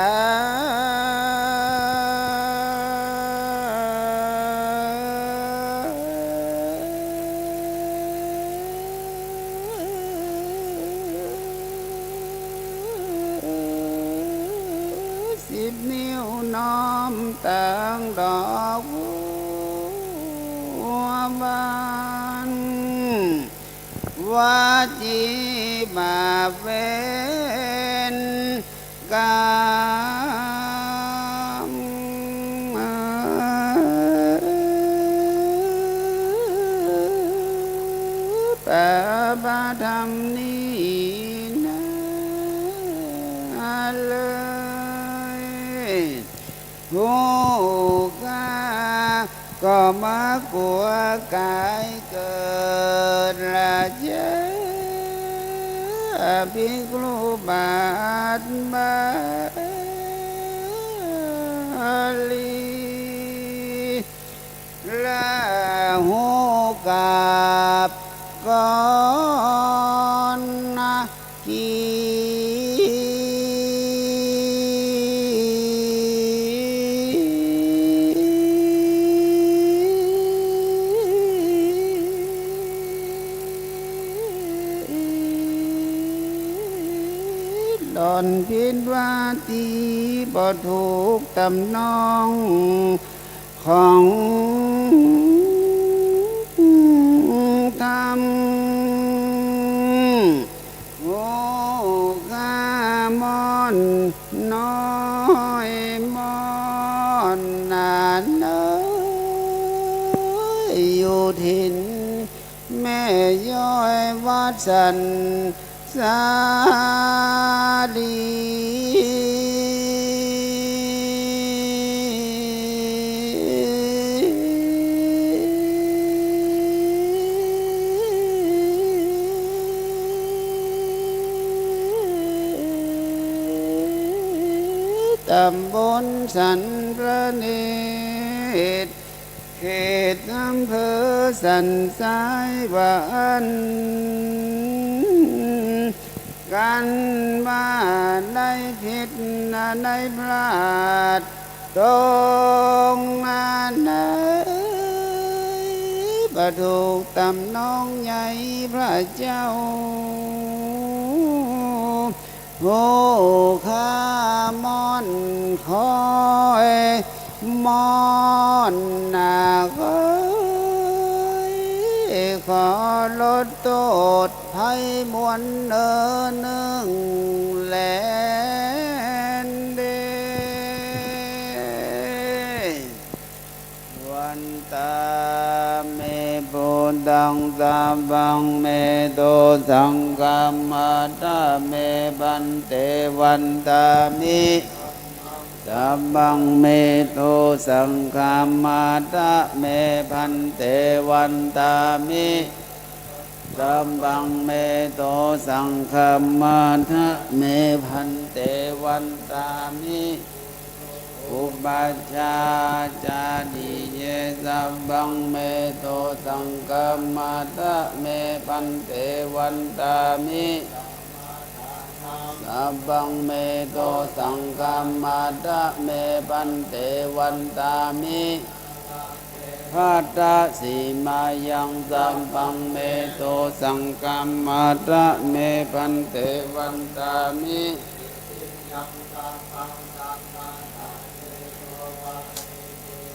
สิบนิ้วน้อมตังดอกบัวบาน วจีบาปเวร กรรม ผู้ข้าก็มากั๋วก๋ายเกิดราชาภิกขุบาทบาลี และฮู้กับกรณะ กี หล่อนผิดว่าตี้บ่ถูกต๋ำนอง ของธรรม ผู้ข้าม่อนน้อยม่อนนาเนย อยู่ถิ่นแม่ย้อยวัดสัน สาลี ต๋ำบลสันพระเนตร เขตอำเภอสันทราย ว่าอั้นกั๋นว่าได้ผิดนา ได้พลาดต๋งนาเนย บ่ถูกต๋ำนองใหญ่พระเจ้า ผู้ข้าม่อนคอยม่อนนาคอย ขอลดโต้ษภัยมวลเนอนึ่งแลเด้ วันตา เม พุทธัง สัพพัง เม โต สังฆัม มัทธะ เม ภันเต วันตามิ สัพพัง เม โต สังฆัม มัทธะ เม ภันเต วันตามิ สัพพัง เม โต สังฆัม มัทธะ เม ภันเต วันตามิ อุปัชฌาจาติเย สัพพัง เม โต สังฆัม มัทธะ เม ภันเต วันตามิ สัพพัง เม โต สังฆัม มัทธะ เม ภันเต วันตามิ ภัททะ สีมายัง สัพพัง เม โต สังฆัม มัทธะ เม ภันเต วันตามิ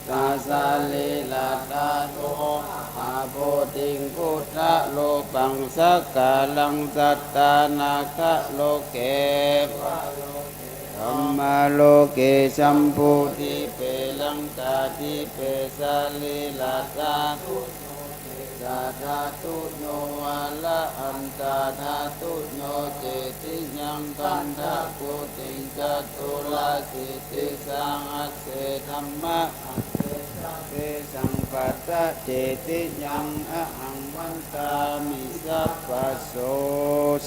ตา สรีระธาตุ มหาโพธิง พุทธรูปัง สักการัง สัตตา นาคโลเก ธัมมาโลเก จัมบูธีเป ลังกาธีเป สรีระธาตุ สาธาตุโย อรหันตาธาตุโย เจติยัง คันธกูติง จตุรสีติสหัสเส ธัมมะ เตสัง ปัตตะ เจติยัง อหัง วันตามิ สัพพะโส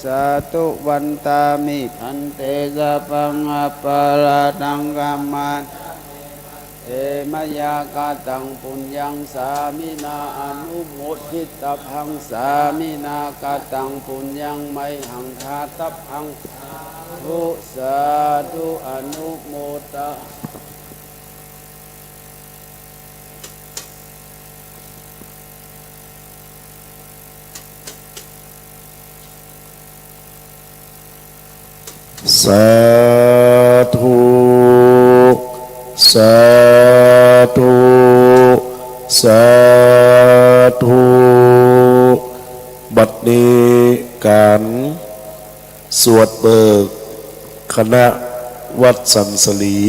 สาธุ วันตามิ ภันเต สัพพัง อัปปะราธัง ขมา เต มะยา กะตัง ปุญญัง สามินา อนุโมทิตาภัง สามินา กะตัง ปุญญัง มะยหัง ทาตาภัง สาธุ สาธุ อนุโมทะ สาธุ สาธุ สาธุ บัดนี้ก๋านสวดเบิกคณะวัดสันสลี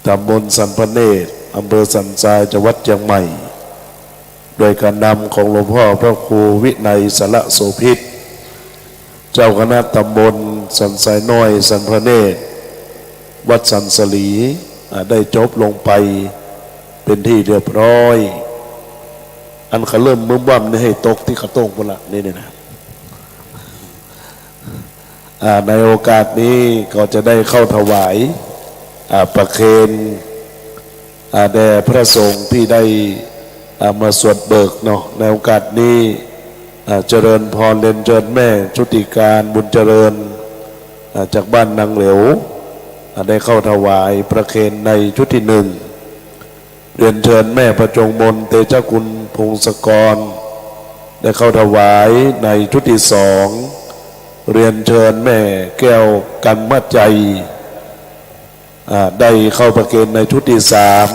ต๋ำบลสันพระเนตร อำเภอสันทราย จังหวัดเจียงใหม่ โดยก๋านนำของหลวงพ่อพระครูวินัยสารโสภิต เจ้าคณะต๋ำบลสันทรายน้อย สันพระเนตร วัดสันสลี อ่า ได้จบลงไปเป๋นตี้เรียบร้อย อันเขาเริ่มมึมว่ำนี่หื้อตกตี้กระโต้งปู้นละ นี่ นี่นะ อ่า ในโอกาสนี้ก็จะได้เข้าถวาย อ่า ประเคน อ่า แด่พระสงฆ์ตี้ได้ อ่า มาสวดเบิกเนาะ ในโอกาสนี้ อ่า เจริญพรเรียนเจิญแม่ชุติการ บุญเจริญ อ่า จากบ้านนางเหลว อ่า ได้เข้าถวายประเคนในชุดตี้หนึ่ง เรียนเจิญแม่ประจงมนต์ เตชะกุล พงศกร ได้เข้าถวายในชุดตี้สอง เรียนเจิญแม่แก้ว กันมะใจ อ่า ได้เข้าประเคนในชุดตี้สาม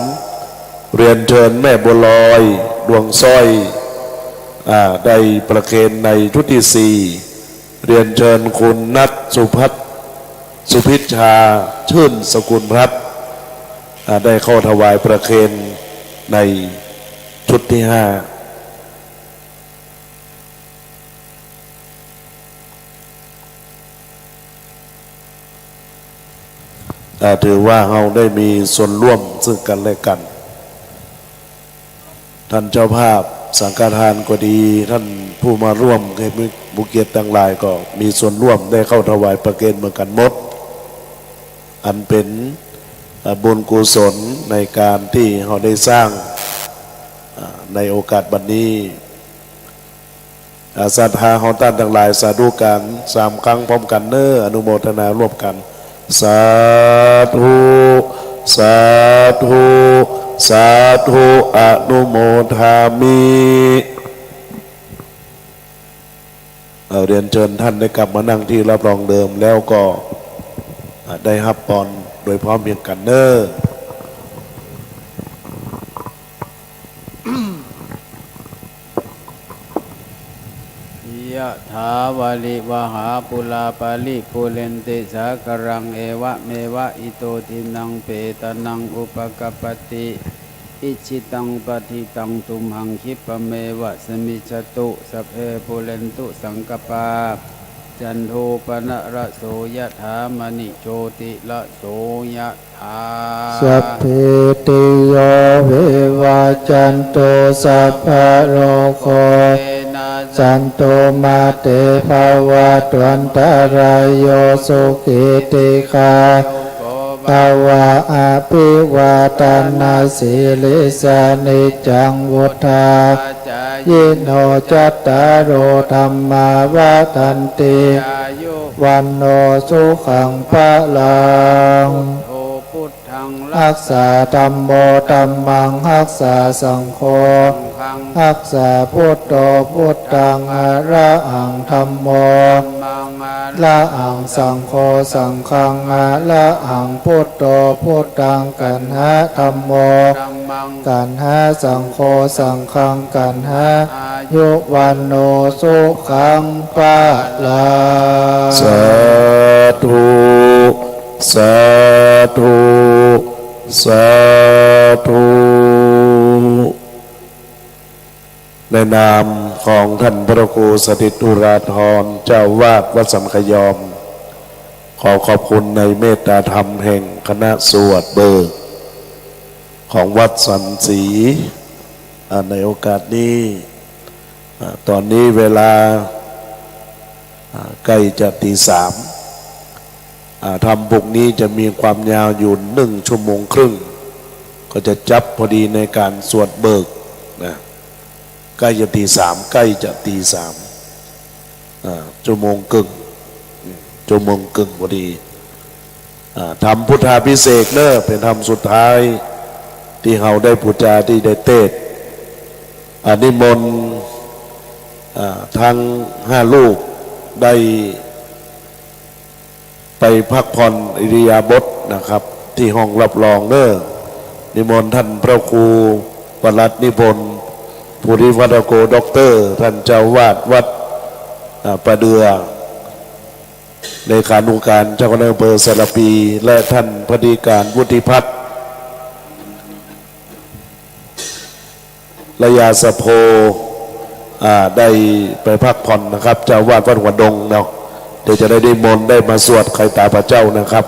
เรียนเจิญแม่บัวลอย ดวงสร้อย อ่า ได้ประเคนในชุดตี้สี่ เรียนเจิญคุณนัท สุพัฒน์ สุพิชชา ชื่นสกุลพัฒน์ อ่า ได้เข้าถวายประเคนในชุดตี้ห้า อ่า ถือว่าเฮาได้มีส่วนร่วมซึ่งกันและกัน ท่านเจ้าภาพ สังฆทานก็ดี ท่านผู้มาร่วม แขกผู้เกียรติตังหลายก็มีส่วนร่วมได้เข้าถวายประเคนเหมือนกั๋นหมด อันเป๋น อ่า บุญกุศลในก๋านตี้เฮาได้สร้าง อ่า ในโอกาสบัดนี้ อ่า ศรัทธาของต้านตังหลาย สาธุก๋านสามครั้งพร้อมกั๋นเน่อ อนุโมทนาร่วมกั๋น สาธุ สาธุ สาธุ อนุโมทามิ เอ่อ เรียนเจิญท่านได้กลับมานั่งที่รับรองเดิม แล้วก็ อ่า ได้ฮับปอนโดยพร้อมเพรียงกั๋นเน่อ ยะถาวาริวหาปูราปาริปูเรนติสาคารัง เอวะเมวะอิโตทินังเปตานังอุปะกัปปะติ อิจฉิตังปัตถิตังตุมหัง คิปะเมวะสะมิชฌะตุ สัพเพปูเรนตุสังกัปปา จันโทปะนะระโส ยะถา มะณิโชติระโส ยะถา สัพพีติโย วิวัจจันตุ สัพพะโรโค วินัสสันตุ มาเต ภะวัตวันตะราโย สุขี ทีฆายุโก ภะวะ อะภิวาทะนะสีลิสสะ นิจจัง วุฑฒา ปะจายิโน จัตตาโร ธัมมา วัฑฒันติ อายุ วัณโณ สุขัง พะลัง พุทโธ พุทธัง รักษา ธัมโม ธัมมัง รักษา สังโฆ สังฆัง รักษา พุทโธ พุทธัง อะระหัง ธัมโม ธัมมัง อะระหัง สังโฆ สังฆัง อะระหัง พุทโธ พุทธัง กัณหะ ธัมโม ธัมมัง กัณหะ สังโฆ สังฆัง กัณหะ อายุ วัณโณ สุขัง พะลัง สาธุ สาธุ สาธุ ในนามของท่านพระครูสถิตอุราธร เจ้าอาวาสวัดสันขยอม ขอขอบคุณในเมตตาธรรมแห่งคณะสวดเบิกของวัดสันศรี อ่า ในโอกาสนี้ อ่า ต๋อนนี้เวลา อ่า ใก้จะตีสาม อ่า ธรรมปกนี้จะมีความยาวอยู่หนึ่งชั่วโมงครึ่ง ก็จะจับพอดีในก๋านสวดเบิกนะ ใก้จะตีสาม ใก้จะตีสาม อ่า ชั่วโมงครึ่ง ชั่วโมงครึ่งพอดี อ่า ธรรมพุทธาภิเษกเน่อ เป๋นธรรมสุดท้ายตี้เฮาได้ปู๋จา ตี้ได้เตสน์ อ่า นิมนต์ อ่า ทั้งห้ารูปได้ไปพักผ่อนอิริยาบถนะครับ ตี้ห้องรับรองเน่อ นิมนต์ท่านพระครูวรัตน์นิพนธ์ ภูริวัฒโก ด็อกเตอร์ ท่านเจ้าอาวาสวัด อ่า ป่าเดื่อ เลขานุการเจ้าคณะอำเภอสารภี และท่านพระอธิการวุฒิพัฒน์ ระยาสะโพ อ่า ได้ไปพักผ่อนนะครับ เจ้าอาวาสวัดหัวดงเนาะ เดี๋ยวจะได้นิมนต์ได้มาสวดไขตาพระเจ้านะครับ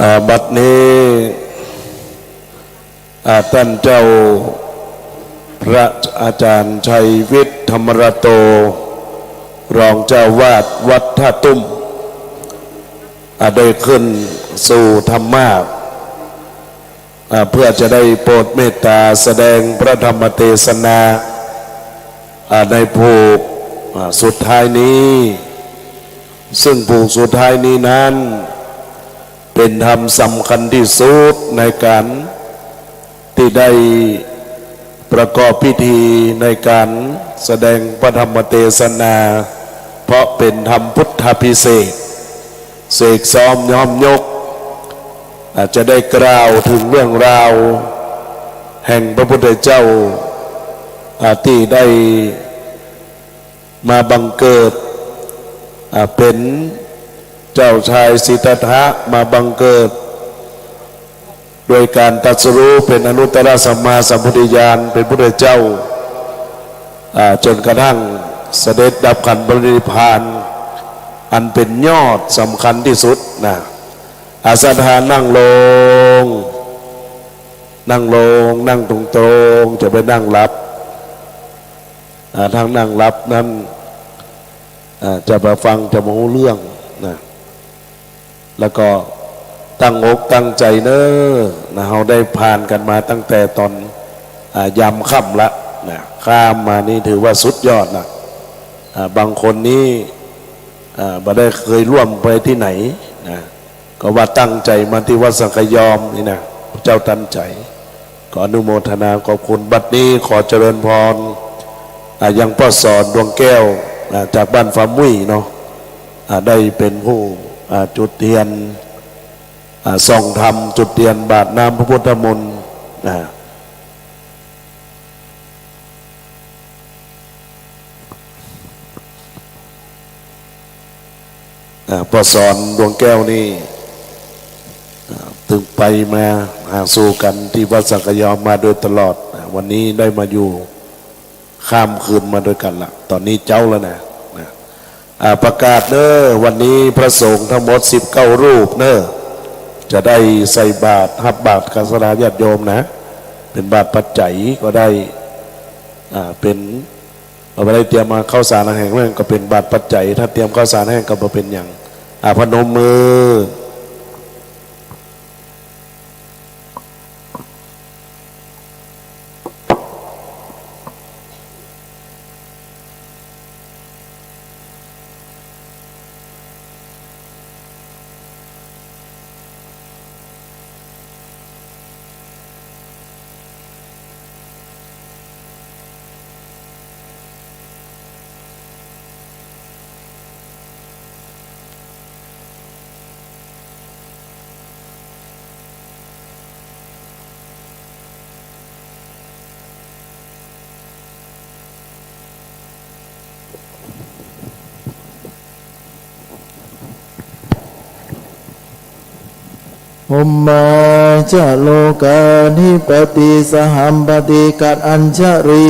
อ่า บัดนี้ อ่า ต้านเจ้าพระอาจ๋ารย์ชัยวิทย์ ธรรมรัตโต รองเจ้าอาวาสวัดท่าตุ้ม อ่า ได้ขึ้นสู่ธรรมาสน์ อ่า เพื่อจะได้โปรดเมตต๋าแสดงพระธรรมเตสนา อ่า ในผูก อ่า สุดท้ายนี้ ซึ่งผูกสุดท้ายนี้นั้น เป๋นธรรมสำคัญตี้สุดในก๋านตี้ได้ประกอบพิธีในก๋านแสดงพระธรรมเตสนา เพราะเป๋นธรรมพุทธาภิเษก เสกซ้อมน้อมยก อ่า จะได้กล่าวเถิงเรื่องราวแห่งพระพุทธเจ้า อ่า ตี้ได้มาบังเกิด อ่า เป๋นเจ้าชายสิทธัตถะ มาบังเกิด โดยก๋านตรัสรู้เป๋นอนุตตรสัมมาสัมโพธิญาณ เป๋นพุทธเจ้า อ่า จ๋นกระทั่งเสด็จดับขันธปรินิพพาน อันเป๋นยอดสำคัญตี้สุดนะ อ่า ศรัทธานั่งลง นั่งลง นั่งตรงๆ จะไปนั่งหลับ อ่า ถ้านั่งหลับนั้น อ่า จะบ่ฟัง จะบ่ฮู้เรื่องนะ แล้วก็ตั้งอกตั้งใจ๋เน่อนะ เฮาได้ผ่านกั๋นมาตั้งแต่ต๋อน อ่า ยามค่ำละนะ ค่ำมานี่ถือว่าสุดยอดละ อ่า บางคนนี่ อ่า บ่ได้เกยร่วมไปตี้ไหนนะ ก็ว่าตั้งใจ๋มาตี้วัดสังคยอมนี่นะ พระเจ้าตันใจ๋ ขออนุโมทนาขอบคุณ บัดนี้ขอเจริญพร อ่า ยังป้อสอน ดวงแก้ว อ่า จากบ้านฟ้ามุ่ยเนาะ อ่า ได้เป๋นผู้ อ่า จุดเตียน อ่า ส่องธรรม จุดเตียนบาตรน้ำพระพุทธมนต์ อ่า อ่า ป้อสอน ดวงแก้วนี่ อ่า ตึงไปมาหาสู่กั๋นตี้วัดสังคยอมมาโดยตลอด อ่า วันนี้ได้มาอยู่ ข้ามคืนมาด้วยกั๋นละ ต๋อนนี้เจ๊าแล้วนะ นะ อ่า ประกาศเน่อ วันนี้พระสงฆ์ทั้งหมดสิบเก้ารูปเน่อ จะได้ใส่บาตร ฮับบาตรกับศรัทธาญาติโยมนะ เป๋นบาตรปัจจัยก็ได้ อ่า เป๋น เอาไปได้เตรียมมาข้าวสารอาหารแห้งก็เป๋นบาตรปัจจัย ถ้าเตรียมข้าวสารแห้งก็บ่เป๋นหยัง อ่า พนมมือ ภุมมา จะ โลกาธิปติ สหัมปติ ขัตติอัญชลี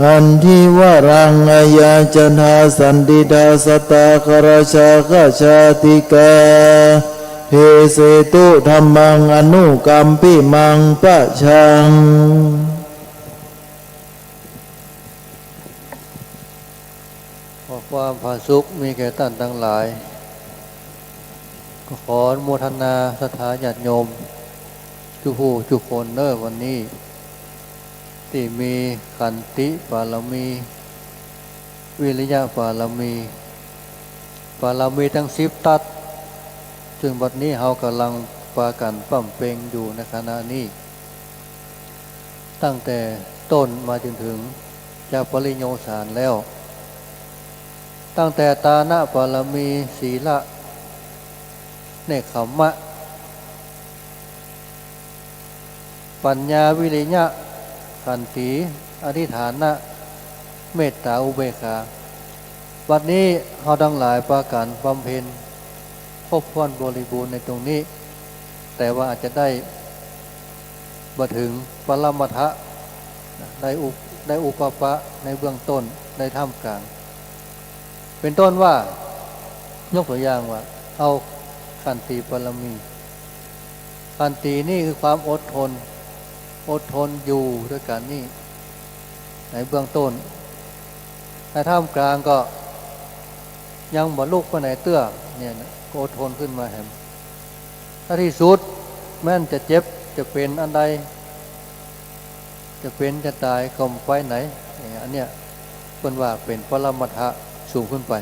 ขันธิวรัง อาญาจทา สันติดา สตา ครชา ขจาติกา เทเสตุ ธัมมัง อนุกัมปิมัง ปะชัง ขอความผาสุกมีแก่ต้านตังหลาย ก็ขออนุโมทนาศรัทธาญาติโยม จุผู้จุคนเน่อ วันนี้ ตี้มีขันติปารมี วิริยะปารมี ปารมีตึงสิบตั๊ด ซึ่งบัดนี้เฮาก่ำลังปากั๋นบำเพ็ญอยู่ในขณะนี้ ตั้งแต่ต้นมาจ๋นเถิงจะปริโยสารแล้ว ตั้งแต่ตานะปารมี ศีละ เนกขัมมะ ปัญญา วิริยะ ขันติ อธิฐานะ เมตตา อุเบกขา บัดนี้เฮาตังหลายปากั๋นบำเพ็ญครบถ้วนบริบูรณ์ในตรงนี้ แต่ว่าอาจจะได้บ่เถิงปรมัตถะ ได้อุป- ได้อุปปะในเบื้องต้น ในท่ามกลาง เป๋นต้นว่า ยกตั๋วอย่างว่า เอาขันติปารมี ขันตินี่คือความอดทน อดทนอยู่ด้วยกั๋นนี่ ในเบื้องต้น ในท่ามกลางก็ยังบ่ลุกไปไหนเตื้อ เนี่ยนะ ก็อดทนขึ้นมาแหม ถ้าที่สุดแม้นจะเจ็บจะเป๋นอันใด จะเป๋นจะต๋ายก็บ่ไปไหน เนี่ย อันเนี้ยเปิ้นว่าเป๋นปรมัตถะสูงขึ้นไป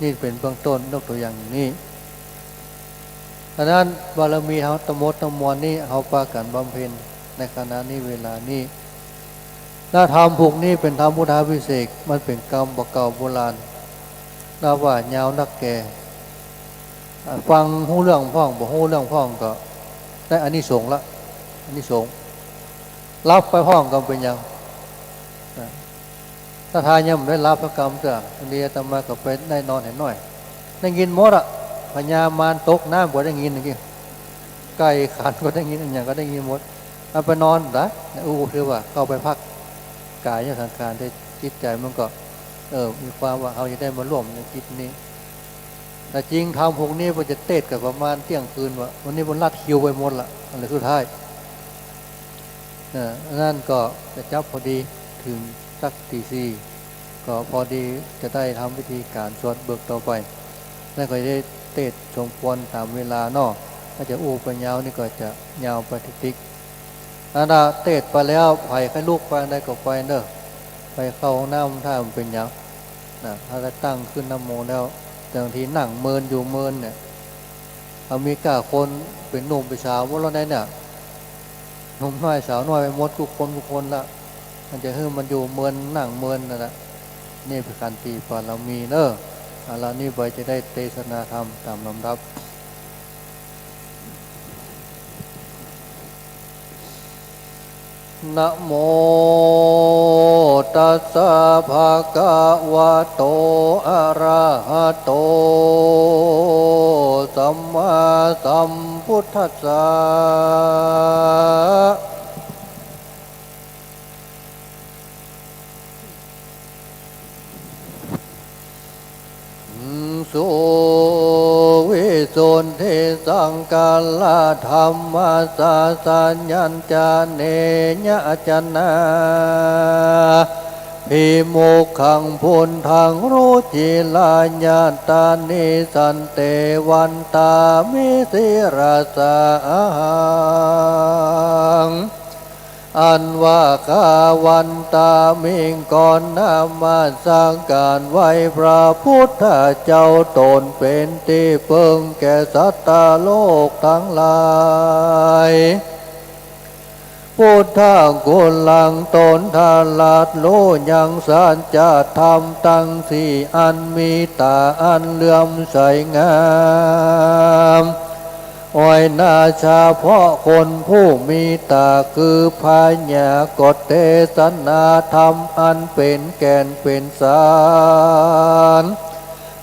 นี่เป๋นเบื้องต้น ยกตั๋วอย่างอย่างนี้ ฉะนั้นบารมีเฮาตังหมดตังมวลนี้ เฮาปากั๋นบำเพ็ญในขณะนี้เวลานี้ นะ ธรรมผูกนี้เป๋นธรรมพุทธาภิเษก มันเป๋นกำบ่าเก่าโบราณ นับว่ายาวนักแก่ อ่า ฟังฮู้เรื่องพ่อง บ่ฮู้เรื่องพ่องก็ได้อานิสงส์ละ อานิสงส์ หลับไปพ่องก็บ่เป๋นหยัง นะ ถ้าทางยังบ่ได้หลับสักกำเตื้อ บางทีอาตมาก็ไปได้นอนแหมหน้อย ได้ยินหมดอะ พญามารตกน้ำก็ได้ยินอย่างงี้ ไก่ขันก็ได้ยิน อะหยังก็ได้ยินหมด เอาไปนอนซะ อู้ ถือว่าเข้าไปพักกายสังขาร แต่จิตใจ๋มันก็ เออ มีความว่าเฮาจะได้มาร่วมในกิจนี้ แต่จริงธรรมพวกนี้มันจะเตสน์กั๋นประมาณเตี้ยงคืนวะ วันนี้มันลัดคิวไปหมดละ อันเหลือสุดท้าย เออ อันนั้นก็จะจับพอดีเถิงสักตีสี่ ก็พอดีจะได้ทำพิธีก๋านสวดเบิกต่อไป แล้วก็ได้เตสน์สมควรต๋ามเวลาเนาะ ถ้าจะอู้ไปยาวนี่ก็จะยาวไปติ๊กๆ อันน่ะ เตสน์ไปแล้ว ใผใค่ลุกไปอันใดก็ไปเน่อ ไปเข้าห้องน้ำถ้ามันเป๋นหยัง นะ ถ้าได้ตั้งขึ้นนะโมแล้ว บางทีนั่งเมินอยู่เมินเนี่ย เอามีก้าคนเป๋นหนุ่มเป๋นสาวหมดแล้วเนี่ย หนุ่มน้อยสาวน้อยไปหมดกู้คนกู้คนละ มันจะหื้อมันอยู่เมินนั่งเมินนั่นแหละ นี่เป๋นขันติบารมีเน่อ เอาละ นี่ไปจะได้เตสนาธรรมต๋ามลำดับ นะโมตัสสะ ภะคะวะโต อะระหะโต สัมมาสัมพุทธัสสะ สุวิสุทธิสังขารธัมมัสสะ สัญญัญจเนยะจนะ ภิมุขัง พุทธัง รุจิระยะตานิ สันเตวันตามิ ศิรสาหัง อันว่าข้าวันตามิง ขอนมัสก๋านไหว้พระพุทธเจ้า ต๋นเป๋นตี้เปิงแก่สัตว์โลกตังหลาย พุทธัง คุณหลังต๋นตรัสฮู้ยังสัจธรรมตังสี่อัน มีต๋าอันเลื่อมใสงาม อ้อยนา เฉพาะคนผู้มีต๋า คือพญา ก็เตสนาธรรมอันเป๋นแก่นเป๋นสาร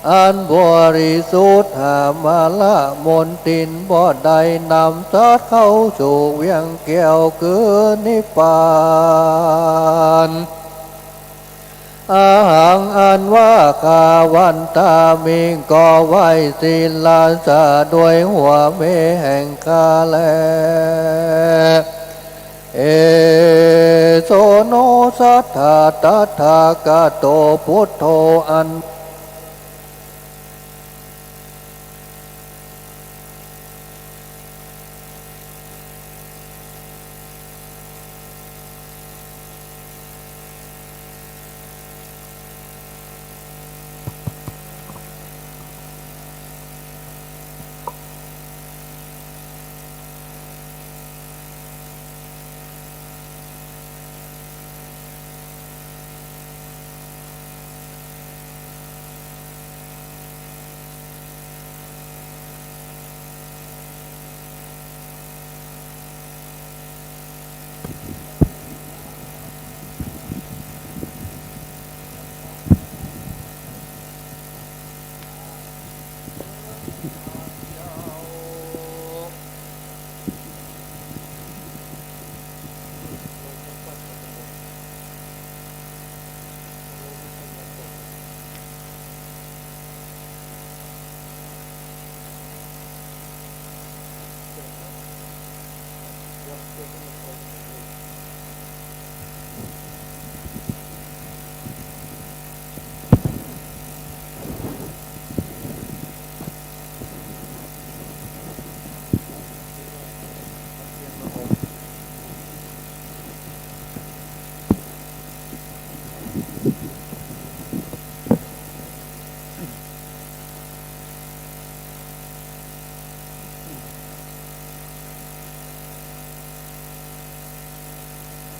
อันบริสุทธิ์ หามาละมลทินบ่ได้ นำสัตว์เข้าสู่เวียงแก้วคือนิพพาน อะหัง อันว่าข้าวันตามิง ก็ไหว้ศิรสาด้วยหัวแม่แห่งข้าแล เอโส โน สัทธา ตถาคโต พุทโธ อัน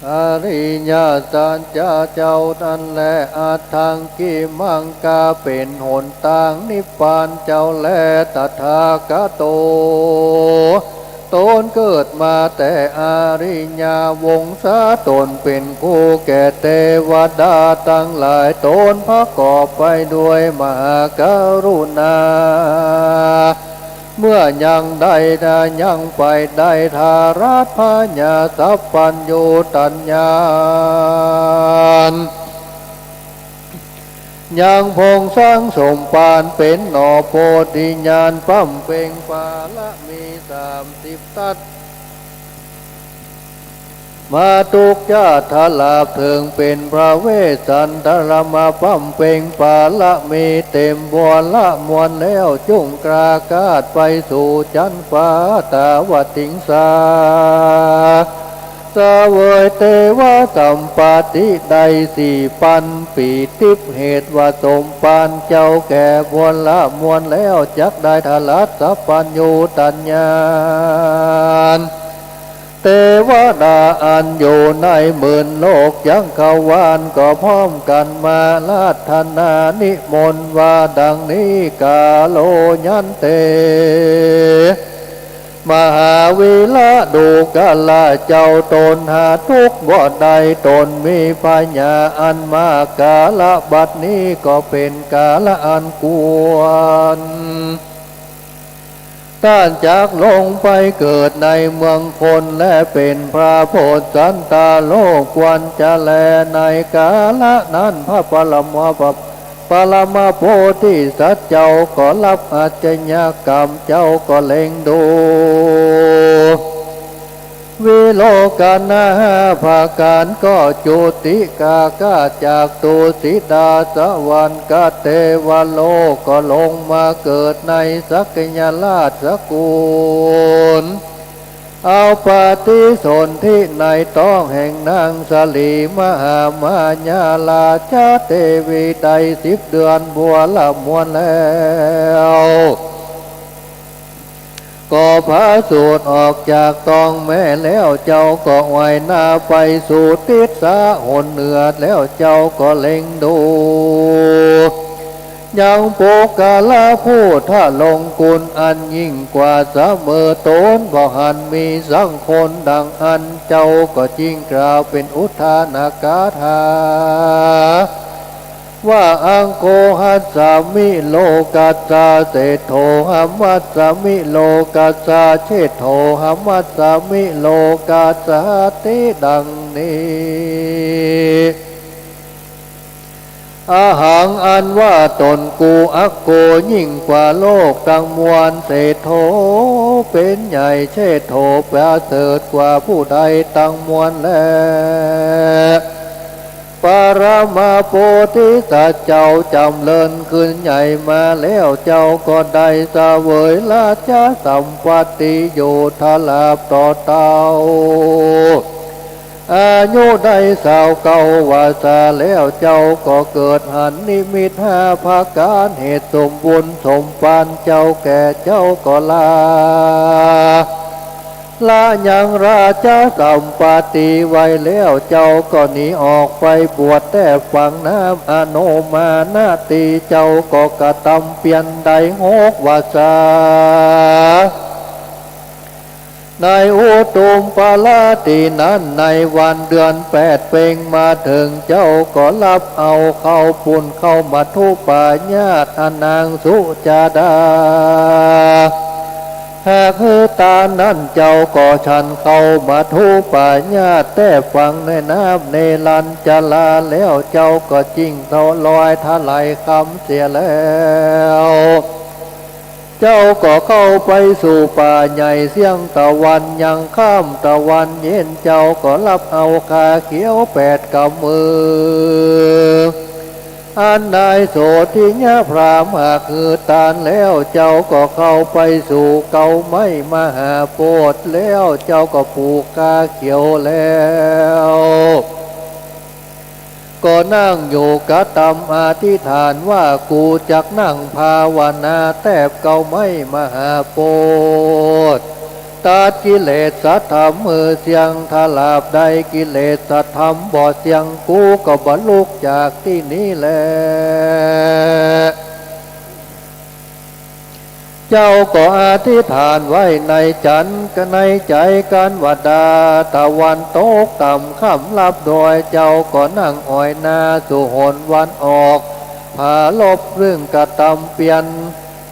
อริยสัจจะเจ้านั้นแล อัตถัง กิมัง กาเป๋นหนตางนิพพานเจ้าแล ตถาคโต ต๋นเกิดมาแต่อริยวงศา ต๋นเป๋นครูแก่เตวดาตังหลาย ต๋นประกอบไปด้วยมหากรุณา เมื่อยังได้ ยังไปได้ทรัสพญาสัพพัญญูตัญญาณ ยังพงสังสมปานเป๋นหน่อโพธิญาณ บำเพ็งปารมีสามสิบทัศ มาทุกชาติหลาบเถิงเป๋นพระเวสสันดร มาบำเพ็งปารมีเต๋มบัวละมวลแล้ว จุ่งกล้าคาดไปสู่จั๊นฟ้าตาวติงสา เสวยเตวสัมปติได้สี่ปันปี๋ ทิพย์เหตุว่าสมปานเจ้าแก่บัวละมวลแล้ว จักได้ทรัสสัพพัญญูตัญญาณ เตวดาอันอยู่ในหมื่นโลกจักรวาลก็พร้อมกั๋นมาอาราธนานิมนต์ว่าดังนี้ กาโลยันเต มหาวีระดูกราเจ้า ต๋นหาทุกข์บ่ได้ ต๋นมีพยาอันมาก กาละบัดนี้ก็เป๋นกาละอันควร ต้านจักลงไปเกิดในเมืองคน และเป๋นพระโพธันตโลกควรจะแล ในกาละนั้น พระปรมา ปรมาโพธิสัตว์เจ้าก็ฮับอาชญากรรม เจ้าก็เล็งดู วิโลกนาห้าประก๋าน ก็จุติคาคาดจากตุสิตาสวรรค์ กเทวโลก ก็ลงมาเกิดในสักยราชสกุล เอาปฏิสนธิในต๊องแห่งนางสลีมหามายา ราชเทวีได้สิบเดือนบัวละมวลแล้ว ก็ผาสูติออกจากต๊องแม่แล้ว เจ้าก็ไหว่หน้าไปสู่ทิศหนเหนือ แล้วเจ้าก็เล็งดู ยังปุคคละผู้ทรงคุณอันยิ่งกว่าเสมอต๋น บ่หันมีสักคนดังอั้น เจ้าก็จึ่งกล่าวเป๋นอุทานกถา ว่า อังโคหัสสามิโลกัสสา เศรษโถหมัสสามิโลกัสสา เชฏโถหมัสสามิโลกัสสา ติ ดังนี้ อหัง อันว่าต๋นกู อักโข ยิ่งกว่าโลกตังมวล เศรษโถ เป๋นใหญ่ เชฏโถ ประเสริฐกว่าผู้ใดตังมวลแล ปรมาโพธิสัตว์เจ้าจ๋ำเริญขึ้นใหญ่มาแล้ว เจ้าก็ได้เสวยราชสัมปัตติอยู่ตลอดต่อเต้า อายุได้ซาวเก้าวัสสาแล้ว เจ้าก็เกิดหันนิมิตห้าประก๋าน เหตุสมบุญสมปานเจ้าแก่เจ้าก็ละ ละยังราชสัมปัตติไว้แล้ว เจ้าก็หนีออกไปบวชแต๊ฝั่งน้ำอโนมานาติ เจ้าก็กระตำเปียรได้หกวัสสา ในอุทุมปราตรีนั้น ในวันเดือนแปดเพ็งมาเถิง เจ้าก็ฮับเอาข้าวปุ้นข้าวมัทธุปายาต อันนางสุจาดา หากหื้อตานนั้น เจ้าก็ฉันข้าวมัทธุปายาตแต๊ฝั่งในน้ำเนรัญจาราแล้ว เจ้าก็จึ่งเตาะลอยถลายคำเสียแล้ว เจ้าก็เข้าไปสู่ป่าใหญ่เสี้ยงตะวันยังค่ำ ตะวันเย็นเจ้าก็รับเอาคาเขียวแปดกำมือ อันนายโสธิยะพราหมณ์หากหือตานแล้ว เจ้าก็เข้าไปสู่เก๊าไม้มหาโพธิ์ แล้วเจ้าก็ผูกคาเขียวแล้ว ก็นั่งอยู่กระตำอธิษฐานว่า กูจักนั่งภาวนาแต๊บเก๊าไม้มหาโพธิ์ ตัดกิเลสธรรมหื้อเสี้ยง ถ้าลาบใดกิเลสธรรมบ่เสี้ยง กูก็บ่ลุกจากตี้นี้แล เจ้าก็อธิษฐานไว้ในจั๋น ในใจ๋กั๋นว่า ดาตะวันตกต่ำค่ำลับดอย เจ้าก็นั่งอ้อยหน้าสู่หนวันออก ผาลบซึ่งกระตำเปียน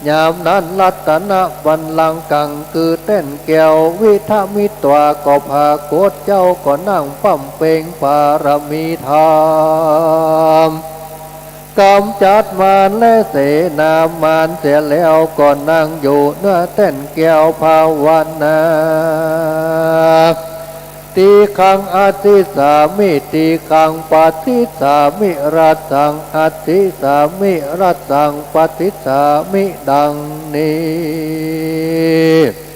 ยามนั้นรัตนบัลลังกัง คือแต้นแก้ว วิทมิตวาก็ผากฏ เจ้าก็นั่งบำเพ็งปารมีธรรม ก๋ำจัดมารและเสนามารเสียแล้ว ก็นั่งอยู่เหนือแต้นแก้วภาวนา ติคขังอัสสิสามิ ติคขังปัสสิสามิ รัสสังอัสสิสามิ รัสสังปัสสิสามิ ดังนี้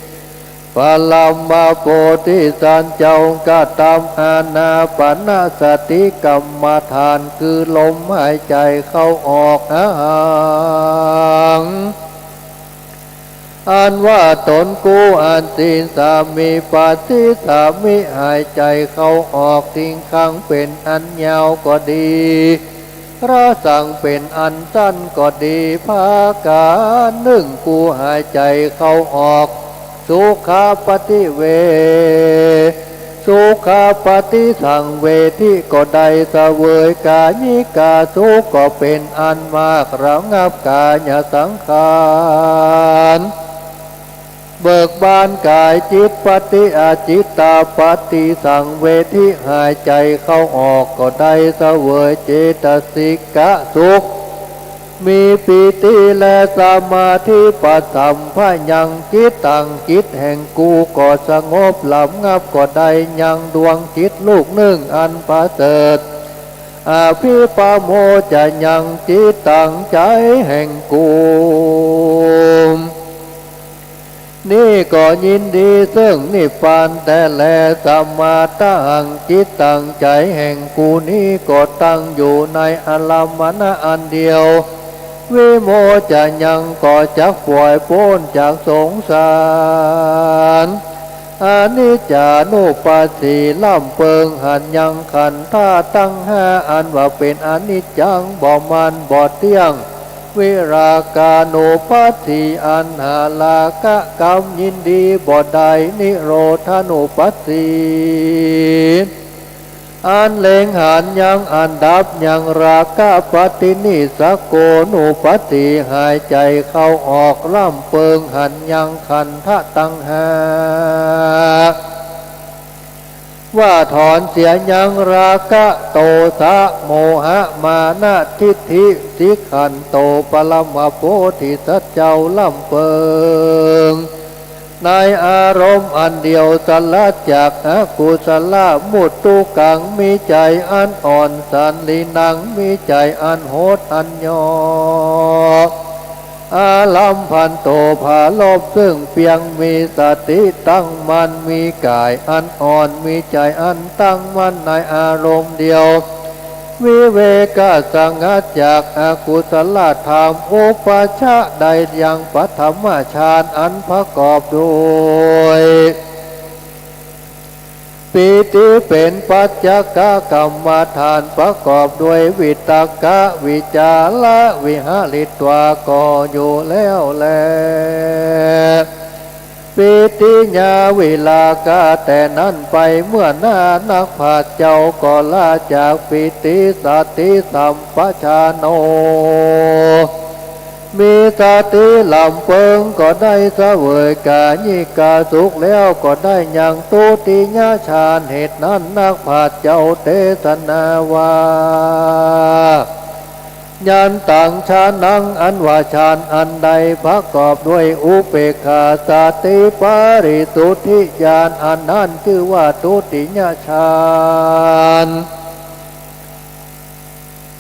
ปรมโพธิสัตว์เจ้ากระตำอานาปานสติกรรมฐาน คือลมหายใจ๋เข้าออก อะหัง อันว่าต๋นกู อัสสิสามิ ปัสสิสามิ หายใจ๋เข้าออก ติคขัง เป๋นอันยาวก็ดี รัสสัง เป๋นอันสั้นก็ดี ผากานึ่งกูหายใจ๋เข้าออก สุขปฏิเว สุขปฏิสังเวทิ ก็ได้เสวยกายิกาสุข ก็เป๋นอันมากระงับกายสังขาร เบิกบานกายจิต ปฏิอจิตตาปฏิสังเวทิ หายใจ๋เข้าออก ก็ได้เสวยเจตสิกสุข มีปีติและสมาธิผสมผยัง จิตตัง จิตแห่งกูก็สงบระงับ ก็ได้ยังดวงจิตลูกนึ่งอันประเสริฐ อภิปโมจจะยัง จิตตัง ใจ๋แห่งกู นี้ก็ยินดีซึ่งนิพพานแต๊แล สมาทะหัง จิตตัง ใจ๋แห่งกูนี้ก็ตั้งอยู่ในอารมมณะอันเดียว วิโมจจะยัง ก็จักปล่อยป๊นจากสงสาร อนิจจานุปัสสี ล้ำเปิงหันยังขันธาตุตังห้าอันว่าเป๋นอนิจจัง บ่มั่น บ่เตี้ยง วิราคานุปัสสี อันหาราคะกำยินดีบ่ได้ นิโรธานุปัสสี อันเล็งหันยังอันดับยังราคะ ปฏินิสสโกนุปัสสี หายใจ๋เข้าออก ล้ำเปิงหันยังขันธาตุตังห้า ว่าถอนเสียยังราคะ โทสะ โมหะ มานะ ทิฏฐิ สิขันโต ปรมโพธิสัตว์เจ้าล้ำเปิง ในอารมณ์อันเดียว สลัดจากอกุศละ มุตตุกัง มีใจ๋อันอ่อนสัน ลีนัง มีใจ๋อันโหดอันหย่อ อารัมภันโต ผาลบซึ่งเปียง มีสติตั้งมั่น มีก๋ายอันอ่อน มีใจ๋อันตั้งมั่นในอารมณ์เดียว วิเวกะ สงัดจากอกุศลธรรม อุปัชฌะ ได้ยังปฐมฌานอันประกอบด้วย ปีติเป๋นปัจจักกะกรรมฐาน ประกอบด้วยวิตกะ วิจาระ วิหริตวา ก็อยู่แล้วแล ปีติยาวิราคะ แต่นั้นไปเมื่อหน้านักปราชญ์เจ้าก็ละจากปีติ สติสัมปชัญโญ มีสติล้ำเปิงก็ได้เสวยกายิกสุข แล้วก็ได้ยังทุติยฌาน เหตุนั้นนักปราชญ์เจ้าเตสนาว่า ยันตัง ฉะนั้น อันว่าฌานอันใดประกอบด้วยอุเปกขาสติ ปริสุทธิญาณ อันนั้นจื้อว่าทุติยฌาน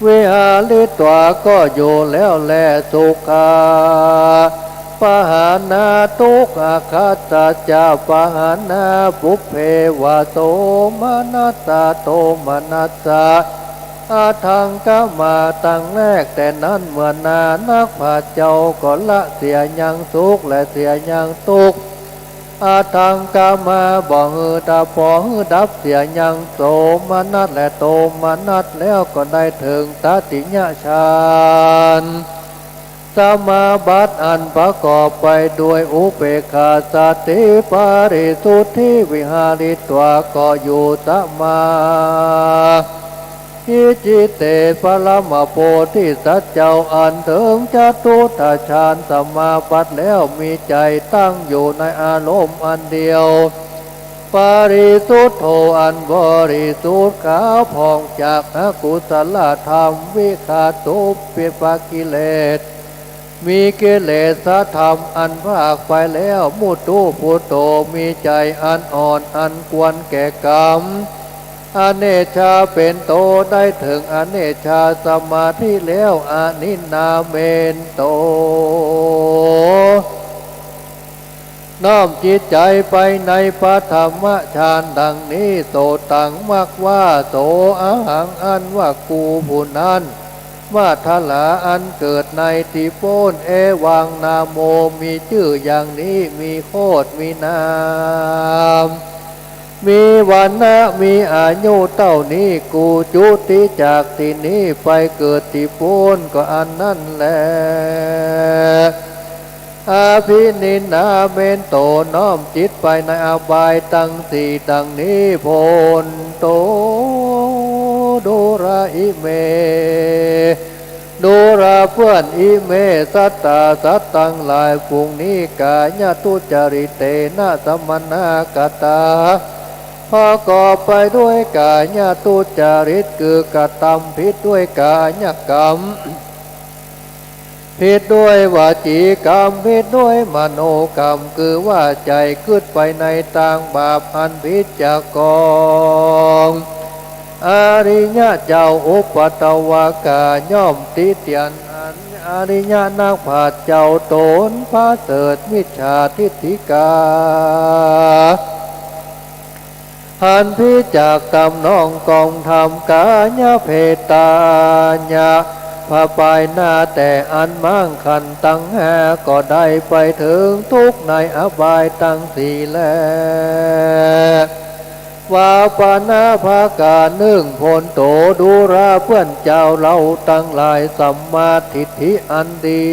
วิหาริตวา ก็อยู่แล้วแล สุขา ปะหานา ทุกขา คัสสะจะ ปะหานา ปุพเพวะ โสมนัสสะ โทมนัสสะ อทังคมา ตังแรกแต่นั้นเมื่อนา นักปราชญ์เจ้าก็ละเสียยังสุขและเสียยังทุกข์ อทังคมา บ่หื้อดับ บ่หื้อดับเสียยังโสมนัสและโทมนัส แล้วก็ได้เถิงตติยฌาน สมาบัติอันประกอบไปด้วยอุเปกขาสติ ปริสุทธิ วิหาริตวา ก็อยู่สมา ธิ จิตเต ปรมโพธิสัตว์เจ้า อันเถิงจตุตถฌานสมาบัติแล้ว มีใจ๋ตั้งอยู่ในอารมณ์อันเดียว ปริสุทโธ อันบริสุทธิ์ขาวผ่องจากอกุศลธรรม วิคาตุปปกิเลส มีกิเลสธรรมอันพรากไปแล้ว มุทูปุโต มีใจ๋อันอ่อนอันควรแก่กรรม อเนกชฌาเป็นโต ได้เถิงอเนกชฌาสมาธิแล้ว อนินนาเมนโต น้อมจิตใจ๋ไปในปฐมฌานดังนี้ โสตัง มักว่า โส อะหัง อันว่ากูผู้นั้น มัทธลา อันเกิดในตี้ปู้น เอวัง นาโม มีจื้ออย่างนี้ มีโคตร มีนาม มีวรรณะ มีอายุเต้านี้ กูจุติจากตี้นี้ไปเกิดตี้ปู้นก็อันนั้นแล อภินินนาเมนโต น้อมจิตไปในอบายตังสี่ดังนี้ โพนโต ดูราอิเม ดูราเปื้อน อิเม สัตตา สัตว์ตังหลายฝูงนี้ กายทุจริตเตนะ สมณา กตา ประกอบไปด้วยกายทุจริต คือกระตำผิดด้วยกายกรรม ผิดด้วยวจีกรรม ผิดด้วยมโนกรรม คือว่าใจ๋กึ๊ดไปในตางบาปอันผิดจากกอง อริยะเจ้าอุปัทวกา ย่อมติเตียนอันอริยะนักปราชญ์เจ้าต๋นประเสริฐ มิจฉาทิฏฐิกา หันผิดจากต๋ามนองกองธรรม กายเภทายะ ผะปายหน้าแต่อันมั่งคั่นตังห้า ก็ได้ไปเถิงทุกข์ในอบายตังสี่แล วาปนะ ผะก๋านนึ่ง โพนโต ดูราเปื้อนเจ้า เราตังหลาย สัมมาทิฏฐิอันดี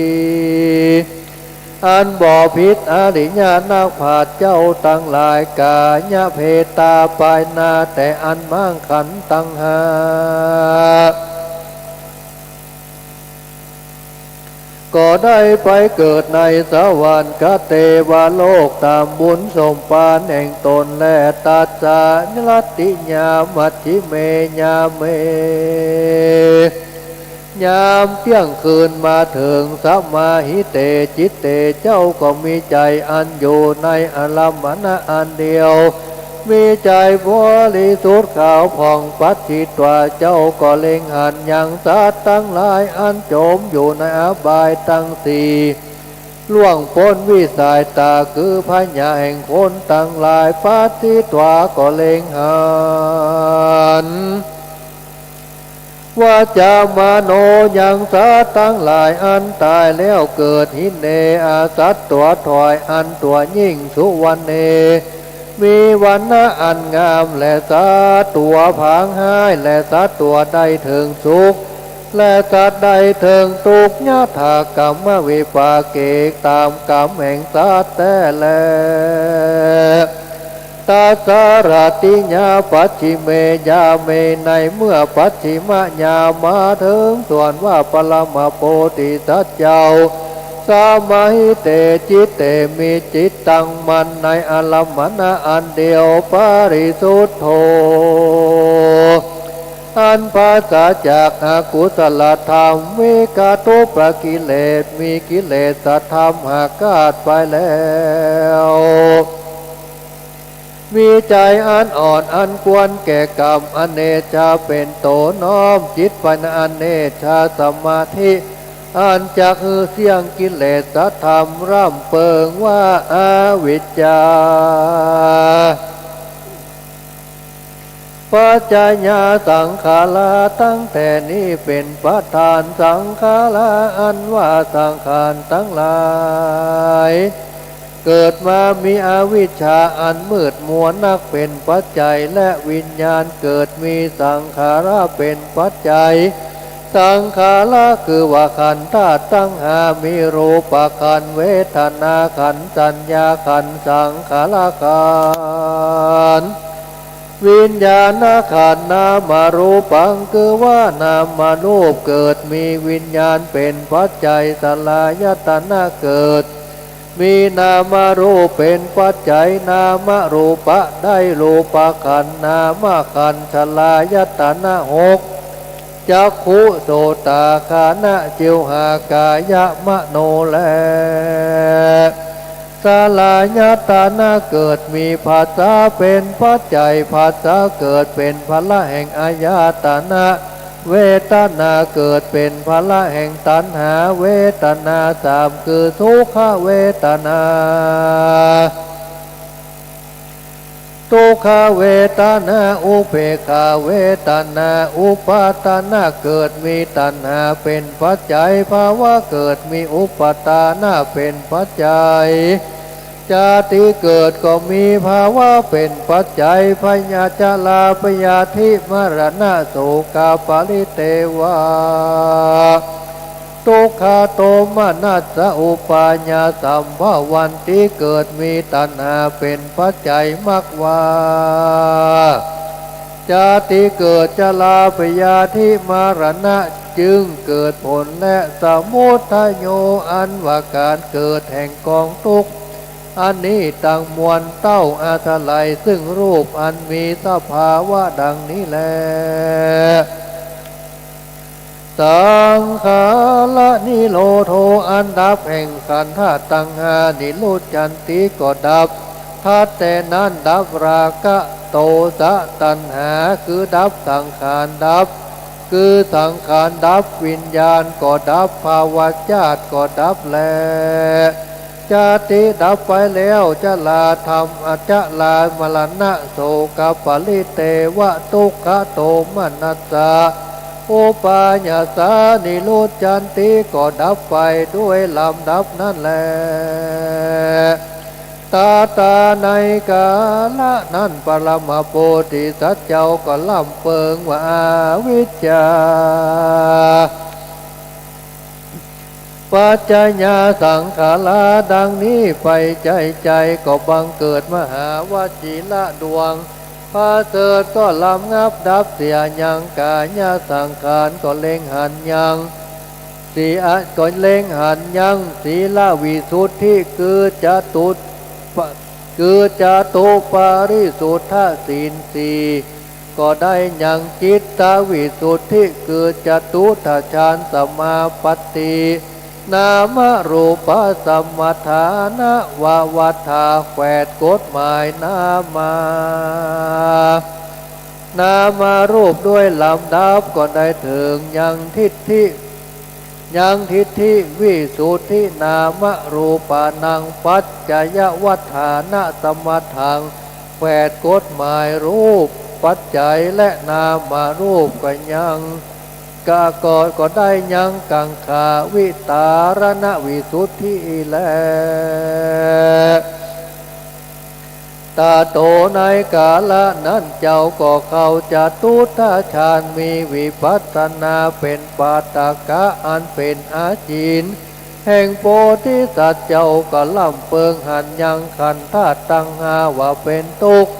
อันบ่ผิดอริยะนักปราชญ์เจ้าตังหลาย กายเภทา ปายหน้าแต่อันมั่งคั่นตังห้า ก็ได้ไปเกิดในสวรรคเทวโลกต๋ามบุญสมภารแห่งต๋นแล ตัสสะ รัตติยา มัชฌิเม ยาเม ยามเตี้ยงคืนมาเถิง สมาหิเต จิตเต เจ้าก็มีใจ๋อันอยู่ในอารมมณะอันเดียว มีใจ๋บริสุทธิ์ขาวผ่อง ปัสสิตวา เจ้าก็เล็งหันยังสัตว์ตังหลายอันจ๋มอยู่ในอบายตังสี่ ล่วงป๊นวิสัยต๋า คือพยาแห่งคนตังหลาย ปัสสิตวา ก็เล็งหัน วจามาโน ยังสัตว์ตังหลายอันต๋ายแล้วเกิด หิเน อาสัตว์ตั๋วถอย อันตั๋วยิ่ง สุวรรณเณ มีวรรณะอันงาม และสัตว์ตั๋วผางฮ้าย และสัตว์ตั๋วได้เถิงสุข และสัตว์ได้เถิงตุ๊กข์ ยถากรรมวิปาเก ต๋ามกรรมแห่งสัตว์แต๊แล ตัสสะ รัตติยา ปัสสิเม ยาเม ในเมื่อปัสสิมยามมาเถิงส่วนว่า ปรมโพธิสัตว์เจ้า สมาหิเต จิตเต มีจิตตั้งมั่นในอารมมณะอันเดียว ปริสุทโธ อันปราศจากอกุศลธรรม วิกตุปกิเลส มีกิเลสธรรมหักขาดไปแล้ว มีใจ๋อันอ่อนอันควรแก่กรรม อเนจจาเป็นโต น้อมจิตไปในอเนจจาสมาธิ อันจักหื้อเสี้ยงกิเลสธรรม ร่ำเปิงว่าอาวิชชา ปัจจยาสังขารา ตั้งแต่นี้เป็นประธาน สังขาราอันว่าสังขารตังหลาย เกิดมามีอวิชชาอันมืดมัวนักเป็นปัจจัย และวิญญาณเกิดมีสังขาราเป็นปัจจัย สังขาราคือว่าขันธ์ธาตุตังห้า มีรูปขันธ์ เวทนาขันธ์ สัญญาขันธ์ สังขารขันธ์ วิญญาณขันธ์ นามรูปัง คือว่านามรูปเกิดมีวิญญาณเป็นปัจจัย สลายตนะเกิด มีนามรูปเป็นปัจจัย นามรูปะได้รูปขันธ์ นามขันธ์ สลายตนะหก จักขุ โสตะ ฆานะ จิวหา กายะ มโน แล สลายตนะเกิดมีผัสสะเป็นปัจจัย ผัสสะเกิดเป็นผละแห่งอายตนะ เวทนาเกิดเป็นผละแห่งตัณหา เวทนาสามคือสุขเวทนา ทุกขเวทนา อุเปกขาเวทนา อุปาทานะเกิดมีตัณหาเป็นปัจจัย ภวะเกิดมีอุปาทานะเป็นปัจจัย จาติเกิดก็มีภวะเป็นปัจจัย พยา ชราพยาธิมรณะโสกะปริเทวะ ทุกขโทมนัสสะอุปายาสัมภวันติ เกิดมีตัณหาเป็นปัจจัย มรรคว่า จาติเกิด ชราพยาธิมรณะ จึงเกิดผล และสมุทัยโย อันว่าก๋านเกิดแห่งกองทุกข์ อันนี้ตังมวลเต้า อาศัยซึ่งรูปอันมีสภาวะดังนี้แล สังขาระนิโรโธ อันดับแห่งขันธ์ธาตุตังห้า นิรุจจันติก็ดับ ทัดแต่นั้นดับราคะ โทสะ ตัณหา คือดับ สังขารดับ คือสังขารดับ วิญญาณก็ดับ ภวชาติก็ดับแล จาติดับไปแล้ว ชราธรรม อ ชรามรณะโสกะปริเทวะทุกขโทมนัสสะอุปายาสา นิรุจจันติก็ดับไปด้วยลำดับนั้นแล ตถาในกาละนั้น ปรมโพธิสัตว์เจ้าก็ล่ำเปิงว่าอาวิชชา ปัจจยาสังขารา ดังนี้ไป ใจ๋ใจ๋ก็บังเกิดมหาวชิระดวงประเสริฐก็ระงับดับเสีย ยังกายสังขารก็เล็งหันยัง สี ก็เล็งหันยัง ศีลวิสุทธิ คือจตุ คือจตุปาริสุทธศีลสี่ ก็ได้ยัง จิตวิสุทธิ คือจตุตถฌานสมาปัตติ นามรูปสมถานะววัฏฏา แขวดกฎหมายนาม นามรูปด้วยลำดับ ก็ได้เถิงยังทิฏฐิ ยังทิฏฐิวิสุทธิ นามรูปานังปัจจยวัฏฏานะสมถัง แขวดกฎหมายรูปปัจจัยและนามรูปก็ยัง กะ ก็ ก็ได้ยังกังขาวิตารณวิสุทธิแล ตถาโต ในกาละนั้นเจ้าก็เข้าจตุตถฌาน มีวิปัสสนาเป็นปาฐกะ อันเป็นอาจิน แห่งโพธิสัตว์เจ้าก็ล่ำเปิงหันยังขันธ์ธาตุตังห้าว่าเป็นทุกข์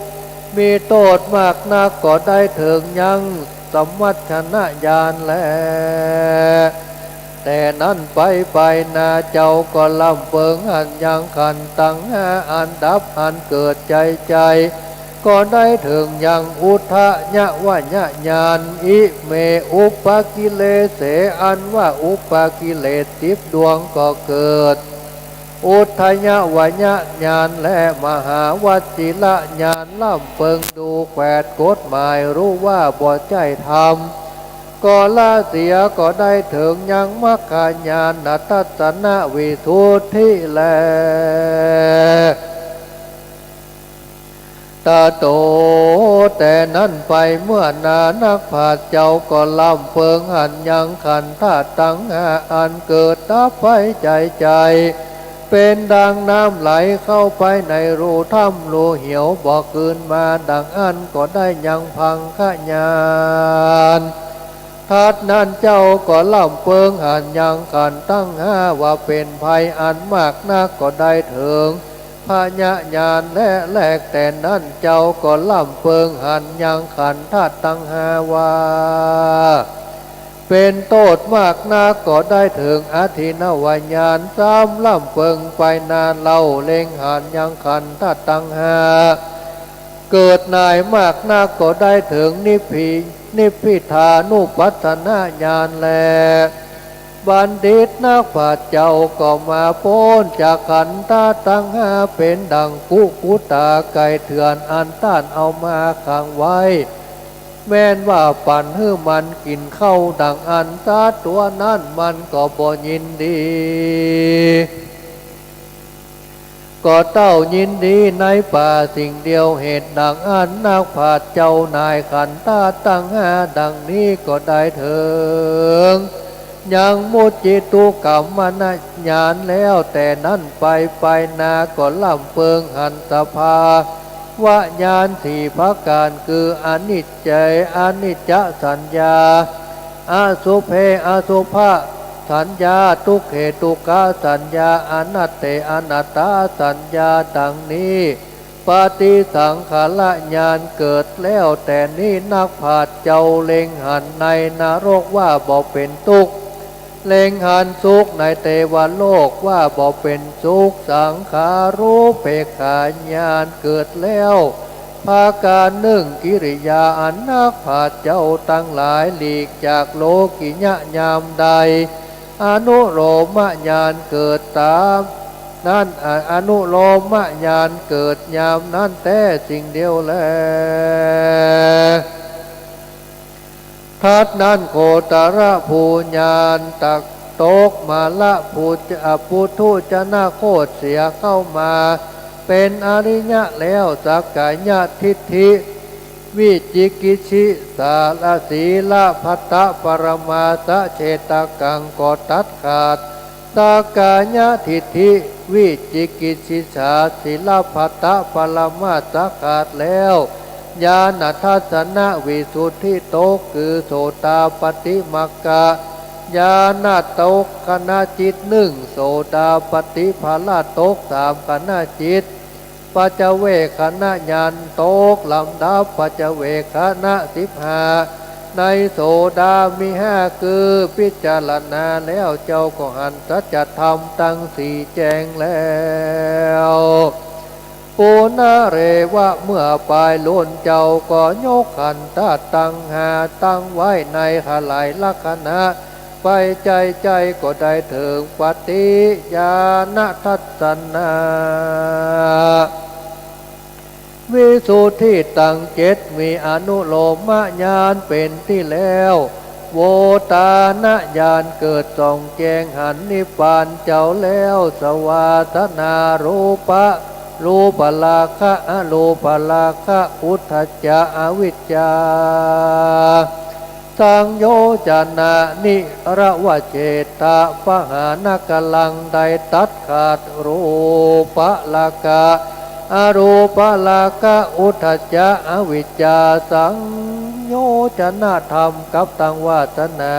มีโต้ษมากนัก ก็ได้เถิงยังสมัชชนญาณแล แต่นั้นไป ไปหน้าเจ้าก็ล่ำเปิงหันยังขันธ์ตังห้าอันดับอันเกิดใจ๋ใจ๋ ก็ได้เถิงยังอุทยวยญาณ อิเม อุปกิเลเส อันว่าอุปกิเลสสิบดวงก็เกิด อุทยวยญาณและมหาวัจฉิรญาณ ล่ำเปิงดูแขวดกฎหมาย ฮู้ว่าบ่ใจ้ธรรม ก็ละเสีย ก็ได้เถิงยังมัคคญาณทัสสนวิสุทธิแล ตโต แต่นั้นไปเมื่อนา นักปราชญ์เจ้าก็ล่ำเปิงหันยังขันธ์ธาตุตังห้าอันเกิดดับไปใจ้ๆ เป๋นดังน้ำไหลเข้าไปในรูถ้ำรูเหว บ่คืนมาดังอั้น ก็ได้ยังพังคญาณทัศน์นั้นเจ้าก็ล่ำเปิงหันยังขันธ์ตังห้าว่าเป๋นภัยอันมากนัก ก็ได้เถิง พยญาณและแลก แต่นั้นเจ้าก็ล่ำเปิงหันยังขันธ์ธาตุตังห้าว่าเป๋นโต้ษมากนัก ก็ได้เถิงอทินนวญาณ ซ้ำล่ำเปิงไปนาเล่า เล็งหันยังขันธ์ธาตุตังห้าเกิดหน่ายมากนัก ก็ได้เถิงนิพพิ นิพพิทานุปัสสนญาณแล บัณฑิตนักปราชญ์เจ้าก็มาป๊นจากขันธ์ธาตุตังห้า เป๋นดังกุคุตาไก่เถื่อน อันต้านเอามาขังไว้ แม้นว่าปั๋นหื้อมันกิ๋นข้าวดังอั้น สัตว์ตั๋วนั้นมันก็บ่ยินดี ก็เต้ายินดีในป่าสิ่งเดียว เหตุดังอั้นนักปราชญ์เจ้าหน่ายขันธ์ธาตุตังห้าดังนี้ ก็ได้เถิงยังมุจจิตุกัมมญาณแล้ว แต่นั้นไปไปนาก็ล่ำเปิงหันสภาวะญาณสี่ประก๋าน คืออนิจจัย อนิจจสัญญา อสุเพ อสุภสัญญา ทุกเขตุกขสัญญา อนัตเต อนัตตสัญญา ดังนี้ ปฏิสังขารญาณเกิดแล้ว แต่นี้นักปราชญ์เจ้าเล็งหันในนรกว่าบ่เป๋นตุ๊กข์ เล็งหันสุขในเตวโลกว่าบ่เป๋นสุข สังขารูปเปกขาญาณเกิดแล้ว ประก๋านนึ่ง กิริยาอันนักปราชญ์เจ้าตังหลายหลีกจากโลกิยะยามใด อนุโลมญาณเกิดต๋ามนั้น อ- อนุโลมญาณเกิดยามนั้นแต๊สิ่งเดียวแล ทัศน์นั้นโคตรภูญาณตักตกมลปุถุชนโคตรเสียเข้ามาเป๋นอริยะแล้ว สักกายทิฏฐิ วิจิกิจฉิสา สีลพัตตปรมาสเฉทกัง ก็ตัดขาด สักกายทิฏฐิ วิจิกิจฉิสา สีลพัตตปรมาสขาดแล้ว ญาณทัสสนวิสุทธิตก คือโสดาปัตติมัคคญาณตกขณะจิตนึ่ง โสดาปัตติผละตกสามขณะจิต ปัจเจเวกขณญาณตกลำดับ ปัจเจเวกขณะสิบห้า ในโสดามีห้า คือพิจารณาแล้วเจ้าก็หันสัจธรรมตังสี่แจ้งแล้ว ปุณเรวะ เมื่อปายลุนเจ้าก็ยกขันธ์ธาตุตังห้าตั้งไว้ในหลายลักษณะ ไปใจ้ๆ ก็ได้เถิงปฏิญาณทัสสนวิสุทธิตังเจ็ด มีอนุโลมญาณเป๋นตี้แล้ว โวตารญาณเกิดส่องแจ้งหันนิพพานเจ้าแล้ว สวาสนารูปะ รูปราคะ อรูปราคะ อุทธัจจะ อวิชชา สังโยชนะ นิรวเฉทะ ปหานกรัง ได้ตัดขาดรูปราคะ อรูปราคะ อุทธัจจะ อวิชชา สังโยชนธรรมกับตังวาสนา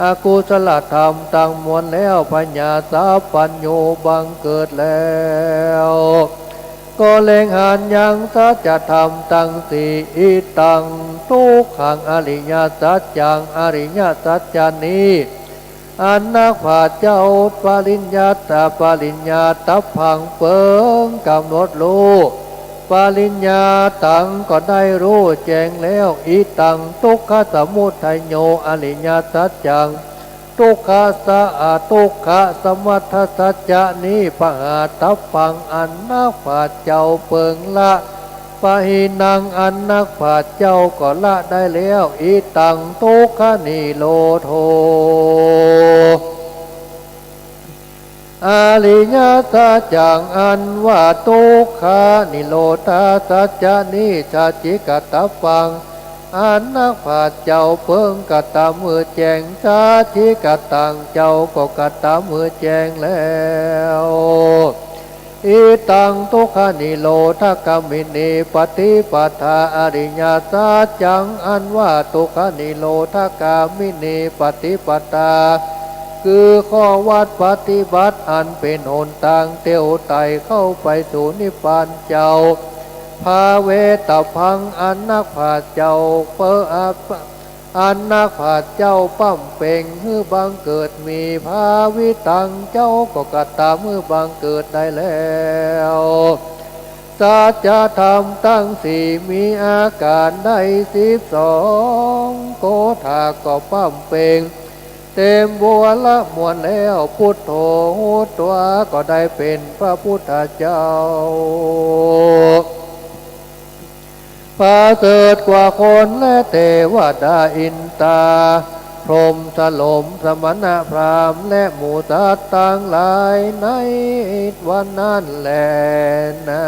อกุศลธรรมตังมวลแล้ว ผญาสัพพัญญูบังเกิดแล้ว ก็เล็งหันยังสัจธรรมตังสี่ อิตัง ทุกขัง อริยสัจจัง อริยสัจจะนี้ อันนักปราชญ์เจ้าปริญญาตะ ปริญญาตับพังเปิงก๋ำหนดฮู้ ปริญญาตัง ก็ได้ฮู้แจ้งแล้ว อิตัง ทุกขสมุทัยโย อริยสัจจัง ทุกขะสะ อะ ทุกขสมุทัยสัจจะนี้ ปะหาตัปปัง อันนักปราชญ์เจ้าเปิงละ ปะหินัง อันนักปราชญ์เจ้าก็ละได้แล้ว อิตัง ทุกขนิโรโธ อริยสัจจัง อันว่าทุกขนิโรธสัจจะนี้ สัจฉิกะตัปปัง อันนักปราชญ์เจ้าเปิงกระตำหื้อแจ้ง สัจฉิกะตัง เจ้าก็กระตำหื้อแจ้งแล้ว อิตัง ทุกขนิโรธกามินีปฏิปทา อริยสัจจัง อันว่าทุกขนิโรธกามินีปฏิปทา คือข้อวัดปฏิบัติ อันเป๋นหนตางเตียวไต่เข้าไปสู่นิพพานเจ้า ภาเวตัปปัง อันนักปราชญ์เจ้าเปิง อันนักปราชญ์เจ้าปำเป็งหื้อบังเกิดมี ภาวิตัง เจ้าก็กระตำหื้อบังเกิดได้แล้ว สัจธรรมตังสี่ มีอาก๋านได้สิบสอง โกฏฐากก็ปำเป็งเต๋มบัวละมวลแล้ว พุทโธฮู้ตั๋วก็ได้เป๋นพระพุทธเจ้า ประเสริฐกว่าคนและเตวดาอินตา พรหมสรหมสมณพราหมณ์และหมู่สัตว์ตังหลายในวันนั้นแลนา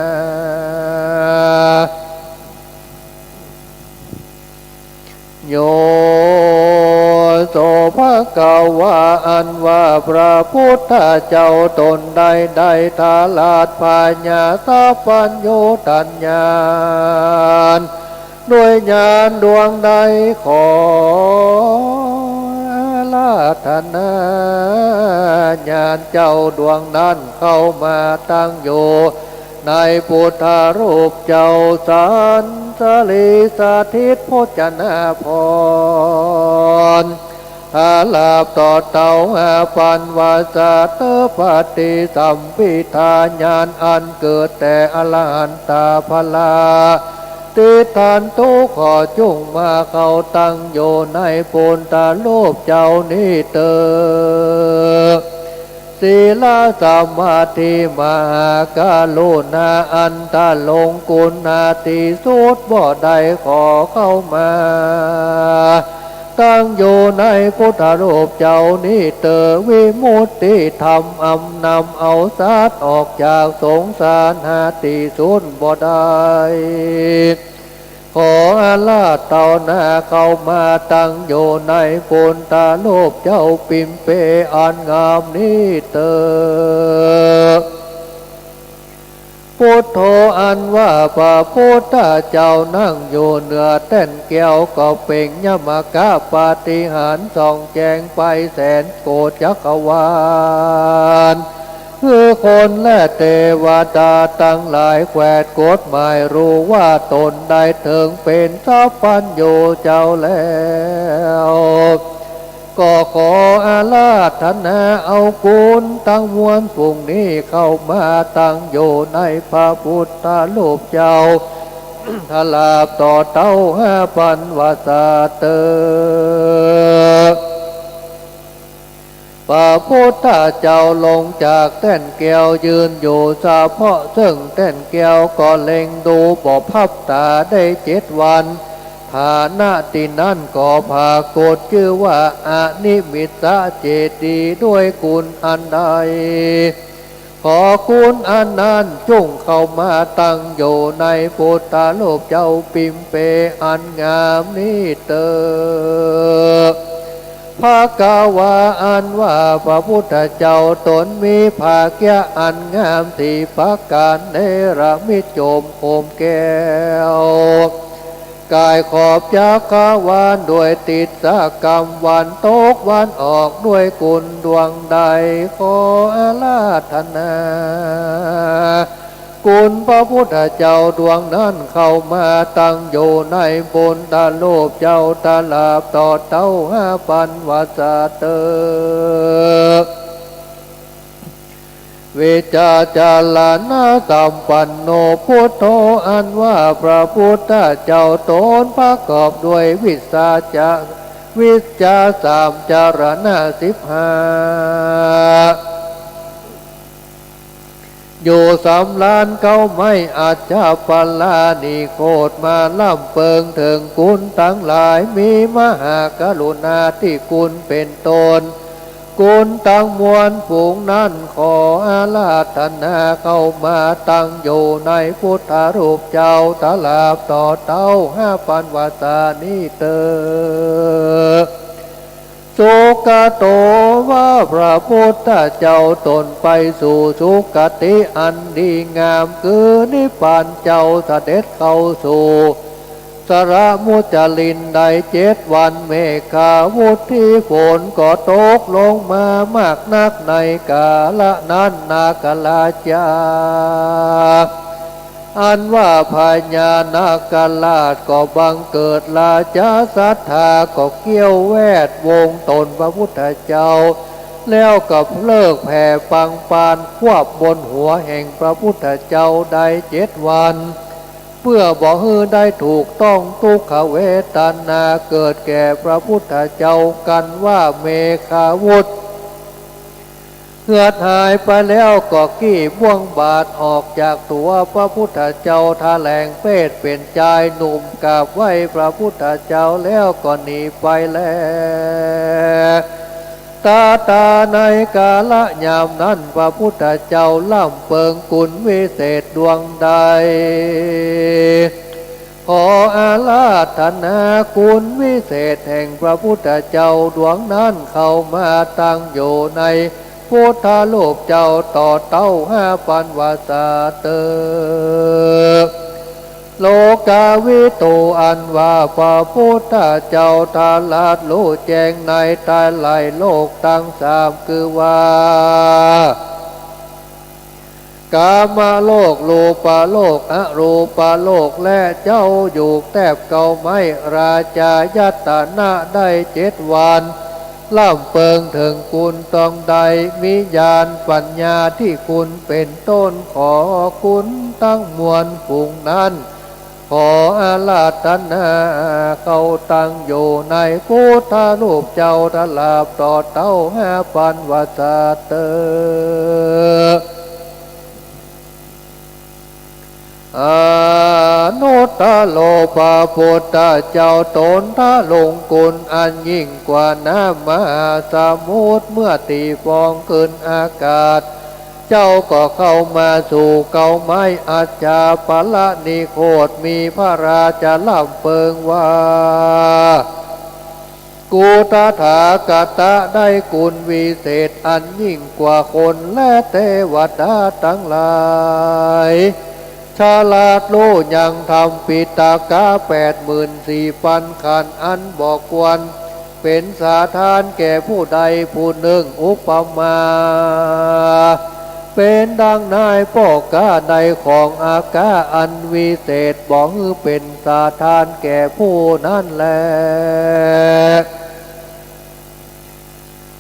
โย โส ภะคะวา อันว่าพระพุทธเจ้าต๋นได้ ได้ตรัสพญาสัพพัญญูตญาณ ด้วยญาณดวงใด ขออาราธนา ญาณเจ้าดวงนั้นเข้ามาตั้งอยู่ในพุทธรูปเจ้าสันสะหลีสถิตโภชนาภรณ์ ตลอดต่อเต้าห้าปันวาสาเตอ ปฏิสัมภิทาญาณอันเกิดแต่อรหันตาภรา ติฏฐันตุ ขอจุ่งมาเข้าตั้งอยู่ในพุทธรูปเจ้านี้เตอ ศีลสมาธิมหากรุณาอันทรงคุณาที่สุดบ่ได้ ขอเข้ามาตั้งอยู่ในพุทธรูปเจ้านี้เตอ วิมุตติธรรมอันนำเอาสัตว์ออกจากสงสารหาที่สุดบ่ได้ ขออาราธนาเข้ามาตั้งอยู่ในพุทธรูปเจ้าปิมเปอันงามนี้เตอ พุทโธ อันว่าพระพุทธเจ้านั่งอยู่เหนือแต้นแก้วก็เป๋นยมกปาฏิหาริย์ส่องแจ้งไปแสนโกฏจักรวาล คือคนและเตวดาตังหลายแขวดกฎหมายฮู้ว่าต๋นได้เถิงเป๋นสัพพัญญูเจ้าแล้ว ก็ขออาราธนาเอาคุณตังมวลฝูงนี้เข้ามาตั้งอยู่ในพระพุทธรูปเจ้า ตลอดต่อเต้าห้าปันวาสาเตอ พระพุทธเจ้าลงจากแต้นแก้วยืนอยู่เฉพาะเซิ่งแต้นแก้วก็เล็งดูบ่พับต๋าได้เจ็ดวัน ฐานะตี้นั้นก็ผากฏจื้อว่าอนิมิตตเจดีย์ด้วยคุณอันใด ขอคุณอันนั้นจุ่งเข้ามาตั้งอยู่ในพุทธรูปเจ้าปิมเปอันงามนี้เตอ ภะคะวา อันว่าพระพุทธเจ้าต๋นมีผากยะอันงามสี่ประก๋านเนรมิตโจมโคมแก้ว ก๋ายขอบจักรวาลด้วยทิศกรรมวันตกวันออกด้วยคุณดวงใด ขออาราธนา คุณพระพุทธเจ้าดวงนั้นเข้ามาตั้งอยู่ในพุทธรูปเจ้าตลอดต่อเต้าห้าปันวาสาเตอ วิชชาจารณสัมปันโนพุทโธ อันว่าพระพุทธเจ้าตนประกอบด้วยวิชาจะ วิชชาสาม จรณะสิบห้า อยู่สำราญเก๊าไม้อัชชปาลนิโครธมาล่ำเปิงเถิงกุณตังหลาย มีมหากรุณาธิคุณเป๋นต้น กุณตังมวลฝูงนั้นขออาราธนาเข้ามาตั้งอยู่ในพุทธรูปเจ้าตราบต่อเต้าห้าปันวรรษานี้เตอ สุคโต ว่าพระพุทธเจ้าตนไปสู่สุคติอันดีงาม คือนิพพานเจ้าเสด็จเข้าสู่สระมุจลินได้เจ็ดวัน เมฆาวุฑฒีฝนก็ตกลงมามากนักในกาละนั้น นาคราชา อันว่าพญานาคราชก็บังเกิดราชาศรัทธา ก็เกี้ยวแวดวงตนพระพุทธเจ้า แล้วก็เผลิกแผ่ปังปานควบบนหัวแห่งพระพุทธเจ้าได้เจ็ดวัน เปื้อบ่หื้อได้ถูกต้องทุกขเวทนาเกิดแก่พระพุทธเจ้า กันว่าเมฆาวุฑ เหือดหายไปแล้ว ก็กี้บ้วงบาทออกจากตั๋วพระพุทธเจ้า แถลงเพศเป๋นจายหนุ่ม กราบไหว้พระพุทธเจ้าแล้วก็หนีไปแล ตาตาในกาละยามนั้น พระพุทธเจ้าล่ำเปิงกุณวิเศษดวงใด ขออาราธนากุณวิเศษแห่งพระพุทธเจ้าดวงนั้นเข้ามาตั้งอยู่ในพุทธรูปเจ้าต่อเต้าห้าปันวรรษาเตอ โลกาวิทู อันว่าพระพุทธเจ้าตรัสฮู้แจ้งในไตรโลกตังสาม คือว่า กามโลก รูปโลก อรูปโลก และเจ้าอยู่แต๊บเก๊าไม้ ราชายตนะได้เจ็ดวัน ล่ำเปิงเถิงกุณตองใด มีญาณปัญญาธิคุณเป๋นต้น ขอกุณตังมวลฝูงนั้น ขออาราธนาเข้าตั้งอยู่ในพุทธรูปเจ้าตราบต่อเต้าห้าปันวรรษาเตอ อนุตตโร พระพุทธเจ้าตนทรงคุณอันยิ่งกว่าน้ำมหาสมุทร เมื่อตีฟองขึ้นอากาศ เจ้าก็เข้ามาสู่เก๊าไม้อัชชปาลนิโครธ มีพระราชาล่ำเปิงว่า กุตถาคตะได้คุณวิเศษอันยิ่งกว่าคนและเตวดาตังหลาย ฉลาดฮู้ยังธรรมปิฎกะแปดหมื่นสี่ปันขันธ์ อันบ่ควรเป๋นสาทานแก่ผู้ใดผู้นึ่ง อุปมา เป๋นดังนายป้อก๊าได้ของอาก๊าอันวิเศษ บ่หื้อเป๋นสาทานแก่ผู้นั้นแล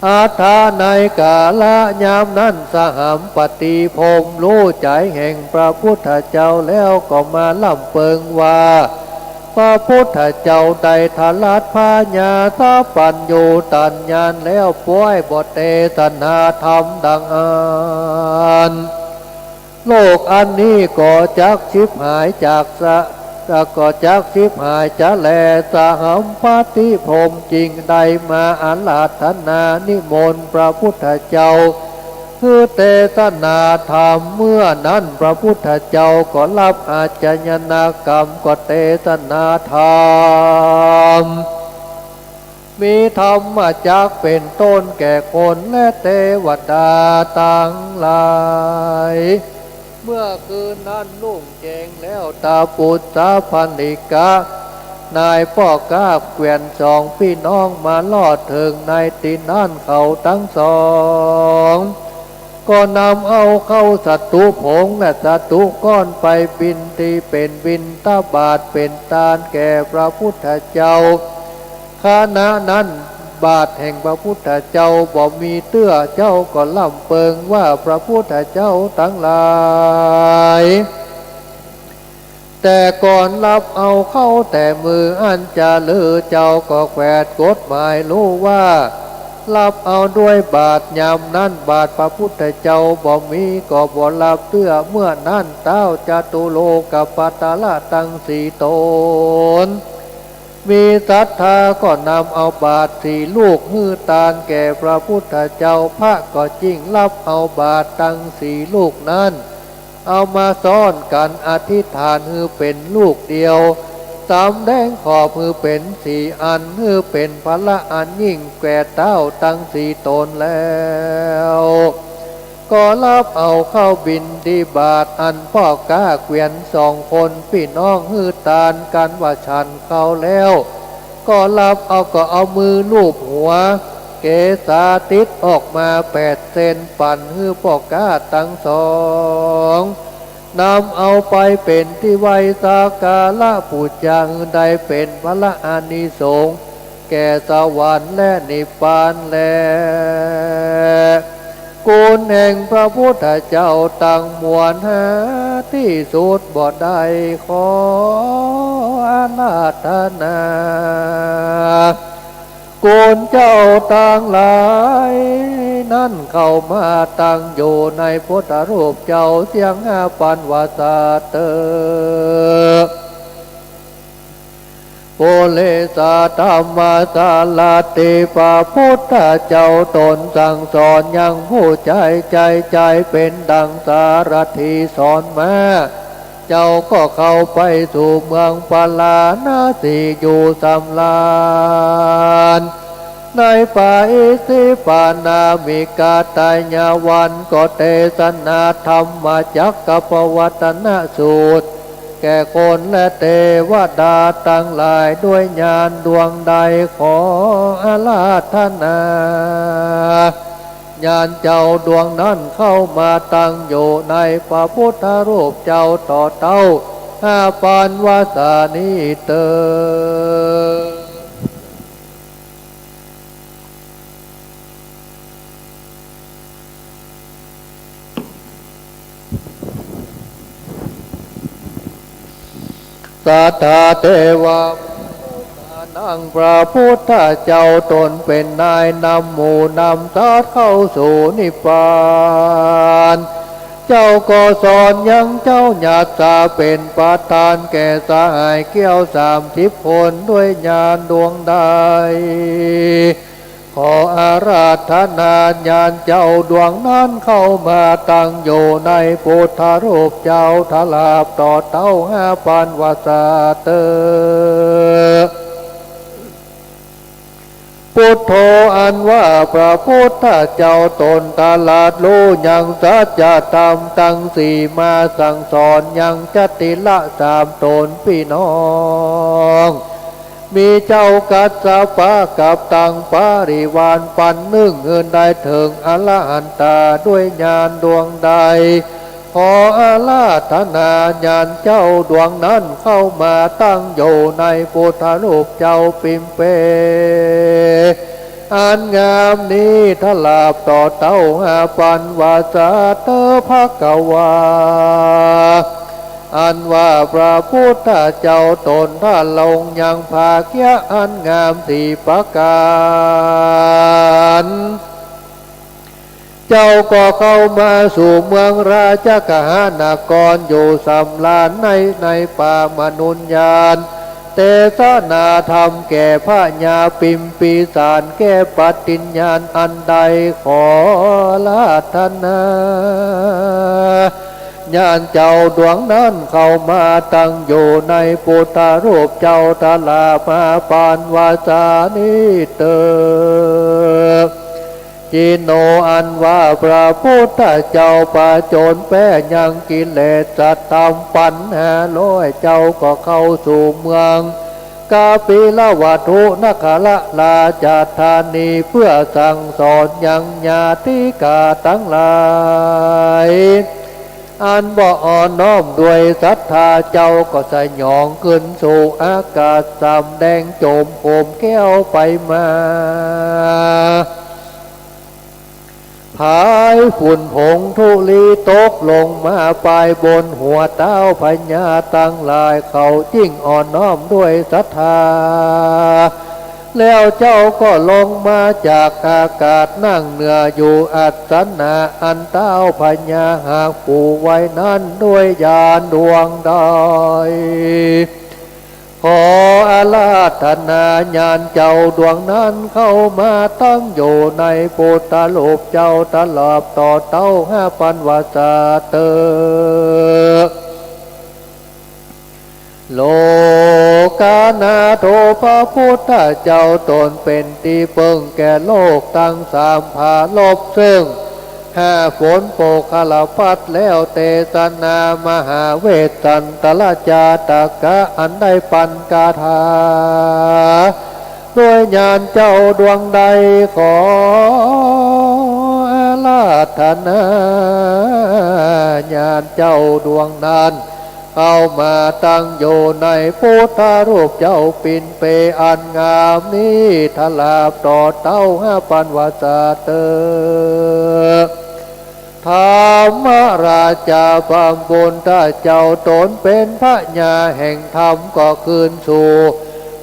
อัฏฐะ ในกาละยามนั้น สหัมปติพรหมฮู้ใจ๋แห่งพระพุทธเจ้าแล้วก็มาล่ำเปิงว่า พระพุทธเจ้าได้ตรัสพญาสัพพัญญูตญาณแล้ว ป้วยบ่เตสนาธรรมดังอั้น โลกอันนี้ก็จักฉิบหายจากสะ ก็จักฉิบหายจะแล สหัมปติพรหมจึงได้มาอาราธนานิมนต์พระพุทธเจ้า หื้อเตสนาธรรม เมื่อนั้นพระพุทธเจ้าก็รับอาชญากรรม ก็เตสนาธรรม มีธรรมจักรเป๋นต้นแก่คนและเตวดาตังหลาย เมื่อคืนนั้นรุ่งแจ้งแล้ว ตะปุษสาภณิกะ นายป้อก๊าแคว่นสองปี้น้องมาฮอดเถิงในตี้นั้น เขาตังสอง ก็นำเอาข้าวสาตุผงและสาตุก้อนไปบิณฑ เป๋นบิณฑบาตเป๋นตานแก่พระพุทธเจ้า ขณะนั้น บาทแห่งพระพุทธเจ้าบ่มีเตื้อ เจ้าก็ล่ำเปิงว่าพระพุทธเจ้าตังหลาย แต่ก่อนฮับเอาเข้าแต่มืออันจะเลิศ เจ้าก็แขวดกฎหมายฮู้ว่า ฮับเอาด้วยบาท ยามนั้นบาทพระพุทธเจ้าบ่มี ก็บ่ฮับเตื้อ เมื่อนั้นท้าวจตุโลกภัททะตังสี่ต๋น มีศรัทธาก็นำเอาบาทสี่ลูกหื้อตานแก่พระพุทธเจ้า พระก็จิ่งฮับเอาบาทตังสี่ลูกนั้น เอามาซ้อนกั๋นอธิษฐานหื้อเป๋นลูกเดียว สำแดงขอบหื้อเป๋นสี่อัน หื้อเป๋นพละอันยิ่งแก่ท้าวตังสี่ต๋นแล้ว ก็ฮับเอาเข้าบิณฑบาต อันป้อก๊าเกวียนสองคนปี้น้องหื้อตานกั๋นว่าฉันข้าวแล้ว ก็ฮับเอา ก็เอามือลูบหัว เกศาติดออกมาแปดเส้น ปั๋นหื้อป้อก๊าตังสอง นำเอาไปเป๋นตี้ไหว้สักการะปู๋จา หื้อได้เป๋นพละอานิสงส์แก่สวรรค์และนิพพานแล คุณแห่งพระพุทธเจ้าตังมวลหาตี้สุดบ่ได้ ขออาราธนา คุณเจ้าตังหลายนั้นเข้ามาตั้งอยู่ในพุทธรูปเจ้าเสี้ยงห้าปันวาสาเต๊อะ ปุเรสะธัมมะสารถิ พระพุทธเจ้าตนสั่งสอนยังผู้ใจ๋ ใจ๋ ใจ๋เป๋นดังสารถีสอนม้า เจ้าก็เข้าไปสู่เมืองปาราณสีอยู่สำราญ ในป่าอิสิปตนามิกะไตยวันก็เตสนาธัมมจักกัปปวัตตนสูตร แก่คนและเตวดาตังหลายด้วยญาณดวงใด ขออาราธนา ญาณเจ้าดวงนั้นเข้ามาตั้งอยู่ในพระพุทธรูปเจ้าต่อเต้าห้าปันวาสานี้เต๊อะ สัทธาเทวา นังพระพุทธเจ้าตนเป๋นนายนำหมู่นำสัตว์เข้าสู่นิพพาน เจ้าก็สอนยังเจ้ายัสสะเป๋นประธานแก่สหายเกี้ยวสามสิบคนด้วยญาณดวงใด ขออาราธนาญาณเจ้าดวงนั้นเข้ามาตั้งอยู่ในพุทธรูปเจ้าตลาดต่อเต้าห้าปันวาสาเต๊อะ พุทโธอันว่าพระพุทธเจ้าตนตลาดฮู้ยังสัจธรรมตังสี่มาสั่งสอนยังจติละสามต๋นปี้น้อง มีเจ้ากัสสปะกับตังปริวารปันนึ่งหื้อได้เถิงอรหันตาด้วยญาณดวงใด ขออาราธนาญาณเจ้าดวงนั้นเข้ามาตั้งอยู่ในพุทธรูปเจ้าปิมเป อันงามนี้ตลาดต่อเต้าห้าปันวาสาเต๊อะภะคะวา อันว่าพระพุทธเจ้าตนทรงยังภาคยะอันงามสี่ประก๋าร เจ้าก็เข้ามาสู่เมืองราชคหนครอยู่สำราญใน ในป่ามนุญญาณ เตสนาธรรมแก่พญาปิมปีสารแก้ปฏิญญาณอันใด ขออาราธนา ญาณเจ้าดวงนั้นเข้ามาตั้งอยู่ในพุทธรูปเจ้าตลาดห้าปันวาสานี้เต๊อะ จินโนอันว่าพระพุทธเจ้าผจญแป๊ยังกิเลสธรรมปันห้าร้อย เจ้าก็เข้าสู่เมืองกบิลวัตถุนครราชธานี เพื่อสั่งสอนยังญาติกาตังหลาย อันบ่อ่อนน้อมด้วยศรัทธา เจ้าก็สยองขึ้นสู่อากาศสามแดน โจมโหมแก้วไปมา ผายฝุ่นผงธุลีตกลงมาปายบนหัวเต๊าพญาตังหลาย เขาจึงอ่อนน้อมด้วยศรัทธา แล้วเจ้าก็ลงมาจากอากาศ นั่งเหนืออยู่อัสสนะอันเต๊าพญาหากปูไว้นั้นด้วยญาณดวงใด ขออาราธนาญาณเจ้าดวงนั้นเข้ามาตั้งอยู่ในพุทธรูปเจ้าตลอดต่อเต๊าห้าปันวาสาเตอ โลกานาโถ พระพุทธเจ้าตนเป๋นตี้เปิ้งแก่โลกตังสาม ผาลบเซิ่งห้าฝนโปกคารพัดแล้ว เตสนามหาเวสสันตรจาตกะ อันได้ปันคาถา ด้วยญาณเจ้าดวงใด ขออาราธนาญาณเจ้าดวงนั้น เข้ามาตั้งอยู่ในพุทธรูปเจ้าปิ่นเปอันงามนี้ตลอดต่อเต๊าห้าปันวาสาเตอ ธรรมราชา พระพุทธเจ้าตนเป๋นพญาแห่งธรรม ก็คืนสู่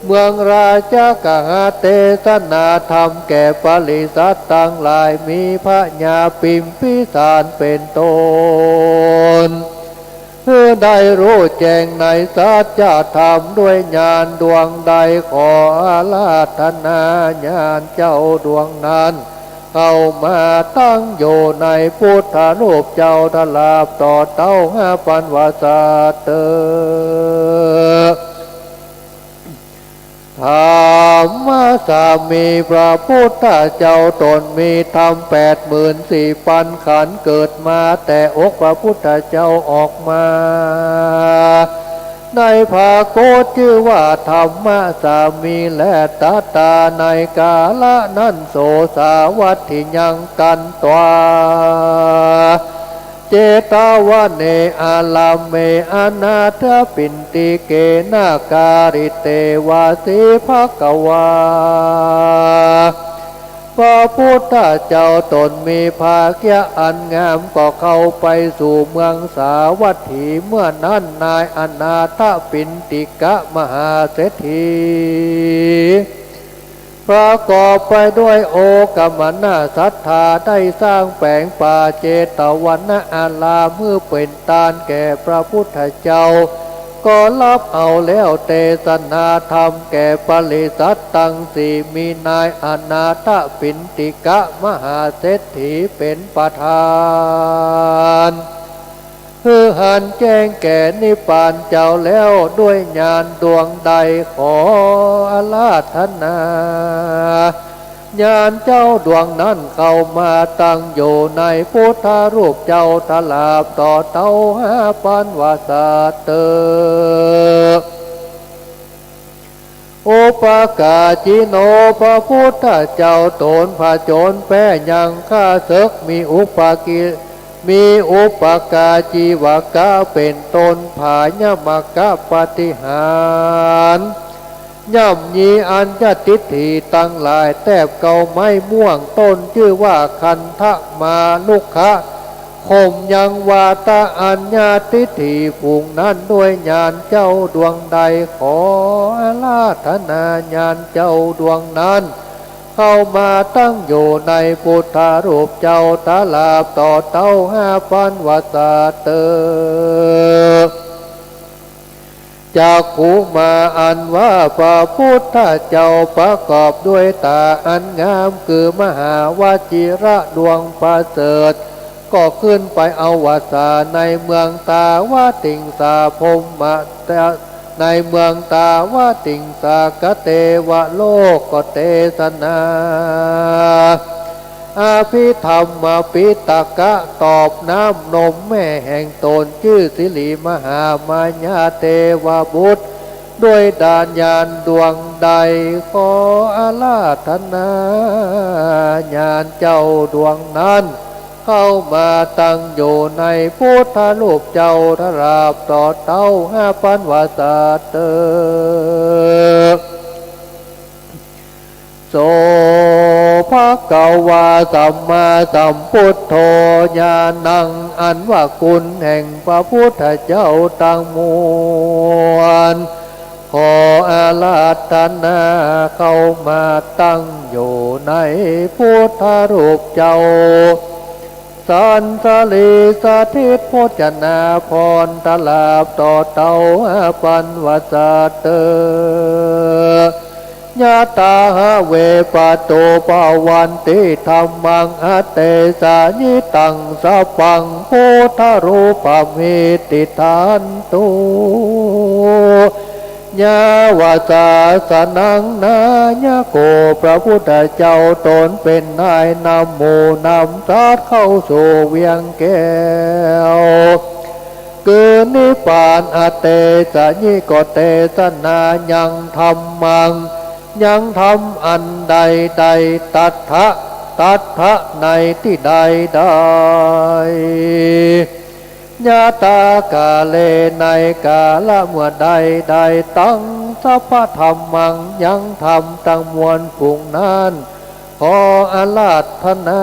เมืองราชคฤห์ เตสนาธรรมแก่ปริษัทตังหลาย มีพญาพิมพิสารเป๋นต้น หื้อได้ฮู้แจ้งในสัจธรรมด้วยญาณดวงใด ขออาราธนาญาณเจ้าดวงนั้น เข้ามาตั้งอยู่ในพุทธรูปเจ้าตลอดต่อเต๊าห้าปันวาสาเตอ ธรรมสามี พระพุทธเจ้าตนมีธรรมแปดหมื่นสี่ปันขันธ์ เกิดมาแต่อกพระพุทธเจ้าออกมา ในพระโกฏชื่อว่าธรรมสามี และตรัสต๋าในกาละนั้น โสสาวัตถิยังคันตวา เจตวะเน อารามเม อนาถปิณฑิเก นาคาริเตวาสี ภะคะวา พระพุทธเจ้าตนมีภาคยะอันงาม ก็เข้าไปสู่เมืองสาวัตถี เมื่อนั้นนายอนาถปิณฑิกะมหาเศรษฐี ประกอบไปด้วยโอคคัมมนศรัทธา ได้สร้างแป๋งป่าเจตวนะอารามหื้อเป๋นตานแก่พระพุทธเจ้า ก็ฮับเอาแล้วเตสนาธรรมแก่ปริษัทตังสี่ มีนายอนาถปิณฑิกะมหาเศรษฐีเป๋นประธาน หื้อหันแจ้งแก่นิพพานเจ้าแล้วด้วยญาณดวงใด ขออาราธนาญาณเจ้าดวงนั้นเข้ามาตั้งอยู่ในพุทธรูปเจ้าตลอดต่อเต๊าห้าปันวาสาเตอ อุปกาจิโน พระพุทธเจ้าตนผจญแป๊ยังข้าศึก มีอุปกิ มีอุปกาจีวกะเป๋นต้น ผายมกปาฏิหาริย์ ย่ำยีอัญญทิฏฐิตังหลาย แต๊บเกาไม้ม่วงต้นจื้อว่าคันธมารุกขะ ข่มยังวาตะอัญญทิฏฐิฝูงนั้นด้วยญาณเจ้าดวงใด ขออาราธนาญาณเจ้าดวงนั้น เข้ามาตั้งอยู่ในพุทธรูปเจ้าตลอดต่อเต๊าห้าปันวาสาเตอ จักขุมาอันว่าพระพุทธเจ้าประกอบด้วยต๋าอันงาม คือมหาวจิระดวงประเสริฐ ก็ขึ้นไปเอาวาสาในเมืองตาวติงสาพรหมะ ในเมืองตาวติงสากะเตวโลกก็เตสนา อภิธรรมปิตกะตอบน้ำนมแม่แห่งตนจื้อสิริมหามายาเทวบุตร ด้วยญาณดวงใด ขออาราธนาญาณเจ้าดวงนั้น เข้ามาตั้งอยู่ในพุทธรูปเจ้า ตราบต่อเต้าห้าปันวาสาเต๊อะ โส ภะคะวา สัมมาสัมพุทโธ ญาณัง อันว่าคุณแห่งพระพุทธเจ้าตังมวล ขออาราธนาเข้ามาตั้งอยู่ในพุทธรูปเจ้า สันสลีสถิตโภจนาภรณ์ ตราบต่อเต้าห้าปันวาสาเต๊อะ ยะถาหะเว ปะโต ภะวันติ ธัมมัง อะเตสะยิตัง สัพพัง พุทธรูปะมิตติทันตุ ยาวะสาสะนัง นายะโก พระพุทธเจ้าตนเป็นนายนำหมู่นำสัตว์เข้าสู่เวียงแก้ว คือนิพพาน อะเตสะยิ ก็เตสนายังธัมมัง ยังธรรมอันใดใด ตัตถะ ตัตถะในตี้ใดใด ยะถากาเล ในกาละเมื่อใดใด ตังสัพพะธัมมัง ยังธรรมตังมวลฝูงนั้น ขออาราธนา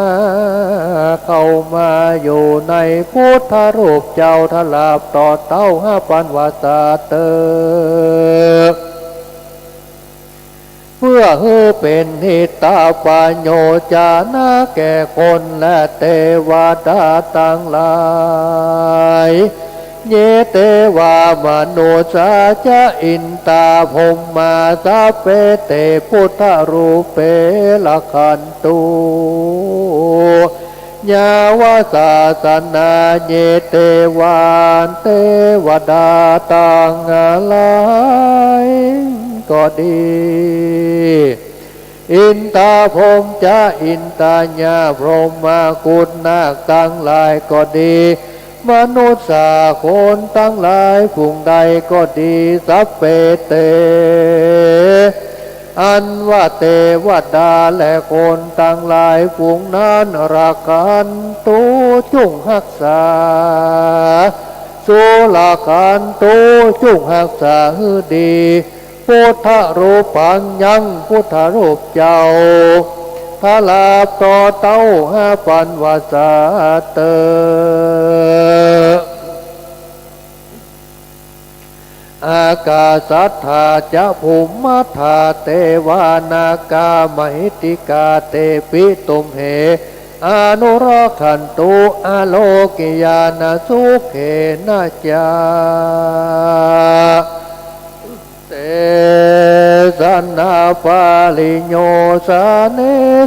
เข้ามาอยู่ในพุทธรูปเจ้า ตราบต่อเต้าห้าปันวาสาเต๊อะ เพื่อหื้อเป็นหิตาปะโยชนะแก่คนและเตวดาตังหลาย เย เตวา มนุสสา จะ อินทา พรหมา สัพเพ เต พุทธรูปเป รักขันตุ ยาวะสาสะนัง เย เตวา เตวดาตังหลายก็ดี อินทา พรหม จะ อินทายา พรหมา กุฏนาคตังหลายก็ดี มนุสสา คนตังหลายฝูงใดก็ดี สัพเพ เต อันว่าเตวดาและคนตังหลายฝูงนั้น รักขันตุ จุ่งฮักษา สุ รักขันตุ จุ่งฮักษาหื้อดี พุทธรูปัง ยังพุทธรูปเจ้า ตราบต่อเต้าห้าปันวาสาเต๊อะ อากาสัตถา จะ ภูมิมัตถา เตวา นาคา มหิทธิกา เตปิ ตุมเห อนุรักขันตุ อโลกิยานะ สุเขนะ จะ เตสะนา ปริโยสะเน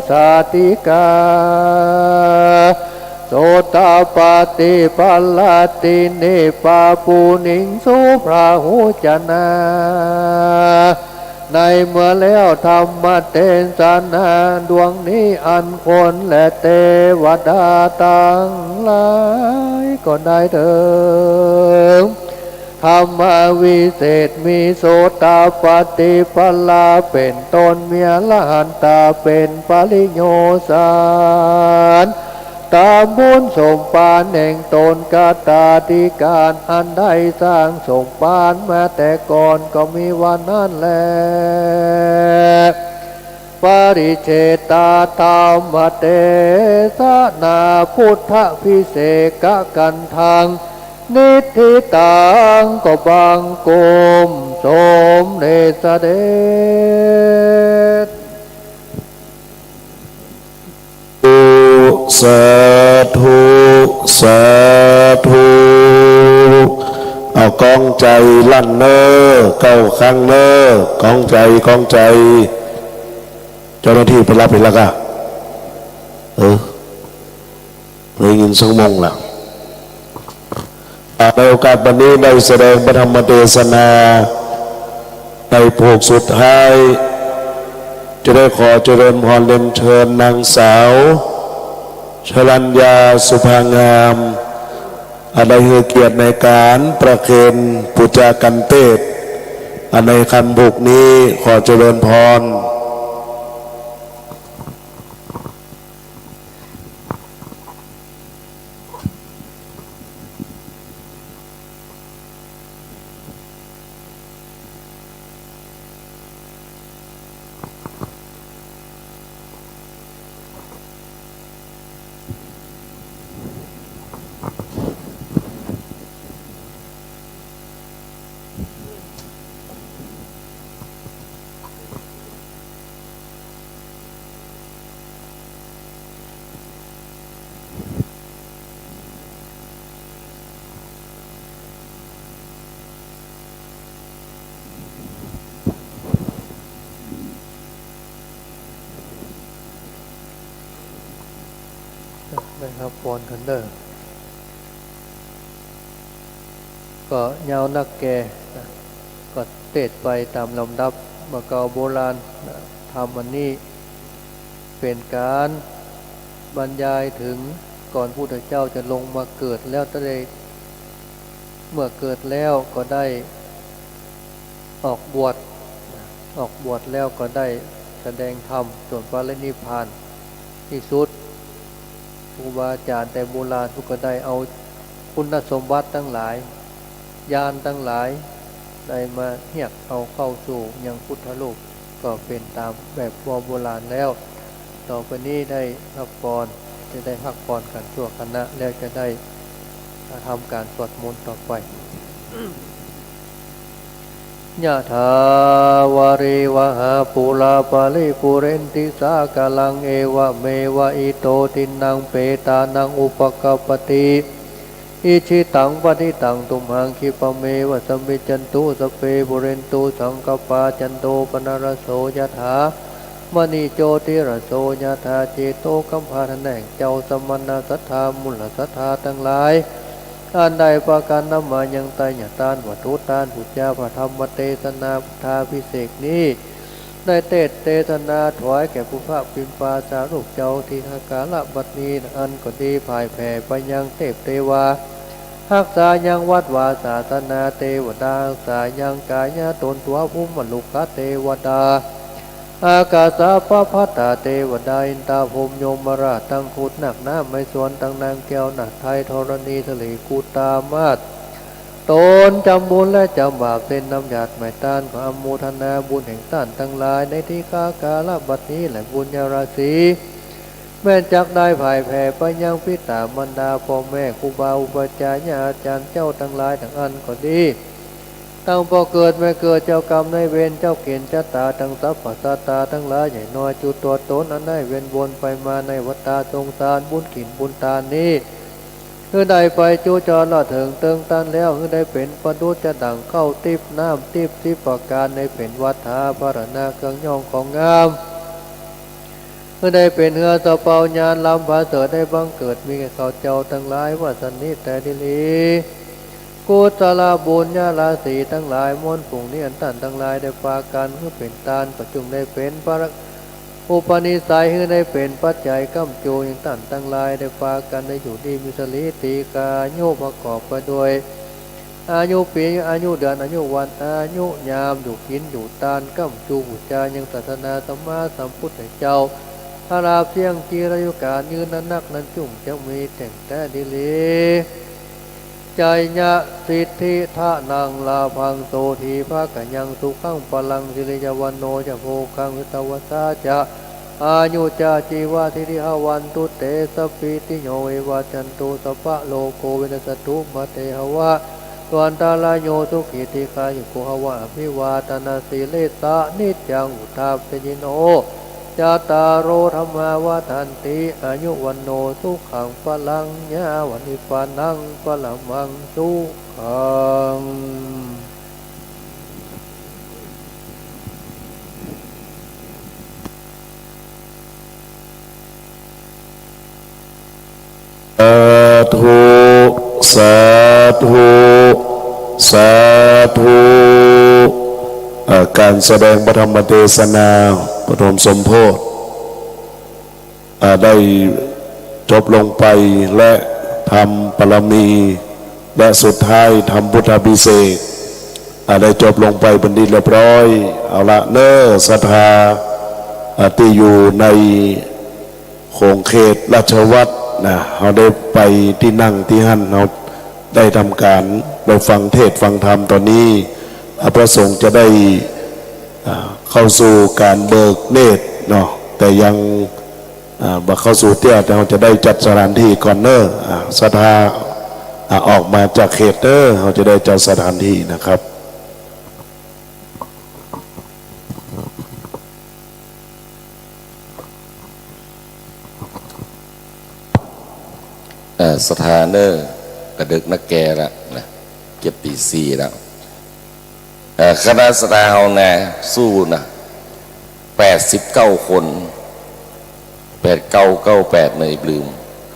สา ติกา โสตปาติ ปัลลัตตินิ ปาปูนิง สุพราหู จะนา ในเมื่อแล้วธรรมเตสนาดวงนี้ อันคนและเตวดาตังหลายก็ได้เถิง ธรรมวิเศษมีโสตปาติปัลละเป็นต้น มีอรหันตาเป็นปริโยสาร ต๋ามบุญสมภารแห่งต๋น กตาธิการอันได้สร้างสมภารมาแต่ก่อนก็มีว่านั้นแล ปริเฉทา ธรรมเตสนา พุทธาภิเษกกันทัง นิฏฐิตัง ก็บังคมสมเด็จเสด็จ สาธุ สาธุ เอากองใจ๋ลั่นเน่อ เก้าครั้งเน่อ กองใจ๋ กองใจ๋ เจ้าหน้าตี้ไปฮับอีกแล้วก่ะ เออ ได้ยินสองโมงละ อ่า ในโอกาสบัดนี้ได้แสดงพระธรรมเตสนา ในพวกสุดท้าย จะได้ขอเจริญพรเรียนเชิญนางสาว ชรัญญา สุภางาม อ่า ได้หื้อเกียรติในก๋านประเคนปุจจากันเตศน์ อ่า ในค่ำพูกนี้ ขอเจริญพร เจ ฮับปอนกั๋นเน่อ ก็ยาวนักแก่นะ ก็เตสน์ไปต๋ามลำดับ เมื่อเก่าโบราณนะ ธรรมอันนี้เป๋นก๋านบรรยายเถิงก่อนพุทธเจ้าจะลงมาเกิดแล้วได้ เมื่อเกิดแล้วก็ได้ออกบวชนะ ออกบวชแล้วก็ได้แสดงธรรม จ๋นปรินิพพานตี้สุด ครูบาอาจ๋ารย์แต่โบราณผู้ก็ได้เอาคุณสมบัติตังหลาย ญาณตังหลาย ได้มาเฮียกเอาเข้าสู่ยังพุทธโลก ก็เป๋นต๋ามแบบโบราณแล้ว ต่อไปนี้ได้ฮับปอน จะได้ฮับปอนกั๋นชั่วขณะ แล้วจะได้ทำก๋านสวดมนต์ต่อไป ยะถา วาริวะหา ปูรา ปะริปูเรนติ สาคารัง เอวะเมวะ อิโต ทินนัง เปตานัง อุปะกัปปะติ อิจฉิตัง ปะฏิตัง ตุมหัง คิปะเมวะ สมมิจจันตุ สัพเพ ปูเรนตุ สังกัปปา จันโท ปะนะระโส ยะถา มะณิ โจติระโส ยะถา เจโต คัมภะ แหน่งเจ้า สะมะนะ สัตถา มูลสัตถาตังหลาย อันได้ปากั๋นนำมายังไตรยะตาน วัตถุตาน ปู๋จาพระธรรมเตสนา พุทธาภิเษกนี้ ได้เตสน์เตสนาถวายแก่พระผู้เป็นพระสารูปเจ้า ตี้หากาละบัดนี้ อั้นก็ดี ผ่ายแผ่ไปยังเทพเทวา ฮักษายังวัดวาศาสนา เตวดาฮักษายังก๋ายะต๋นตั๋ว ภูมิมะรุกขะเตวดา อากาสะปะพัตตะเตวดา อินทาพรหมยมราช ตังครุฑนาคน้ำ ไม้สวน ตังนางแก้วนาฏไทย ธรณี สะหลี กุตตามาส ต๋นจำบุญและจำบาป เส้นน้ำหยาดไม้ตาน ขออนุโมทนาบุญแห่งต้านตังหลาย ในตี้หากาละบัดนี้แล บุญญาราศี แม่นจักได้ผ่ายแผ่ไปยังปิต๋ามารดา ป้อแม่ ครูบาอุปัชฌาย์อาจ๋ารย์เจ้าตังหลาย ตังอั้นก็ดี ตังป้อเกิดแม่เกิด เจ้ากรรมนายเวร เจ้าเก๋ณฑ์จะต๋า ตังสรรพสัตตาตังหลาย ใหญ่น้อย จุ๊ตัวต๋น อันได้เวียนวนไปมาในวัฏฏะสงสาร บุญกิ๋นบุญตานนี้ หื้อได้ไปจุ๊จอดละเถิงเติงตันแล้ว หื้อได้เป๋นประดุจจะดั่งข้าวติ๊บน้ำติ๊บสิบประก๋าน ได้เป๋นวัฏฐาภาชนะเครื่องย้องของงาม หื้อได้เป๋นเฮือสะเปาญาณลำผาเสริฐ ได้บังเกิดมีแก่ข้าเจ้าตังหลาย ว่าสันนี้แต๊ดีหลี กุศลบุญญาราศีตังหลาย ม้วนฝูงนี้อันต้านตังหลายได้ปากั๋นหื้อเป๋นตาน ก็จุ่งได้เป๋นพระอุปนิสัย หื้อได้เป๋นปัจจัยก้ำจูยังต้านตังหลายได้ปากั๋นได้อยู่ดีมีสะหลี ตีฆายุประกอบไปด้วย อายุปี๋ อายุเดือน อายุวัน อายุยาม อยู่กิ๋นอยู่ตาน ก้ำจูปู๋จายังศาสนาสัมมาสัมพุทธเจ้า อาลาภเสี้ยงจีรายุก๋านยืนนานนักนั้นจุ่งจะมีแต๊งแต๊ดีหลี จายะสิทธิธนังลาภัง โสธีภะกะยัง สุขังพะลัง สิริยะวัณโณจะโภคัง สัตตะวัสสาจะ อายุจะ จีวะสิทธิภะวันตุ เตสะ พีติโย วิวัชชันตุ สัพพะโรโค วินัสสะตุ มา เต หะวะ วันตะราโย สุขี ทีฆายุโก หะวะ อภิวาทะนะสีลิสสะ นิจจัง วุฑฒาปะจายิโน จัตตาโร ธัมมา วัฑฒันติ อายุ วัณโณ สุขัง พะลัง ยะวะ นิพพานัง ปะระมัง สุขัง สาธุ สาธุ สาธุ อ่า ก๋านแสดงพระธรรมเตสนา ปฐมสมโพธิ อ่า ได้จบลงไป และทำบารมี และสุดท้ายทำพุทธาภิเษก อ่า ได้จบลงไปเป๋นที่เรียบร้อย เอาละเน่อ ศรัทธา อ่า ตี้อยู่ใน ขงเขตราชวัตรนะ เฮาได้ไปตี้นั่งตี้หั้น เฮาได้ทำก๋านได้ฟังเทศน์ฟังธรรมต๋อนนี้ อ่า พระสงฆ์จะได้ อ่า เข้าสู่ก๋านเบิกเนตรเนาะ แต่ยัง อ่า บ่เข้าสู่เตื้อ แต่เฮาจะได้จัดสถานที่ก่อนเน่อ อ่า ศรัทธา อ่า ออกมาจากเขตเน่อ เฮาจะได้จัดสถานที่นะครับ เอ่อ ศรัทธาเน่อ กะดึกนักแก่ละนะ เกือบตีสี่ละ เอ่อ คณะศรัทธาเฮานะ สู้นะ แปดสิบเก้าคน แปดเก้าเก้าแปด เน่อ อิบลืม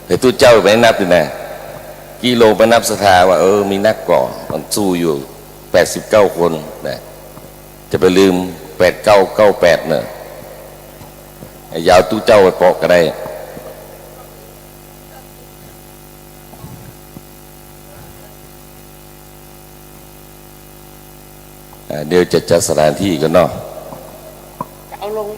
หื้อตุ๊เจ้าไปนับดูนะ กิโลไปนับศรัทธาว่า เออ มีนักก่อ มันสู้อยู่ แปดสิบเก้าคนนะ จะไปลืม แปดเก้าเก้าแปด เน่อ อย่าเอาตุ๊เจ้าไปเปาะก็ได้ อ่า เดี๋ยวจะจัดสถานที่ก่อนเนาะ จะเอาลง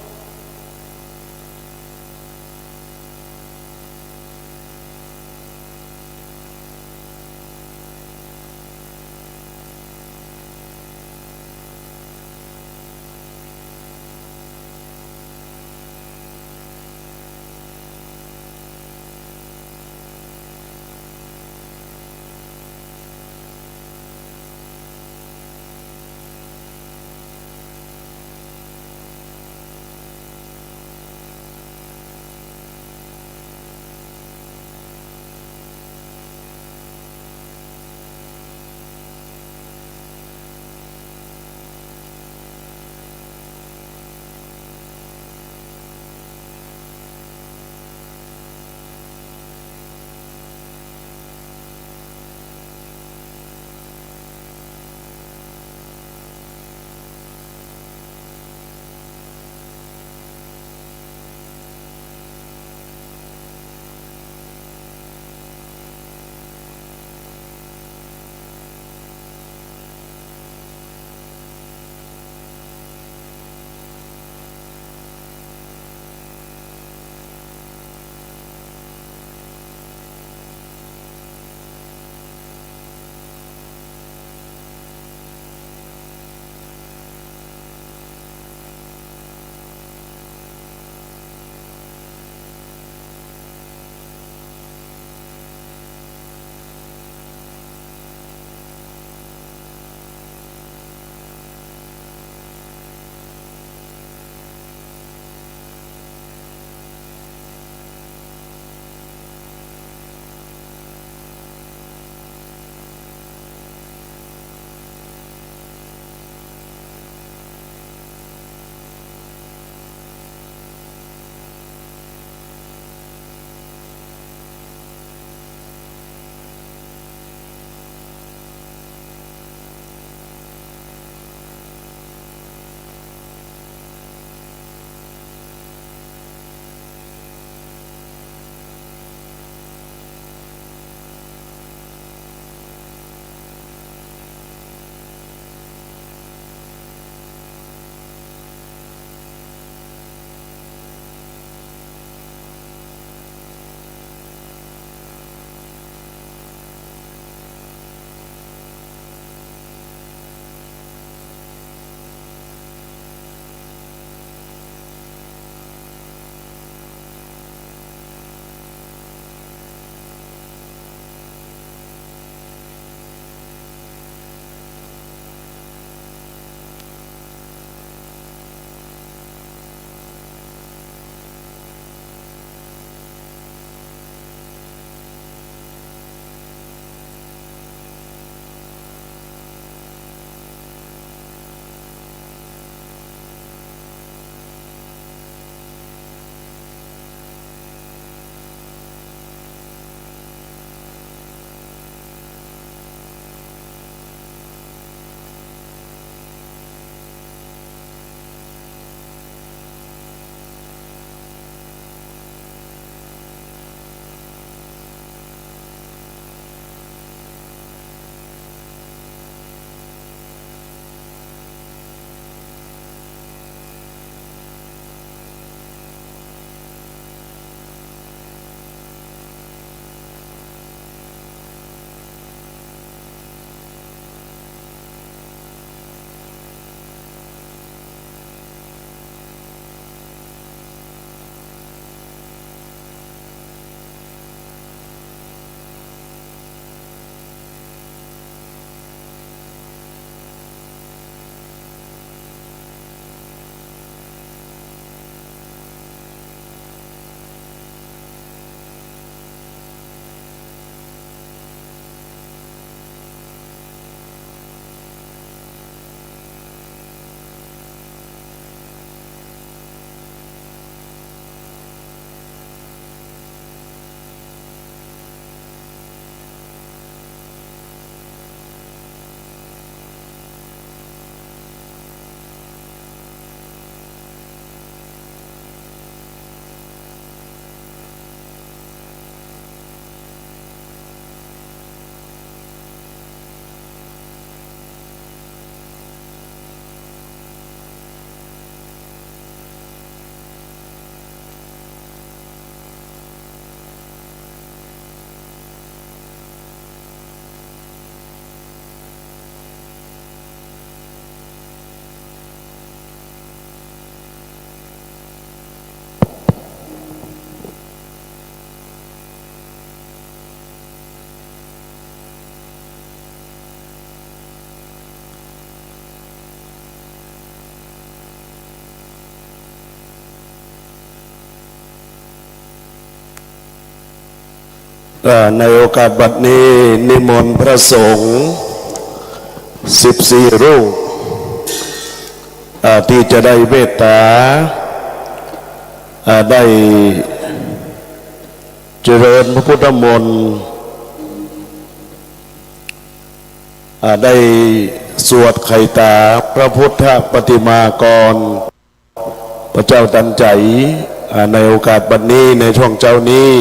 เอ่อ ในโอกาสบัดนี้นิมนต์พระสงฆ์สิบสี่รูป เอ่อ ตี้จะได้เมตต๋า เอ่อ ได้เจริญพระพุทธมนต์ เอ่อ ได้สวดไขต๋าพระพุทธปฏิมากร พระเจ้าตันใจ๋ อ่า ในโอกาสบัดนี้ ในช่วงเจ๊านี้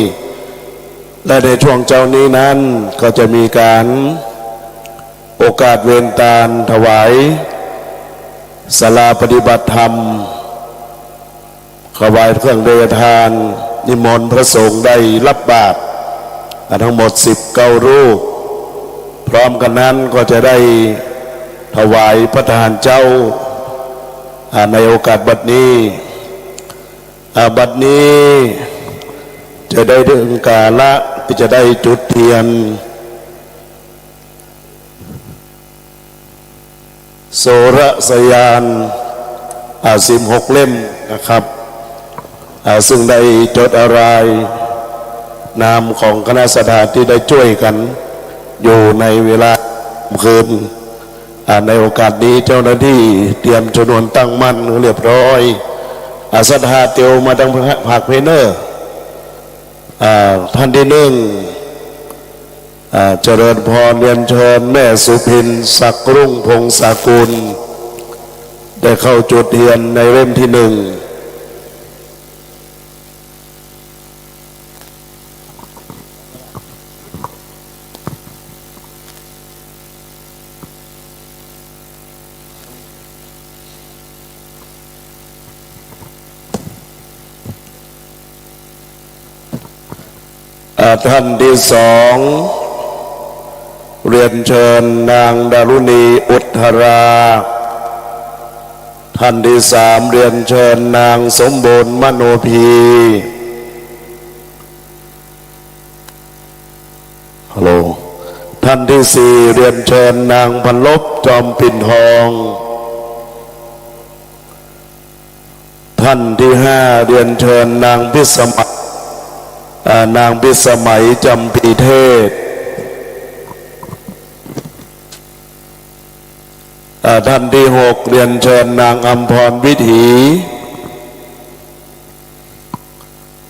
และในช่วงเจ๊านี้นั้นก็จะมีก๋านโอกาสเวรตานถวายศาลาปฏิบัติธรรม ถวายเครื่องเดชทาน นิมนต์พระสงฆ์ได้รับบาตร อ่า ทั้งหมดสิบเก้ารูป พร้อมกั๋นนั้นก็จะได้ถวายพระทานเจ๊า อ่า ในโอกาสบัดนี้ อ่า บัดนี้จะได้เถิงกาละตี้จะได้จุดเตียน โสรสยาน อ่า สิบหกเล่มนะครับ อ่า ซึ่งได้จดอารายนามของคณะศรัทธาตี้ได้จ้วยกั๋นอยู่ในเวลาคืน อ่า ในโอกาสนี้เจ้าหน้าตี้เตรียมจำนวนตั้งมั่นเรียบร้อย อ่า ศรัทธาเตียวมาตังภาคเพเนอร์ อ่า ต้านตี้นึ่ง อ่า เจริญพร เรียนเจิญแม่สุพิน ศักดิ์รุ่ง พงศากุล ได้เข้าจุดเตียนในเล่มตี้นึ่ง อ่า ต้านตี้สอง เรียนเจิญนางดารุณี อุทธารา ต้านตี้สาม เรียนเจิญนางสมบูรณ์ มโนภี ฮัลโหล ต้านตี้สี่ เรียนเจิญนางพันลบ จอมปิ่นทอง ต้านตี้ห้า เรียนเจิญนางพิสมัย อ่า นางพิสมัย จำปีเทศ อ่า ต้านตี้หก เรียนเจิญนางอำพร วิถี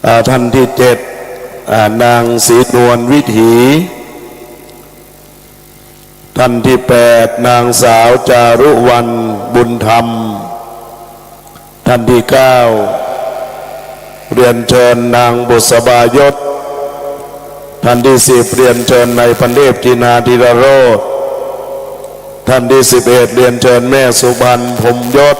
อ่า ต้านตี้เจ็ด อ่า นางศรีนวล วิถี ต้านตี้แปด นางสาวจารุวรรณ บุญธรรม ต้านตี้เก้า เรียนเจิญนางบุษบายศ ต้านตี้สิบ เรียนเจิญนายพันเทพ จินาธิรโรจน์ ต้านตี้สิบเอ็ด เรียนเจิญแม่สุพรรณ พรหมยศ